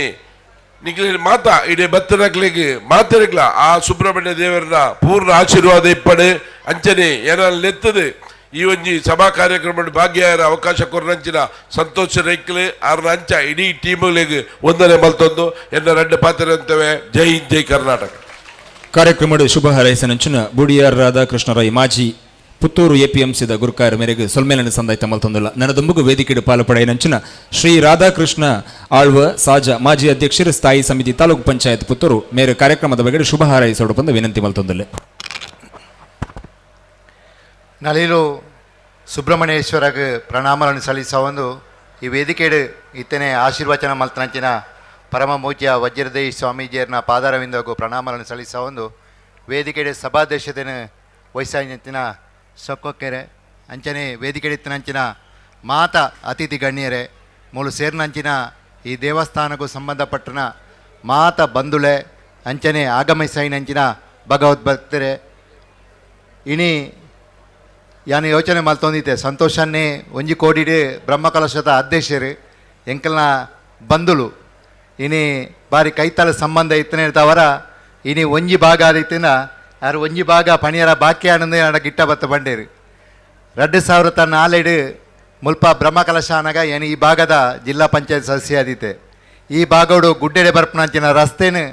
ನಿಕ್ಲೆ ಮಾತಾ ಇಡೀ ಬತ್ತನಕ್ಲಿಗೆ ಮಾತರಿಗ್ಲ ಆ ಸುಬ್ರಹ್ಮಣ್ಯ ದೇವರನ್ನ ಪೂರ್ಣ ಆಶೀರ್ವಾದ ಇಪ್ಪಡೆ ಅಂಚನೆ ಏನಲ್ಲಿ ಈ ಒಂಜಿ ಸಭಾ ಕಾರ್ಯಕ್ರಮ ಭಾಗ್ಯರ ಅವಕಾಶ ಕೊರನಂಚಿನ ಸಂತೋಷ ರೈಕ್ಲೆ ಆರ್ನ ಅಂಚ ಇಡೀ ಟೀಮ್ಗಳಿಗೆ ಒಂದನೇ ಮಲ್ತೊಂದು ಎನ್ನ 2 ಪಾತ್ರೆ ಅಂತವೆ. ಜೈ ಹಿಂದ್, ಜೈ ಕರ್ನಾಟಕ. ಕಾರ್ಯಕ್ರಮದ ಶುಭ ಹಾರೈಸನಂಚಿನ ಬುಡಿಯಾರ್ ರಾಧಾಕೃಷ್ಣ ರೈ ಮಾಜಿ ಪುತ್ತೂರು ಎಪಿಎಂಸಿದ ಗುರುಕಾರ ಮೇರೆಗೆ ಸೊಲ್ಮೇಲನ ಸಂದಾಯ್ತ ಮಲ್ತೊಂದಿಲ್ಲ. ನನದೊಂಬುಗು ವೇದಿಕೆಡು ಪಾಲುಪಡೆಯನಂಚಿನ ಶ್ರೀ ರಾಧಾಕೃಷ್ಣ ಆಳ್ವ ಸಾಜ ಮಾಜಿ ಅಧ್ಯಕ್ಷರು ಸ್ಥಾಯಿ ಸಮಿತಿ ತಾಲೂಕು ಪಂಚಾಯತ್ ಪುತ್ತೂರು ಮೇರೆ ಕಾರ್ಯಕ್ರಮದ ಬಗ್ಗೆ ಶುಭ ಹಾರೈಸೋಡು ಬಂದು ವಿನಂತಿ ಮಲ್ತೊಂದಿಲ್ಲ. ನಲಿಲು ಸುಬ್ರಹ್ಮಣ್ಯೇಶ್ವರಗೆ ಪ್ರಣಾಮಗಳನ್ನು ಸಲ್ಲಿಸೊಂದು ಈ ವೇದಿಕೆಡು ಇತ್ತನೆ ಆಶೀರ್ವಚನ ಮಲ್ತನಂಚಿನ ಪರಮ ಪೂಜ್ಯ ವಜ್ರದೇಯಿ ಸ್ವಾಮೀಜಿಯರ್ನ ಪಾದಾರವಿಂದಗೂ ಪ್ರಣಾಮಗಳನ್ನು ಸಲ್ಲಿಸೊಂದು ವೇದಿಕೆಡೆ ಸಭಾಧ್ಯಕ್ಷತೆನ ವಹಿಸಾಂಚಿನ ಸೊಕ್ಕೊಕ್ಕೆರೆ ಅಂಚನೆ ವೇದಿಕೆಡಿತ್ತನಂಚಿನ ಮಾತ ಅತಿಥಿ ಗಣ್ಯರೇ ಮೂಲು ಸೇರ್ನಂಚಿನ ಈ ದೇವಸ್ಥಾನಕ್ಕೂ ಸಂಬಂಧಪಟ್ಟನ ಮಾತ ಬಂಧುಳೆ ಅಂಚನೆ ಆಗಮಿಸೈನಂಚಿನ ಭಗವದ್ಭಕ್ತರೆ ಇನಿ ಯಾನು ಯೋಚನೆ ಮಲ್ತೊಂದಿದ್ದೆ ಸಂತೋಷನ್ನೇ ಒಂಜಿ ಕೋಡಿಡು ಬ್ರಹ್ಮಕಲಶದ ಅಧ್ಯಕ್ಷರು ಎಂಕಲ್ನ ಬಂಧುಲು ಇನಿ ಬಾರಿ ಕೈತಾಲ ಸಂಬಂಧ ಇತ್ತನೇ ತವರ ಇನಿ ಒಂಜಿ ಭಾಗ ಆದಿತ್ತಿನ ಆರು ಒಂಜಿ ಭಾಗ ಪಣಿಯರ ಬಾಕಿ ಆನಂದ ಆಡ ಗಿಟ್ಟ ಬತ್ತ ಬಂಡೇರು 2004 ಮುಲ್ಪ ಬ್ರಹ್ಮಕಲಶ ಅನಗ ಏನು ಈ ಭಾಗದ ಜಿಲ್ಲಾ ಪಂಚಾಯತ್ ಸದಸ್ಯ ಆದಿತ್ತೆ. ಈ ಭಾಗಡು ಗುಡ್ಡೆಡೆ ಬರ್ಪನಂಚಿನ ರಸ್ತೆನು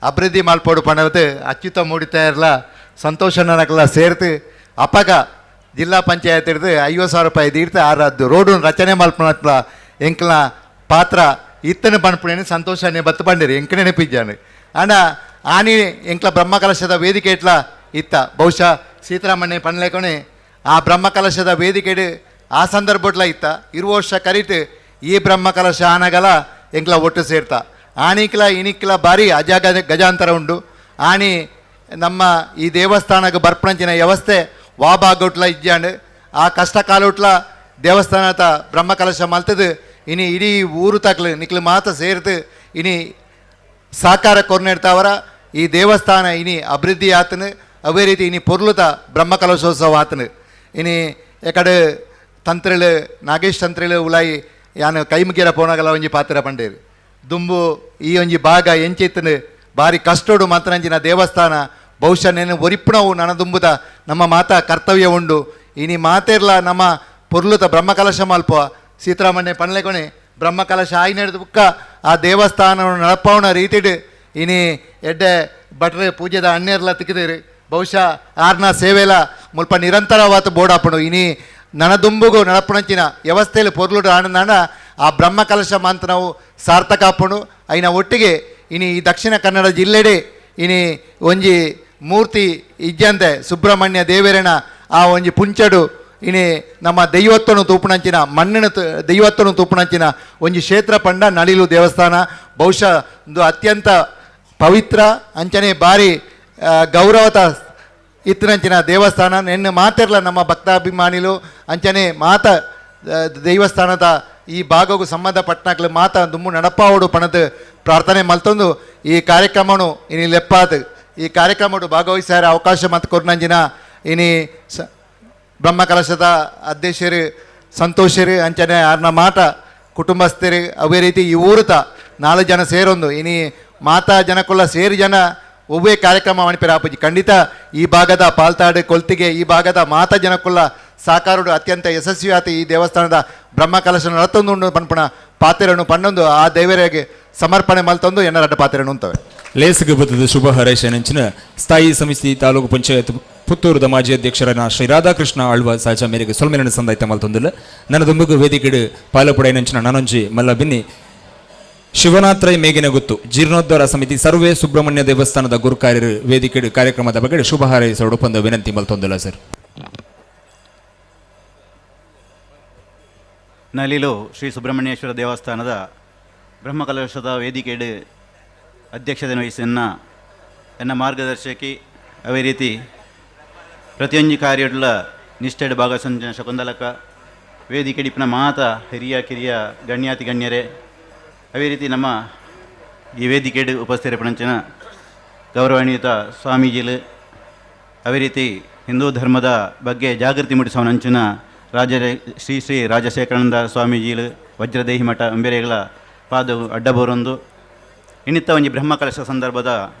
ಅಭಿವೃದ್ಧಿ ಮಲ್ಪೋಡು ಪಣವತ್ತು ಅಚ್ಯುತ ಮೂಡಿತಾ ಇರಲ ಸಂತೋಷ ನನಕಲ್ಲ ಸೇರ್ತು ಅಪಗ ಜಿಲ್ಲಾ ಪಂಚಾಯತ್ ಹಿಡ್ದು 50,000 ರೂಪಾಯಿ ದೀಡ್ತು ಆರದ್ದು ರೋಡು ರಚನೆ ಮಲ್ಪನಟ್ಲ ಎಂಕ್ಲ ಪಾತ್ರ ಇತ್ತನ ಪನ್ಪುಣೇನು ಸಂತೋಷನೇ ಬತ್ತು ಬಂಡಿರಿ ಎಂಕ್ ನೆನಪಿದ್ದಾನೆ. ಆಂಡ ಆನಿ ಎಂಕ್ಲ ಬ್ರಹ್ಮಕಲಶದ ವೇದಿಕೆ ಇಟ್ಲ ಇತ್ತ ಬಹುಶಃ ಸೀತಾರಾಮಣ್ಣೆ ಪನ್ಲೇಕೊನೆ ಆ ಬ್ರಹ್ಮಕಲಶದ ವೇದಿಕೆ ಆ ಸಂದರ್ಭಟ್ಲ ಇತ್ತ ಇರುವ ವರ್ಷ ಕರೀತು ಈ ಬ್ರಹ್ಮಕಲಶ ಆನಗಲ ಎಂಕ್ಲ ಒಟ್ಟು ಸೇರ್ತಾ ಆನಿಕ್ಲ ಇನಿಕ್ಲ ಭಾರಿ ಅಜ ಗಜಾಂತರ ಉಂಡು. ಆನಿ ನಮ್ಮ ಈ ದೇವಸ್ಥಾನಕ್ಕೆ ಬರ್ಪಣಂಚಿನ ವ್ಯವಸ್ಥೆ ವಾಬಾಗೊಟ್ಲ ಇಜ್ಜಾಂಡ್ ಆ ಕಷ್ಟ ಕಾಲೊಟ್ಲ ದೇವಸ್ಥಾನದ ಬ್ರಹ್ಮಕಲಶ ಮಲ್ತದು ಇನಿ ಇಡೀ ಊರು ತಕ್ಲು ನಿಕ್ಲು ಮಾತ ಸೇರ್ದು ಇನಿ ಸಾಕಾರ ಕೊರ್ನೆಡ್ತಾವರ ಈ ದೇವಸ್ಥಾನ ಇನಿ ಅಭಿವೃದ್ಧಿ ಆತನು. ಅವೇ ರೀತಿ ಇನಿ ಪೊರ್ಲುತ ಬ್ರಹ್ಮಕಲಶೋತ್ಸವ ಆತನು. ಇನಿ ಎಕಡೆ ತಂತ್ರಿಳು ನಾಗೇಶ್ ತಂತ್ರಿಳು ಉಲಾಯಿ ಯಾನು ಕೈಮುಗಿರ ಪೋನಗಲ ಒಂಜಿ ಪಾತ್ರ ಪಂಡೇರು ದುಂಬು ಈ ಒಂಜಿ ಭಾಗ ಎಂಚಿತ್ತನು ಭಾರಿ ಕಷ್ಟೋಡು ಮಾತ್ರನಂಚಿನ ದೇವಸ್ಥಾನ ಬಹುಶಃ ನೆನೆ ಒರಿಪುಣವು ನನ ದುಂಬುದ ನಮ್ಮ ಮಾತಾ ಕರ್ತವ್ಯ ಉಂಡು. ಇನಿ ಮಾತೇರ್ಲ ನಮ್ಮ ಪೊರ್ಲುತ ಬ್ರಹ್ಮಕಲಶ ಮಲ್ಪ ಸೀತಾರಾಮಣ್ಣೆ ಪನ್ಲೆಕೊನೆ ಬ್ರಹ್ಮಕಲಶ ಆಯಿ ನಡೆದ ಬುಕ್ಕ ಆ ದೇವಸ್ಥಾನವನ್ನು ನಡಪವನ ರೀತಿಡು ಇನಿ ಎಡ್ಡೆ ಭಟ್ರೆ ಪೂಜೆದ ಅಣ್ಣೆರ್ಲ ತಿಕ್ಕಿದಿರು ಬಹುಶಃ ಆರ್ನ ಸೇವೆಲ ಮುಲ್ಪ ನಿರಂತರವಾದ ಬೋಡಾಪಣು ಇನಿ ನನದುಂಬುಗು ನಡಪಣಂಚಿನ ವ್ಯವಸ್ಥೆಯಲ್ಲಿ ಪೊರ್ಲುಡು ಆನಂದಾಂಡ ಆ ಬ್ರಹ್ಮಕಲಶ ಮಾಂತ ನಾವು ಸಾರ್ಥಕ ಆಪಣು. ಐನ ಒಟ್ಟಿಗೆ ಇನಿ ಈ ದಕ್ಷಿಣ ಕನ್ನಡ ಜಿಲ್ಲೆಡೆ ಇನಿ ಒಂಜಿ ಮೂರ್ತಿ ಇಜ್ಜಂತೆ ಸುಬ್ರಹ್ಮಣ್ಯ ದೇವರನ ಆ ಒಂಜಿ ಪುಂಚಡು ಇನಿ ನಮ್ಮ ದೈವತ್ವನು ತೂಪುಣಂಚಿನ ಮಣ್ಣಿನ ದೈವತ್ವನು ತೂಪುಣಂಚಿನ ಒಂಜಿ ಕ್ಷೇತ್ರ ಪಂಡ ನಳಿಲು ದೇವಸ್ಥಾನ ಬಹುಶಃ ಒಂದು ಅತ್ಯಂತ ಪವಿತ್ರ ಅಂಚನೆ ಭಾರಿ ಗೌರವತ ಇತ್ತನಂಚಿನ ದೇವಸ್ಥಾನ. ನೆನ್ನೆ ಮಾತಿರಲ್ಲ ನಮ್ಮ ಭಕ್ತಾಭಿಮಾನಿಲು ಅಂಚನೆ ಮಾತ ದೇವಸ್ಥಾನದ ಈ ಭಾಗಕ್ಕೂ ಸಂಬಂಧಪಟ್ಟನಾಗ್ಲು ಮಾತ ದುಮ್ಮು ನಡಪಾವಡು ಪಣದು ಪ್ರಾರ್ಥನೆ ಮಲ್ತೊಂದು ಈ ಕಾರ್ಯಕ್ರಮನು ಇನಿ ಲೆಪ್ಪಾತು ಈ ಕಾರ್ಯಕ್ರಮಡು ಭಾಗವಹಿಸಾರ ಅವಕಾಶ ಮತ್ತು ಕೊರ್ನಂಜಿನ ಇನಿ ಬ್ರಹ್ಮಕಲಶದ ಅಧ್ಯಕ್ಷರು ಸಂತೋಷರು ಅಂಚನೆ ಆರ್ನ ಮಾತ ಕುಟುಂಬಸ್ಥರು ಅವೇ ರೀತಿ ಈ ಊರುತ 4 ಜನ ಸೇರೊಂದು ಇನಿ ಮಾತಾ ಜನಕ್ಕುಲ್ಲ ಸೇರಿ ಜನ ಒವ್ವೇ ಕಾರ್ಯಕ್ರಮ ಮಣಿಪೇರ ಆಪುಜಿ ಖಂಡಿತ ಈ ಭಾಗದ ಪಾಲ್ತಾಡು ಕೊಲ್ತಿಗೆ ಈ ಭಾಗದ ಮಾತಾ ಜನಕ್ಕುಲ್ಲ ಸಾಕಾರುಡು ಅತ್ಯಂತ ಯಶಸ್ವಿಯಾತ ಈ ದೇವಸ್ಥಾನದ ಬ್ರಹ್ಮಕಲಶ ನಡತೊಂದು ಪನ್ಪುಣ ಪಾತ್ರೆಯನ್ನು ಪನ್ನೊಂದು ಆ ದೇವರಿಗೆ ಸಮರ್ಪಣೆ ಮಲ್ತೊಂದು ಎನ್ನರಡ್ಡ ಪಾತ್ರೆಯನ್ನು ಉಂತವೆ. ಲೇಸ್ಗೆ ಬತ್ತದ ಶುಭ ಹರೇಶನಂಚಿನ ಸ್ಥಾಯಿ ಸಮಿತಿ ತಾಲೂಕು ಪಂಚಾಯತ್ ಪುತ್ತೂರುದ ಮಾಜಿ ಅಧ್ಯಕ್ಷರನ್ನ ಶ್ರೀ ರಾಧಾಕೃಷ್ಣ ಆಳ್ವ ಸಾಜ ಮೇರೆಗೆ ಸೊಲ್ಮೆಲನ ಸಂದಾಯ್ತ ಮಲ್ತೊಂದಿಲ್ಲ. ನನ್ನ ದುಂಬುಗು ವೇದಿಕೆಡು ಪಾಲಪುಡೈನಂಚಿನ ನಾನೊಂಜಿ ಮಲ್ಲ ಬಿನ್ನಿ ಶಿವನಾತ್ರೈ ಮೇಗಿನ ಗುತ್ತು ಜೀರ್ಣೋದ್ಧಾರ ಸಮಿತಿ ಸರ್ವೇ ಸುಬ್ರಹ್ಮಣ್ಯ ದೇವಸ್ಥಾನದ ಗುರುಕಾರ್ಯರು ವೇದಿಕೆಡು ಕಾರ್ಯಕ್ರಮದ ಬಗ್ಗೆ ಶುಭ ಹಾರೈಸೋಡು ಪಂದ ವಿನಂತಿ ಮಲ್ತೊಂದಿಲ್ಲ ಸರ್. ನಲಿಲು ಶ್ರೀ ಸುಬ್ರಹ್ಮಣ್ಯೇಶ್ವರ ದೇವಸ್ಥಾನದ ಬ್ರಹ್ಮಕಲಶದ ವೇದಿಕೆಡು ಅಧ್ಯಕ್ಷತೆ ವಹಿಸನ್ನ ಎನ್ನ ಮಾರ್ಗದರ್ಶಕಿ ಅವೇ ರೀತಿ ಪ್ರತಿಯೊಂದು ಕಾರ್ಯಡ್ಲ ನಿಷ್ಠೆಡ್ ಭಾಗಸಂಜನ ಶಕುಂದಲಕ ವೇದಿಕೆಡಿಪ್ನ ಮಾತ ಹಿರಿಯ ಕಿರಿಯ ಗಣ್ಯಾತಿ ಗಣ್ಯರೇ ಅದೇ ರೀತಿ ನಮ್ಮ ಈ ವೇದಿಕೆಡು ಉಪಸ್ಥಿತರಪಣಂಚಿನ ಗೌರವಾನ್ವಿತ ಸ್ವಾಮೀಜಿಲು ಅದೇ ರೀತಿ ಹಿಂದೂ ಧರ್ಮದ ಬಗ್ಗೆ ಜಾಗೃತಿ ಮೂಡಿಸುವನಂಚಿನ ರಾಜ ಶ್ರೀ ಶ್ರೀ ರಾಜಶೇಖರಾನಂದ ಸ್ವಾಮೀಜಿಲು ವಜ್ರದೇಹಿ ಮಠ ಅಂಬೇರೆಗಳ ಪಾದ ಅಡ್ಡಬೋರೊಂದು ಇನ್ನಿತ್ತ ಒಂಜಿ ಬ್ರಹ್ಮಕಲಶ ಸಂದರ್ಭದ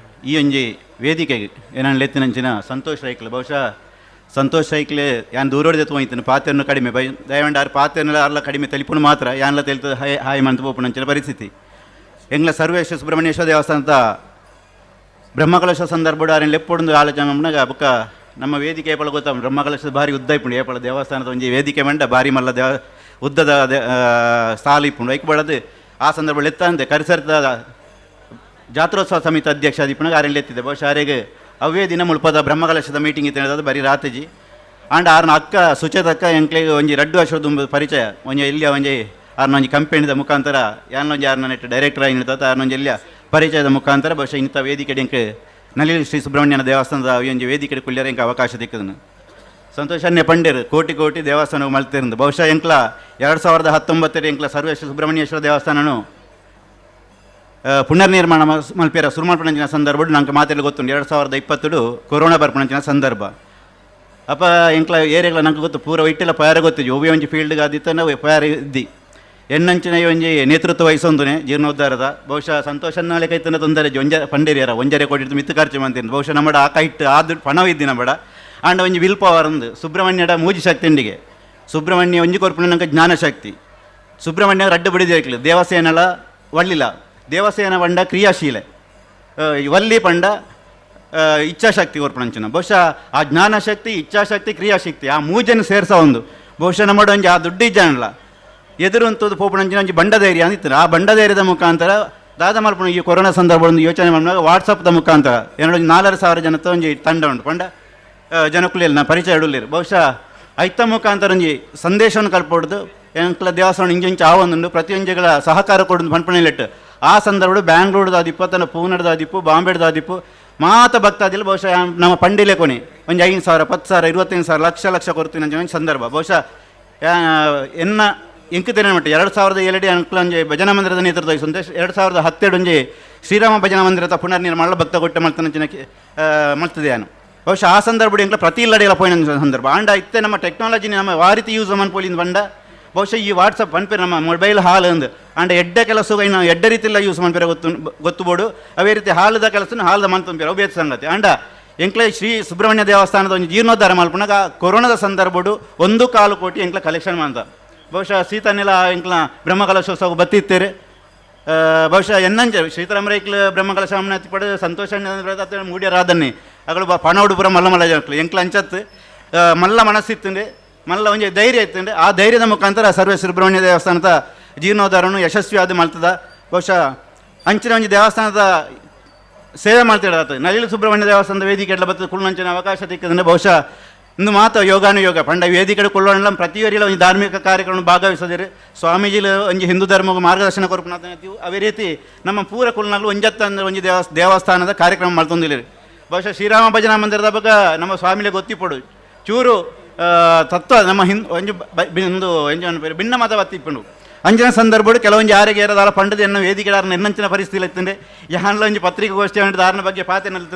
ಈ ಒಂಜಿ ವೇದಿಕೆಗೆ ಏನನ್ನು ಲೆತ್ತಿನಂಚಿನ ಸಂತೋಷ್ ರೈಕ್ಲು ಬಹುಶಃ ಸಂತೋಷ್ ರೈಕ್ಲೆ ಯಾನ್ ದೂರೋಡಿದ ತೋಯ್ತಾನೆ ಪಾತ್ರೆಯನ್ನು ಕಡಿಮೆ ಬೈ ದಯವಂಡ ಆರು ಪಾತ್ರೆಯನ್ನು ಅರ್ಲ ಕಡಿಮೆ ತೆಲಿಪುಣ ಮಾತ್ರ ಯಾನ್ಲ ತೆಲಿತ ಹಾಯ್ ಹಾಯ್ ಮಂತ ಪೋಪುಣಂಚಿನ ಪರಿಸ್ಥಿತಿ. ಎಂಗ್ಲ ಸರ್ವೇಶ್ವರ ಸುಬ್ರಹ್ಮಣ್ಯೇಶ್ವರ ದೇವಸ್ಥಾನದ ಬ್ರಹ್ಮಕಲಶ ಸಂದರ್ಭ ಆರಿನ ಲೆಪ್ಪೊಡೊಂದು ಆಲೋಚನೆ ಮಣ್ಣಾಗ ಬೊಕ್ಕ ನಮ್ಮ ವೇದಿಕೆ ಏಪಳ ಗೊತ್ತ ಬ್ರಹ್ಮಕಲಶದ ಭಾರಿ ಉದ್ದ ಇಪ್ಪುಂಡು ಏಪಳ ದೇವಸ್ಥಾನದ ಒಂಜಿ ವೇದಿಕೆ ಮಂಡ ಭಾರಿ ಮಲ್ಲ ದೇವ ಉದ್ದದ ಸಾಲು ಇಪ್ಪುಂಡು ಐಕ್ ಬಡದು ಆ ಸಂದರ್ಭ ಲೆತ್ತಂತೆ ಕರಿಸರ್ದ ಜಾತ್ರೋತ್ಸವ ಸಮಿತಿ ಅಧ್ಯಕ್ಷ ದಿಪ್ಪನಾಗ ಆರೆನ್ ಲೆತ್ತಿದೆ ಬಹುಶಃ ಆರೆಗ್ ಅವೇ ದಿನ ಮುಲ್ಪದ ಬ್ರಹ್ಮಕಲಶದ ಮೀಟಿಂಗ್ ಇತ್ತು ಬರೀ ರಾತ್ರಿಜಿ ಆಂಡ ಆರ್ನ ಅಕ್ಕ ಸುಚೇತಕ್ಕ ಎಂಕ್ಲೆಗ್ ಒಂಜಿ ರಡ್ಡು ವರ್ಷದ ಪರಿಚಯ ಒಂಜಿ ಎಲ್ಲಿಯ ಒಂಜಿ ಆರ್ನ ಒಂಜಿ ಕಂಪೆನಿದ ಮುಖಾಂತರ ಯಾನೊಂಜಿ ಆರ್ನ ನೆಟ್ ಡೈರೆಕ್ಟರ್ ಆಗಿರ್ತದೆ ಆರ್ನೊಂಜಿ ಎಲ್ಲಿಯ ಪರಿಚಯದ ಮುಖಾಂತರ ಬಹುಶಃ ಇಂಥ ವೇದಿಕೆ ಎಂಕ್ ನಲಿಲ್ ಶ್ರೀ ಸುಬ್ರಹ್ಮಣ್ಯನ ದೇವಸ್ಥಾನದ ಒಂಜಿ ವೇದಿಕೆ ಕುಲ್ಯರ ಎಂಕ್ ಅವಕಾಶ ದಿಕ್ಕದನು. ಸಂತೋಷನ್ನೇ ಪಂಡೇರು ಕೋಟಿ ಕೋಟಿ ದೇವಸ್ಥಾನವು ಮಲ್ತಿರಂದು ಬಹುಶಃ ಎಂಕ್ಲ 2019 ಎಂಕ್ಲ ಸರ್ವೇಶ್ವರ ಸುಬ್ರಹ್ಮಣ್ಯೇಶ್ವರ ದೇವಸ್ಥಾನನು ಪುನರ್ನಿರ್ಮಾಣ ಮಲ್ಪೇರ ಸುರುಮಲ್ಪಣಂಚಿನ ಸಂದರ್ಭ ನಂಗೆ ಮಾತೆಲ್ಲ ಗೊತ್ತುಂಟು 2020 ಕೊರೋನಾ ಬರ್ಪಣಂಚಿನ ಸಂದರ್ಭ ಅಪ್ಪ ಎಂಕ್ಲ ಏರಿಯಾಗಳ ನಂಗೆ ಗೊತ್ತು ಪೂರ ಇಟ್ಟೆಲ್ಲ ಪಯಾರ ಗೊತ್ತಿದ್ದು ಒಬ್ಬ ಒಂಜಿ ಫೀಲ್ಡ್ಗೆ ಆದಿತ್ತ ನಾವು ಪಯಾರ ಇದ್ದಿ ಎನ್ನಂಚಿನ ಒಂಜಿ ನೇತೃತ್ವ ವಹಿಸೊಂದುನೆ ಜೀರ್ಣೋದ್ಧಾರದ ಬಹುಶಃ ಸಂತೋಷ ಕೈತನ ತೊಂದರೆ ಒಂಜ ಪಂಡೇರಿಯರ 1.5 ಕೋಟಿ ಮಿತ್ತು ಖರ್ಚು ಮಂತಿಂದು ಬಹುಶಃ ನಮ್ಮಡ ಆ ಕೈಟ್ ಆದ ಪಣವಿದ್ದಿ ನಮ್ಮಡ ಆಂಡ ಒಂಜಿ will power ಒಂದು ಸುಬ್ರಹ್ಮಣ್ಯಡ ಮೂಜಿ ಶಕ್ತಿಂಡಿಗೆ ಸುಬ್ರಹ್ಮಣ್ಯ ಒಂಜಿ ಕೊರ್ಪುಣ ನಂಗೆ ಜ್ಞಾನಶಕ್ತಿ ಸುಬ್ರಹ್ಮಣ್ಯ ರಡ್ಡು ಬಡಿದೇಕ್ಲು ದೇವಸೇನಲ ವಳ್ಳಿಲ ದೇವಸೇನ ಪಂಡ ಕ್ರಿಯಾಶೀಲೆ ವಲ್ಲಿ ಪಂಡ ಇಚ್ಛಾಶಕ್ತಿ ಕೊರ್ಪಣಂಚಿನ ಬಹುಶಃ ಆ ಜ್ಞಾನಶಕ್ತಿ, ಇಚ್ಛಾಶಕ್ತಿ, ಕ್ರಿಯಾಶಕ್ತಿ ಆ ಮೂಜನ್ನು ಸೇರ್ಸ ಒಂದು ಬಹುಶಃ ನಮ್ಮ ಒಂಜಿ ಆ ದುಡ್ಡು ಇಜ್ಜಾನಲ್ಲ ಎದುರುಂತದ್ದು ಪೋಪಣಂಚಿನ ಒಂಜಿ ಬಂಡಧೈರ್ಯ ಅಂದಿತ್ತು. ಆ ಬಂಡಧೈರ್ಯದ ಮುಖಾಂತರ ದಾದ ಮಲ್ಪಣ ಈ ಕೊರೋನಾ ಸಂದರ್ಭ ಒಂದು ಯೋಚನೆ ಮಾಡುವಾಗ ವಾಟ್ಸಪ್ದ ಮುಖಾಂತರ ಏನೋ 4,500 ಜನತ ಒಂಜಿ ತಂಡ ಉಂಟು ಪಂಡ ಜನಕ್ಕುಲಿಲ್ಲ ನಾ ಪರಿಚಯ ಇಡಲಿರು ಬಹುಶಃ ಐತ ಮುಖಾಂತರ ಒಂಜಿ ಸಂದೇಶವನ್ನು ಕಲ್ಪೊಡ್ದು ಎಂಕ್ಲ ದೇವಸ್ಥಾನ ಇಂಚಿಂಚು ಆವೊಂದುಂಡು ಪ್ರತಿಯೊಂಜಿಗಳ ಸಹಕಾರ ಕೊಡೋದು ಪನ್ಪಣೆಲಿಟ್ಟು ಆ ಸಂದರ್ಭಡು ಬ್ಯಾಂಗ್ಳೂರ್ದಾದಿಪ್ಪು ತನ್ನ ಪೂನಡ್ದಾದಿಪ್ಪು ಬಾಂಬೆಡ್ದಾದಿಪ್ಪು ಮಾತ ಭಕ್ತಾದಿಲ್ಲ ಬಹುಶಃ ನಮ್ಮ ಪಂಡಿಲೆ ಕೊನೆ ಒಂಜಿ 5,000 10,000 25,000 ಲಕ್ಷ ಲಕ್ಷ ಕೊಡ್ತೀನಿ ಅಂಚ ಒಂಜಿ ಸಂದರ್ಭ ಬಹುಶಃ ಎನ್ನ ಎಂಕುತೇನೆ ಮಟ್ಟ 2007 ಅಂಕ್ಲ ಒಂಜಿ ಭಜನಾ ಮಂದಿರದ ನೇತೃತ್ವ ಸಂದೇಶ 2017 ಒಂಜಿ ಶ್ರೀರಾಮ ಭಜನಾ ಮಂದಿರದ ಪುನರ್ನಿರ್ಮಾಣ ಭಕ್ತ ಕೊಟ್ಟೆ ಮಲ್ತನಂಚಿನ ಮಲ್ತದೆ ನಾನು ಬಹುಶಃ ಆ ಸಂದರ್ಭ ಎಂಕ್ಲ ಪ್ರತಿ ಇಲ್ಲಡೆಲ್ಲ ಪೋಯಿನ ಸಂದರ್ಭ ಆಂಡ ಇತ್ತೆ ನಮ್ಮ ಟೆಕ್ನಾಲಜಿ ನಮ್ಮ ಆ ರೀತಿ ಯೂಸ್ ಮನ್ಪೋಲಿಂದ ಬಂಡ ಬಹುಶಃ ಈ ವಾಟ್ಸಪ್ ಪನ್ಪೇರು ನಮ್ಮ ಮೊಬೈಲ್ ಹಾಲ್ ಅಂದು ಆಂಡ ಎಡ್ಡೆ ಕೆಲಸ ಇನ್ನು ಎಡ್ಡೆ ರೀತಿಲ್ಲ ಯೂಸ್ ಮನ್ಪೇರೆ ಗೊತ್ತು ಗೊತ್ತುಬೋಡು ಅವೇ ರೀತಿ ಹಾಲದ ಕೆಲಸ ಹಾಲದ ಮನ್ತಂಪೇರು ಅವು ಬೇತ ಸಂಗತಿ ಆಂಡ ಎಂಕ್ಲೆ ಶ್ರೀ ಸುಬ್ರಹ್ಮಣ್ಯ ದೇವಸ್ಥಾನದ ಒಂದು ಜೀರ್ಣೋದ್ಧಾರ ಮಲ್ಪುನಾಗ ಕೊರೋನಾದ ಸಂದರ್ಭಡು 1.25 ಕೋಟಿ ಎಂಕ್ಲ ಕಲೆಕ್ಷನ್ ಮಾಡ್ದ ಬಹುಶಃ ಸೀತಾನೆಲ್ಲ ಎಂಕ್ಲ ಬ್ರಹ್ಮಕಲಶೋತ್ಸವ ಬತ್ತಿತ್ತೇರೆ ಬಹುಶಃ ಎನ್ನಂಜ ಸೀತಾರಾಮರೈಕ್ಲ ಬ್ರಹ್ಮಕಲಶ ಪಡೆ ಸಂತೋಷ ಮೂಡ್ಯರಾದನ್ನೇ ಅಗಳು ಪಣ ಉಡುಪುರ ಮಲ್ಲ ಮಲ್ಲ ಜನಕ್ಲು ಎಂಕ್ಲ ಅಂಚತ್ತು ಮಲ್ಲ ಮನಸ್ಸಿತ್ತಂಡೆ ಮಲ್ಲ ಒಂಜಿ ಧೈರ್ಯ ಇತ್ತಂಡೆ ಆ ಧೈರ್ಯದ ಮುಖಾಂತರ ಸರ್ವೇ ಸುಬ್ರಹ್ಮಣ್ಯ ದೇವಸ್ಥಾನದ ಜೀರ್ಣೋದ್ಧಾರವನ್ನು ಯಶಸ್ವಿಯಾದ ಮಲ್ತದ ಬಹುಶಃ ಅಂಚಿನ ಒಂಜಿ ದೇವಸ್ಥಾನದ ಸೇವೆ ಮಾಡ್ತಿಡಾತ ನಲಿಲು ಸುಬ್ರಹ್ಮಣ್ಯ ದೇವಸ್ಥಾನದ ವೇದಿಕೆ ಎಲ್ಲ ಬರ್ತದೆ ಕುಳ್ಳಂಚಿನ ಅವಕಾಶ ತಿಕ್ಕದಂದ್ರೆ ಬಹುಶಃ ಇಂದು ಮಾತ ಯೋಗಾನುಯೋಗ ಪಂಡ ವೇದಿಕೆ ಕೊಳ್ಳೋಣ ಪ್ರತಿಯೊರಿಲ ಒಂದು ಧಾರ್ಮಿಕ ಕಾರ್ಯಕ್ರಮ ಭಾಗವಹಿಸದಿರಿ ಸ್ವಾಮೀಜಿಲು ಒಂಜಿ ಹಿಂದೂ ಧರ್ಮಕ್ಕೆ ಮಾರ್ಗದರ್ಶನ ಕೊರಪುನ ಅದೇ ರೀತಿ ನಮ್ಮ ಪೂರ ಕುಲ್ನಲ್ಲೂ ಒಂಜತ್ತ ಅಂದ್ರೆ ಒಂಜಿ ದೇವಸ್ಥಾನದ ಕಾರ್ಯಕ್ರಮ ಮಾಡ್ತೊಂದಿಲ್ಲ. ಬಹುಶಃ ಶ್ರೀರಾಮ ಭಜನಾ ಮಂದಿರದ ಬಗ್ಗೆ ನಮ್ಮ ಸ್ವಾಮಿಲೆ ಗೊತ್ತಿಪ್ಪಡು ಚೂರು ತತ್ವ ನಮ್ಮ ಒಂಜಿ ಒಂದು ಎಂಜ ಭಿನ್ನ ಮತ ಬತ್ತಿಪ್ಪುಂಡು ಅಂಚಿನ ಸಂದರ್ಭಡು ಕೆಲವೊಂಜಿ ಯಾರಿಗೆ ಏರದಾಲ ಪಂಡದ ಎನ್ನ ವೇದಿಕೆ ಎನ್ನಂಚಿನ ಪರಿಸ್ಥಿತಿ ಇತ್ತಂಡೆ ಯಾನ್ಲ ಒಂಜಿ ಪತ್ರಿಕಾಗೋಷ್ಠಿ ದಾರನ ಬಗ್ಗೆ ಪಾತೆನಲ್ತ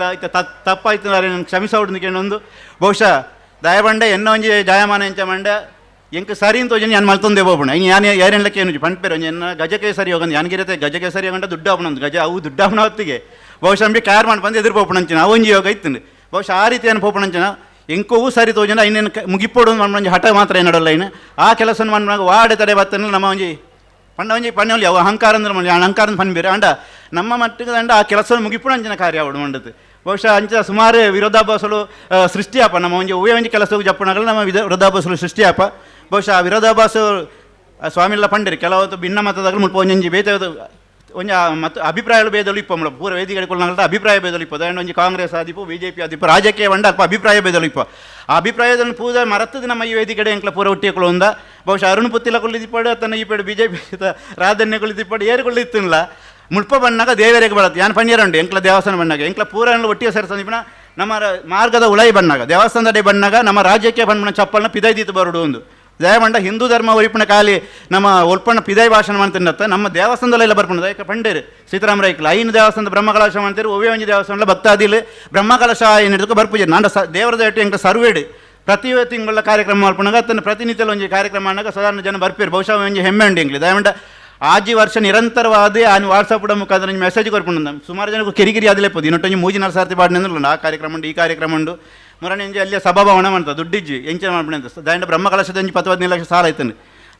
ತಪ್ಪಾಯ್ತು ನನ್ನ ಕ್ಷಮಿಸೋಡು ಕೇಳೊಂದು ಬಹುಶಃ ದಯಬಂಡೆ ಎನ್ನ ಒಂಜಿ ಜಾಯಮಾನ ಎಂಚ ಮಂಡ ಎಂಕ್ ಸರಿ ಅಂತ ಒಂಜಿ ನಾನು ಮಲ್ತೊಂದೇ ಹೋಗೋಣ ಹಿಂಗೆ ಯಾನು ಯಾರೆಲ್ಲಕ್ಕೆ ಏನು ಪಂಪೇರು ಒಂಜಿ ಎನ್ನ ಗಜಕೇಸರಿ ಹೋಗಂದು ಯಾನ್ಗಿರತ್ತೆ ಗಜಕೇಸರಿ ಹೋಗಂಡ ದುಡ್ಡು ಆಪಣಂದು ಗಜ ಅವು ದುಡ್ಡು ಆಪಣ ಹೊತ್ತಿಗೆ ಬಹುಶಃ ಅಂಬಿ ಕ್ಯಾರ್ ಮಾಡಿ ಬಂದು ಎದುರು ಪೋಪಣಂಚಿನ ಅವೊಂಜಿ ಯೋಗ ಇತ್ತು ಬಹುಶಃ ಆ ರೀತಿ ಏನು ಪೋಪಣಂಚಿನ ಎಂಕೋವು ಸರಿ ತೋಜನ ಇನ್ನೇನು ಮುಗಿಪೋಡು ಒಂಜಿ ಹಠ ಮಾತ್ರ ಏನಡಲ್ಲ ಇನ್ನು ಆ ಕೆಲಸ ಮಣ್ಣಾಗ ವಾಡೆ ತಡೆ ಬತ್ತನ ನಮ್ಮ ಒಂಜಿ ಪಂಡ ಒಂಜಿ ಪಣ್ಣಲ್ಲಿ ಅವು ಅಹಂಕಾರ ಅಂದ್ರೆ ಮಣ್ಣಿ ಅಹಂಕಾರ ಪನ್ಬೇರು ಅಂಡ ನಮ್ಮ ಮಟ್ಟಿಗೆ ಅಂಡ ಆ ಕೆಲಸ ಮುಗಿಪುಣ ಅಂಚಿನ ಕಾರ್ಯ ಅವಡು ಮಂಡದು ಬಹುಶಃ ಅಂಚ ಸುಮಾರು ವಿರೋಧಾಭಾಸಲು ಸೃಷ್ಟಿಯಾಪ ನಮ್ಮ ಒಂಜಿ ಹೂವೇ ಒಂಜಿ ಕೆಲಸವು ಜಪ್ಪಣಗಳು ನಮ್ಮ ವಿರೋಧಾಭಾಸಲು ಸೃಷ್ಟಿಯಾಪ ಬಹುಶಃ ಆ ವಿರೋಧಾಭಾಸ ಸ್ವಾಮಿಲ್ಲ ಪಂಡಿರಿ ಕೆಲವೊಂದು ಭಿನ್ನ ಮತದಾಗಲು ಮುಲ್ಪ ಒಂಜಿ ಬೇತೆ ಒಂಜಿ ಮತ್ತು ಅಭಿಪ್ರಾಯಗಳು ಭೇದಲು ಇಪ್ಪ ಮುಳ ಪೂರ ವೇದಿಕೆ ಅಭಿಪ್ರಾಯ ಭೇದಲು ಇಪ್ಪ ಅದಾಂಡ ಒಂಜಿ ಕಾಂಗ್ರೆಸ್ ಆದಿಪ್ಪು B J P ಆದಿಪ್ಪು ರಾಜಕೀಯ వంಡ ಅಲ್ಪ ಅಭಿಪ್ರಾಯ ಭೇದಲು ಇಪ್ಪ ಆ ಅಭಿಪ್ರಾಯದನ್ನು ಪೂಜೆ ಮರತ್ತದ ನಮ್ಮ ಈ ವೇದಿಕೆಡೆ ಎಂಕ್ಲ ಪೂರ ಒಟ್ಟಿಗೆ ಬಹುಶಃ ಅರುಣ್ ಪುತ್ತಿಲ ಕೊಲ್ಲಿದಿಪ್ಪಾಡು ತನ್ನ ಈ ಪೇಡು B J P ರಾಧನ್ಯ ಕೊಲ್ಲಿದಿಪ್ಪಾಡು ಏರು ಕೊಲ್ಲಿತ್ತಿಲ್ಲ ಮುಲ್ಪ ಬಣ್ಣಾಗ ದೇವರಿಗೆ ಬಳತ್ತೆ ಯಾನ್ ಪಣ್ಯರಂಡು ಎಂಕ್ಲ ದೇವಸ್ಥಾನ ಬಣ್ಣಾಗ ಎಂಕ್ಲ ಪೂರ ಒಟ್ಟಿಗೆ ಸೇರಿಸ ನಮ್ಮ ಮಾರ್ಗದ ಉಳೈ ಬಣ್ಣಾಗ ದೇವಸ್ಥಾನದ ಬಣ್ಣಾಗ ನಮ್ಮ ರಾಜ್ಯಕ್ಕೆ ಬಣ್ಣ ಚಪ್ಪಲ್ನ ಪಿದೈದಿತ್ತು ಬರುಡು ಒಂದು ದಯಮಂಡ ಹಿಂದೂ ಧರ್ಮ ಒರಿಪುಣ ಖಾಲಿ ನಮ್ಮ ಒಲ್ಪಣ್ಣ ಪಿದೈ ಭಾಷಣ ಮಾಡ್ತಿನ್ನತ್ತ ನಮ್ಮ ದೇವಸ್ಥಾನದಲ್ಲೆಲ್ಲ ಬರ್ಪುಣ ಯಾಕೆ ಪಂಡೇರು ಸೀತಾರಾಮರಾಯ್ಕಲ್ ಐನು ದೇವಸ್ಥಾನದ ಬ್ರಹ್ಮಕಲಶ ಮಾಡ್ತೀರಿ ಒವ್ವೇ ಒಂಜಿ ದೇವಸ್ಥಾನ ಭಕ್ತಾದಿಲ್ ಬ್ರಹ್ಮಕಲಶ ಏನಿದ್ದಕ್ಕೆ ಬರ್ಪೂಜೆ ನಾನು ಸ ದೇವರದ ಎಟ್ಟು ಎಂಕ ಸರ್ವೇಡು ಪ್ರತಿ ತಿಂಗಳ ಕಾರ್ಯಕ್ರಮ ಮಲ್ಪುಣಗ ತನ್ನ ಪ್ರತಿನಿತ್ಯ ಒಂಜಿ ಕಾರ್ಯಕ್ರಮ ಅನ್ನಾಗ ಸಾಧಾರಣ ಜನ ಬರ್ಪೇರು ಬಹುಶಃ ಒಂಜಿ ಹೆಮ್ಮೆ ಉಂಡು ಎಂಕ್ಲೆ ದಯಮಂಡ ಆಜಿ ವರ್ಷ ನಿರಂತರವಾದ ಆ ವಾಟ್ಸಪ್ ಮುಖಾಂತರ ಮೆಸೇಜ್ ಕೊರ್ಪುಂಡು ಸುಮಾರು ಜನಕ್ಕೆ ಕಿರಿಕಿರಿ ಅದಲೇಪೋದು ಇನ್ನೊಂದು ಮೂಜಿ ನಾಲ್ಕು ಸಾರ್ತಿ ಪಾಡಿನ ಆ ಕಾರ್ಯಕ್ರಮ ಉಂಡು ಈ ಕಾರ್ಯಕ್ರಮ ಉಂಡು ಮುರಣಿ ಎಂಜಿ ಅಲ್ಲಿ ಸಭಾಭವನ ಮಾಡ್ತಾರೆ ದುಡ್ಡಿಜ್ಜಿ ಎಂಚಿನ ಮಾಡ್ಬಿಡಿ ಅಂತ ದಾಂಡ ಬ್ರಹ್ಮಕಲಶದ ಒಂಜಿ 10-15 ಲಕ್ಷ ಸಾಲ ಆಯ್ತಾನೆ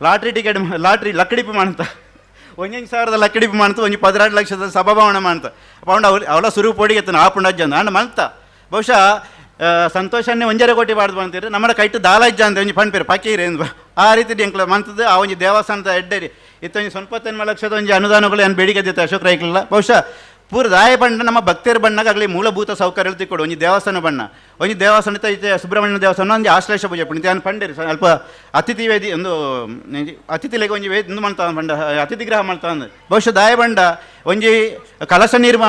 lottery ticket lottery ಲಕ್ಕಡಿಪು ಮಾಡ್ತ ಒಂದೊಂದು ಸಾವಿರದ ಲಕ್ಕಡಿಪು ಮಾಡ್ತ ಒಂಜಿ 12 ಲಕ್ಷದ ಸಭಾಭವನ ಮಾಡ್ತ ಪೌಂಡ್ ಅವ್ರು ಅವಳ ಸುರುವು ಪೊಡಿಗೆ ಎತ್ತನ ಆ ಪುಂಡ ಅಜ್ಜ ಅಂಡ ಮಲ್ತ ಬಹುಶಃ ಸಂತೋಷನ್ನೇ 1.5 ಕೋಟಿ ಬಾಡ್ದು ಅಂತೀರಿ ನಮ್ಮ ಕೈಟು ದಾಲ ಇಜ್ಜ ಅಂತ ಒಂಜಿ ಪಣ್ಪೇರು ಪಕ್ಕೀರಿ ಆ ರೀತಿ ಎಂಕ್ಲ ಮಂತದ್ದು ಆ ಒಂಜಿ ದೇವಸ್ಥಾನದ ಎಡ್ಡೇರಿ ಇತ್ತೊಂಜಿ 9 ಲಕ್ಷದ ಒಂಜಿ ಅನುದಾನಗಳು ಏನು ಬೇಡಿಕೆ ಇದ್ದಿತ್ತು ಅಶೋಕ್ ರೈಕ್ಲೆಲ್ಲ ಬಹುಶಃ ಪೂರ ದಾಯ ಬಣ್ಣ ನಮ್ಮ ಭಕ್ತರ ಬಣ್ಣಗ ಆಗಲಿ ಮೂಲಭೂತ ಸೌಕರ್ಯ ತಿಕ್ಕೊಡು ಒಂಜಿ ದೇವಸ್ಥಾನ ಬಣ್ಣ ಒಂಜಿ ದೇವಸ್ಥಾನ ಐತೆ ಸುಬ್ರಹ್ಮಣ್ಯ ದೇವಸ್ಥಾನ ಒಂಜಿ ಆಶ್ಲೇಷ ಪೂಜೆ ಪುಣ್ಯ ನಾನು ಪಂಡೇರಿ ಅಲ್ಪ ಅತಿಥಿ ವೇದಿ ಒಂದು ಅತಿಥಿಲೆಗೆ ಒಂಜಿ ವೇದಿ ಒಂದು ಮಾಡ್ತಾ ಬಂಡ ಅತಿಥಿ ಗೃಹ ಮಾಡ್ತಾ ಅಂದ್ರೆ ಬಹುಶಃ ದಾಯ ಬಂಡ ಒಂಜಿ ಕಲಶ ನೀರು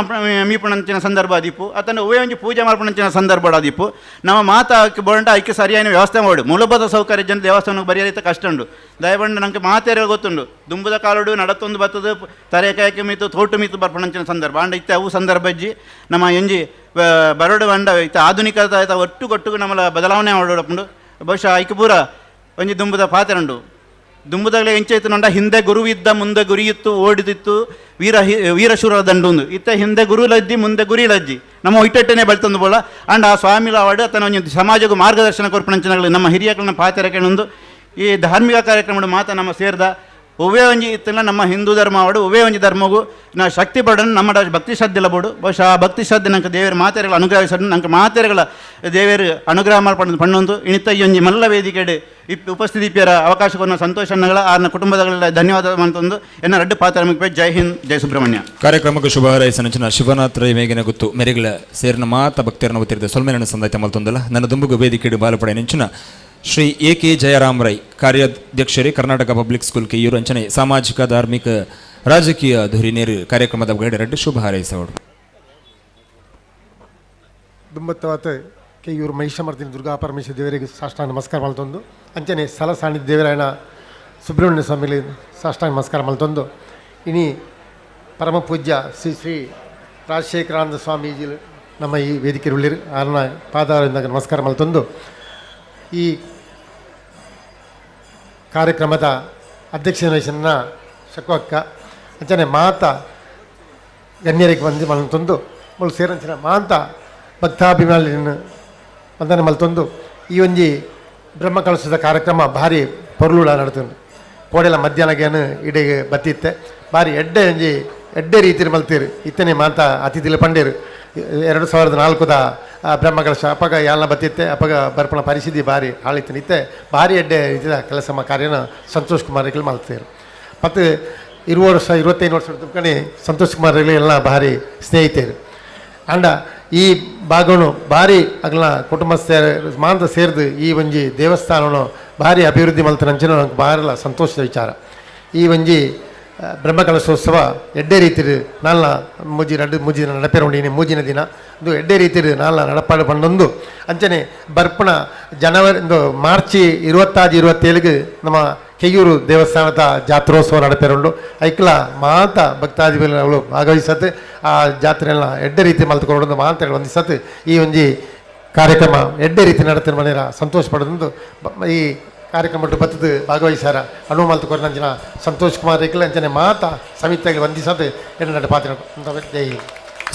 ಮೀಪುಣಂಚಿನ ಸಂದರ್ಭ ಆದಿಪ್ಪು ಅತನ ಹೂವೇ ಒಂಜಿ ಪೂಜೆ ಮಾಡ್ಪಣಂಚಿನ ಸಂದರ್ಭ ಆದಿಪ್ಪು ನಮ್ಮ ಮಾತಾ ಬೋಂಡ ಐಕ್ಕೆ ಸರಿಯಾದ ವ್ಯವಸ್ಥೆ ಮಾಡು ಮೂಲಭೂತ ಸೌಕರ್ಯ ಜನ ದೇವಸ್ಥಾನಕ್ಕೆ ಬರೆಯಲಿಕ್ಕೆ ಕಷ್ಟ ಉಂಟು ದಯಬಂಡ ನಂಗೆ ಮಾತೇರೆ ಗೊತ್ತುಂಡು ದುಂಬುದ ಕಾಲುಡು ನಡತೊಂದು ಬತ್ತದು ತರೆಕಾಯಕ್ಕೆ ಮೀತು ತೋಟು ಮೀತು ಬರ್ಪಣಂಚಿನ ಸಂದರ್ಭ ಅಂಡ ಇತ್ತೆ ಅವು ಸಂದರ್ಭ ಅಜ್ಜಿ ನಮ್ಮ ಎಂಜಿ ಬರೋಡು ಬಂಡ ಇತ್ತೆ ಆಧುನಿಕ ಒಟ್ಟು ಕೊಟ್ಟು ನಮ್ಮಲ ಬದಲಾವಣೆ ಮಾಡೋಡಪ್ಪುಂಡು ಬಹುಶಃ ಐಕೆ ಪೂರ ಒಂಜಿ ದುಂಬುದ ಪಾತ್ರೆ ಉಂಡು ದುಂಬುದಾಗಲೇ ಎಂಚೈತನುಂಡ ಹಿಂದೆ ಗುರುವಿದ್ದ ಮುಂದೆ ಗುರಿಯಿತ್ತು ಓಡಿದಿತ್ತು ವೀರಶೂರ ದಂಡುಂದು ಇತ್ತ ಹಿಂದೆ ಗುರು ಲಜ್ಜಿ ಮುಂದೆ ಗುರಿ ಲಜ್ಜಿ ನಮ್ಮ ಒಟ್ಟೆಟ್ಟನೆ ಬೆಳ್ತಂದು ಬೋಲ ಅಂಡ್ ಆ ಸ್ವಾಮಿಲ ಅವಾರ್ಡ್ ತನ್ನ ಒಂಜಿ ಸಮಾಜಕ್ಕೂ ಮಾರ್ಗದರ್ಶನ ಕೊರ್ಪಣಂಚಿನಗಳು ನಮ್ಮ ಹಿರಿಯಕಳನ್ನ ಪಾತ್ರೆ ಕೇಳೊಂದು ಈ ಧಾರ್ಮಿಕ ಕಾರ್ಯಕ್ರಮ ಮಾತ ನಮ್ಮ ಸೇರಿದ ಒವ್ವೇ ಒಂಜಿ ಇತ್ತಿನ ನಮ್ಮ ಹಿಂದೂ ಧರ್ಮ ಆವಡು ಒವ್ವೇ ಒಂಜಿ ಧರ್ಮಗೂ ನಾ ಶಕ್ತಿ ಬಡನ್ನು ನಮ್ಮ ಭಕ್ತಿ ಶ್ರದ್ಧೆಲ ಬೋಡು. ಬಹುಶಃ ಆ ಭಕ್ತಿ ಶ್ರದ್ಧೆ ನಂಗೆ ದೇವರು ಮಾತೆರೆಗಳ ಅನುಗ್ರಹಿಸಡು, ನಂಗೆ ಮಾತೆರೆಗಳ ದೇವರು ಅನುಗ್ರಹ ಮಾಡ್ಪಂಡು ಪಣ್ಣೊಂದು ಇಣಿತ ಈ ಒಂಜಿ ಮಲ್ಲ ವೇದಿಕೆಡೆ ಉಪಸ್ಥಿತಿ ಇಪ್ಪಿಯರ ಅವಕಾಶವನ್ನು ಸಂತೋಷ ಆರ್ನ ಕುಟುಂಬದಗಳೆಲ್ಲ ಧನ್ಯವಾದ ಅಂತಂದು ಎನ್ನ ರಡ್ಡು ಪಾತ್ರ ಮುಗಿಪೆ. ಜೈ ಹಿಂದ್, ಜೈ ಸುಬ್ರಹ್ಮಣ್ಯ. ಕಾರ್ಯಕ್ರಮಕ್ಕೆ ಶುಭ ಹಾರೈಸನಂಚಿನ ಶಿವನಾಥ್ ರೈ ಮೇಗಿನ ಗುತ್ತು ಮೆರೆಗಳ ಸೇರಿನ ಮಾತ ಭಕ್ತರನ್ನು ಒತ್ತಿರಿದ ಸೊಲ್ಮೆನನ್ನು ಸಂದಾಯ್ತ ಮಲ್ತೊಂದಲ್ಲ. ನನ್ನ ದುಂಬುಗು ವೇದಿಕೆಡು ಬಾಲಪಡೆ ನೆಂಚಿನ ಶ್ರೀ ಎ ಕೆ ಜಯರಾಮ್ ರೈ ಕಾರ್ಯಾಧ್ಯಕ್ಷರೇ ಕರ್ನಾಟಕ ಪಬ್ಲಿಕ್ ಸ್ಕೂಲ್ ಕೆಯೂರು ಅಂಚನೆ ಸಾಮಾಜಿಕ ಧಾರ್ಮಿಕ ರಾಜಕೀಯ ಧುರಿನೇರು ಕಾರ್ಯಕ್ರಮದ ಗೈಡರಡ್ಡು ಶುಭ ಹಾರೈಸವರು. ದುಂಬತ್ತವಾತ ಕೆಯೂರು ಮಹಿಷಮರ್ದಿನಿ ದುರ್ಗಾ ಪರಮೇಶ್ವರ ದೇವರಿಗೆ ಸಾಷ್ಟಾಂಗ ನಮಸ್ಕಾರ ಮಲ್ತೊಂದು ಅಂಚನೆ ಸ್ಥಳ ಸಾನ್ನಿಧ್ಯ ದೇವರಾಯಣ ಸುಬ್ರಹ್ಮಣ್ಯ ಸ್ವಾಮಿಗೆ ಸಾಷ್ಟಾಂಗ ನಮಸ್ಕಾರ ಮಲ್ತೊಂದು ಇನಿ ಪರಮ ಪೂಜ್ಯ ಶ್ರೀ ಶ್ರೀ ರಾಜಶೇಖರಾನಂದ ಸ್ವಾಮೀಜಿ ನಮ್ಮ ಈ ವೇದಿಕೆ ಉಳ್ಳಿರು ಆರನ ಪಾದಾರಿಂದ ನಮಸ್ಕಾರ ಮಲ್ತೊಂದು ಈ ಕಾರ್ಯಕ್ರಮದ ಅಧ್ಯಕ್ಷನ ಶಕುವಕ್ಕ ಅಂಚನೆ ಮಾತ ಗಣ್ಯರಿಗೆ ಬಂದು ಮಲ್ತೊಂದು ಮುಳು ಸೇರಂಚಿನ ಮಾಂತ ಭಕ್ತಾಭಿಮಾನಿಯನ್ನು ವಂದನೆ ಮಲ್ತೊಂದು ಈ ಒಂಜಿ ಬ್ರಹ್ಮಕಲಶದ ಕಾರ್ಯಕ್ರಮ ಭಾರಿ ಪೊರ್ಲುಳ ನಡತುಂಡು. ಕೋಡೆಲ ಮಧ್ಯಾಹ್ನಗೇನು ಇಡೆಗೆ ಬತ್ತಿತ್ತೆ ಭಾರಿ ಎಡ್ಡೆ ಒಂಜಿ ಎಡ್ಡೆ ರೀತಿಯಲ್ಲಿ ಮಲ್ತೀರು. ಇತ್ತನೆ ಮಾತ ಅತಿಥಿಲ ಪಂಡೇರು 2004 ಬ್ರಹ್ಮಕಲಶ ಅಪಗ ಯಾಲ್ನ ಬತ್ತಿತ್ತೆ ಅಪಗ ಬರ್ಪಣ ಪರಿಸ್ಥಿತಿ ಭಾರಿ ಹಾಳಿತ್ತು. ಇತ್ತೆ ಭಾರಿ ಎಡ್ಡೆ ರೀತಿಯ ಕೆಲಸ ಕಾರ್ಯನ ಸಂತೋಷ್ ಕುಮಾರ್ ಮಲ್ತೀರು. ಮತ್ತು 20 ವರ್ಷ 25 ವರ್ಷ ತುಕ್ಕಣಿ ಸಂತೋಷ್ ಕುಮಾರ್ ಎಲ್ಲ ಭಾರಿ ಸ್ನೇಹಿತರು. ಅಂಡ ಈ ಭಾಗನು ಭಾರಿ ಅಗಲ ಕುಟುಂಬ ಮಾಂತ ಸೇರಿದು ಈ ಒಂಜಿ ದೇವಸ್ಥಾನನು ಭಾರಿ ಅಭಿವೃದ್ಧಿ ಮಲ್ತನಂಚಿನ ನಂಗೆ ಭಾರಲ್ಲ ಸಂತೋಷದ ವಿಚಾರ. ಈ ಒಂಜಿ ಬ್ರಹ್ಮಕಲಶೋತ್ಸವ ಎಡ್ಡೆ ರೀತಿರು ನಾಲ್ನ ಮೂಜಿ ರಡ್ಡು ಮೂಜಿ ದಿನ ನಡಪೇರುಂಡು. ಮೂಜಿನ ದಿನ ಇದು ಎಡ್ಡೆ ರೀತಿರು ನಾಲ್ನ ನಡಪಾಡು ಪಂಡೊಂದು ಅಂಚನೆ ಬರ್ಪಣ ಜನವರಿ ಒಂದು ಮಾರ್ಚ್ 26 27 ನಮ್ಮ ಕೆಯೂರು ದೇವಸ್ಥಾನದ ಜಾತ್ರೋತ್ಸವ ನಡಪೇರುಂಡು. ಐಕ್ಲ ಮಾತ ಭಕ್ತಾದಿಗಳು ಭಾಗವಹಿಸತ್ತೆ ಆ ಜಾತ್ರೆಲ್ಲ ಎಡ್ಡೆ ರೀತಿ ಮಲ್ತುಕೊಂಡು ಮಾತ ಒಂದಿಸತ್ತೆ ಈ ಒಂಜಿ ಕಾರ್ಯಕ್ರಮ ಎಡ್ಡೆ ರೀತಿ ನಡತಿನ ಮನೆಯ ಸಂತೋಷ ಪಡೆದು ಈ ಕಾರ್ಯಕ್ರಮ ಬತ್ತದ ಭಾಗವಹಿಸಾರ ಅನುವು ಮಲ್ತುಕೊರ್ನಂಚಿನ ಸಂತೋಷ್ ಕುಮಾರ್ ಐಕ್ಲ ಅಂಚನೆ ಮಾತ ಸಮಿತಿಯಾಗಿ ವಂದಿಸತ್ತೆ ಎನ್ನ ಪಾತ್ರ. ಜೈ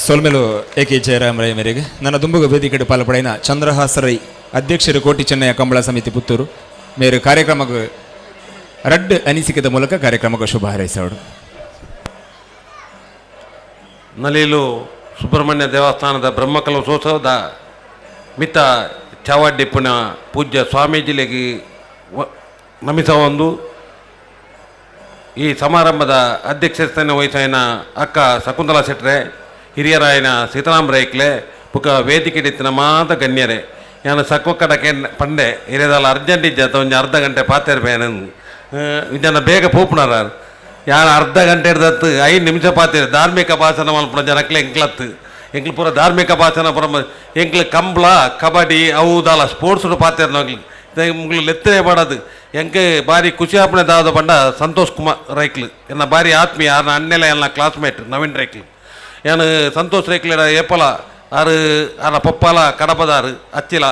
ಸೊಲ್ಮೆಲು ಎ ಕೆ ಜಯರಾಮ್ ರೈ ಮೇರೆಗೆ ನನ್ನ ದುಂಬುಗ ವೇದಿಕೆಡು ಪಾಲ್ಪಡೆಯ ಚಂದ್ರಹಾಸ ರೈ ಅಧ್ಯಕ್ಷರು ಕೋಟಿ ಚೆನ್ನಯ್ಯ ಕಂಬಳ ಸಮಿತಿ ಪುತ್ತೂರು ಮೇರು ಕಾರ್ಯಕ್ರಮಕ್ಕೆ ರಡ್ಡ್ ಅನಿಸಿಕೆದ ಮೂಲಕ ಕಾರ್ಯಕ್ರಮಕ್ಕೆ ಶುಭ ಹಾರೈಸೋಡು. ನಲೀಲು ಸುಬ್ರಹ್ಮಣ್ಯ ದೇವಸ್ಥಾನದ ಬ್ರಹ್ಮಕಲಶೋತ್ಸವದ ಮಿತ ಚಾವಡ್ಡಿಪ್ಪನ ಪೂಜ್ಯ ಸ್ವಾಮೀಜಿಲೆಗೆ ನಮಿಸವೊಂದು ಈ ಸಮಾರಂಭದ ಅಧ್ಯಕ್ಷಸ್ಥಾನ ವಹಿಸಾಯನ ಅಕ್ಕ ಶಕುಂತಲಾ ಶೆಟ್ರೆ, ಹಿರಿಯರಾಯನ ಸೀತಾರಾಮ್ ರೈಕ್ಲೆ, ಪುಕ ವೇದಿಕೆ ಮಾತ ಗಣ್ಯರೇ. ನಾನು ಸಕ್ವಕ್ಕಡಕ್ಕೆ ಪಂಡೆ ಹಿರಿಯದಲ್ಲ ಅರ್ಜೆಂಟ್ ಇಜ್ಜಾತ ಒಂಜಿ ಅರ್ಧ ಗಂಟೆ ಪಾತೇರ್ ಬೇನಂದು ಜನ ಬೇಗ ಪೋಪುನಾರ ಯಾರು ಅರ್ಧ ಗಂಟೆ ಹಿಡ್ದತ್ತು 5 ನಿಮಿಷ ಪಾತೇರು. ಧಾರ್ಮಿಕ ಭಾಷಣ ಮಲ್ಪುನ ಜನಕ್ಲೆ ಎಂಕ್ಲತ್ತು ಎಂಕ್ಲು ಪೂರ ಧಾರ್ಮಿಕ ಭಾಷಣ ಪೂರ ಎಂಕ್ಲು ಕಂಬಳ ಕಬಡ್ಡಿ ಅವು ದಾಲ ಸ್ಪೋರ್ಟ್ಸ್ ಪಾತೇರು ನಾಗ್ಲು ಮುಗ್ಲು ಲೆತ್ತನೆ ಪಾಡೋದು. ಎಂಕೆ ಭಾರಿ ಖುಷಿ ಆಪಣೆ ದಾದ ಪಂಡ ಸಂತೋಷ್ ಕುಮಾರ್ ರೈಕ್ಲು ಎನ್ನ ಭಾರಿ ಆತ್ಮೀಯ ಆರ್ನ ಅಣ್ಣೆಲ ಎಲ್ಲ ಕ್ಲಾಸ್ಮೇಟ್ ನವೀನ್ ರೈಕ್ಲು. ಏನು ಸಂತೋಷ್ ರೈಕ್ಲೆಡ ಏಪಲ ಆರು ಆರ್ನ ಪಪ್ಪಾಲ ಕಡಪದಾರು ಅಚ್ಚಿಲ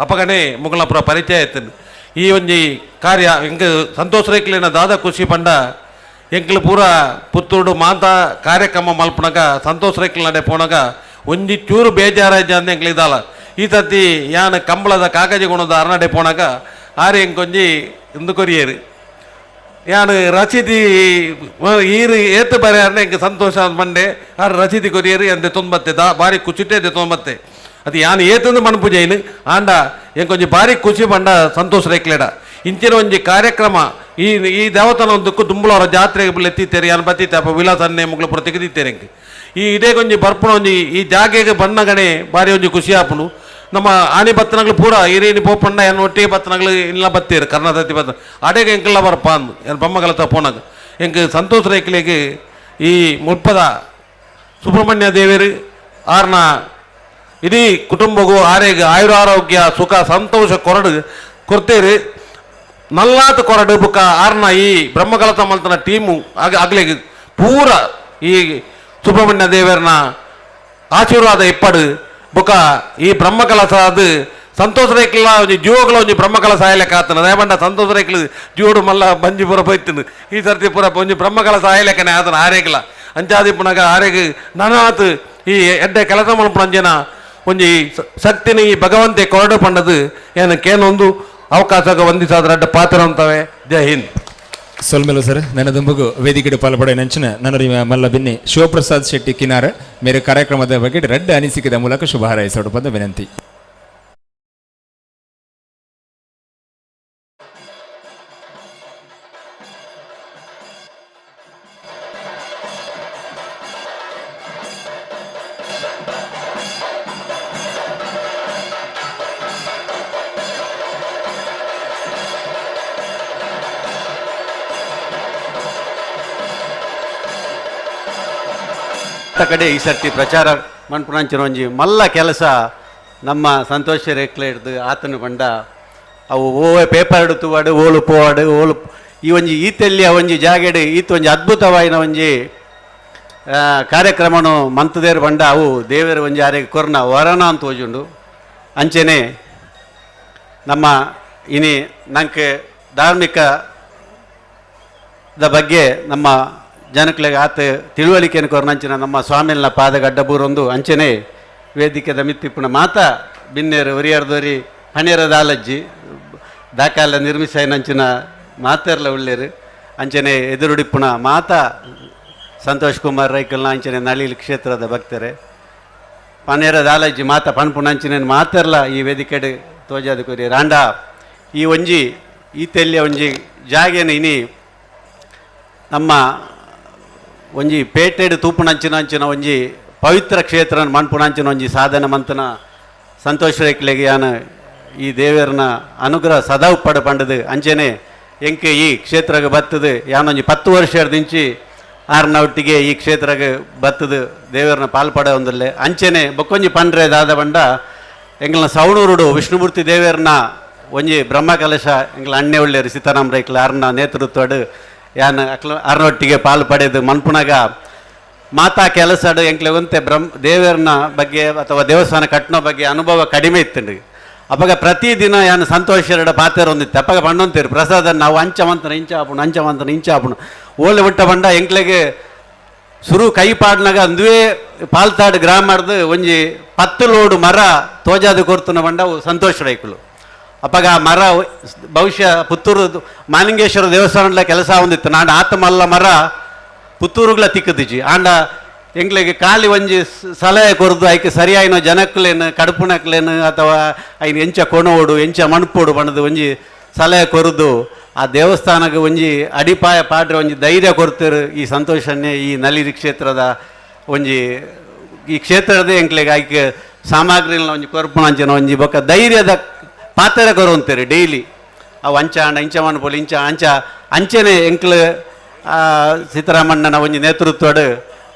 ಅಪಗನೇ ಮುಗುಲ ಪೂರ ಪರಿಚಯ ಆಯ್ತು. ಈ ಒಂಜಿ ಕಾರ್ಯ ಎಂಕ್ ಸಂತೋಷ್ ರೈಕ್ಲೆನ ದಾದ ಖುಷಿ ಪಂಡ ಎಂಕ್ಲು ಪೂರ ಪುತ್ತೂರು ಮಾಂತ ಕಾರ್ಯಕ್ರಮ ಮಲ್ಪನಾಗ ಸಂತೋಷ್ ರೈಕ್ಲು ನಡೆ ಪೋನಾಗ ಒಂಜಿ ಚೂರು ಬೇಜಾರಾಯ್ತು ಅಂದ ಎಂಕ್ಲು ಇದಾಲ. ಈ ಸತಿ ಯಾನ್ ಕಂಬಳದ ಕಾಗಜಿ ಗುಣದ ಅರನಡೆ ಪೋನಾಗ ಆರು ಎಂಕೊಂಜಿ ಇಂದು ಕೊರಿಯರು ಯಾನು ರಸೀದಿ ಈರು ಏತು ಬರೆಯಾರನೆ ಎಂಕ್ ಸಂತೋಷ ಮಂಡೆ ಆರು ರಸೀದಿ ಕೊರಿಯರು ಎಂದೆ ತೊಂಬತ್ತೆ ದಾ ಭಾರಿ ಖುಷಿಟೇ ತೊಂಬತ್ತೆ ಅದು ಯಾನು ಏತಂದು ಮನ್ಪುಜೈನು ಆಂಡ ಎಂಕೊಂಜಿ ಭಾರಿ ಖುಷಿ ಪಂಡ ಸಂತೋಷ್ ರೇಕ್ಲೆಡ ಇಂಚಿನ ಒಂಜಿ ಕಾರ್ಯಕ್ರಮ ಈ ಈ ದೇವತನ ಒಂದಕ್ಕೂ ದುಂಬುಳವರ ಜಾತ್ರೆಗೆ ಎತ್ತಿತ್ತೇರಿ ಯಾನು ಬತ್ತಿತ್ತೆ ಅಪ್ಪ ವಿಲಾಸನ್ನೇ ಮುಗ್ಲ ಪೂರ ತೆಗೆದಿತ್ತೇನೆ ಎಂಕ್ ಈ ಇದೇ ಒಂಜಿ ಬರ್ಪಣ ಒಂಜಿ ಈ ಜಾಗೆಗೆ ಬಣ್ಣಗಣೆ ಭಾರಿ ಒಂಜಿ ಖುಷಿ ಆಪುಂಡು. ನಮ್ಮ ಆನೆ ಬತ್ತನಗಳು ಪೂರ ಹಿರಿಯನಿ ಪೋಪಣ್ಣ ಏನು ಒಟ್ಟಿಗೆ ಬತ್ತನಗಳು ಇಲ್ಲ ಬತ್ತೀರು ಕರ್ನಾಟಕ ಬತ್ತ ಅಡೆಗೆ ಎಂಕೆಲ್ಲ ಬರಪ್ಪ ಅಂದು ಏನು ಬೊಮ್ಮಗಲ ಪೋನಾಗ ಎಂಕ್ ಸಂತೋಷ್ ರೇಕ್ಲೆಗೆ ಈ ಮುಲ್ಪದ ಸುಬ್ರಹ್ಮಣ್ಯ ದೇವರು ಆರ್ನ ಇಡೀ ಕುಟುಂಬಗೂ ಆರೇಗ ಆಯುರಾರೋಗ್ಯ ಸುಖ ಸಂತೋಷ ಕೊರಡು ಕೊಡ್ತೇರಿ ನಲ್ಲಾತ ಕೊರಡು ಬುಕ್ಕ ಆರ್ನ ಈ ಬ್ರಹ್ಮಕಲಸ ಮಲ್ತನ ಟೀಮು ಆಗ್ಲಿಗೆ ಪೂರ ಈ ಸುಬ್ರಹ್ಮಣ್ಯ ದೇವರನ ಆಶೀರ್ವಾದ ಇಪ್ಪಡು ಬುಕ್ಕ ಈ ಬ್ರಹ್ಮಕಲಸ ಅದು ಸಂತೋಷ ರೇಕ್ಲ ಒಂಜಿ ಜೀವಗಳ ಒಂಜಿ ಬ್ರಹ್ಮಕಲಸ ಆಯಲೆಕ್ಕ ಆತನ ದಯಮಂಡ ಸಂತೋಷ ರೇಕ್ಲು ಜೀವಡು ಮಲ್ಲ ಬಂಜಿ ಪೂರ ಪೋಯ್ತನು ಈ ಸರ್ತಿ ಪೂರ ಒಂಜಿ ಬ್ರಹ್ಮಕಲಸ ಆಯಲೆಕ್ಕನೆ ಆತನ ಆರೇಗ್ಲ ಅಂಚಾದಿಪ್ಪುನಾಗ ಆರೇಗ್ ನನಾತ್ ಈ ಎಡ್ಡೆ ಕೆಲಸ ಮಲ್ಪುನ ಒಂಜಿ ಶಕ್ತಿನ ಈ ಭಗವಂತೆ ಕೊರಡು ಪಂಡದು ಏನು ಕೇನೊಂದು ಅವಕಾಶ ವಂದಿಸಾದ್ರ ಅಡ್ಡ ಪಾತ್ರ ಅಂತವೆ. ಜೈ ಹಿಂದ್. ಸೊಲ್ಮೆಲು ಸರ್ ನನ್ನ ವೇದಿಕೆ ಪಾಲ್ಪಡೆ ನಂಚಿನ ನನ್ನ ಮಲ್ಲ ಬಿನ್ನಿ ಶಿವಪ್ರಸಾದ್ ಶೆಟ್ಟಿ ಕಿನಾರ ಮೇರೆ ಕಾರ್ಯಕ್ರಮದ ಬಗ್ಗೆ ರಡ್ಡ ಅನಿಸಿಕೆದ ಮೂಲಕ ಶುಭ ಹಾರೈಸೋಡು ಬಂದ ವಿನಂತಿ. ಕಡೆ ಈ ಸರ್ತಿ ಪ್ರಚಾರ ಮನ್ಪುಣಂಚಿನ ಒಂಜಿ ಮಲ್ಲ ಕೆಲಸ ನಮ್ಮ ಸಂತೋಷ ರೇಕ್ಲೆ ಹಿಡ್ದು ಆತನ ಬಂಡ ಅವು ಓವೆ ಪೇಪರ್ ಹಿಡಿತುವಾಡು ಓಲು ಪೋವಾಡು ಓಲು ಈ ಒಂಜಿ ಈತೆಲ್ಲಿ ಒಂಜಿ ಜಾಗೆಡು ಈತ ಒಂಜಿ ಅದ್ಭುತವಾಯಿನ ಒಂಜಿ ಕಾರ್ಯಕ್ರಮನು ಮಂತದೇರು ಬಂಡ ಅವು ದೇವೇರು ಒಂಜಿ ಆರೆಗೆ ಕೊರ್ನ ವರನ ಅಂತ ಓಜುಂಡು. ಅಂಚೆನೆ ನಮ್ಮ ಇನಿ ನಂಗೆ ಧಾರ್ಮಿಕದ ಬಗ್ಗೆ ನಮ್ಮ ಜನಕ್ಲೆಗ್ ಆತ ತಿಳುವಳಿಕೆಯನ್ನು ಕೊರ್ನಂಚಿನ ನಮ್ಮ ಸ್ವಾಮಿನ ಪಾದಗಡ್ಡಬೂರೊಂದು ಅಂಚೆನೆ ವೇದಿಕೆದ ಮಿತ್ತಿಪ್ಪುನ ಮಾತಾ ಬಿನ್ನೇರು ಒರಿಯರ್ದೊರಿ ಹಣೆರದಾಲಜ್ಜಿ ದಾಖಲೆ ನಿರ್ಮಿಸೈನಂಚಿನ ಮಾತೆರ್ಲ ಉಳ್ಳೇರು ಅಂಚೆನೆ ಎದುರುಡಿಪ್ಪುನ ಮಾತಾ ಸಂತೋಷ್ ಕುಮಾರ್ ರೈಕಲ್ನ ಅಂಚನೆ ನಳಿಲ್ ಕ್ಷೇತ್ರದ ಭಕ್ತರೆ ಪನೇರದಾಲಜ್ಜಿ ಮಾತಾ ಪನ್ಪುನಂಚಿನ ಮಾತೆರ್ಲ ಈ ವೇದಿಕೆಡ್ ತೋಜಾದ ಕೊರಿ ರಾಂಡ ಈ ಒಂಜಿ ಈ ತೆಲ್ಲಿಯ ಒಂಜಿ ಜಾಗೇನ ಇನಿ ನಮ್ಮ ಒಂಜಿ ಪೇಟೆಡ್ ತೂಪುನಂಚಿನ ಅಂಚಿನ ಒಂಜಿ ಪವಿತ್ರ ಕ್ಷೇತ್ರ ಮಣ್ಪುನಂಚಿನ ಒಂಜಿ ಸಾಧನೆ ಮಂತನ ಸಂತೋಷ ರೇಕ್ಲೆಗೆ ಯಾನ ಈ ದೇವರನ ಅನುಗ್ರಹ ಸದಾ ಉಪ್ಪಡ ಪಂಡದು ಅಂಚೆನೆ ಎಂಕೆ ಈ ಕ್ಷೇತ್ರಗೆ ಬತ್ತದು ಯಾನೊಂಜಿ 10 ವರ್ಷದಿಂಚಿ ಆರ್ನ ಒಟ್ಟಿಗೆ ಈ ಕ್ಷೇತ್ರಗೆ ಬತ್ತದು ದೇವರನ ಪಾಲ್ಪಡ ಒಂದಲ್ಲೇ ಅಂಚೆನೆ ಬೊಕ್ಕೊಂಜಿ ಪಂಡ್ರೆ ದಾದ ಬಂಡ ಎಂಗ್ಲನ ಸವಣೂರುಡು ವಿಷ್ಣುಮೂರ್ತಿ ದೇವರನ ಒಂಜಿ ಬ್ರಹ್ಮಕಲಶ ಎಂಗ್ಲ ಅಣ್ಣೆ ಒಳ್ಳೆಯರು ಸೀತಾರಾಮ ರೈಕ್ಲ ಆರ್ನ ನೇತೃತ್ವಡು ಯಾನ್ ಅಕ್ಲ ಆರ್ನೊಟ್ಟಿಗೆ ಪಾಲು ಪಡೆದು ಮನ್ಪುನಗ ಮಾತಾ ಕೆಲಸಡು ಎಂಕ್ಲೆ ಒಂತೆ ದೇವರನ ಬಗ್ಗೆ ಅಥವಾ ದೇವಸ್ಥಾನ ಕಟ್ಟಣೋ ಬಗ್ಗೆ ಅನುಭವ ಕಡಿಮೆ ಇತ್ತು. ಅಪ್ಪಗ ಪ್ರತಿದಿನ ಯಾನ್ ಸಂತೋಷ ಪಾತ್ರ ಒಂದಿತ್ತು ಅಪ್ಪಗ ಪಣ್ಣೊಂತೀರು ಪ್ರಸಾದ ನಾವು ಅಂಚವಂತನ ಇಂಚ ಆಪುಣು ಅಂಚವಂತನ ಇಂಚ ಆಪುಣು ಓಲೆ ಬಿಟ್ಟ ಬಂಡ ಎಂಕ್ಲೆಗೆ ಸುರು ಕೈ ಪಾಡ್ನಾಗ ಅಂದುವೇ ಪಾಲ್ತಾಡು ಗ್ರಾಮರ್ದು ಒಂಜಿ 10 ಲೋಡು ಮರ ತೋಜಾದ ಕೊರ್ತುನ ಬಂಡ ಸಂತೋಷ ರೈಕುಲು. ಅಪ್ಪಗ ಆ ಮರ ಬಹುಶಃ ಪುತ್ತೂರು ಮಾಲಿಂಗೇಶ್ವರ ದೇವಸ್ಥಾನದ ಕೆಲಸ ಒಂದಿತ್ತು ನಾಂಡ ಆತಮಲ್ಲ ಮರ ಪುತ್ತೂರುಗಳ ತಿಕ್ಕದಿಜಿ ಆಂಡ ಎಂಗ್ಲಿಗೆ ಖಾಲಿ ಒಂಜಿ ಸಲಹೆ ಕೊರ್ದು ಐಕೆ ಸರಿಯಾಯಿನ ಜನಕ್ಲೇನು ಕಡುಪುನಕ್ಲೇನು ಅಥವಾ ಐನ ಎಂಚ ಕೊಣೋಡು ಎಂಚ ಮಣ್ಪೋಡು ಬಣ್ಣದು ಒಂಜಿ ಸಲಹೆ ಕೊರ್ದು ಆ ದೇವಸ್ಥಾನಕ್ಕೆ ಒಂಜಿ ಅಡಿಪಾಯ ಪಾಡ್ರೆ ಒಂಜಿ ಧೈರ್ಯ ಕೊರ್ತಿರು ಈ ಸಂತೋಷನ್ನೇ ಈ ನಲಿರಿ ಕ್ಷೇತ್ರದ ಒಂಜಿ ಈ ಕ್ಷೇತ್ರದ ಎಂಕ್ಲೆಗೆ ಐಕೆ ಸಾಮಗ್ರಿನ ಒಂಜಿ ಕೊರ್ಪುಣಂಚಿನ ಒಂಜಿ ಬೊಕ್ಕ ಧೈರ್ಯದ ಪಾತ್ರ ಕೊರುವಂತೀರಿ ಡೈಲಿ ಅವು ಅಂಚ ಅಂಡ ಇಂಚ ಮನ್ಪೋಲಿ ಇಂಚ ಅಂಚ ಅಂಚೆನೆ ಎಂಕ್ಲು ಸೀತಾರಾಮಣ್ಣನ ಒಂಜಿ ನೇತೃತ್ವಡು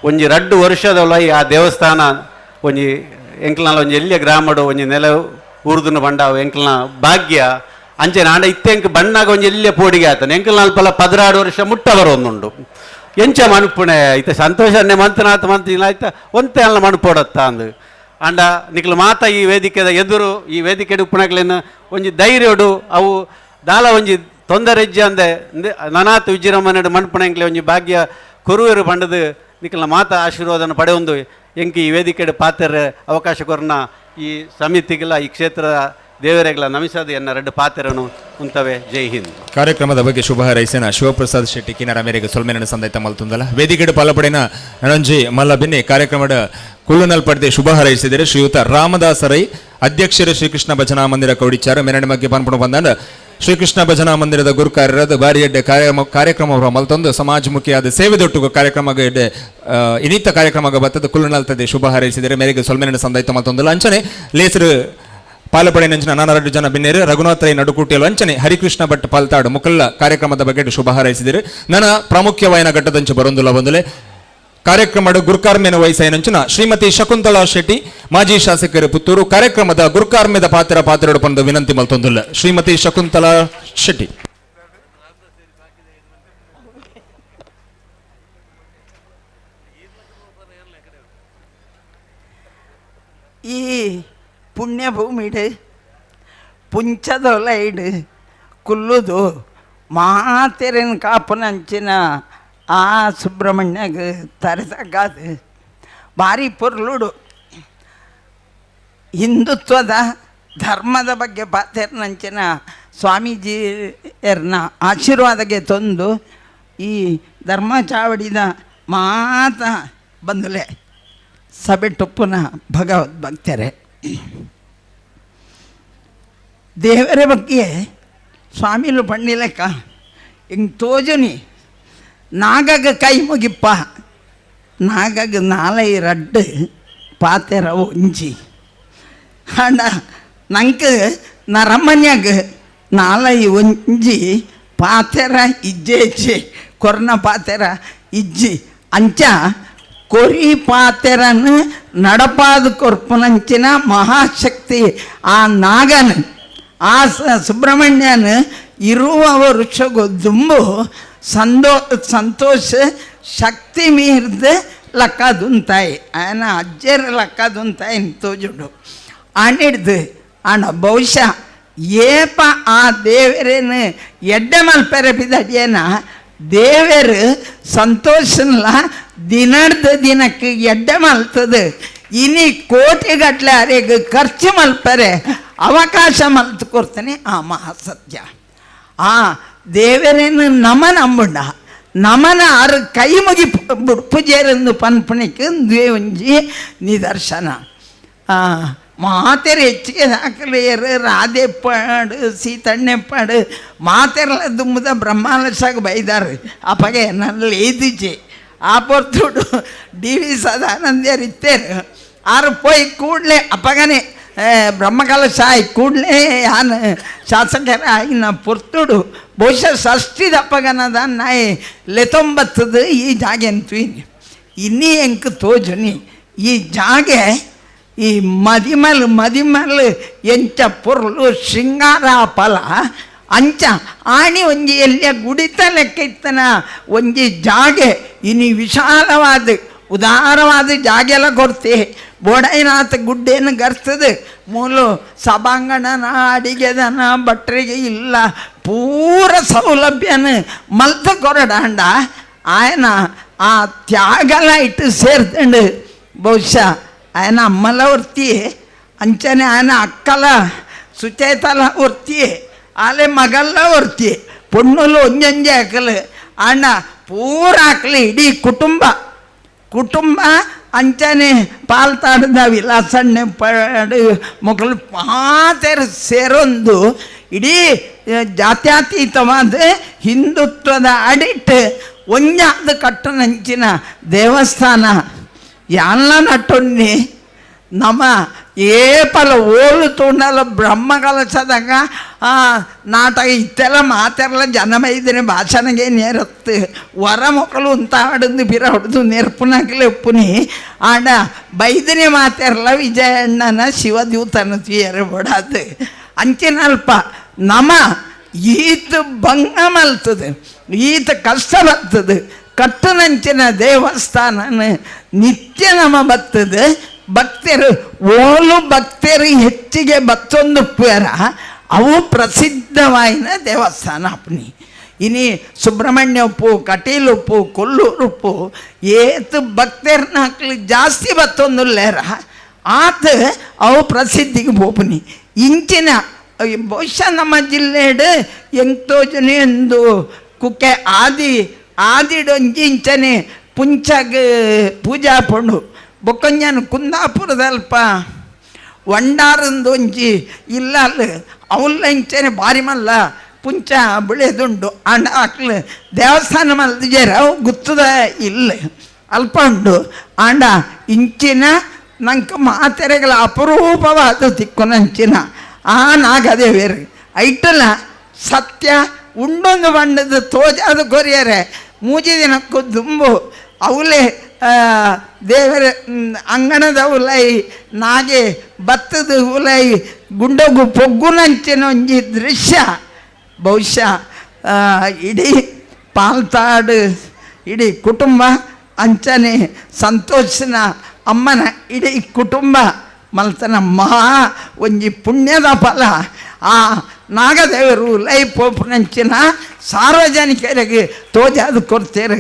ಒಂಜಿ 2 ವರ್ಷದೊಳ ಆ ದೇವಸ್ಥಾನ ಒಂಜಿ ಎಂಕ್ಲನ ಒಂಜಿ ಎಲ್ಲಿಯ ಗ್ರಾಮಡು ಒಂಜಿ ನೆಲ ಊರ್ದುನ ಬಂಡ ಅವು ಎಂಕ್ಲನ ಭಾಗ್ಯ ಅಂಚೆನೆ ಆಂಡ ಇತ್ತೆ ಎಂಕ್ ಬಣ್ಣಾಗ ಒಂಜಿ ಎಲ್ಲಿಯ ಪೋಡಿಗೆ ಆತನ ಎಂಕ್ಲನ ಅಲ್ಪಲ 16 ವರ್ಷ ಮುಟ್ಟ ಬರೋಂದುಂಡು ಎಂಚ ಮನುಪುಣೆ ಇತ್ತ ಸಂತೋಷನ್ನೇ ಮಂತನಾಥ ಮಂತ ಇಲ್ಲ ಆಯ್ತಾ ಒಂತೆ ಅಲ್ಲ ಮನುಪೋಡತ್ತ ಅಂದು ಅಂಡ ನಿಕ್ಲು ಮಾತ ಈ ವೇದಿಕೆದ ಎದುರು ಈ ವೇದಿಕೆ ಉಪ್ಪುನಕ್ಲೇನು ಒಂಜಿ ಧೈರ್ಯಡು ಅವು ದಾಲ ಒಂಜಿ ತೊಂದರೆ ಇಜ್ಜಿ ಅಂದೆ ನನಾತ್ ವಿಜೃಂಭಣೆ ಮಣ್ಪುಣೆಂಕ್ಲೆ ಒಂಜಿ ಭಾಗ್ಯ ಕುರುವೆರು ಬಂಡದು ನಿಕ್ಲ ಮಾತ ಆಶೀರ್ವಾದನ ಪಡೆಯೊಂದು ಎಂಕಿ ಈ ವೇದಿಕೆಡು ಪಾತ್ರ ಅವಕಾಶ ಕೊರ್ನ ಈ ಸಮಿತಿಗೆಲ್ಲ ಈ ಕ್ಷೇತ್ರದ ದೇವರೆಗಳ ನಮಿಸದು ಎನ್ನ 2 ಪಾತ್ರನು ಉಂತವೆ. ಜೈ ಹಿಂದ್. ಕಾರ್ಯಕ್ರಮದ ಬಗ್ಗೆ ಶುಭ ಹಾರೈಸಿನ ಶಿವಪ್ರಸಾದ್ ಶೆಟ್ಟಿ ಕಿನಾರ ಮೇರೆಗೆ ಸೊಲ್ಮೆನ ಸಂದೈತ ಮಲ್ತುಂದಲ ವೇದಿಕೆಡು ಪಾಲಪಡಿನ ರಂಜಿ ಮಲ್ಲಬಿನ್ನಿ ಕಾರ್ಯಕ್ರಮದ ಕುಳ್ಳುನಲ್ಪಡೆದೆ ಶುಭ ಹಾರೈಸಿದರೆ ಶ್ರೀಯುತ ರಾಮದಾಸರೈ ಅಧ್ಯಕ್ಷರು ಶ್ರೀಕೃಷ್ಣ ಭಜನಾ ಮಂದಿರ ಕೌಡಿಚಾರ ಮೆರಣ ಬಗ್ಗೆ ಪನ್ಪುಣ ಬಂದಾಂಡ ಶ್ರೀಕೃಷ್ಣ ಭಜನಾ ಮಂದಿರದ ಗುರುಕಾರ್ಯದ ಬಾರಿ ಎಡ್ಡೆ ಕಾರ್ಯಕ್ರಮ ಮಲ್ತೊಂದು ಸಮಾಜಮುಖಿಯಾದ ಸೇವೆ ದೊಟ್ಟು ಕಾರ್ಯಕ್ರಮ ಎಡ್ಡೆ ಇನ್ನಿತ ಕಾರ್ಯಕ್ರಮ ಬತ್ತದ ಕುಳ್ಳುನಲ್ತದೆ ಶುಭ ಹಾರೈಸಿದರೆ ಮೇರೆಗೆ ಸೊಲ್ಮೆನ ಸಂದೈತ ಮಲ್ತೊಂದಲ ಅಂಚನೆ ಲೇಸರು ಪಾಲಪಡೆ ನಂಚಿನ ನಾನಾ ಜನ ಬಿನ್ನೇರು ರಘುನಾಥ ರೈ ನಡುಕೂಟಿಯಲು ಅಂಚನೆ ಹರಿಕೃಷ್ಣ ಭಟ್ ಪಾಲ್ತಾಡು ಮುಕಲ್ಲ ಕಾರ್ಯಕ್ರಮದ ಬಗ್ಗೆ ಶುಭ ಹಾರೈಸಿದರು. ನನ್ನ ಪ್ರಾಮುಖ್ಯವಾಯಿನ ಘಟ್ಟದಂಚು ಬರೊಂದುಲ್ಲ ಬಂದಲೆ ಕಾರ್ಯಕ್ರಮದ ಗುರುಕಾರ್ಮೆನ ವಯಸ್ಸಾಯನಂಚಿನ ಶ್ರೀಮತಿ ಶಕುಂತಲಾ ಶೆಟ್ಟಿ ಮಾಜಿ ಶಾಸಕರು ಪುತ್ತೂರು ಕಾರ್ಯಕ್ರಮದ ಗುರುಕಾರ್ಮೆದ ಪಾತ್ರ ಪಾತ್ರಡು ಪಂದು ವಿನಂತಿ ಮಲ್ತೊಂದುಲ್ಲ ಶ್ರೀಮತಿ ಶಕುಂತಲಾ ಶೆಟ್ಟಿ. ಈ ಪುಣ್ಯಭೂಮಿಡು ಪುಂಚದೊಲೈಡು ಕುಲ್ಲುದು ಮಾತೆರೆನ್ ಕಾಪುನಂಚಿನ ಆ ಸುಬ್ರಹ್ಮಣ್ಯಗೆ ತರತಗ್ಗಾದು ಭಾರಿ ಪೊರ್ಲುಡು ಹಿಂದುತ್ವದ ಧರ್ಮದ ಬಗ್ಗೆ ಪಾತೆರ್ನಂಚಿನ ಸ್ವಾಮೀಜಿಯರ್ನ ಆಶೀರ್ವಾದಕ್ಕೆ ತಂದು ಈ ಧರ್ಮ ಚಾವಡಿದ ಮಾತ ಬಂದುಲೆ ಸಭೆ ಟೊಪ್ಪುನ ಭಗವದ್ ಭಕ್ತರೇ, ದೇವರ ಬಗ್ಗೆ ಸ್ವಾಮಿಲು ಪಣ್ಣಿಲೆಕ್ಕ ಹಿಂಗೆ ತೋಜುನಿ ನಾಗಗ ಕೈ ಮುಗಿಪ್ಪ ನಾಗಗ ನಾಲೈ ರಡ್ಡು ಪಾತೆರ ಒಂಜಿ ಆಂಡ ನಂಗೆ ನರಮನ್ಯಾಗ ನಾಲೈ ಒಂಜಿ ಪಾತೆರ ಇಜ್ಜೆ ಇಜ್ಜೆ ಕೊರ್ನ ಪಾತೆರ ಇಜ್ಜಿ ಅಂಚ ಕೊರಿ ಪಾತೆರನು ನಡಪಾದ ಕೊರ್ಪುನಂಚಿನ ಮಹಾಶಕ್ತಿ ಆ ನಾಗನ ಆ ಸುಬ್ರಹ್ಮಣ್ಯನ ಇರುವ ವೃಕ್ಷಗು ದುಂಬು ಸಂತೋಷ ಶಕ್ತಿ ಮೀರ್ದ ಲಕ್ಕದುಂತಾಯಿ ಆಯನ ಅಜ್ಜರ ಲಕ್ಕದುಂತಾಯಿ ತೋಜುಡು ಆಣಿಡ್ದು ಆಣ ಬಹುಶಃ ಏಪ ಆ ದೇವರೇನು ಎಡ್ಡೆ ಮಲ್ಪೆರೆ ಬಿದಡಿಯೇನ ದೇವರು ಸಂತೋಷನ್ಲ ದಿನದ ದಿನಕ್ಕೆ ಎಡ್ಡೆ ಮಲ್ತದೆ ಇನಿ ಕೋಟಿಗಟ್ಟಲೆ ಅರೆಗೆ ಖರ್ಚು ಮಲ್ಪರೆ ಅವಕಾಶ ಮಲ್ತು ಕೊಡ್ತಾನೆ ಆ ಮಹಾಸತ್ಯ. ಆ ದೇವರೇನು ನಮನ ಅಂಬುಂಡ ನಮನ ಆರು ಕೈ ಮುಗಿ ಪೂಜೆರೆಂದು ಪನ್ಪಣಿಕೆ ಒಂಜಿ ನಿದರ್ಶನ. ಮಾತೆರೆ ಹೆಚ್ಚಿಗೆ ದಾಖಲೆಯರು ರಾಧೆಪ್ಪಾಡು ಸೀತಣ್ಣೆಪ್ಪಾಡು ಮಾತೆರೆಲ್ಲ ದುಮ್ಮದ ಬ್ರಹ್ಮಾಲಸಾಗ ಬೈದಾರೆ ಅಪ್ಪಗೆ ನಲ್ಲಿ ಏದಿಜೆ ಆ ಪೊರ್ತುಡು ಡಿ ವಿ ಸದಾನಂದ್ಯರು ಇತ್ತೇರು ಆರು ಪೋಯ್ ಕೂಡಲೇ ಅಪ್ಪಗನೆ ಬ್ರಹ್ಮಕಲಶ ಆಯಿ ಕೂಡಲೇ ಯಾನು ಶಾಸಕರ ಆಯಿನ ಪೊರ್ತುಡು ಬಹುಶಃ ಷಷ್ಠಿದ ಅಪ್ಪಗನದ ನಾಯಿ ಲೆತೊಂಬತ್ತದು ಈ ಜಾಗೆ ಅಂತೀನಿ ಇನ್ನೀ ಎಂಕ್ ತೋಜುನಿ ಈ ಜಾಗೆ ಈ ಮದಿಮಲ್ ಮದಿಮಲ್ ಎಂಚ ಪೊರ್ಲು ಶೃಂಗಾರ ಫಲ ಅಂಚ ಆಣಿ ಒಂಜಿ ಎಲ್ಲಿಯ ಗುಡಿತ ಲೆಕ್ಕ ಇತ್ತನ ಒಂಜಿ ಜಾಗೆ ಇನಿ ವಿಶಾಲವಾದ ಉದಾರವಾದ ಜಾಗೆಲ್ಲ ಕೊಡ್ತಿ ಬೋಡೈನಾಥ ಗುಡ್ಡೇನು ಗರ್ತದೆ ಮೂಲು ಸಭಾಂಗಣನ ಅಡಿಗೆದನ ಭಟ್ರಿಗೆ ಇಲ್ಲ ಪೂರ ಸೌಲಭ್ಯನ ಮಲ್ತ ಕೊರಡಾಂಡ ಆಯನ ಆ ತ್ಯಾಗಲ ಇಟ್ಟು ಸೇರ್ತಂಡು ಬಹುಶಃ ఆయన అమ్మల వృత్తి అంచనే ఆయన అక్కల ಸುಚೇತಲ ವೃತ್ತಿ ಆಲೆ ಮಗಲ್ಲ ವೃತ್ತಿ ಪೊಣ್ಣುಲು ಒಂಜೊಂಜೆ ಅಕಲು ಅಣ್ಣ ಪೂರ ಆಕಲಿ ಇಡೀ ಕುಟುಂಬ ಕುಟುಂಬ ಅಂಚನೆ ಪಾಲ್ತಾಡದ ವಿಲಾಸಣ್ಣೆ ಪಡು ಮೊಕಲು ಮಾತೆರ್ ಸೇರೊಂದು ಇಡೀ ಜಾತ್ಯತೀತವಾದ ಹಿಂದುತ್ವದ ಅಡಿಟ್ ಒಂಜಾದ ಕಟ್ಟನಂಚಿನ ದೇವಸ್ಥಾನ ಎಲ್ಲ ನಟೊನ್ನಿ ನಮ್ಮ ಏಪಲ ಓಲು ತೂಂಡಲ ಬ್ರಹ್ಮ ಕಲಸದಾಗ ನಾಟಕ ಇತ್ತೆಲ್ಲ ಮಾತೆಲ್ಲ ಜನಮೈದಿನ ಭಾಷಣಗೆ ನೇರತ್ತು ವರ ಮೊಕಲು ಅಂತ ಆಡಂದು ಬಿರ ಹೊಡೆದು ನೆರ್ಪುನಾಗಲೇ ಉಪ್ಪುನಿ ಆಂಡ ಬೈದನೆ ಮಾತೆರಲ್ಲ ವಿಜಯಣ್ಣನ ಶಿವದೂತನ ತೀಯರ ಬಡಾದು ಅಂಚಿನಲ್ಪ ನಮ ಈತ ಭಂಗ ಮಲ್ತದೆ ಈತ ಕಷ್ಟ ಬರ್ತದೆ ಕಟ್ಟನಂಚಿನ ದೇವಸ್ಥಾನನ ನಿತ್ಯ ನಮ ಬರ್ತದೆ ಭಕ್ತರು ಓಲು ಭಕ್ತರು ಹೆಚ್ಚಿಗೆ ಬತ್ತೊಂದು ಪೇರ ಅವು ಪ್ರಸಿದ್ಧವಾಯಿನ ದೇವಸ್ಥಾನ ಅಪ್ನಿ ಇನಿ ಸುಬ್ರಹ್ಮಣ್ಯ ಉಪ್ಪು ಕಟೀಲು ಉಪ್ಪು ಕೊಲ್ಲೂರು ಉಪ್ಪು ಏತು ಭಕ್ತರನ್ನ ಜಾಸ್ತಿ ಬತ್ತೊಂದು ಲೇರ ಆತ ಅವು ಪ್ರಸಿದ್ಧಿಗೆ ಪೋಪುನಿ ಇಂಚಿನ ಬಹುಶಃ ನಮ್ಮ ಜಿಲ್ಲೆಡು ಎಂತೋಜನೆ ಎಂದು ಕುಕ್ಕೆ ಆದಿ ಆದಿಡೊಂಜಿ ಇಂಚನೆ ಪುಂಚಗ್ ಪೂಜಾ ಪಂಡು ಬೊಕ್ಕೊಂಜಾನು ಕುಂದಾಪುರದಲ್ಪ ಒಂಡಾರಂದೊಂಜಿ ಇಲ್ಲ ಅಲ್ಲ ಅವಲ್ಲ ಇಂಚನೆ ಬಾರಿ ಮಲ್ಲ ಪುಂಚ ಬೆಳೆದುಂಡು ಅಂಡ ಅಕ್ಲು ದೇವಸ್ಥಾನ ಮಲ್ದಿಜೇರ ಅವು ಗುತ್ತದ ಇಲ್ಲ ಅಲ್ಪ ಉಂಡು ಆಂಡ ಇಂಚಿನ ನಂಗೆ ಮಾತೆರೆಗಳ ಅಪರೂಪವಾದ ತಿಕ್ಕೊನಂಚಿನ ಆ ನಾಗದೇವೇರು ಐಟಲ ಸತ್ಯ ಉಂಡೊಂದು ಬಣ್ಣದ ತೋಜಾದ ಕೊರಿಯರೆ ಮೂಜಿ ದಿನಕ್ಕೂ ದುಂಬು ಅವಲೇ ದೇವರ ಅಂಗಣದ ಉಲೈ ನಾಗೆ ಭತ್ತದ ಉಲೈ ಗುಂಡಗು ಪೊಗ್ಗುನಂಚಿನ ಒಂಜಿ ದೃಶ್ಯ ಬಹುಶಃ ಇಡೀ ಪಾಲ್ತಾಡು ಇಡೀ ಕುಟುಂಬ ಅಂಚನೆ ಸಂತೋಷನ ಅಮ್ಮನ ಇಡೀ ಕುಟುಂಬ ಮಲ್ತನ ಮಹಾ ಒಂಜಿ ಪುಣ್ಯದ ಫಲ ಆ ನಾಗದೇವರು ಲೈ ಪೋಪುನಂಚಿನ ಸಾರ್ವಜನಿಕರಿಗೆ ತೋಜಾದ ಕೊಡ್ತೇರು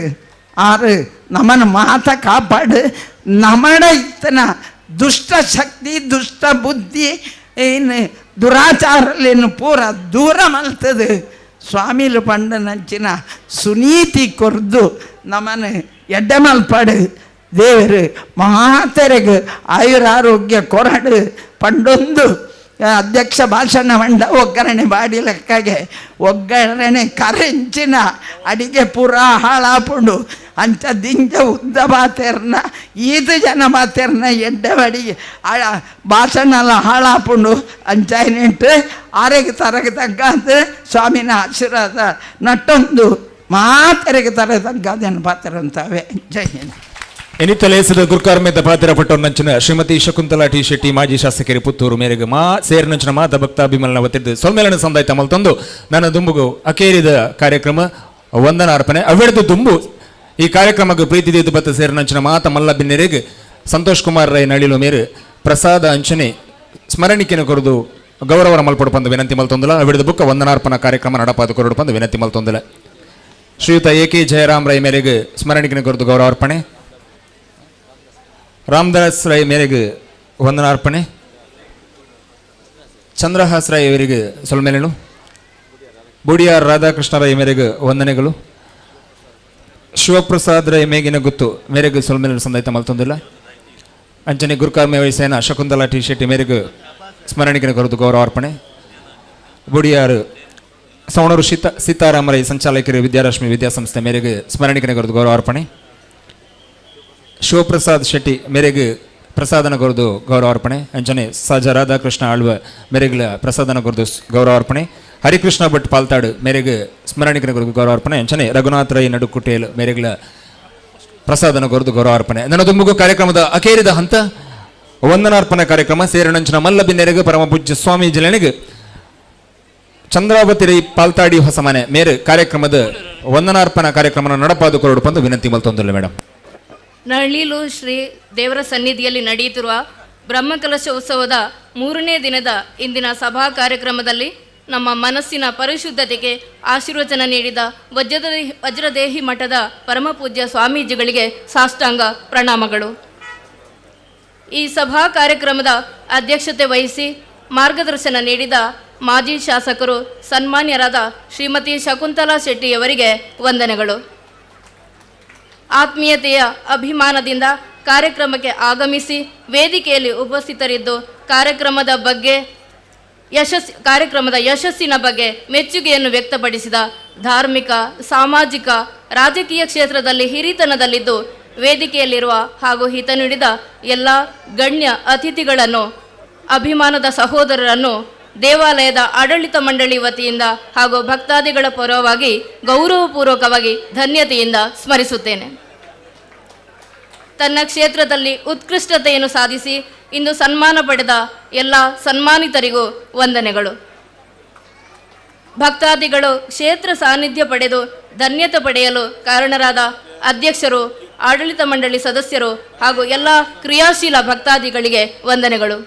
ಆರು ನಮ್ಮನ್ನು ಮಾತ ಕಾಪಾಡು ನಮಡ ಇತ್ತನ ದುಷ್ಟ ಶಕ್ತಿ ದುಷ್ಟ ಬುದ್ಧಿ ಏನು ದುರಾಚಾರಲೇನು ಪೂರ ದೂರ ಮಲ್ತದು ಸ್ವಾಮಿಲು ಪಂಡನಂಚಿನ ಸುನೀತಿ ಕೊರ್ದು ನಮನ ಎಡ್ಡೆ ಮಲ್ಪಡು ದೇವರು ಮಹಾತೆರೆಗ್ ಆಯುರಾರೋಗ್ಯ ಕೊರಡು ಪಂಡೊಂದು ಅಧ್ಯಕ್ಷ ಭಾಷಣ ಮಂಡ ಒಗ್ಗರಣೆ ಬಾಡಿ ಲೆಕ್ಕಗೆ ಒಗ್ಗರಣೆ ಕರೆಂಚಿನ ಅಡಿಗೆ ಪೂರ ಹಾಳಾಪುಂಡು ಅಂಚ ದಿಂಜ ಉದ್ದ ಬಾತೆರ್ನ ಈತ ಜನ ಬಾತೆರ್ನ ಎಡ್ಡೆ ಅಡಿಗೆ ಭಾಷಣ ಎಲ್ಲ ಹಾಳಾಪುಂಡು ಅಂಚಾಯಿನಿಟ್ಟು ಆರೆಗೆ ತರಗೆ ತಗ್ಗಾದ ಸ್ವಾಮಿನ ಆಶೀರ್ವಾದ ನಟ್ಟೊಂದು ಮಾತೆರೆಗೆ ತರಗೆ ತಗ್ಗಾದೇನು ಪಾತ್ರ ಜೈ ಹಿಂದ್. ಎನಿತಲೇಸದ ಗುರುಕಾರ್ಮೆದ ಪಾತ್ರ ಪಟ್ಟೊನ್ನಂಚಿನ ಶ್ರೀಮತಿ ಶಕುಂತಲಾ ಟಿ ಶೆಟ್ಟಿ ಮಾಜಿ ಶಾಸಕರು ಪುತ್ತೂರು ಮೇರೆಗೆ ಮಾ ಸೇರಿನಂಚಿನ ಮಾತ ಭಕ್ತಾಭಿಮಲನ ಒತ್ತಿದ್ದು ಸೊಲ್ಮೇಲನ ಸಂದಾಯ ತಮ್ಮಲ್ ತಂದು ನನ್ನ ದುಂಬುಗು ಅಕೇರಿದ ಕಾರ್ಯಕ್ರಮ ವಂದನಾರ್ಪಣೆ ಅವೆಡ್ದು ದುಂಬು ಈ ಕಾರ್ಯಕ್ರಮಕ್ಕೆ ಪ್ರೀತಿ ದೇದು ಬತ್ತ ಸೇರಿನಂಚಿನ ಮಾತ ಮಲ್ಲ ಬಿನ್ನೆರೆಗೆ ಸಂತೋಷ್ ಕುಮಾರ್ ರೈ ನಳಿಲು ಮೇರು ಪ್ರಸಾದ ಅಂಚನೆ ಸ್ಮರಣಿಕೆನ ಕೊರದು ಗೌರವರ ಮಲ್ಪಡು ಪಂದು ವಿನಂತಿ ಮಲ್ತೊಂದಲ ಅವೆಡ್ದು ಬುಕ್ಕ ವಂದನಾರ್ಪಣಾ ಕಾರ್ಯಕ್ರಮ ನಡಪಾದ ಕೊರಡು ಪಂದು ವಿನಂತಿ ಮಲ್ತೊಂದಲ. ಶ್ರೀಯುತ ಎ ಕೆ ಜಯರಾಮ್ ರೈ ಮೇರೆಗೆ ಸ್ಮರಣಿಕೆನ ಕೊರದು ಗೌರವಾರ್ಪಣೆ. ರಾಮದಾಸ್ ರೈ ಮೇರೆಗೆ ವಂದನಾರ್ಪಣೆ. ಚಂದ್ರಹಾಸ್ ರೈ ಅವರಿಗೆ ಸೊಲ್ಮೆಲೆನು. ಬುಡಿಯಾರ್ ರಾಧಾಕೃಷ್ಣ ರೈ ಮೇರೆಗೆ ವಂದನೆಗಳು. ಶಿವಪ್ರಸಾದ್ ರೈ ಮೇಗಿನ ಗುತ್ತು ಮೇರೆಗೆ ಸೊಲ್ಮೆಲೆನು ಸಂದಾಯ್ತ ಮಲ್ತೊಂದಿಲ್ಲ. ಅಂಚನೆ ಗುರುಕಾರ್ಮೆ ವಯಸ್ಸೇನ ಶಕುಂತಲಾ ಟಿ ಶೆಟ್ಟಿ ಮೇರೆಗೆ ಸ್ಮರಣಿಕೆನ ಕೊರದು ಗೌರವಾರ್ಪಣೆ. ಬುಡಿಯಾರ್ ಸವಣೂರು ಸೀತಾರಾಮ ರೈ ಸಂಚಾಲಕರು ವಿದ್ಯಾರಶ್ಮಿ ವಿದ್ಯಾಸಂಸ್ಥೆ ಮೇರೆಗೆ ಸ್ಮರಣಿಕೆನ ಕೊರದು ಗೌರವಾರ್ಪಣೆ. ಶಿವಪ್ರಸಾದ್ ಶೆಟ್ಟಿ ಮೇರೆಗೆ ಪ್ರಸಾದನ ಕೊರದು ಗೌರವಾರ್ಪಣೆ. ಅಂಚನೆ ಸಾಜ ರಾಧಾಕೃಷ್ಣ ಆಳ್ವ ಮೇರೆಗಳ ಪ್ರಸಾದನ ಕೊರದು ಗೌರವಾರ್ಪಣೆ. ಹರಿಕೃಷ್ಣ ಭಟ್ ಪಾಲ್ತಾಡು ಮೇರೆಗೆ ಸ್ಮರಣಿಕೆನ ಕೊರದು ಗೌರವಾರ್ಪಣೆ. ಅಂಚನೆ ರಘುನಾಥ್ ರೈ ನಡುಕುಟೇಲ್ ಮೇರೆಗಳ ಪ್ರಸಾದನ ಕೊರದು ಗೌರವಾರ್ಪಣೆ. ನನ್ನ ದುಂಬುಗು ಕಾರ್ಯಕ್ರಮದ ಅಕೇರಿದ ಹಂತ ವಂದನಾರ್ಪಣೆ ಕಾರ್ಯಕ್ರಮ. ಸೇರಿನಂಚಿನ ಮಲ್ಲಬಿನ್ನೆರೆಗೆ ಪರಮ ಪೂಜ್ಯ ಸ್ವಾಮಿ ಜಿಲ್ಲೆನಿಗೆ ಚಂದ್ರಾವತಿ ರೈ ಪಾಲ್ತಾಡಿ ಹೊಸಮನೆ ಮೇರೆ ಕಾರ್ಯಕ್ರಮದ ವಂದನಾರ್ಪಣಾ ಕಾರ್ಯಕ್ರಮ ನಡಪಾದು ಕೊರಡು ಬಂದು ವಿನಂತಿ ಮಲ್ತೊಂದಿಲ್ಲ ಮೇಡಮ್. ನಳಿಲು ಶ್ರೀ ದೇವರ ಸನ್ನಿಧಿಯಲ್ಲಿ ನಡೆಯುತ್ತಿರುವ ಬ್ರಹ್ಮಕಲಶ ಉತ್ಸವದ ಮೂರನೇ ದಿನದ ಇಂದಿನ ಸಭಾ ಕಾರ್ಯಕ್ರಮದಲ್ಲಿ ನಮ್ಮ ಮನಸ್ಸಿನ ಪರಿಶುದ್ಧತೆಗೆ ಆಶೀರ್ವಚನ ನೀಡಿದ ವಜ್ರದೇಹಿ ಮಠದ ಪರಮಪೂಜ್ಯ ಸ್ವಾಮೀಜಿಗಳಿಗೆ ಸಾಷ್ಟಾಂಗ ಪ್ರಣಾಮಗಳು. ಈ ಸಭಾ ಕಾರ್ಯಕ್ರಮದ ಅಧ್ಯಕ್ಷತೆ ವಹಿಸಿ ಮಾರ್ಗದರ್ಶನ ನೀಡಿದ ಮಾಜಿ ಶಾಸಕರು ಸನ್ಮಾನ್ಯರಾದ ಶ್ರೀಮತಿ ಶಕುಂತಲಾ ಶೆಟ್ಟಿಯವರಿಗೆ ವಂದನೆಗಳು. ಆತ್ಮೀಯತೆಯ ಅಭಿಮಾನದಿಂದ ಕಾರ್ಯಕ್ರಮಕ್ಕೆ ಆಗಮಿಸಿ ವೇದಿಕೆಯಲ್ಲಿ ಉಪಸ್ಥಿತರಿದ್ದು ಕಾರ್ಯಕ್ರಮದ ಯಶಸ್ಸಿನ ಬಗ್ಗೆ ಮೆಚ್ಚುಗೆಯನ್ನು ವ್ಯಕ್ತಪಡಿಸಿದ ಧಾರ್ಮಿಕ, ಸಾಮಾಜಿಕ, ರಾಜಕೀಯ ಕ್ಷೇತ್ರದಲ್ಲಿ ಹಿರಿತನದಲ್ಲಿದ್ದು ವೇದಿಕೆಯಲ್ಲಿರುವ ಹಾಗೂ ಹಿತ ನೀಡಿದ ಎಲ್ಲ ಗಣ್ಯ ಅತಿಥಿಗಳನ್ನು, ಅಭಿಮಾನದ ಸಹೋದರರನ್ನು ದೇವಾಲಯದ ಆಡಳಿತ ಮಂಡಳಿ ವತಿಯಿಂದ ಹಾಗೂ ಭಕ್ತಾದಿಗಳ ಪರವಾಗಿ ಗೌರವಪೂರ್ವಕವಾಗಿ ಧನ್ಯತೆಯಿಂದ ಸ್ಮರಿಸುತ್ತೇನೆ. ತನ್ನ ಕ್ಷೇತ್ರದಲ್ಲಿ ಉತ್ಕೃಷ್ಟತೆಯನ್ನು ಸಾಧಿಸಿ ಇಂದು ಸನ್ಮಾನ ಪಡೆದ ಎಲ್ಲ ಸನ್ಮಾನಿತರಿಗೂ ವಂದನೆಗಳು. ಭಕ್ತಾದಿಗಳು ಕ್ಷೇತ್ರ ಸಾನ್ನಿಧ್ಯ ಪಡೆದು ಧನ್ಯತೆ ಪಡೆಯಲು ಕಾರಣರಾದ ಅಧ್ಯಕ್ಷರು, ಆಡಳಿತ ಮಂಡಳಿ ಸದಸ್ಯರು ಹಾಗೂ ಎಲ್ಲ ಕ್ರಿಯಾಶೀಲ ಭಕ್ತಾದಿಗಳಿಗೆ ವಂದನೆಗಳು.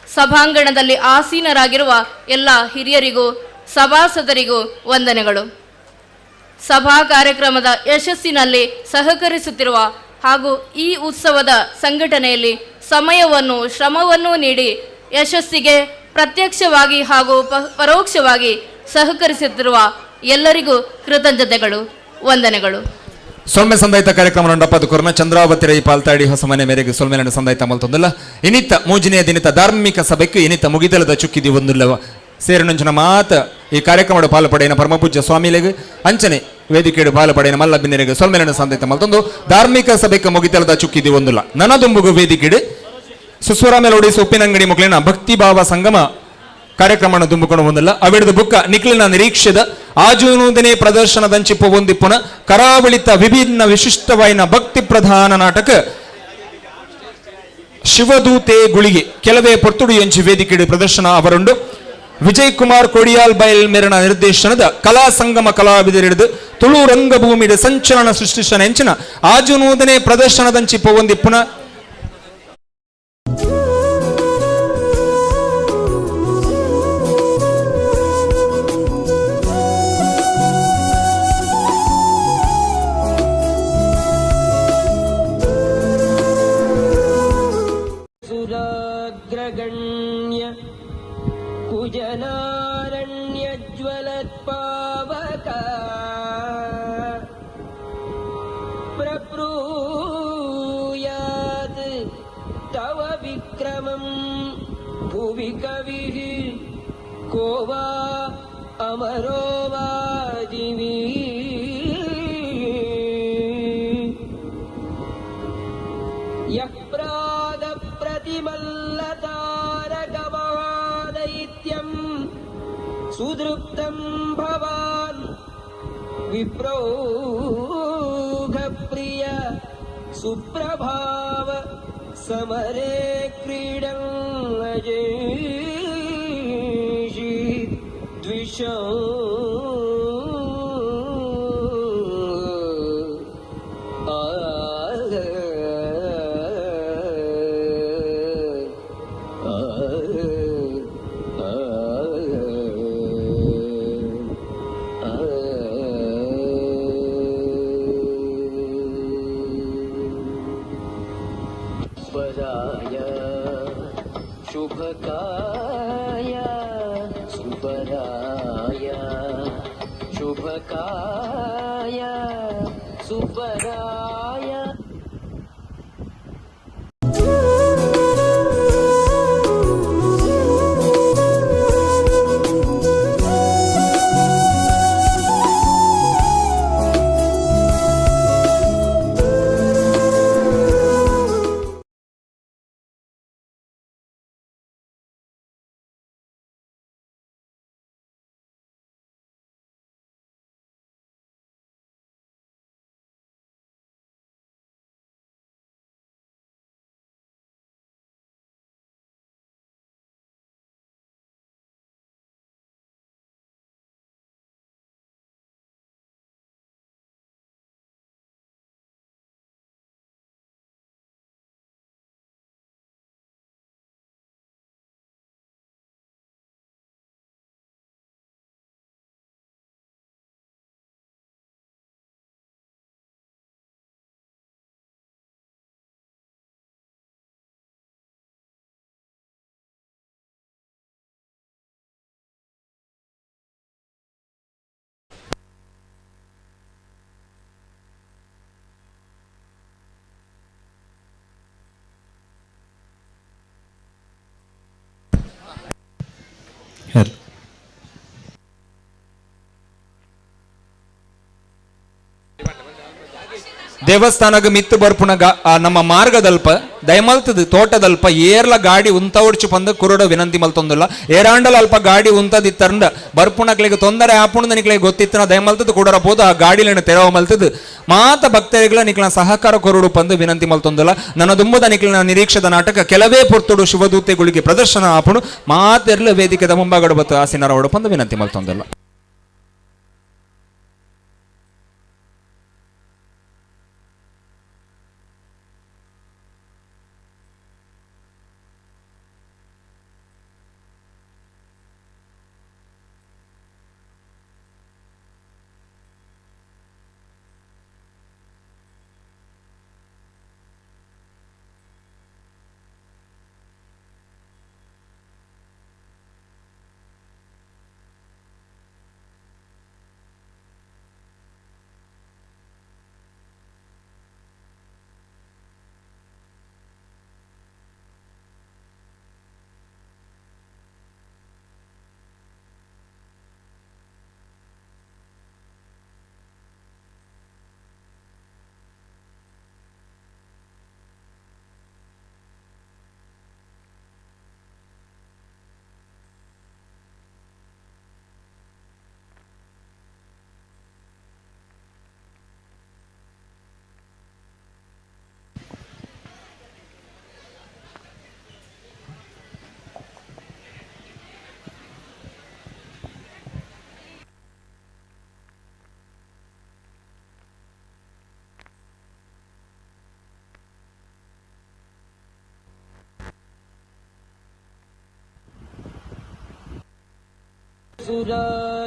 ಸಭಾಂಗಣದಲ್ಲಿ ಆಸೀನರಾಗಿರುವ ಎಲ್ಲ ಹಿರಿಯರಿಗೂ ಸಭಾಸದರಿಗೂ ವಂದನೆಗಳು. ಸಭಾ ಕಾರ್ಯಕ್ರಮದ ಯಶಸ್ಸಿನಲ್ಲಿ ಸಹಕರಿಸುತ್ತಿರುವ ಹಾಗೂ ಈ ಉತ್ಸವದ ಸಂಘಟನೆಯಲ್ಲಿ ಸಮಯವನ್ನು ಶ್ರಮವನ್ನು ನೀಡಿ ಯಶಸ್ಸಿಗೆ ಪ್ರತ್ಯಕ್ಷವಾಗಿ ಹಾಗೂ ಪರೋಕ್ಷವಾಗಿ ಸಹಕರಿಸುತ್ತಿರುವ ಎಲ್ಲರಿಗೂ ಕೃತಜ್ಞತೆಗಳು, ವಂದನೆಗಳು. ಸೊಲ್ಮೆ ಸಂದಾಯಿತ ಕಾರ್ಯಕ್ರಮ ನಡಪದ ಕೊರ್ನ ಚಂದ್ರಾವತಿ ರೈ ಪಾಲ್ತಾಡಿ ಹೊಸಮನೆ ಮೇರೆಗೆ ಸೊಲ್ಮೆలను ಸಂದಾಯಿತ ಮಲ್ತೊಂದಿಲ್ಲ. ಇನಿತ ಮೂಜಿನೆಯ ದಿನಿತ ಧಾರ್ಮಿಕ ಸಭೆಗೆ ಇನಿತ ಮುಗಿದಲದ ಚುಕ್ಕಿದಿ ಒಂದುಲ್ಲವ ಸೇರಿನಂಚಿನ ಮಾತ ಈ ಕಾರ್ಯಕ್ರಮದ ಪಾಲು ಪಡೆಯನ ಪರಮಪೂಜ್ಯ ಸ್ವಾಮಿಲೆಗೆ ಅಂಚನೆ ವೇದಿಕೆಯು ಪಾಲು ಪಡೆಯನ ಮಲ್ಲ ಬಿನ್ನೆರೆಗೆ ಸೊಲ್ಮೆలను ಸಂದಾಯಿತ ಮಲ್ತೊಂದು ಧಾರ್ಮಿಕ ಸಭೆಗೆ ಮುಗಿತಲದ ಚುಕ್ಕಿದಿ ಒಂದುಲ್ಲ. ನನದುಂಬುಗು ವೇದಿಕೆಡು ಸುಸ್ವರ ಮೆಲೋಡಿ ಸೊಪ್ಪಿನಂಗಡಿ ಮುಕ್ಲಿನ ಭಕ್ತಿ ಭಾವ ಸಂಗಮ ಕಾರ್ಯಕ್ರಮ ತುಂಬಿಕೊಂಡು ಬಂದಿಲ್ಲ. ಅವಿಡದ ಬುಕ್ಕ ನಿಖಿಲಿನ ನಿರೀಕ್ಷೆದ ಆಜೂನೂದನೆ ಪ್ರದರ್ಶನದಂಚಿಪ್ಪು ಒಂದಿಪ್ಪುನ ಕರಾವಳಿತ ವಿಭಿನ್ನ ವಿಶಿಷ್ಟವಾಯಿನ ಭಕ್ತಿ ಪ್ರಧಾನ ನಾಟಕ ಶಿವದೂತೆ ಗುಳಿಗೆ ಕೆಲವೇ ಪೊರ್ತುಡು ಎಂಚಿ ವೇದಿಕೆಡು ಪ್ರದರ್ಶನ ಅವರುಂಡು. ವಿಜಯ್ ಕುಮಾರ್ ಕೊಡಿಯಾಲ್ ಬಯಲ್ ಮೇರನ ನಿರ್ದೇಶನದ ಕಲಾ ಸಂಗಮ ಕಲಾವಿದರಿಡಿದು ತುಳು ರಂಗಭೂಮಿಯ ಸಂಚಲನ ಸೃಷ್ಟಿಸನ ಎಂಚಿನ ಆಜುನೂದನೆ ಪ್ರದರ್ಶನದಂಚಿಪ್ಪು ಒಂದಿಪ್ಪುನ ಸುರಾಗ್ರಗಣ್ಯ प्रब्रूयात् तव विक्रमं भुवि कविः को वा अमरो वा दिवि। यः प्रागप्रतिमल्लतारकमहादैत्यं सुदृप्तं भवान् विप्रौघप्रिय सुप्रभाव समरे क्रीडन् अजेषि द्विषौ। सुपराय शुभकाय सुपराय शुभकाय सुपराय। ದೇವಸ್ಥಾನಗ ಮಿತ್ತು ಬರ್ಪುನ ನಮ್ಮ ಮಾರ್ಗದಲ್ಪ ದಯಮಲ್ತದ ತೋಟದಲ್ಪ ಏರ್ಲ ಗಾಡಿ ಉಂತವಡ್ಚು ಪಂದ ಕುರುಡ ವಿನಂತಿ ಮಲ್ತೊಂದುಲ್ಲ. ಏರಾಂಡಲ ಅಲ್ಪ ಗಾಡಿ ಉಂತದಿತ್ತರಂಡ ಬರ್ಪುನಕ್ಲೆಗ್ ತೊಂದರೆ ಆಪುಣ ನಿಕ್ಲೆಗ್ ಗೊತ್ತಿತ್ತನ ದಯಮಲ್ತದ ಕುಡರ ಪೋದು ಆ ಗಾಡಿಲನ್ನು ತೆರವ ಮಲ್ತದ ಮಾತ ಭಕ್ತರಿಗಳ ನಿಕ್ಲ ಸಹಕಾರ ಕೊರಡು ಪಂದು ವಿನಂತಿ ಮಲ್ತೊಂದುಲ್ಲ. ನನ್ನ ದುಂಬದ ನಿಕ್ಲಿನ ನಿರೀಕ್ಷದ ನಾಟಕ ಕೆಲವೇ ಪೊರ್ತುಡು ಶಿವದೂತೆಗಳಿಗೆ ಪ್ರದರ್ಶನ ಆಪುಣು ಮಾತೆರ್ಲ ವೇದಿಕೆದ ಮುಂಭಾಗಡು ಬತ್ತು ಆಸಿನರವಡು ಪಂದು ವಿನಂತಿ ಮಲ್ತೊಂದುಲ್ಲ.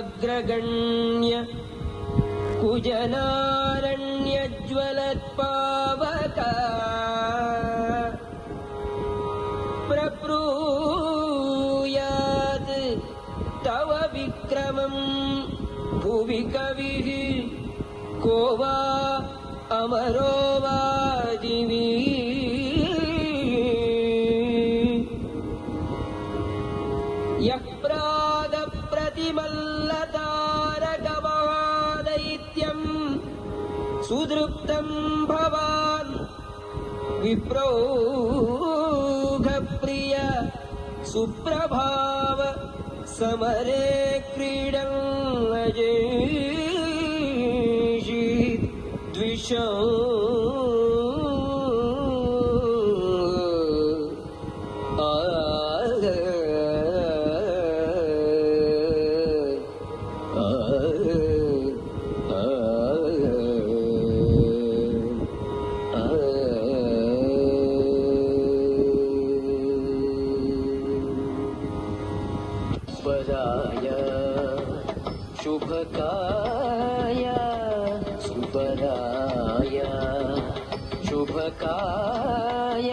सुराग्रगण्य कुजनारण्यज्वलत्पावका प्रब्रूयात् तव विक्रमं भुवि कविः को वा अमरो ಭವಾನ್ ವಿಪ್ರೌಘಪ್ರಿಯ ಸುಪ್ರಭಾವ ಸಮರೇ ಕ್ರೀಡಂ ಅಜೇಷಿ ದ್ವಿಷಂ स्वराय शुभकाय सुपराय शुभकाय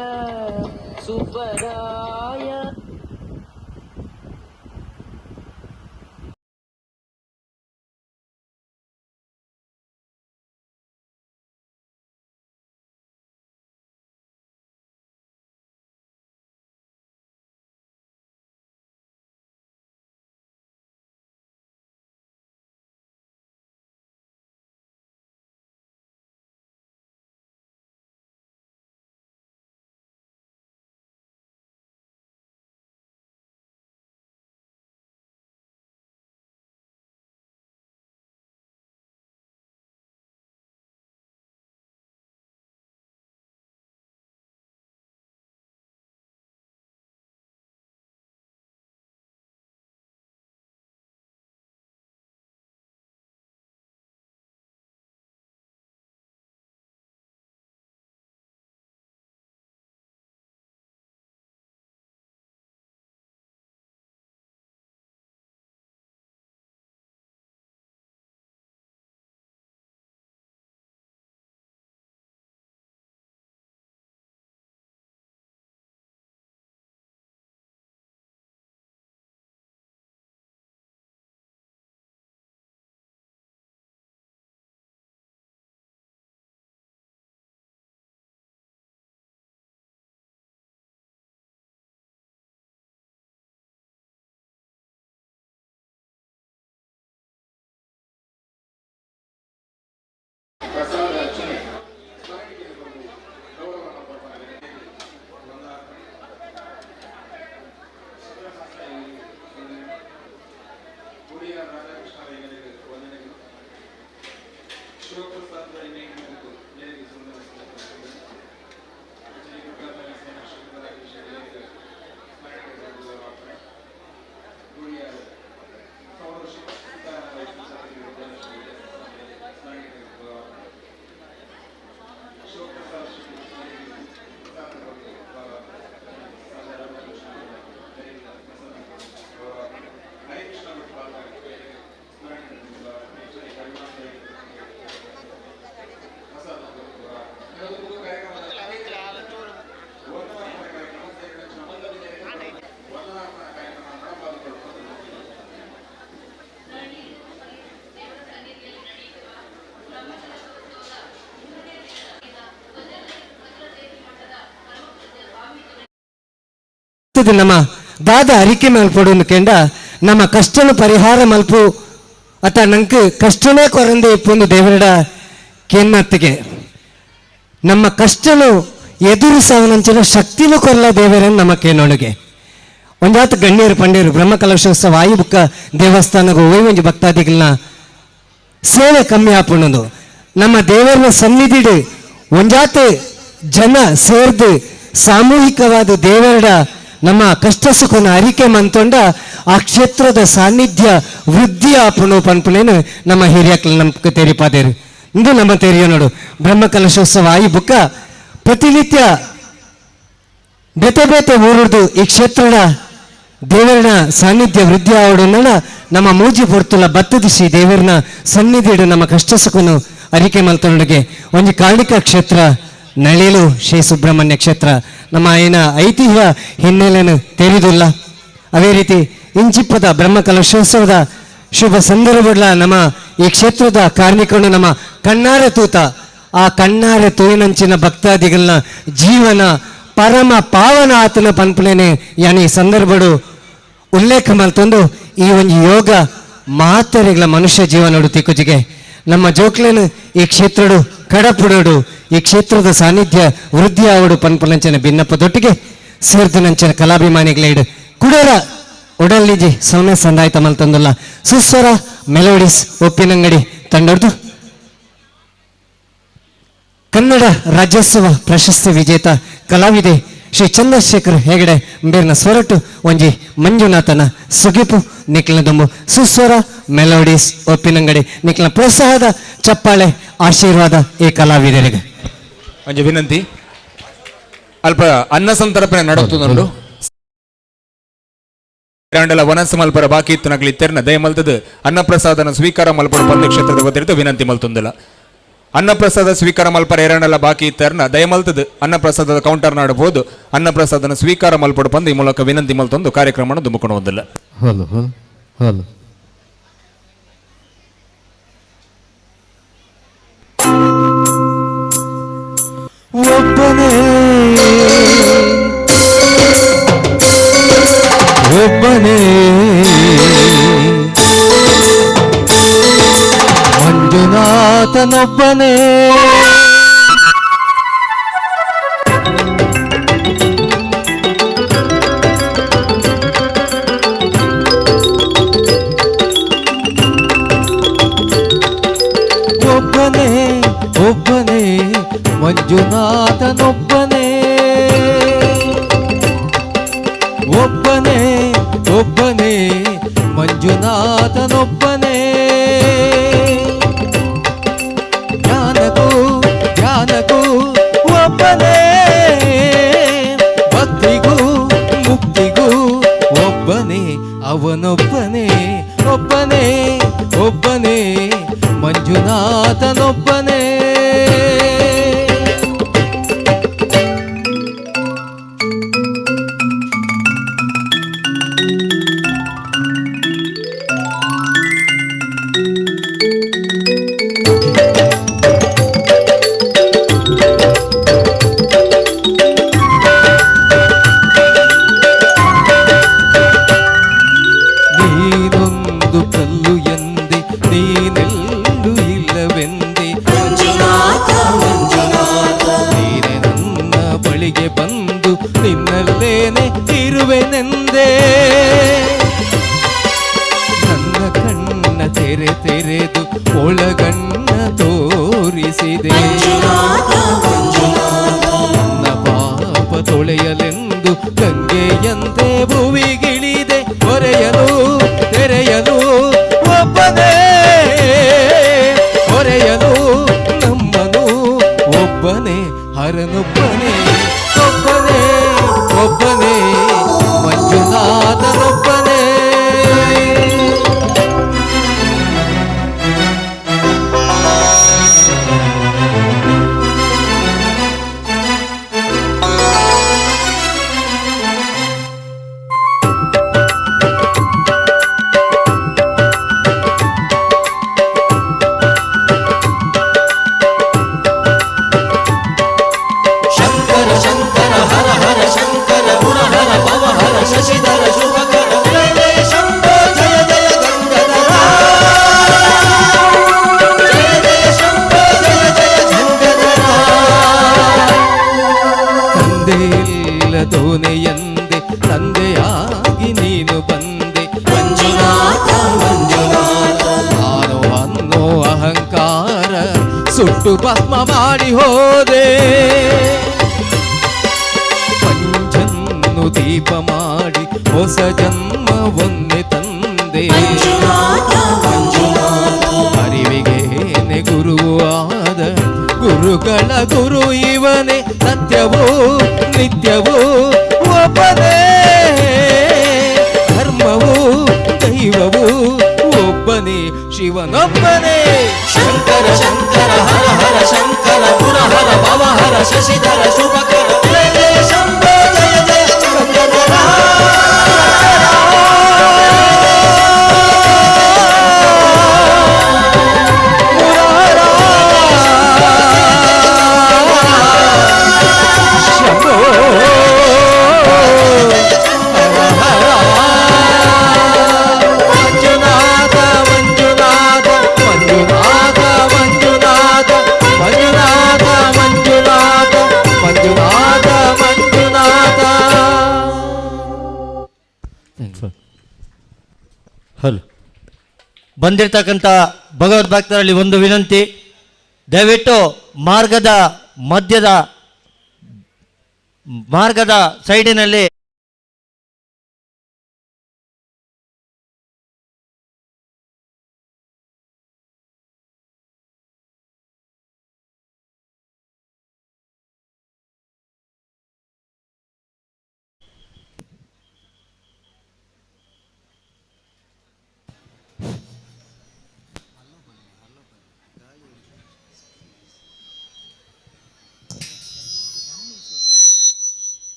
सुपराय. ನಮ್ಮ ದಾದ ಅರಿಕೆ ಮಲ್ಪಡು ಕೆಂಡ ನಮ್ಮ ಕಷ್ಟನು ಪರಿಹಾರ ಮಲ್ಪು ಅತ ನಂಗೆ ಕಷ್ಟನೇ ಕೊರಂದೆ ಇಪ್ಪೊಂದು ದೇವರಡ ಕೆನ್ನತ್ತಿಗೆ ನಮ್ಮ ಕಷ್ಟನು ಎದುರಿಸವನಂಚಿನ ಶಕ್ತಿನೂ ಕೊರಲ ದೇವರನ್ನು ನಮ್ಮ ಕೇನೊಳಗೆ ಒಂದಾತ ಗಣ್ಯರು ಪಂಡ್ಯರು ಬ್ರಹ್ಮಕಲಶೋತ್ಸವ ವಾಯುಬುಕ್ಕ ದೇವಸ್ಥಾನಗೂ ಒಂಜಿ ಭಕ್ತಾದಿಗಳನ್ನ ಸೇವೆ ಕಮ್ಮಿ ಆಪುಣದು ನಮ್ಮ ದೇವರನ ಸನ್ನಿಧಿಡು ಒಂಜಾತ ಜನ ಸೇರ್ದು ಸಾಮೂಹಿಕವಾದ ದೇವರಡ ನಮ್ಮ ಕಷ್ಟ ಸುಖನ ಅರಿಕೆ ಮಂತೊಂಡ ಆ ಕ್ಷೇತ್ರದ ಸಾನ್ನಿಧ್ಯ ವೃದ್ಧಿ ಆಪುಣು ಪನ್ಪುನೇನು ನಮ್ಮ ಹಿರಿಯಕ್ಲು ನಮ್ಗೆ ತೆರಿಪಾದೇರು ಇಂದು ನಮ್ಮ ತೆರಿಯೋ ನೋಡು ಬ್ರಹ್ಮಕಲಶೋತ್ಸವ ಆಯಿ ಬುಕ್ಕ ಪ್ರತಿನಿತ್ಯ ಬೇತೆ ಬೇತೆ ಊರುದು ಈ ಕ್ಷೇತ್ರದ ದೇವರನ ಸಾನ್ನಿಧ್ಯ ವೃದ್ಧಿ ಆವಡನ್ನ ನಮ್ಮ ಮೂಜಿ ಪೊರ್ತುಲ ಬತ್ತದಿಸಿ ದೇವರನ ಸನ್ನಿಧಿಡು ನಮ್ಮ ಕಷ್ಟ ಸುಖನು ಅರಿಕೆ ಮಲ್ತೊಂಡಿಗೆ ಒಂಜಿ ಕಾಳಿಕ ಕ್ಷೇತ್ರ ನಳಿಲು ಶ್ರೀ ಸುಬ್ರಹ್ಮಣ್ಯ ಕ್ಷೇತ್ರ ನಮ್ಮ ಏನ ಐತಿಹ್ಯ ಹಿನ್ನೆಲೆಯನ್ನು ತೆರೆದಿಲ್ಲ. ಅದೇ ರೀತಿ ಇಂಚಿಪ್ಪದ ಬ್ರಹ್ಮಕಲಶೋತ್ಸವದ ಶುಭ ಸಂದರ್ಭಗಳ ನಮ್ಮ ಈ ಕ್ಷೇತ್ರದ ಕಾರ್ಮಿಕರು ನಮ್ಮ ಕಣ್ಣಾರೆ ತೂತ ಆ ಕಣ್ಣಾರೆ ತೂಯಿನಂಚಿನ ಭಕ್ತಾದಿಗಳನ್ನ ಜೀವನ ಪರಮ ಪಾವನ ಆತನ ಪನ್ಪುಲೇನೆ ಯಾನಿ ಸಂದರ್ಭಡು ಉಲ್ಲೇಖ ಮಲ್ತೊಂದು ಈ ಒಂದು ಯೋಗ ಮಾತರೆಗಳ ಮನುಷ್ಯ ಜೀವನೋಡು ತಿಕ್ಕುಜಿಗೆ ನಮ್ಮ ಜೋಕ್ಲೇನು ಈ ಕ್ಷೇತ್ರಡು ಕಡಪುಡೋಡು ಈ ಕ್ಷೇತ್ರದ ಸಾನ್ನಿಧ್ಯ ವೃದ್ಧಿ ಆವಡು ಪನ್ಪುನಂಚಿನ ಬಿನ್ನಪ್ಪದೊಟ್ಟಿಗೆ ಸೇರ್ದಿನಂಚಿನ ಕಲಾಭಿಮಾನಿಗಳೇಡು ಕುಡರ ಒಡಲ್ಲಿಜಿ ಸೌಮ್ಯ ಸಂದಾಯ್ತ ಮಲ್ತಂದುಲ್ಲ ಸುಸ್ವರ ಮೆಲೋಡಿಸ್ ಒಪ್ಪಿನಂಗಡಿ ತಂಡೊಡ್ದು ಕನ್ನಡ ರಾಜ್ಯೋತ್ಸವ ಪ್ರಶಸ್ತಿ ವಿಜೇತ ಕಲಾವಿದೆ ಶ್ರೀ ಚಂದ್ರಶೇಖರ್ ಹೆಗಡೆ ಬೇರ್ನ ಸ್ವರಟು ಒಂಜಿ ಮಂಜುನಾಥನ ಸುಗಿಪು ನಿಕ್ಲಿನ ದುಂಬು ಸುಸ್ವರ ಮೆಲೋಡಿಸ್ ಒಪ್ಪಿನಂಗಡಿ ನಿಕ್ಲಿನ ಪ್ರೋತ್ಸಾಹದ ಚಪ್ಪಾಳೆ ಆಶೀರ್ವಾದ ಈ ಕಲಾವಿದರಿಗೆ. ಒಂಜಿ ವಿನಂತಿ ಅಲ್ಪ ಅನ್ನ ಸಂತರ್ಪಣೆ ನಡತುಂಡು ರಂಡಲ ವನಸ್ಸು ಮಲ್ಪರ ಬಾಕಿ ಇತ್ತು ನಗಲಿ ಇತ್ತೆರ್ನ ದಯಮಲ್ತದ ಅನ್ನಪ್ರಸಾದನ ಸ್ವೀಕಾರ ಮಲ್ಪಡ ಪಂದ ಕ್ಷೇತ್ರದ ವತಿರಿತ ವಿನಂತಿ ಮಲ್ತುಂದಿಲ್ಲ. ಅನ್ನಪ್ರಸಾದ ಸ್ವೀಕಾರ ಮಲ್ಪರ ಎರಡಲ್ಲ ಬಾಕಿ ಇತ್ತರ್ನ ದಯಮಲ್ತದ ಅನ್ನಪ್ರಸಾದದ ಕೌಂಟರ್ ನಾಡಬಹುದು ಅನ್ನಪ್ರಸಾದನ ಸ್ವೀಕಾರ ಮಲ್ಪಡು ಪಂದ ಈ ಮೂಲಕ ವಿನಂತಿ ಮಲ್ತೊಂದು ಕಾರ್ಯಕ್ರಮವನ್ನು ದುಮ್ಮಕೊಂಡು ಹೊಂದಿಲ್ಲ. Hello hello hello. ಒಬ್ಬನೇ ಒಬ್ಬನೇ ಮಂಜುನಾಥನೊಬ್ಬನೇ ಒಬ್ಬನೇ ಒಬ್ಬನೇ ಮಂಜುನಾಥನೊಬ್ಬನೇ ಒಬ್ಬನೇ ಒಬ್ಬನೇ ಮಂಜುನಾಥನೊಬ್ಬನೇ ಜ್ಞಾನಕ್ಕೂ ಧ್ಯಾನಕ್ಕೂ ಒಬ್ಬನೇ ಭಕ್ತಿಗೂ ಮುಕ್ತಿಗೂ ಒಬ್ಬನೇ ಅವನೊಬ್ಬನೇ ಒಬ್ಬನೇ ಒಬ್ಬನೇ ಮಂಜುನಾಥನೊಬ್ಬನೇ. ನೀನೊಂದು ಕಲ್ಲು ಎಂದೆ ನೀನೆಲ್ಲೂ ಇಲ್ಲವೆಂದೆ ಮಂಜುನಾಥ ಮಂಜುನಾಥ ನೀನೆ ನನ್ನ ಬಳಿಗೆ ಬಂದು ನಿನ್ನಲ್ಲೇನೆ ಇರುವೆನೆಂದೆ ನನ್ನ ಕಣ್ಣ ತೆರೆ ತೆರೆದು ಒಳಗಣ್ಣ ತೋರಿಸಿದೆ ನನ್ನ ಪಾಪ ತೊಳೆಯಲೆಂದು ಗಂಗೆಯಂತೆ ಭುವಿಗಿಳಿದೆ ಹೊರೆಯಲು ತೆರೆಯಲು ಒಬ್ಬನೇ ಹೊರೆಯಲು ನಮ್ಮನು ಒಬ್ಬನೇ ಹರನೊಬ್ಬನೇ ಒಬ್ಬನೇ ಒಬ್ಬನೇ ಮಂಜುನಾಥನೊಬ್ಬನೇ. ಶಂಕರ ಶಂಕರ ಹರ ಹರ ಶಂಕರ ಗುಣ ಹರ ಭವ ಹರ ಶಶಿಧರ ಶುಭಕರ ಜಯ ಜಯ ಶಂಭೋ ಜಯ ಜಯ ಗಂಗಾಧರ ಜಯ ಜಯ ಶಂಭೋ ಜಯ ಜಯ ಗಂಗಾಧರ. ತಂದೆಯಿಲ್ಲದೋನೆಯಂದೆ ತಂದೆಯಾಗಿ ನೀನು ಬಂದೆ ಮಂಜುನಾಥ ಮಂಜುನಾಥ ನಾನು ಅನ್ನೋ ಅಹಂಕಾರ ಸುಟ್ಟು ಭಸ್ಮ ಮಾಡಿ ಹೋದೆ ಪಂಜನ್ನು ದೀಪ ಮಾಡಿ ಹೊಸ ಜನ್ಮವನ್ನೇ ತಂದೆ ಅರಿವಿಗೇನೆ ಗುರುವು ಆದ ಗುರುಗಳ ಗುರು ಇವನೇ ಸತ್ಯವೂ ನಿತ್ಯವೂ ಒಬ್ಬನೇ ಧರ್ಮವೂ ದೈವವೂ ಒಬ್ಬನೇ ಶಿವನೊಬ್ಬನೇ. ಶಂಕರ ಶಂಕರ ಹರ ಹರ ಶಂಕರ ಗುಣ ಹರ ಭವ ಹರ ಶಶಿಧರ ಶುಭಕರ ಜಯ ಜಯ ಶಂಭೋ ಜಯ ಜಯ ಗಂಗಾಧರ. ಶಂಭೋ ಹರ ಹರ ಮಂಜುನಾಥ ಮಂಜುನಾಥ ಮಂಜುನಾಥ ಮಂಜುನಾಥ ಮಂಜುನಾಥ. ಬಂದಿರತಕ್ಕಂಥ ಭಗವದ್ ಭಕ್ತರಲ್ಲಿ ಒಂದು ವಿನಂತಿ, ದಯವಿಟ್ಟು ಮಾರ್ಗದ ಮಧ್ಯದ ಮಾರ್ಗದ ಸೈಡಿನಲ್ಲಿ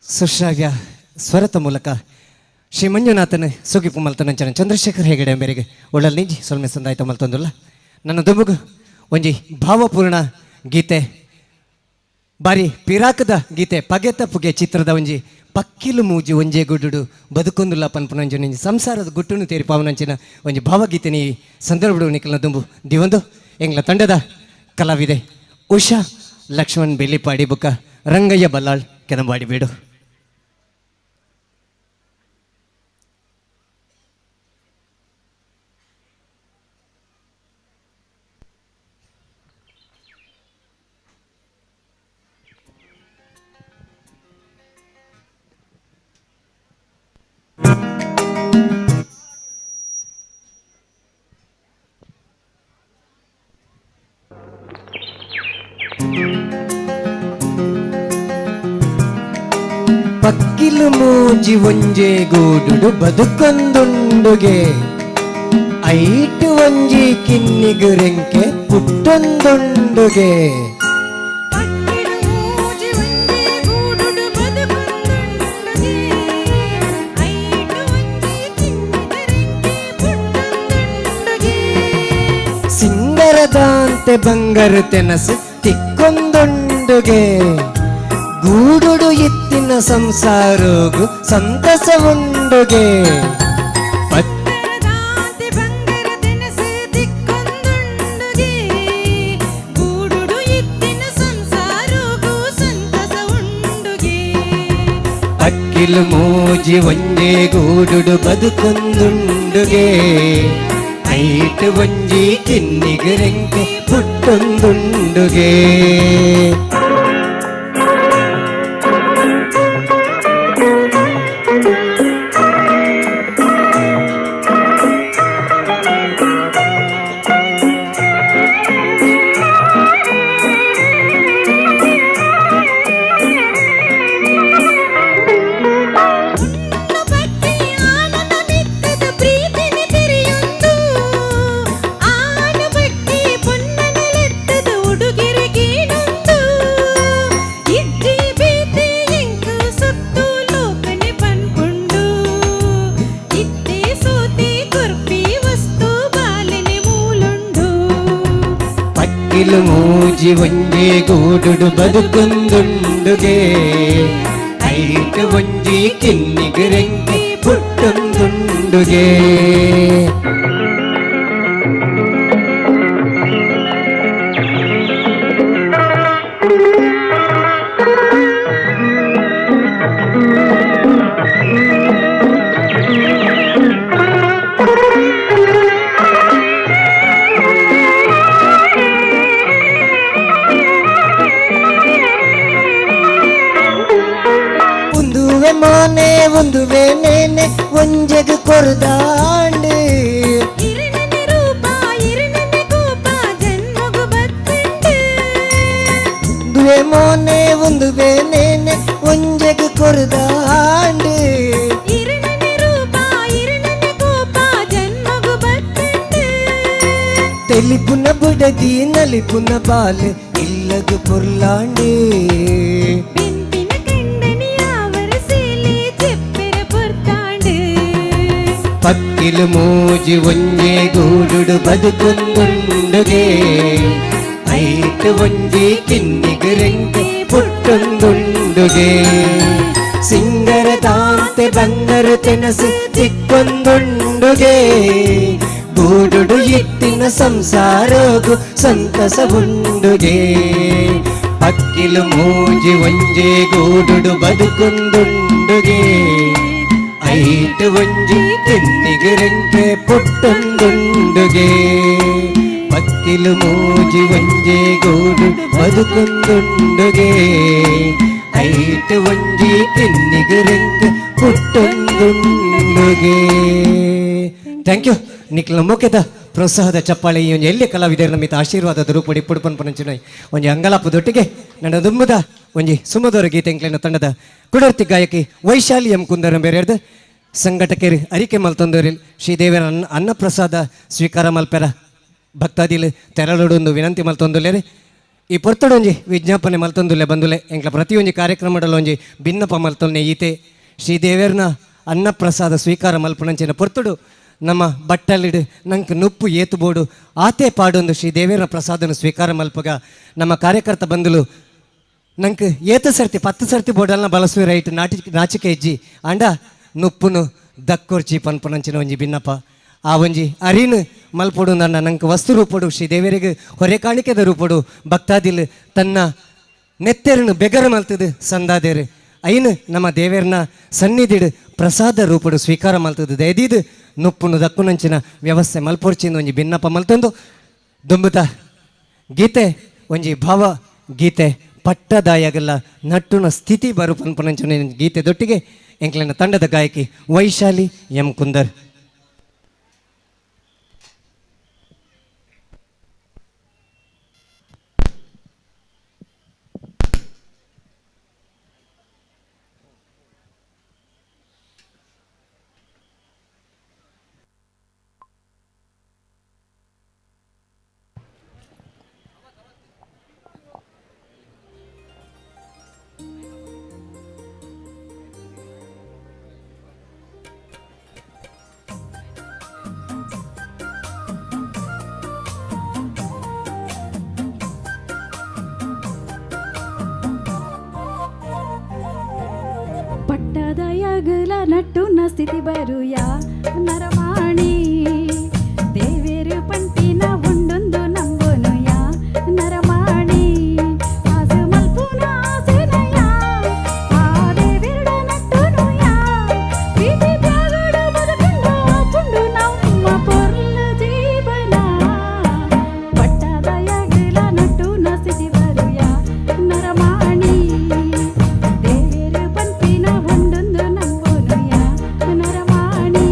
ಸುಶ್ರಾವ್ಯ ಸ್ವರತ ಮೂಲಕ ಶ್ರೀ ಮಂಜುನಾಥನ ಸುಗಿಪು ಮಲ್ತನಂಚನ ಚಂದ್ರಶೇಖರ್ ಹೆಗಡೆ ಮೇರೆಗೆ ಒಳ್ಳಲ್ ನಿಂಜಿ ಸೊಲ್ಮೆ ಸಂದಾಯ್ತ ಮಲ್ತೊಂದುಲ್ಲ. ನನ್ನ ದುಂಬುಗು ಒಂಜಿ ಭಾವಪೂರ್ಣ ಗೀತೆ, ಬಾರಿ ಪಿರಾಕದ ಗೀತೆ, ಪಗೆತ ಪುಗೆ ಚಿತ್ರದ ಒಂಜಿ ಪಕ್ಕಿಲು ಮೂಜಿ ಒಂಜೆ ಗುಡ್ಡುಡು ಬದುಕೊಂದುಲ್ಲ ಪನ್ಪುನಂಚಿನ ಒಂಜಿ ಸಂಸಾರದ ಗುಟ್ಟುನು ತೇರಿ ಪಾವನಂಚಿನ ಒಂಜಿ ಭಾವಗೀತೆನಿ ಈ ಸಂದರ್ಭಡು ನಿಖಲ್ನ ದುಂಬು ದಿವಂದು ಎಂಗ್ಲ ತಂಡದ ಕಲಾವಿದೆ ಉಷಾ ಲಕ್ಷ್ಮಣ್ ಬೆಳ್ಳಿಪಾಡಿ ಬುಕ್ಕ ರಂಗಯ್ಯ ಬಲ್ಲಾಳ್ ಕೆದಂಬಾಡಿ ಬೇಡು. ಪಕ್ಕಿಲು ಮೂಜಿ ಒಂಜೆ ಗೂಡುಡು ಬದುಕೊಂದುಂಡುಗೆ, ಐಟು ಒಂಜಿ ಕಿನ್ನಿಗುರೆಂಕೆ ಪುಟ್ಟೊಂದುಂಡುಗೆ. ಸಿಂಗರದಾಂತೆ ಬಂಗರು ತೆನಸು ತಿಕ್ಕೊಂದುಂಡುಗೆ, ಗೂಡುಡು ಇತ್ತಿನ ಸಂಸಾರೋಗು ಸಂತಸ ಉಂಡುಗೆ. ಪಕ್ಕಿಲು ಮೂಜಿ ಒಂಜೆ ಗೂಡುಡು ಬದುಕೊಂದುಂಡುಗೆ, ಐಟು ಒಂಜಿ ಕಿನ್ನಿಗರೆಂಕೆ ಪುಟ್ಟೊಂದುಂಡುಗೆ. ಮೂಜಿ ಒಂಜಿ ಗೂಡುಡು ಬದುಕೊಂದುಂಡುಗೆ, ಐಟು ಒಂಜಿ ಕಿನ್ನಿಗರೆಂಕೆ ಪುಟ್ಟೊಂದುಂಡುಗೆ. ಒಂದುವೆ ನೇನೆ ಒಂಜೆಗ್ ಕೊರ್ದಾಂಡು, ಒಂದುವೆ ಮೋನೆ ಒಂದುವೆ ನೇನೆ ಒಂಜೆಗ್ ಕೊರ್ದಾಂಡು, ತೆಲಿಪುನ ಬುಡದಿ ನಲಿಪುನ ಬಾಲ್ ಇಲ್ಲಗು ಪೊರ್ಲಾಂಡು. ಪಕ್ಕಿಲು ಮೂಜಿ ಒಂಜೆ ಗೂಡುಡು ಬದುಕೊಂದುಂಡುಗೆ, ಐಟು ಒಂಜಿ ಕಿನ್ನಿಗರೆಂಕೆ ಪುಟ್ಟೊಂದುಂಡುಗೆ. ಸಿಂಗರ ದಾಂತೆ ಬಂಗರು ತೆನಸು ತಿಕ್ಕೊಂದುಂಡುಗೆ, ಗೂಡುಡು ಇತ್ತಿನ ಸಂಸಾರಗು ಸಂತಸ ಉಂಡುಗೆ. ಪಕ್ಕಿಲು ಮೂಜಿ ಒಂಜೆ ಗೂಡುಡು ಬದುಕೊಂದುಂಡುಗೆ, ಐಟ್ ಒಂಜಿ ಕೆನ್ನಿಗಿರಂಕೆ ಪುಟ್ಟೊಂದುಂಡುಗೆ ಪಕ್ಕಿಲು ಮೂಜಿ ಒಂಜೆ ಗೂಡು ಬದುಕೊಂದುಂಡುಗೆ ಐಟ್ ಒಂಜಿ ಕೆನ್ನಿಗಿರಂಕೆ ಪುಟ್ಟೊಂದುಂಡುಗೆ. Thank you. ನಿಕ್ಲ ಮೊಕೆದ ಪ್ರೋತ್ಸಾಹದ ಚಪ್ಪಾಳೆ ಈ ಒಂಜಿ ಎಲ್ಲಿ ಕಲಾವಿದರ ನಮಿತ ಆಶೀರ್ವಾದದ ರೂಪಡಿ ಪುಡುಪನ್ ಪನಂಚಿನ ಒಂಜಿ ಅಂಗಲಾಪು ದೊಟ್ಟಿಗೆ ನನ್ನ ದುಂಬುದ ಒಂಜಿ ಸುಮಧುರ ಗೀತೆಂಕ್ಲೆನ ತಂಡದ ಕುಡರ್ತಿ ಗಾಯಕಿ ವೈಶಾಲಿ ಎಂ ಕುಂದರ ಬೇರೆರ್ದು ಸಂಘಟಕರು ಅರಿಕೆ ಮಲ್ತೊಂದೂರಿಲ್ ಶ್ರೀದೇವರ ಅನ್ನಪ್ರಸಾದ ಸ್ವೀಕಾರ ಮಲ್ಪೆರ ಭಕ್ತಾದಿಲು ತೆರಳೊಡೊಂದು ವಿನಂತಿ ಮಲ್ತೊಂದುಲ್ಲೇರಿ. ಈ ಪೊರ್ತಡೊಂಜಿ ವಿಜ್ಞಾಪನೆ ಮಲ್ತೊಂದುಲ್ಲೆ ಬಂದುಲೆ ಎಂಕ್ಲ ಪ್ರತಿಯೊಂಜಿ ಕಾರ್ಯಕ್ರಮಡಲೊಂಜಿ ಭಿನ್ನಪ ಮಲ್ತೊನ್ನೆ ಈತೆ ಶ್ರೀದೇವರನ ಅನ್ನಪ್ರಸಾದ ಸ್ವೀಕಾರ ಮಲ್ಪನಂಚಿನ ಪೊರ್ತುಡು ನಮ್ಮ ಬಟ್ಟಲಿಡು ನಂಗೆ ನುಪ್ಪು ಏತು ಬೋಡು ಆತೆ ಪಾಡೊಂದು ಶ್ರೀ ದೇವೇರ ಪ್ರಸಾದನ ಸ್ವೀಕಾರ ಮಲ್ಪಗ ನಮ್ಮ ಕಾರ್ಯಕರ್ತ ಬಂದುಲು ನಂಗೆ ಏತ ಸರ್ತಿ 10 ಸರ್ತಿ ಬೋಡಲ್ನ ಬಳಸುವ ರೈಟ್ ನಾಟಿ ನಾಚಿಕೆ ಹೆಜ್ಜಿ ಅಂಡ ನುಪ್ಪುನು ದಕ್ಕೊರ್ಚಿ ಪನ್ಪನಂಚಿನ ಒಂಜಿ ಭಿನ್ನಪ ಆ ಒಂಜಿ ಅರಿನು ಮಲ್ಪೊಡು ನನ್ನ ನಂಗೆ ವಸ್ತು ರೂಪಡು ಶ್ರೀ ದೇವರಿಗೆ ಹೊರೆ ಕಾಣಿಕೆದ ರೂಪಡು ಭಕ್ತಾದಿಲ್ ತನ್ನ ನೆತ್ತೆರನು ಬೆಗರ ಮಲ್ತದು ಸಂದಾದೇರು ಐನು ನಮ್ಮ ದೇವೇರ್ನ ಸನ್ನಿಧಿಡು ಪ್ರಸಾದ ರೂಪಡು ಸ್ವೀಕಾರ ಮಲ್ತದು ದಯದೀದು ನುಪ್ಪುನು ದಕ್ಕುನಂಚಿನ ವ್ಯವಸ್ಥೆ ಮಲ್ಪೊರ್ಚಿಂದ ಒಂಜಿ ಭಿನ್ನಪ ಮಲ್ತೊಂದು ದುಂಬುತ ಗೀತೆ ಒಂಜಿ ಭಾವ ಗೀತೆ ಪಟ್ಟದಾಯಾಗಲ್ಲ ನಟ್ಟುನ ಸ್ಥಿತಿ ಬರು ಪನ್ಪನಂಚಿನ ಗೀತೆ ದೊಟ್ಟಿಗೆ ಎಂಕ್ಲೆನ ತಂಡದ ಗಾಯಕಿ ವೈಶಾಲಿ ಎಂ ಕುಂದರ್. ಪಟ್ಟದಯಗಲ ನಟ್ಟುನ ಸ್ಥಿತಿ ಬರುಯ ನರಮಾಣಿ ದೇವೇರು ಪಂಟಿನ ಉಂಡೊಂದು ನಂಬುನುಯ ನರಮಾಣಿ ಆಸು ಮಲ್ಪುನ ಆಸೆನಯ ಆ ದೇವೇರುಡ ನಟ್ಟುನುಯ ಪ್ರೀತಿ ತ್ಯಾಗಡು ಬದುಕುಂಡು ಪುಂಡು ನಮ್ಮ ಪೊರ್ಲ ಜೀವನ ಪಟ್ಟದಯಗಲ ನಟ್ಟುನ ಸ್ಥಿತಿ ಬರುಯ ನರಮಾಣಿ ದೇವೇರು ಪಂಪಿನ ಉಂಡೊಂದು ನಂಬುನುಯ ನರಮಾಣಿ.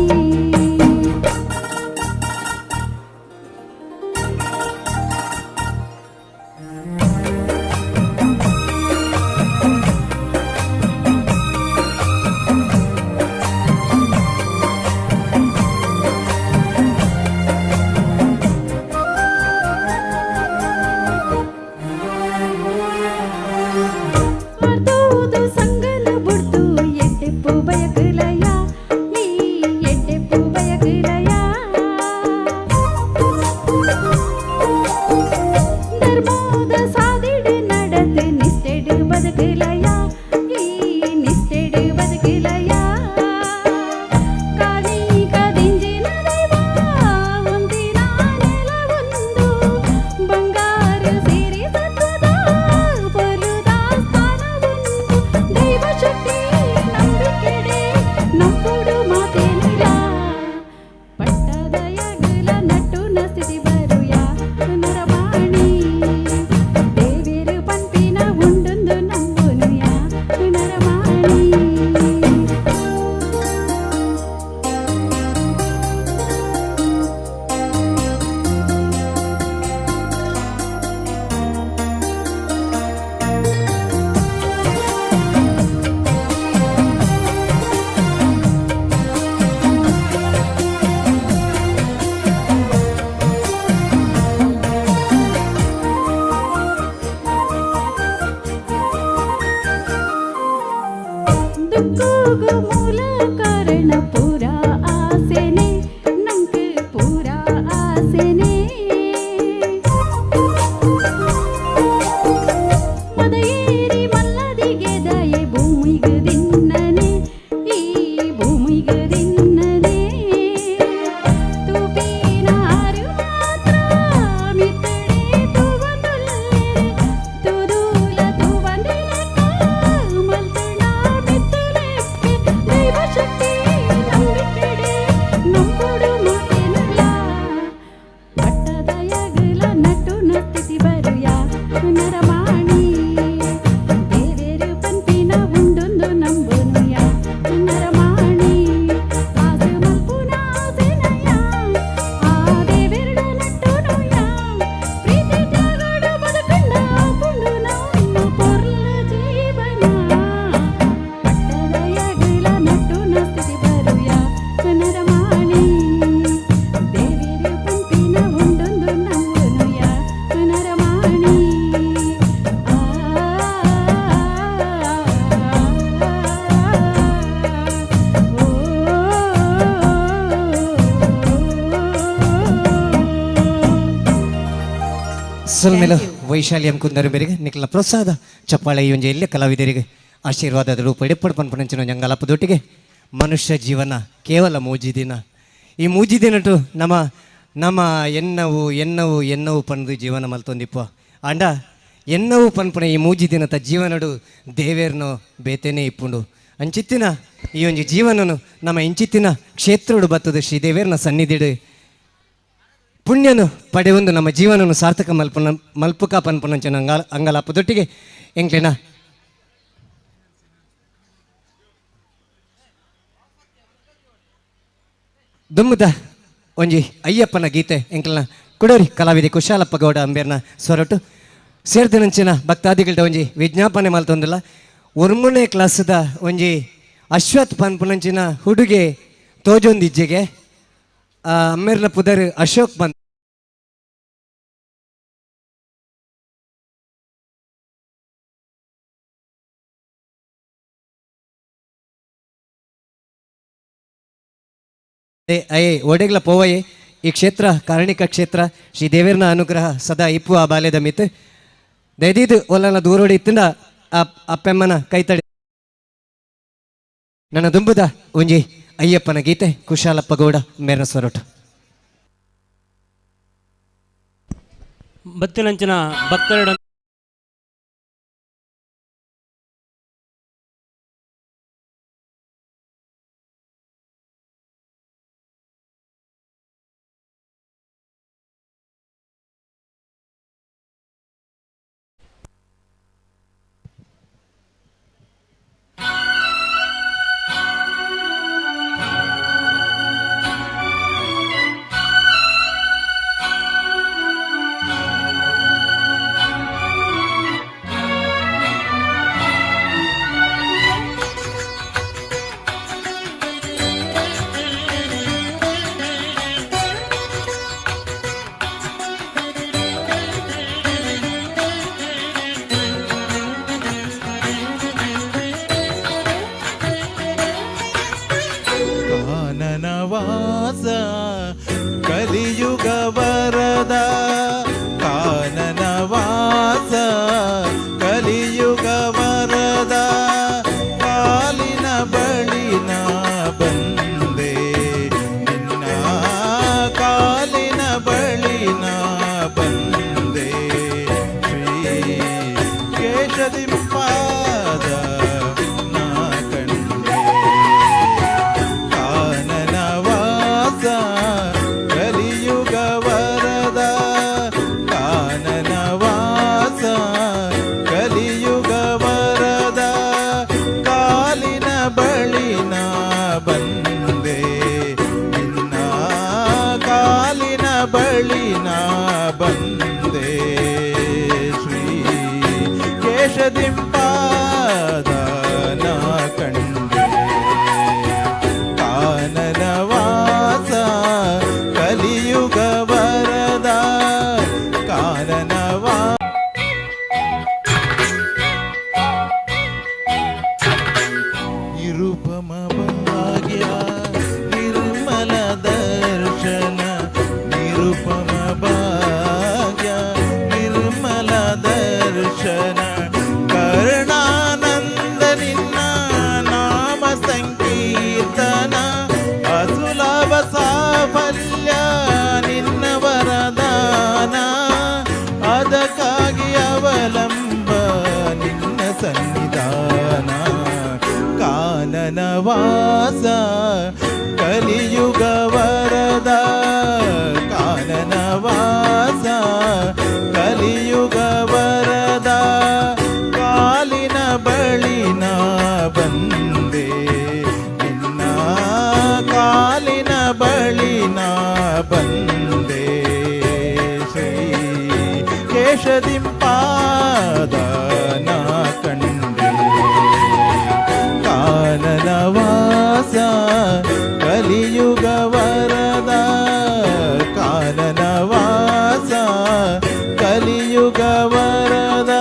ಸೊಲ್ಮೆಲ ವೈಶಾಲಿ ಎಂ ಕುಂದರ್ ಮೇರೆಗೆ ನಿಖಲ ಪ್ರಸಾದ ಚಪ್ಪಾಳೆ ಈ ಒಂಜಿ ಎಲ್ಲ ಕಲಾವಿದರಿಗೆ ಆಶೀರ್ವಾದದ ರೂಪ ಎಡೆಪ್ಪಡು ಪನ್ಪನಂಚಿನ ಅಂಗಲಾಪದೊಟ್ಟಿಗೆ ಮನುಷ್ಯ ಜೀವನ ಕೇವಲ ಮೂಜಿ ದಿನ. ಈ ಮೂಜಿ ದಿನಟು ನಮ್ಮ ನಮ್ಮ ಎನ್ನವು ಎನ್ನವು ಎನ್ನವು ಪಂದು ಜೀವನ ಮಲ್ತೊಂದಿಪ್ಪ. ಅಂಡ ಎನ್ನವು ಪನ್ಪುನ ಈ ಮೂಜಿ ದಿನದ ಜೀವನಡು ದೇವೇರ್ನೋ ಬೇತೇನೆ ಇಪ್ಪುಂಡು. ಅಂಚಿತ್ತಿನ ಈ ಒಂಜಿ ಜೀವನನು ನಮ್ಮ ಇಂಚಿತ್ತಿನ ಕ್ಷೇತ್ರಡು ಬತ್ತದು ಶ್ರೀ ದೇವೇರ್ನ ಸನ್ನಿಧಿಡು ಪುಣ್ಯನು ಪಡೆಯೊಂದು ನಮ್ಮ ಜೀವನನು ಸಾರ್ಥಕ ಮಲ್ಪನ ಮಲ್ಪುಕ ಪನ್ಪುನಂಚಿನ ಅಂಗಲಾಪದೊಟ್ಟಿಗೆ ಎಂಕ್ಲೆನ ದುಮ್ಮದ ಒಂಜಿ ಅಯ್ಯಪ್ಪನ ಗೀತೆ ಎಂಕ್ಲನ ಕುಡೋರಿ ಕಲಾವಿದೆ ಕುಶಾಲಪ್ಪ ಗೌಡ ಅಂಬೇರ್ನ ಸ್ವರಟು ಸೇರ್ದಿನಂಚಿನ ಭಕ್ತಾದಿಗಳ ಒಂಜಿ ವಿಜ್ಞಾಪನೆ ಮಲ್ತೊಂದಿಲ್ಲ. ಒರ್ಮುನೆ ಕ್ಲಾಸದ ಒಂಜಿ ಅಶ್ವಥ್ ಪನ್ಪುನಂಚಿನ ಹುಡುಗೆ ತೋಜೊಂದಿಜ್ಜೆಗೆ ಅಮ್ಮೇರ್ನ ಪುದರ್ ಅಶೋಕ್ ಬಂದ್ ಅಯ್ಯೇ ಒಡೆಗ್ಲ ಪೋವಯೇ. ಈ ಕ್ಷೇತ್ರ ಕಾರಣಿಕ ಕ್ಷೇತ್ರ, ಶ್ರೀ ದೇವೇರ್ನ ಅನುಗ್ರಹ ಸದಾ ಇಪ್ಪು ಆ ಬಾಲ್ಯದ ಮಿತ್ ದಯದೀದು ಒಲ್ಲನ ದೂರೋಡಿ ಇತ್ತಿಂದ ಆ ಅಪ್ಪೆಮ್ಮನ ಕೈತಡಿ ನನ್ನ ದುಂಬುದ ಒಂಜಿ ಅಯ್ಯಪ್ಪನ ಗೀತೆ ಕುಶಾಲಪ್ಪ ಗೌಡ ಮೇರ್ನ ಸ್ವರಟು. ಬತ್ತಿನಂಚಿನ ಭಕ್ತರೆಡ ಕಲಿಯುಗ ವರದ ಕಾನನವಾಸ, ಕಲಿಯುಗ ವರದ ಕಾಲಿನ ಬಳಿನ ಬಂದೆ, ನಿನ್ನ ಕಾಲಿನ ಬಳಿನ ಬಂದೆ. ಶ್ರೀ ಕೇಶದಿಂಪಾದ ನಾ ಕಂಡೆ ಕಾನನವಾಸ, ಕಲಿಯುಗ ವರದ ಕಾನನವಾಸ, ಕಲಿಯುಗ ವರದ ಕಾಲಿನ ಬಳಿನ ಬಂದೆ, ನಿನ್ನ ಕಾಲಿನ ಬಳಿನ ಬಂದೆ. ಶ್ರೀ ಕೇಶದಿಂಪಾದ ನಾ ಕಂಡೆ ಕಾನನವಾಸ, ಕಲಿಯುಗ ವರದ ಕಾನನವಾ. ನಿರುಪಮ ಭಾಗ್ಯ ನಿರ್ಮಲ ದರ್ಶನ, ನಿರುಪಮ ಭಾಗ್ಯ ನಿರ್ಮಲ ದರ್ಶನ, ಕರುಣಾನಂದ ನಿನ್ನ ನಾಮ ಸಂಕೀರ್ತನ, ಅಸುಲಭ ಸಾಫಲ್ಯ ನಿನ್ನ ವರದಾನ, ಅದಕ್ಕಾಗಿ ಅವಲಂಬ ನಿನ್ನ ಸನ್ನಿಧಾನ. ಕಾನನವಾಸ ಕಲಿಯುಗ ವರದ ಕಾನನವಾಸ, ಕಲಿಯುಗ ವರದ ಕಾಲಿನ ಬಳಿನ ಬಂದೆ, ನಿನ್ನ ಕಾಲಿನ ಬಳಿನ ಬಂದೆ. ಶ್ರೀ ಕೇಶದಿಂಪಾದ ನಾ ಕಂಡೆ ಕಾನನವಾಸ, ಕಲಿಯುಗ ವರದ ಕಾನನವಾಸ, ಕಲಿಯುಗ ವರದ.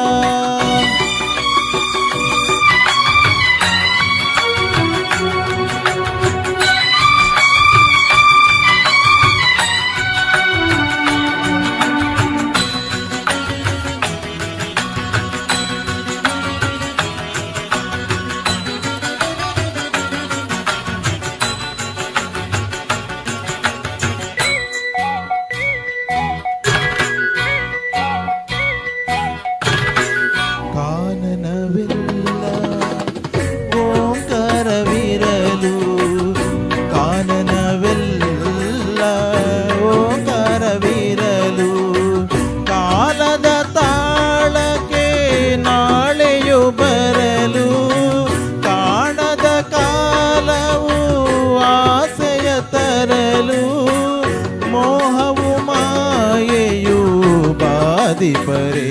ಪರೇ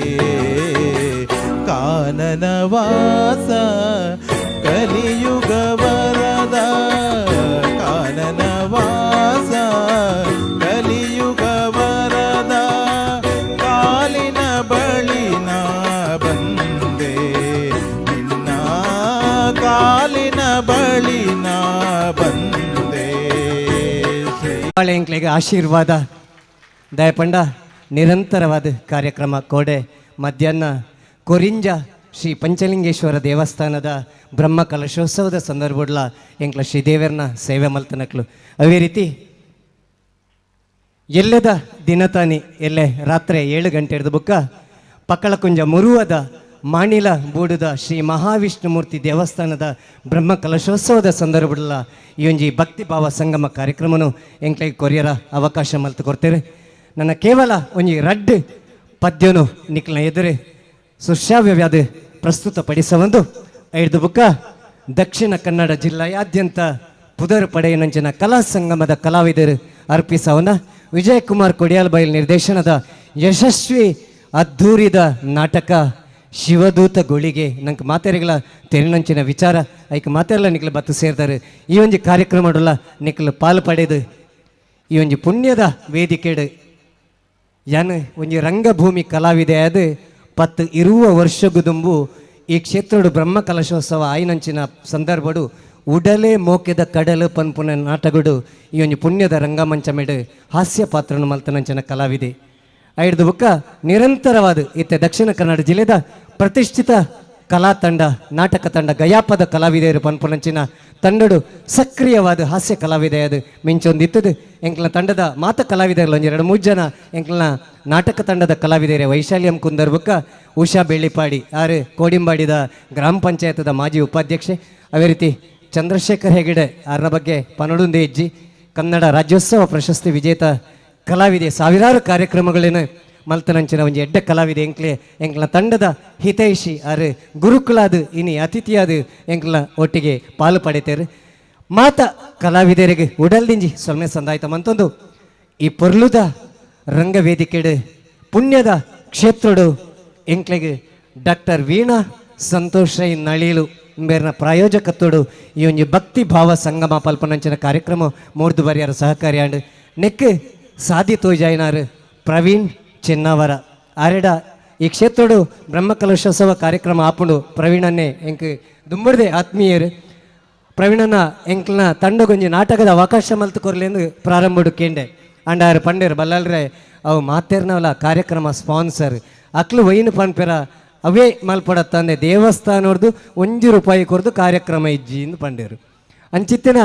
ಕಾನನವಾಸ ಕಲಿಯುಗ ವರದ ಕಾನನವಾಸ ಕಲಿಯುಗ ವರದ ಕಾಲಿನ ಬಳಿ ನಾ ಬಂದೆ ನಿನ್ನ ಕಾಲಿನ ಬಳಿ ನಾ ಬಂದೆ. ಎಂಕ್ಲೆಗೆ ಆಶೀರ್ವಾದ ದಯಪಂಡ ನಿರಂತರವಾದ ಕಾರ್ಯಕ್ರಮ ಕೋಡೆ ಮಧ್ಯಾಹ್ನ ಕೊರಿಂಜ ಶ್ರೀ ಪಂಚಲಿಂಗೇಶ್ವರ ದೇವಸ್ಥಾನದ ಬ್ರಹ್ಮ ಕಲಶೋತ್ಸವದ ಸಂದರ್ಭಡ್ಲ ಎಂಕ್ಲ ಶ್ರೀದೇವರನ ಸೇವೆ ಮಲ್ತನಕ್ಲು. ಅದೇ ರೀತಿ ಎಲ್ಲದ ದಿನತಾನಿ ಎಲ್ಲೆ ರಾತ್ರಿ 7 ಗಂಟೆ ಹಿಡಿದು ಬುಕ್ಕ ಪಕ್ಕಳಕುಂಜ ಮುರುವದ ಮಾಣಿಲ ಬೂಡುದ ಶ್ರೀ ಮಹಾವಿಷ್ಣುಮೂರ್ತಿ ದೇವಸ್ಥಾನದ ಬ್ರಹ್ಮ ಕಲಶೋತ್ಸವದ ಸಂದರ್ಭಡ್ಲ ಈ ಒಂಜಿ ಭಕ್ತಿ ಭಾವ ಸಂಗಮ ಕಾರ್ಯಕ್ರಮನು ಎಂಕ್ಲೆಗ್ ಕೊರಿಯರ ಅವಕಾಶ ಮಲ್ತು ಕೊಡ್ತೇವೆ. ನನ್ನ ಕೇವಲ ಒಂಜಿ ರಡ್ಡು ಪದ್ಯನು ನಿಕ್ಲ ಎದುರು ಸುಶ್ರಾವ್ಯವ್ಯಾದ ಪ್ರಸ್ತುತಪಡಿಸವಂದು ಐದು ಬುಕ್ಕ ದಕ್ಷಿಣ ಕನ್ನಡ ಜಿಲ್ಲೆಯಾದ್ಯಂತ ಪುದರ್ ಪಡೆಯನಂಚಿನ ಕಲಾ ಸಂಗಮದ ಕಲಾವಿದರು ಅರ್ಪಿಸವನ ವಿಜಯಕುಮಾರ್ ಕೊಡಿಯಾಲ್ಬೈಲ್ ನಿರ್ದೇಶನದ ಯಶಸ್ವಿ ಅದ್ಧೂರಿದ ನಾಟಕ ಶಿವದೂತ ಗೋಳಿಗೆ. ನಂಗೆ ಮಾತೆರೆಗಳ ತೆರಿನಂಚಿನ ವಿಚಾರ ಐಕ್ ಮಾತೆರೆಲ್ಲ ನಿಕ್ಲು ಬತ್ತು ಸೇರ್ತಾರೆ. ಈ ಒಂಜಿ ಕಾರ್ಯಕ್ರಮಡುಲ್ಲ ನಿಕ್ಲು ಪಾಲು ಪಡೆದು ಈ ಒಂಜಿ ಪುಣ್ಯದ ವೇದಿಕೆಡು ಯಾನ್ ಒಂಜಿ ರಂಗಭೂಮಿ ಕಲಾವಿದೆ ಅದು 10 ವರ್ಷಗುದುಂಬು ಈ ಕ್ಷೇತ್ರಡು ಬ್ರಹ್ಮ ಕಲಶೋತ್ಸವ ಆಯಿನಂಚಿನ ಸಂದರ್ಭಡು ಉಡಲೆ ಮೋಕೆದ ಕಡಲು ಪನ್ಪುನ ನಾಟಕಡು ಈ ಒಂಜಿ ಪುಣ್ಯದ ರಂಗಮಂಚ ಮೇಡು ಹಾಸ್ಯ ಪಾತ್ರನು ಮಲ್ತನಂಚಿನ ಕಲಾವಿದೆ. ಐದು ಬುಕ್ಕ ನಿರಂತರವಾದ ಇತ್ತೆ ದಕ್ಷಿಣ ಕನ್ನಡ ಜಿಲ್ಲೆದ ಪ್ರತಿಷ್ಠಿತ ಕಲಾ ತಂಡ ನಾಟಕ ತಂಡ ಗಯಾಪದ ಕಲಾವಿದೆಯರು ಪನ್ಪುನಂಚಿನ ತಂಡಡು ಸಕ್ರಿಯವಾದ ಹಾಸ್ಯ ಕಲಾವಿದೆ ಅದು ಮಿಂಚೊಂದಿತ್ತದು. ಎಂಕ್ಲ ತಂಡದ ಮಾತ ಕಲಾವಿದೆಯರು ಒಂಜಿ 2-3 ಜನ ಎಂಕ್ಲನ ನಾಟಕ ತಂಡದ ಕಲಾವಿದೆಯರೇ ವೈಶಾಲ್ಯಂ ಕುಂದರ್ ಬುಕ್ಕ ಉಷಾ ಬೆಳ್ಳಿಪಾಡಿ ಆರು ಕೋಡಿಂಬಾಡಿದ ಗ್ರಾಮ ಪಂಚಾಯತದ ಮಾಜಿ ಉಪಾಧ್ಯಕ್ಷೆ. ಅದೇ ರೀತಿ ಚಂದ್ರಶೇಖರ್ ಹೆಗಡೆ ಆರನ ಬಗ್ಗೆ ಪನಡುಂದೆ ಹೆಜ್ಜಿ ಕನ್ನಡ ರಾಜ್ಯೋತ್ಸವ ಪ್ರಶಸ್ತಿ ವಿಜೇತ ಕಲಾವಿದೆ ಸಾವಿರಾರು ಕಾರ್ಯಕ್ರಮಗಳೇನು ಮಲ್ತನಂಚಿನ ಒಂಜಿ ಎಡ್ಡೆ ಕಲಾವಿದೆ ಎಂಕ್ಲೆ ಎಂಕ್ಲ ತಂಡದ ಹಿತೈಷಿ ಆರು ಗುರುಕುಲಾದ ಇನಿ ಅತಿಥಿಯಾದ ಎಂಕ್ಲ ಒಟ್ಟಿಗೆ ಪಾಲು ಪಡೆತೇರು. ಮಾತ ಕಲಾವಿದರಿಗೆ ಉಡಲ್ದಿಂಜಿ ಸೊಲ್ಮೆ ಸಂದಾಯ್ತ ಮಂತೊಂದು ಈ ಪೊರ್ಲುದ ರಂಗವೇದಿಕೆಡು ಪುಣ್ಯದ ಕ್ಷೇತ್ರಡು ಎಂಕ್ಲೆಗೆ ಡಾಕ್ಟರ್ ವೀಣಾ ಸಂತೋಷ್ ರೈ ನಳೀಲು ಬೇರ್ನ ಪ್ರಾಯೋಜಕತ್ವಡು ಈ ಒಂಜಿ ಭಕ್ತಿ ಭಾವ ಸಂಗಮ ಪಲ್ಪನಂಚಿನ ಕಾರ್ಯಕ್ರಮ ಮೂರ್ದು ಬರಿಯಾರ ಸಹಕಾರಿಯಾಂಡು ನೆಕ್ ಸಾಧಿ ತೋಜಾಯಿನಾರು ಪ್ರವೀಣ್ ಚೆನ್ನವರ ಆರೆಡ ಈ ಕ್ಷೇತ್ರಡು ಬ್ರಹ್ಮಕಲಶೋತ್ಸವ ಕಾರ್ಯಕ್ರಮ ಆಪುಂಡು. ಪ್ರವೀಣನ್ನೇ ಎಂಕ್ ದುಂಬುಡ್ದೆ ಆತ್ಮೀಯರು ಪ್ರವೀಣನ ಎಂಕ್ಲನ ತಂಡಗೊಂಜಿ ನಾಟಕದ ಅವಕಾಶ ಮಲ್ತು ಕೊರ್ಲೆಂದು ಪ್ರಾರಂಭಡು ಕೇಂಡೆ ಅಂಡಾರು ಪಂಡೇರು ಬಲ್ಲಾಲ್ರೆ ಅವು ಮಾತೇರ್ನವಲ ಕಾರ್ಯಕ್ರಮ ಸ್ಪಾನ್ಸರ್ ಅಕ್ಲು ವೈನ್ ಪನ್ಪೆರ ಅವೇ ಮಲ್ಪಡತ್ತಂದೆ ದೇವಸ್ಥಾನವ್ರದ್ದು 1 ರೂಪಾಯಿ ಕೊರ್ದು ಕಾರ್ಯಕ್ರಮ ಇಜ್ಜಿ ಎಂದು ಪಂಡೇರು. ಅಂಚಿತ್ತಿನ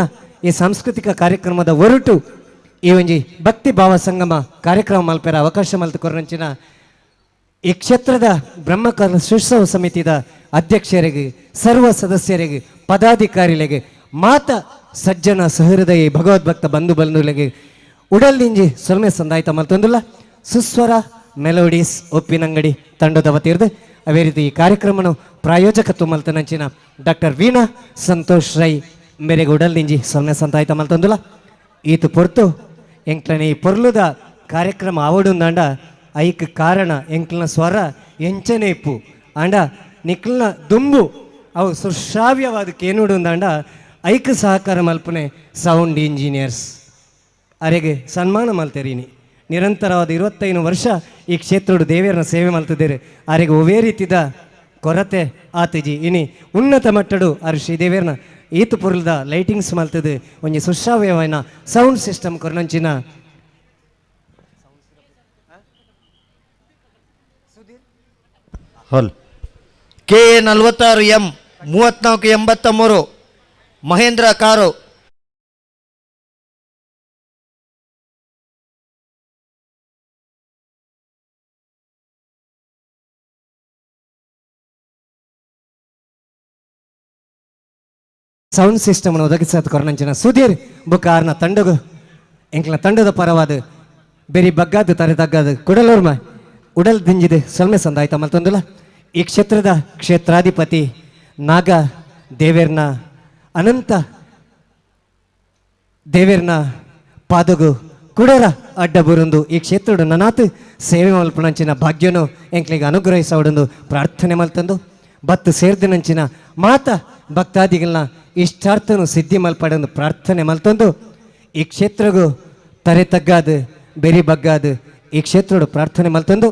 ಈ ಸಾಂಸ್ಕೃತಿಕ ಕಾರ್ಯಕ್ರಮದ ಹೊರಟು ಈ ಒಂಜಿ ಭಕ್ತಿ ಭಾವ ಸಂಗಮ ಕಾರ್ಯಕ್ರಮ ಮಲ್ಪೆರ ಅವಕಾಶ ಮಲ್ತು ಕೊರನಂಚಿನ ಈ ಕ್ಷೇತ್ರದ ಬ್ರಹ್ಮಕಲಶೋತ್ಸವ ಸಮಿತಿದ ಅಧ್ಯಕ್ಷರಿಗೆ ಸರ್ವ ಸದಸ್ಯರಿಗೆ ಪದಾಧಿಕಾರಿಗಳಿಗೆ ಮಾತ ಸಜ್ಜನ ಸಹೃದಯಿ ಭಗವದ್ಭಕ್ತ ಬಂಧು ಬಂಧುಗಳಿಗೆ ಉಡಲ್ದಿಂಜಿ ಸೊಲ್ಮೆ ಸಂದಾಯ್ತ ಮಲ್ತೊಂದುಲ್ಲ ಸುಸ್ವರ ಮೆಲೋಡೀಸ್ ಒಪ್ಪಿನಂಗಡಿ ತಂಡದ ವತಿರ್ದು. ಅದೇ ರೀತಿ ಈ ಕಾರ್ಯಕ್ರಮನು ಪ್ರಾಯೋಜಕತ್ವ ಮಲ್ತನಂಚಿನ ಡಾಕ್ಟರ್ ವೀಣಾ ಸಂತೋಷ್ ರೈ ಮೇರೆಗೆ ಉಡಲ್ದಿಂಜಿ ಸೊಲ್ಮೆ ಸಂದಾಯ್ತ ಮಲ್ತೊಂದುಲ್ಲ. ಈತು ಪೊರ್ತು ಎಂಕ್ಲನ ಈ ಪೊರ್ಲುದ ಕಾರ್ಯಕ್ರಮ ಆವಡುಂದಾಂಡ ಐಕ್ ಕಾರಣ ಎಂಕ್ಲನ ಸ್ವರ ಎಂಚನೆ ಇಪ್ಪು ಆಂಡ ನಿಕ್ಲನ ದುಂಬು ಅವು ಸುಶ್ರಾವ್ಯವಾದ ಕೇನುಡುಂದಾಂಡ ಐಕ್ ಸಹಕಾರ ಮಲ್ಪನೆ ಸೌಂಡ್ ಇಂಜಿನಿಯರ್ಸ್ ಅರೆಗೆ ಸನ್ಮಾನ ಮಲ್ತೇರಿನಿ. ನಿರಂತರವಾದ 25 ವರ್ಷ ಈ ಕ್ಷೇತ್ರಡು ದೇವಿಯರನ್ನ ಸೇವೆ ಮಲ್ತಿದ್ದೇರೆ ಅರೆಗೆ ಒವೇ ರೀತಿದ ಕೊರತೆ ಆತಿಜಿ. ಇನಿ ಉನ್ನತ ಮಟ್ಟಡು ಅರು ಶ್ರೀದೇವಿಯರನ್ನ ಈತು ಪೊರ್ಲದ ಲೈಟಿಂಗ್ಸ್ ಮಲ್ತದೆ ಒಂಜಿ ಸುಶ್ರಾವ್ಯವಾಯಿನ ಸೌಂಡ್ ಸಿಸ್ಟಮ್ ಕೊರನಂಚಿನ ಹೊಲ್ KA 46 M 34 83 Mahindra car. Sound system ಒದಗಿಸೋದು ಕೊರನಂಚಿನ Sudhir ಬುಕ್ಕಾರ್ನ ತಂಡಗು ಎಂಕ್ಲ ತಂಡದ ಪರವಾದ ಬೇರಿ ಬಗ್ಗಾದ ತರೆ ತಗ್ಗಾದ ಕುಡಲೋರ್ಮ ಉಡಲ್ ದಿಂಜಿದೆ ಸೊಲ್ಮೆ ಸಂದಾಯ್ತ ಮಲ್ತೊಂದುಲ್ಲ. ಈ ಕ್ಷೇತ್ರದ ಕ್ಷೇತ್ರಾಧಿಪತಿ ನಾಗ ದೇವೇರ್ನ ಅನಂತ ದೇವೇರ್ನ ಪಾದಗು ಕುಡರ ಅಡ್ಡ ಬುರುಂದು ಈ ಕ್ಷೇತ್ರಡು ನನಾತ್ ಸೇವೆ ಮಲ್ಪುನಂಚಿನ ಭಾಗ್ಯನು ಎಂಕ್ಲೆಗ್ ಅನುಗ್ರಹಿಸವಡೊಂದು ಪ್ರಾರ್ಥನೆ ಮಲ್ತಂದು ಬತ್ತು ಸೇರ್ದಿನಂಚಿನ ಮಾತ ಭಕ್ತಾದಿಗಳನ್ನ ಇಷ್ಟಾರ್ಥನು ಸಿದ್ಧಿ ಮಲ್ಪಡೊಂದು ಪ್ರಾರ್ಥನೆ ಮಲ್ತಂದು ಈ ಕ್ಷೇತ್ರಗೂ ತರೆ ತಗ್ಗಾದ ಬೆರಿ ಬಗ್ಗಾದ ಈ ಕ್ಷೇತ್ರಡು ಪ್ರಾರ್ಥನೆ ಮಲ್ತಂದು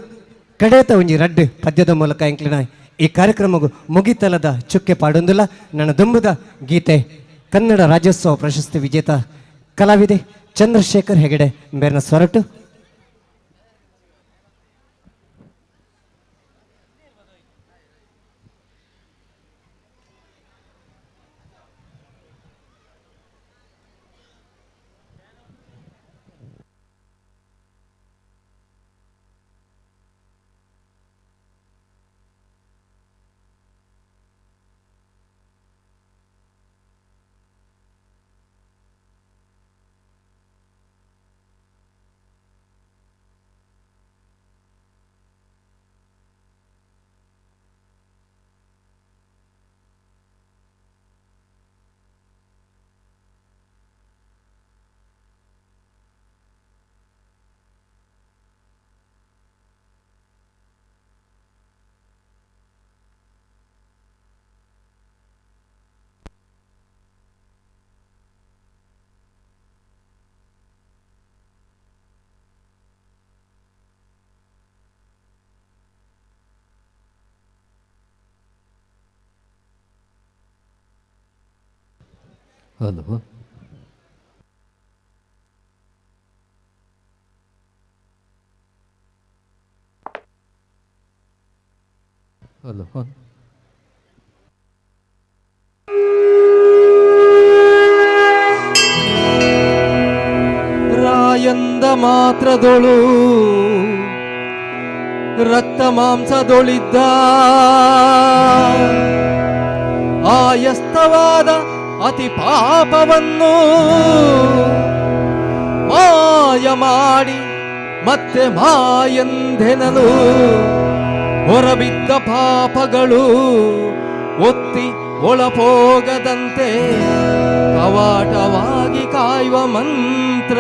ಕಡೇತ ಒಂಜಿ ರಡ್ಡು ಪದ್ಯದ ಮೂಲಕ ಎಂಕ್ಲಿನ ಈ ಕಾರ್ಯಕ್ರಮಗೂ ಮುಗಿತಲದ ಚುಕ್ಕೆ ಪಾಡೊಂದುಲ್ಲ. ನನ್ನ ದುಂಬುದ ಗೀತೆ ಕನ್ನಡ ರಾಜ್ಯೋತ್ಸವ ಪ್ರಶಸ್ತಿ ವಿಜೇತ ಕಲಾವಿದೆ ಚಂದ್ರಶೇಖರ್ ಹೆಗಡೆ ಮೇರ್ನ ಸ್ವರಟು. ಹಲೋ ಹಲೋ ರಾಯಂದ ಮಾತ್ರದೊಳು ರಕ್ತ ಮಾಂಸದೊಳಿದ್ದ ಆಯಸ್ತವಾದ ಅತಿ ಪಾಪವನ್ನು ಮಾಯ ಮಾಡಿ ಮತ್ತೆ ಮಾಯಂದೆನಲು ಹೊರಬಿದ್ದ ಪಾಪಗಳು ಒತ್ತಿ ಒಳಪೋಗದಂತೆ ಕವಾಟವಾಗಿ ಕಾಯುವ ಮಂತ್ರ.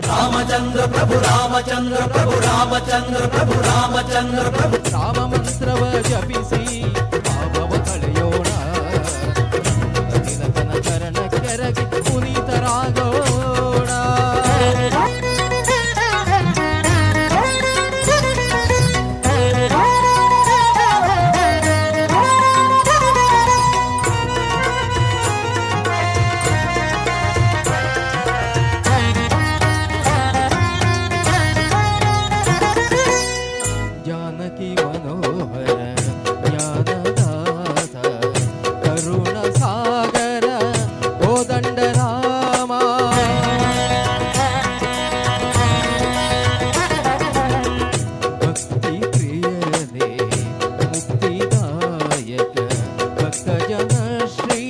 ರಾಮಚಂದ್ರ ಪ್ರಭು ರಾಮಚಂದ್ರ ಪ್ರಭು ರಾಮಚಂದ್ರ ಪ್ರಭು ರಾಮ ಮಂತ್ರವ ಜಪಿಸಿ ಪಾಪವ ಕಳೆಯೋಣ, ತಿಲಕನ ಚರಣ ಕೆರಗಿ ಪುನೀತರಾಗೋಣ. ಜಾನಕಿ ಮನೋಹರ ಜ್ಞಾನದಾತ ಕರುಣ ಸಾಗರ ಕೋದಂಡ ರಾಮ. ಭಕ್ತಿ ಪ್ರಿಯನೇ ಮುಕ್ತಿದಾಯಕ ಭಕ್ತ ಜನ ಶ್ರೀ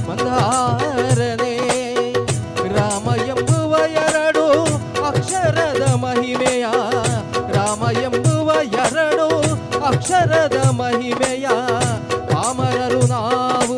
ಮಂದಾರನೇ. ರಾಮ ಎಂಬುವ ಎರಡು ಅಕ್ಷರದ ಮಹಿಮೆಯ, ರಾಮ ಎಂಬುವ ಎರಡು ಅಕ್ಷರದ ಮಹಿಮೆಯ ಪಾಮರರು ನಾವು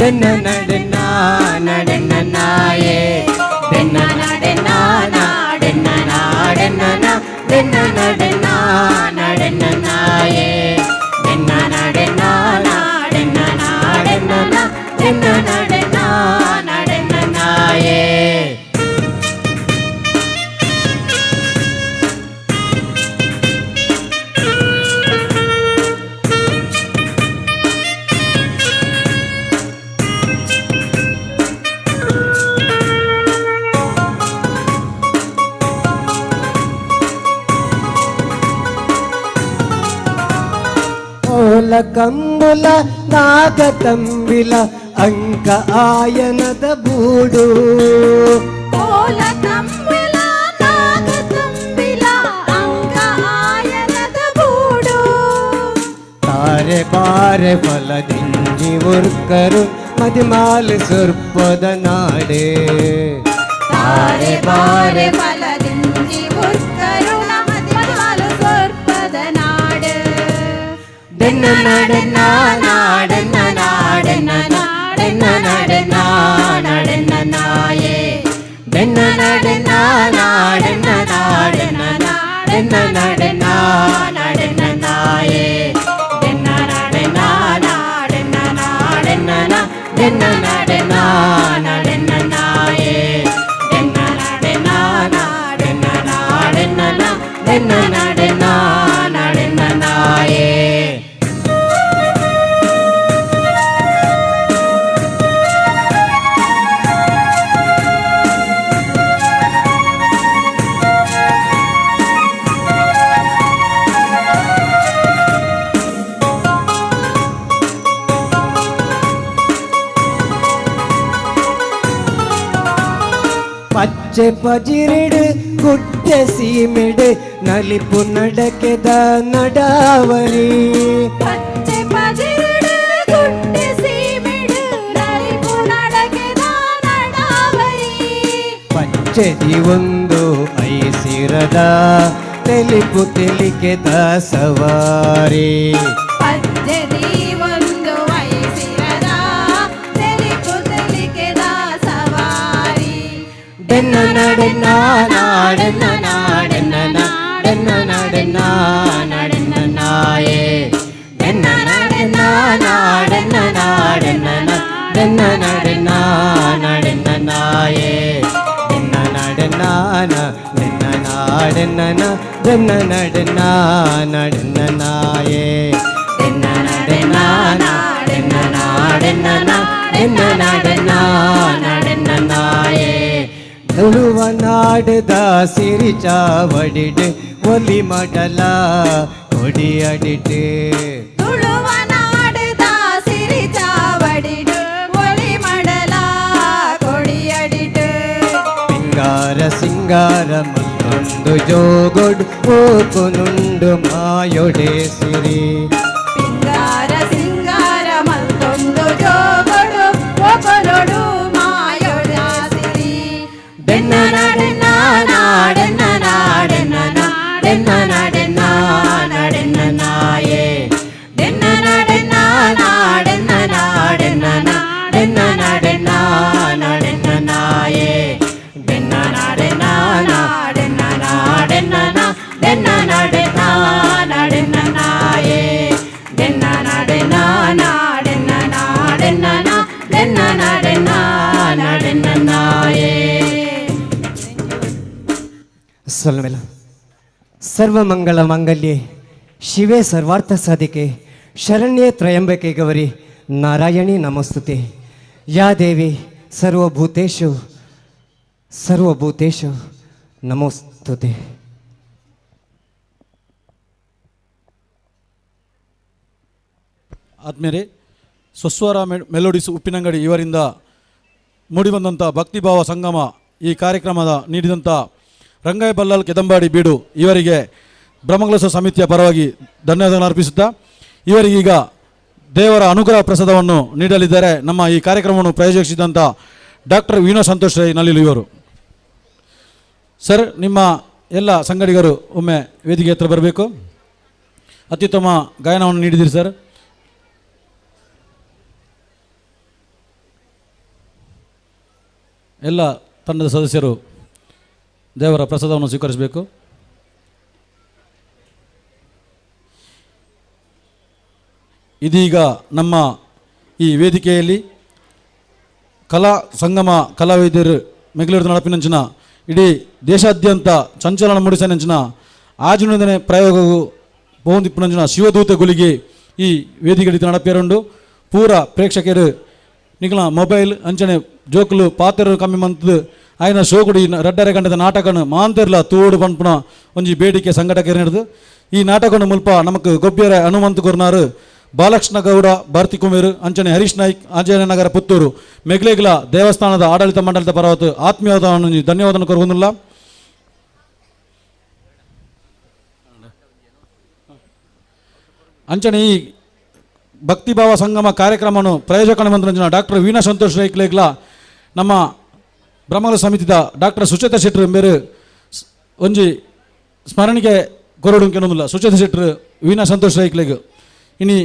ಡೆನ್ನ ನಡೆನ್ನ ನಡೆನ್ನ ನಾಯೇ ಡೆನ್ನ ನಡೆನ್ನ ನಾಡೆನ್ನ ನಾಡೆನ್ನ ಡೆನ್ನ ನಡೆನ್ನ ನಡೆನ್ನ ನಾಯೇ ಡೆನ್ನ ನಡೆನ್ನ ನಾಡೆನ್ನ ನಾಡೆನ್ನ ಡೆನ್ನ ನಡೆನ್ನ ನಡೆನ್ನ ನಾಯೇ. ಕಂಬುಲ ನಾಗ ತಂಬಿಲ ಅಂಕ ಆಯನದ ಬೂಡು ಕೋಲ ತಂಬಿಲ ನಾಗ ತಂಬಿಲ ಅಂಕ ಆಯನದ ಬೂಡು ತಾರೆ ಬಾರೆ ಫಲದಿಂಜಿ ಉರ್ಕರು ಮದಿಮಾಲು ಸುರ್ಪದ ನಾಡೆ ತಾರೆ ಬಾರೆ ಫಲದಿಂಜಿ ಉರ್ಕರು ಮದಿಮಾಲು ಸುರ್ಪದ ನಾಡು ಡೆನ್ನ ನಡೆನ್ನ ನಾಡೆನ್ನ ನಾಡೆನ್ನ ನಾಡೆನ್ನ ನಡೆನ್ನ ನಾಡೆನ್ನ ನಾಯೇ ಡೆನ್ನ ನಡೆನ್ನ ನಾಡೆನ್ನ ನಾಡೆನ್ನ ನಾಡೆನ್ನ ನಡೆನ್ನ ನಾಡೆನ್ನ ನಾಯೇ ಡೆನ್ನ ನಡೆನ್ನ ನಾಡೆನ್ನ ನಾಡೆನ್ನ ಡೆನ್ನ ನಡೆನ್ನ ನಾಡೆನ್ನ ನಾಯೇ ಡೆನ್ನ ನಡೆನ್ನ ನಾಡೆನ್ನ ನಾಡೆನ್ನ ಡೆನ್ನ ನಡೆನ್ನ ನಾಡೆನ್ನ ನಾಯೇ. ಪಚ್ಚೆ ಪಜಿರಿಡು ಗುಡ್ಡೆ ಸೀಮಿಡು ನಲಿಪು ನಡಕೆದ ನಡಾವರಿ ಪಚ್ಚೆ ಪಜಿರಿಡು ಗುಡ್ಡೆ ಸೀಮಿಡು ನಲಿಪು ನಡಕೆದ ನಡಾವರಿ ಪಚ್ಚೆದಿ ಒಂದು ಐಸಿರದ ತೆಲಿಪು ತೆಲಿಕೆದ ಸವಾರಿ ಪಚ್ಚೆದಿ ಒಂದು ಐಸಿರದ ತೆಲಿಪು ತೆಲಿಕೆದ ಸವಾರಿ ಡೆನ್ನ ನಡೆನ್ನ ನಾಡೆನ್ನ ನಾಡೆನ್ನ ನಾಡೆನ್ನ ನಾಡೆನ್ನ ನಾಡೆನ್ನ ನಾಯೇ ಡೆನ್ನ ನಡೆನ್ನ ನಾಡೆನ್ನ ನಾಡೆನ್ನ ಡೆನ್ನ ನಡೆನ್ನ ನಾಡೆನ್ನ ನಾಯೇ ಡೆನ್ನ ನಡೆನ್ನ ಡೆನ್ನ ನಾಡೆನ್ನ ಡೆನ್ನ ನಡೆನ್ನ ನಾಡೆನ್ನ ನಾಯೇ ಡೆನ್ನ ನಡೆನ್ನ ನಾಡೆನ್ನ ನಾಡೆನ್ನ ಡೆನ್ನ ನಡೆನ್ನ ನಾಡೆನ್ನ ನಾಯೇ. ತುಳುವ ನಾಡದ ಸಿರಿ ಚಾವಡಿಡು ಒಲಿ ಮಡಲ ಕೊಡಿಯಡಿಟು ತುಳುವ ನಾಡದ ಸಿರಿ ಚಾವಡಿಡು ಒಲಿ ಮಡಲ ಕೊಡಿಯಡಿಟು ಪಿಂಗಾರ ಸಿಂಗಾರ ಮತ್ತೊಂದು ಜೋಗೊಡು ಓಕುನುಂಡು ಮಾಯೊಡೆ ಸಿರಿ ಪಿಂಗಾರ ಸಿಂಗಾರ ಮತ್ತೊಂದು ಜೋಗೊಡು ಓಕೊನೊಡು ಮಾಯೊಡ ಸಿರಿ ಡೆನ್ನ ನಡೆನ್ನ ನಾಡೆನ್ನ ನಾಡೆನ್ನ ನಾಡೆನ್ನ ನಡೆನ್ನ ನಾಡೆನ್ನ ನಾಯೇ ಡೆನ್ನ ನಡೆನ್ನ ನಾಡೆನ್ನ ನಾಡೆನ್ನ ನಾಡೆನ್ನ ನಡೆನ್ನ ನಾಡೆನ್ನ ನಾಯೇ ಡೆನ್ನ ನಡೆನ್ನ ನಾಡೆನ್ನ ನಾಡೆನ್ನ ಡೆನ್ನ ನಡೆನ್ನ ನಾಡೆನ್ನ ನಾಯೇ ಡೆನ್ನ ನಡೆನ್ನ ನಾಡೆನ್ನ ನಾಡೆನ್ನ ಡೆನ್ನ ನಡೆನ್ನ ನಾಡೆನ್ನ ನಾಯೇ. ಸೊಲ್ಮೆಲ ಸರ್ವಮಂಗಳ ಮಾಂಗಲ್ಯೆ ಶಿವೆ ಸರ್ವಾರ್ಥ ಸಾಧಿಕೆ ಶರಣ್ಯೇ ತ್ರಯಂಬಕೆ ಗೌರಿ ನಾರಾಯಣಿ ನಮಸ್ತುತೆ. ಯಾ ದೇವಿ ಸರ್ವಭೂತೇಶು ಸರ್ವಭೂತೇಶು ನಮೋಸ್ತುತೆ. ಆತ್ಮೀಯರೇ, ಸ್ವಸ್ವರ ಮೆಲೋಡಿಸ್ ಉಪ್ಪಿನಂಗಡಿ ಇವರಿಂದ ಮೂಡಿಬಂದಂಥ ಭಕ್ತಿಭಾವ ಸಂಗಮ ಈ ಕಾರ್ಯಕ್ರಮದ ನೀಡಿದಂಥ ರಂಗಯ್ಯ ಬಲ್ಲಾಲ್ ಕೆದಂಬಾಡಿ ಬೀಡು ಇವರಿಗೆ ಬ್ರಹ್ಮಕಲಶ ಸಮಿತಿಯ ಪರವಾಗಿ ಧನ್ಯವಾದಗಳನ್ನು ಅರ್ಪಿಸುತ್ತಾ ಇವರಿಗೀಗ ದೇವರ ಅನುಗ್ರಹ ಪ್ರಸಾದವನ್ನು ನೀಡಲಿದ್ದಾರೆ ನಮ್ಮ ಈ ಕಾರ್ಯಕ್ರಮವನ್ನು ಪ್ರಾಯೋಜಿಸಿದಂಥ ಡಾಕ್ಟರ್ ವೀಣಾ ಸಂತೋಷ್ ರೈ ನಲ್ಲಿಲು ಇವರು. ಸರ್, ನಿಮ್ಮ ಎಲ್ಲ ಸಂಗಡಿಗರು ಒಮ್ಮೆ ವೇದಿಕೆ ಹತ್ರ ಬರಬೇಕು. ಅತ್ಯುತ್ತಮ ಗಾಯನವನ್ನು ನೀಡಿದಿರಿ ಸರ್. ಎಲ್ಲ ತಂಡದ ಸದಸ್ಯರು ದೇವರ ಪ್ರಸಾದವನ್ನು ಸ್ವೀಕರಿಸಬೇಕು. ಇದೀಗ ನಮ್ಮ ಈ ವೇದಿಕೆಯಲ್ಲಿ ಕಲಾ ಸಂಗಮ ಕಲಾವಿದರು ಮೆಗಳೂರು ನಡಪಿನಂಚಿನ ಇಡೀ ದೇಶಾದ್ಯಂತ ಸಂಚಲನ ಮೂಡಿಸನಂಚಿನ ಆಜುನದನೆ ಪ್ರಯೋಗವು ಪೋಂದಿಪ್ಪುನಂಚಿನ ಶಿವದೂತ ಗುಲಿಗೆ ಈ ವೇದಿಕೆ ನಡಪೇರುಂಡು. ಪೂರ ಪ್ರೇಕ್ಷಕರು ನಿಕಲ ಮೊಬೈಲ್ ಅಂಚನೆ ಜೋಕುಲು ಪಾತೆರು ಕಮ್ಮಿ ಮಂತದ್ದು ಆಯ್ನ ಶೋಕುಡಿ ರಡ್ಡರೆ ಗಂಟದ ನಾಟಕನು ಮಾಂತೆರ್ಲ ತೋಡು ಪನ್ಪುನ ಒಂಜಿ ಬೇಡಿಕೆ ಸಂಘಟಕರು ನಡೆದು ಈ ನಾಟಕನು ಮುಲ್ಪ ನಮಕ್ ಗೊಬ್ಬಿಯರ ಹನುಮಂತ ಗುರ್ನಾರು ಬಾಲಕೃಷ್ಣ ಗೌಡ ಭಾರತಿ ಕುಮೇರು ಅಂಚನೆ ಹರೀಶ್ ನಾಯ್ಕ್ ಆಂಜನೇಯ ನಗರ ಪುತ್ತೂರು ಮೆಗ್ಲೆಗ್ಲ ದೇವಸ್ಥಾನದ ಆಡಳಿತ ಮಂಡಳಿದ ಪರವತ್ತು ಆತ್ಮೀಯವಾದ ಧನ್ಯವಾದ ಕೊರಗೊಂದಿಲ್ಲ. ಅಂಚನೆ ಈ ಭಕ್ತಿಭಾವ ಸಂಗಮ ಕಾರ್ಯಕ್ರಮವನ್ನು ಪ್ರಾಯೋಜಕನ ಮಂತ್ರಂಜನ ಡಾಕ್ಟರ್ ವೀಣಾ ಸಂತೋಷ್ ರೈಕ್ಲೇಗ್ಲ ನಮ್ಮ ಬ್ರಹ್ಮಲ ಸಮಿತಿದ ಡಾಕ್ಟರ್ ಸುಚೇತಾ ಶೆಟ್ಟರು ಮೇರು ಒಂಜಿ ಸ್ಮರಣಿಕೆ ಕೊರಡು ಕೆನೊಂದಿಲ್ಲ ಸುಚೇತಾ ಶೆಟ್ಟರು ವೀಣಾ ಸಂತೋಷ್ ರೈಕ್ಲೇಗ್. ಇನಿ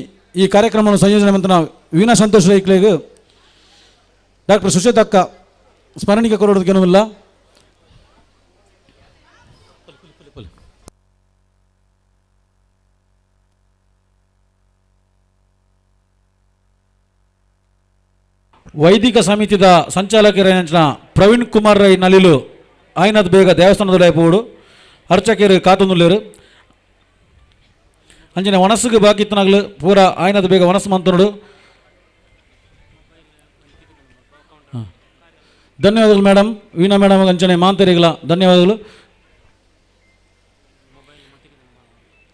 ಈ ಕಾರ್ಯಕ್ರಮವನ್ನು ಸಂಯೋಜನೆ ಮಂತ್ರನ ವೀಣಾ ಸಂತೋಷ್ ರೈಕ್ಲೇಗ್ ಡಾಕ್ಟರ್ ಸುಚೇತಕ್ಕ ಸ್ಮರಣಿಕೆ ಕೊರಡು ಕೆನೊಂದಿಲ್ಲ. ವೈದಿಕ ಸಮಿತಿದ ಸಂಚಾಲಕರ ಪ್ರವೀಣ್ ಕುಮಾರ್ ರೈ ನಲಿಲು ಆಯ್ನದ್ ಬೇಗ ದೇವಸ್ಥಾನದ ಪೋಡು ಅರ್ಚಕರು ಕಾತೊಂದುಲ್ಲೇರು ಅಂಜನೆ ವನಸ್ಸುಗೆ ಬಾಕಿತ್ತನಾಗಲು ಪೂರ ಆಯ್ನದ್ ಬೇಗ ವನಸ್ಸು ಮಂತನೋಡು. ಧನ್ಯವಾದಗಳು ಮೇಡಮ್, ವೀಣಾ ಮೇಡಮ್ ಅಂಚನೆ ಮಾಂತರಿಗಳ ಧನ್ಯವಾದಗಳು.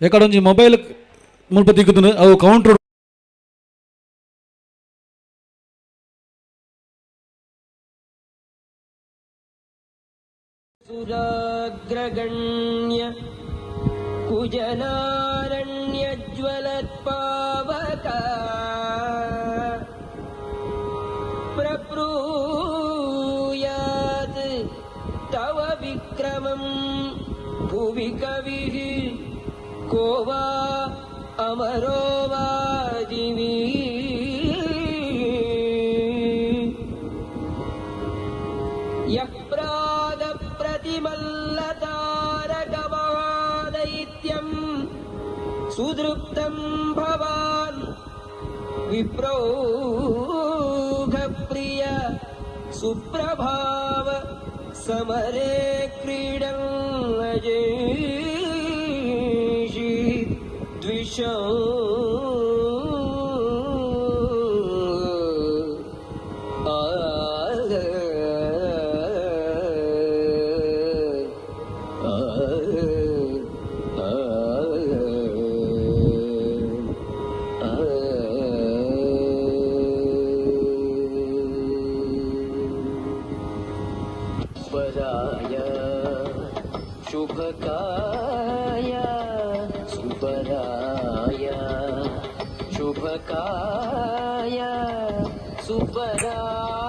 ಎಕಡೊಂಜಿ ಮೊಬೈಲ್ ಮುಲ್ಪ ತಿಕ್ಕುದು ಅವು ಕೌಂಟ್ರ್ ಸುರಾಗ್ರಗಣ್ಯ ಕುಜಲಾರಣ್ಯಜ್ವಲತ್ಪಾವಕ ಪ್ರಬ್ರೂಯಾತ್ ತವ ವಿಕ್ರಮಂ ಭುವಿ ಕವಿಃ ಕೋ ವಾ ಅಮರೋ ವಾ ದಿವಿ. ಯಃ ಪ್ರತಿಮಲ್ಲತಾರಕಮಹಾದೈತ್ಯಂ ಸುದೃಪ್ತಂ ಭವಾನ್ ವಿಪ್ರೌಘಪ್ರಿಯ ಸುಪ್ರಭಾವ ಸಮರೇ ಕ್ರೀಡಂ ಅಜೇಷಿ ದ್ವಿಷಂ. शुभकाय सुपराय शुभकाय सुपराय.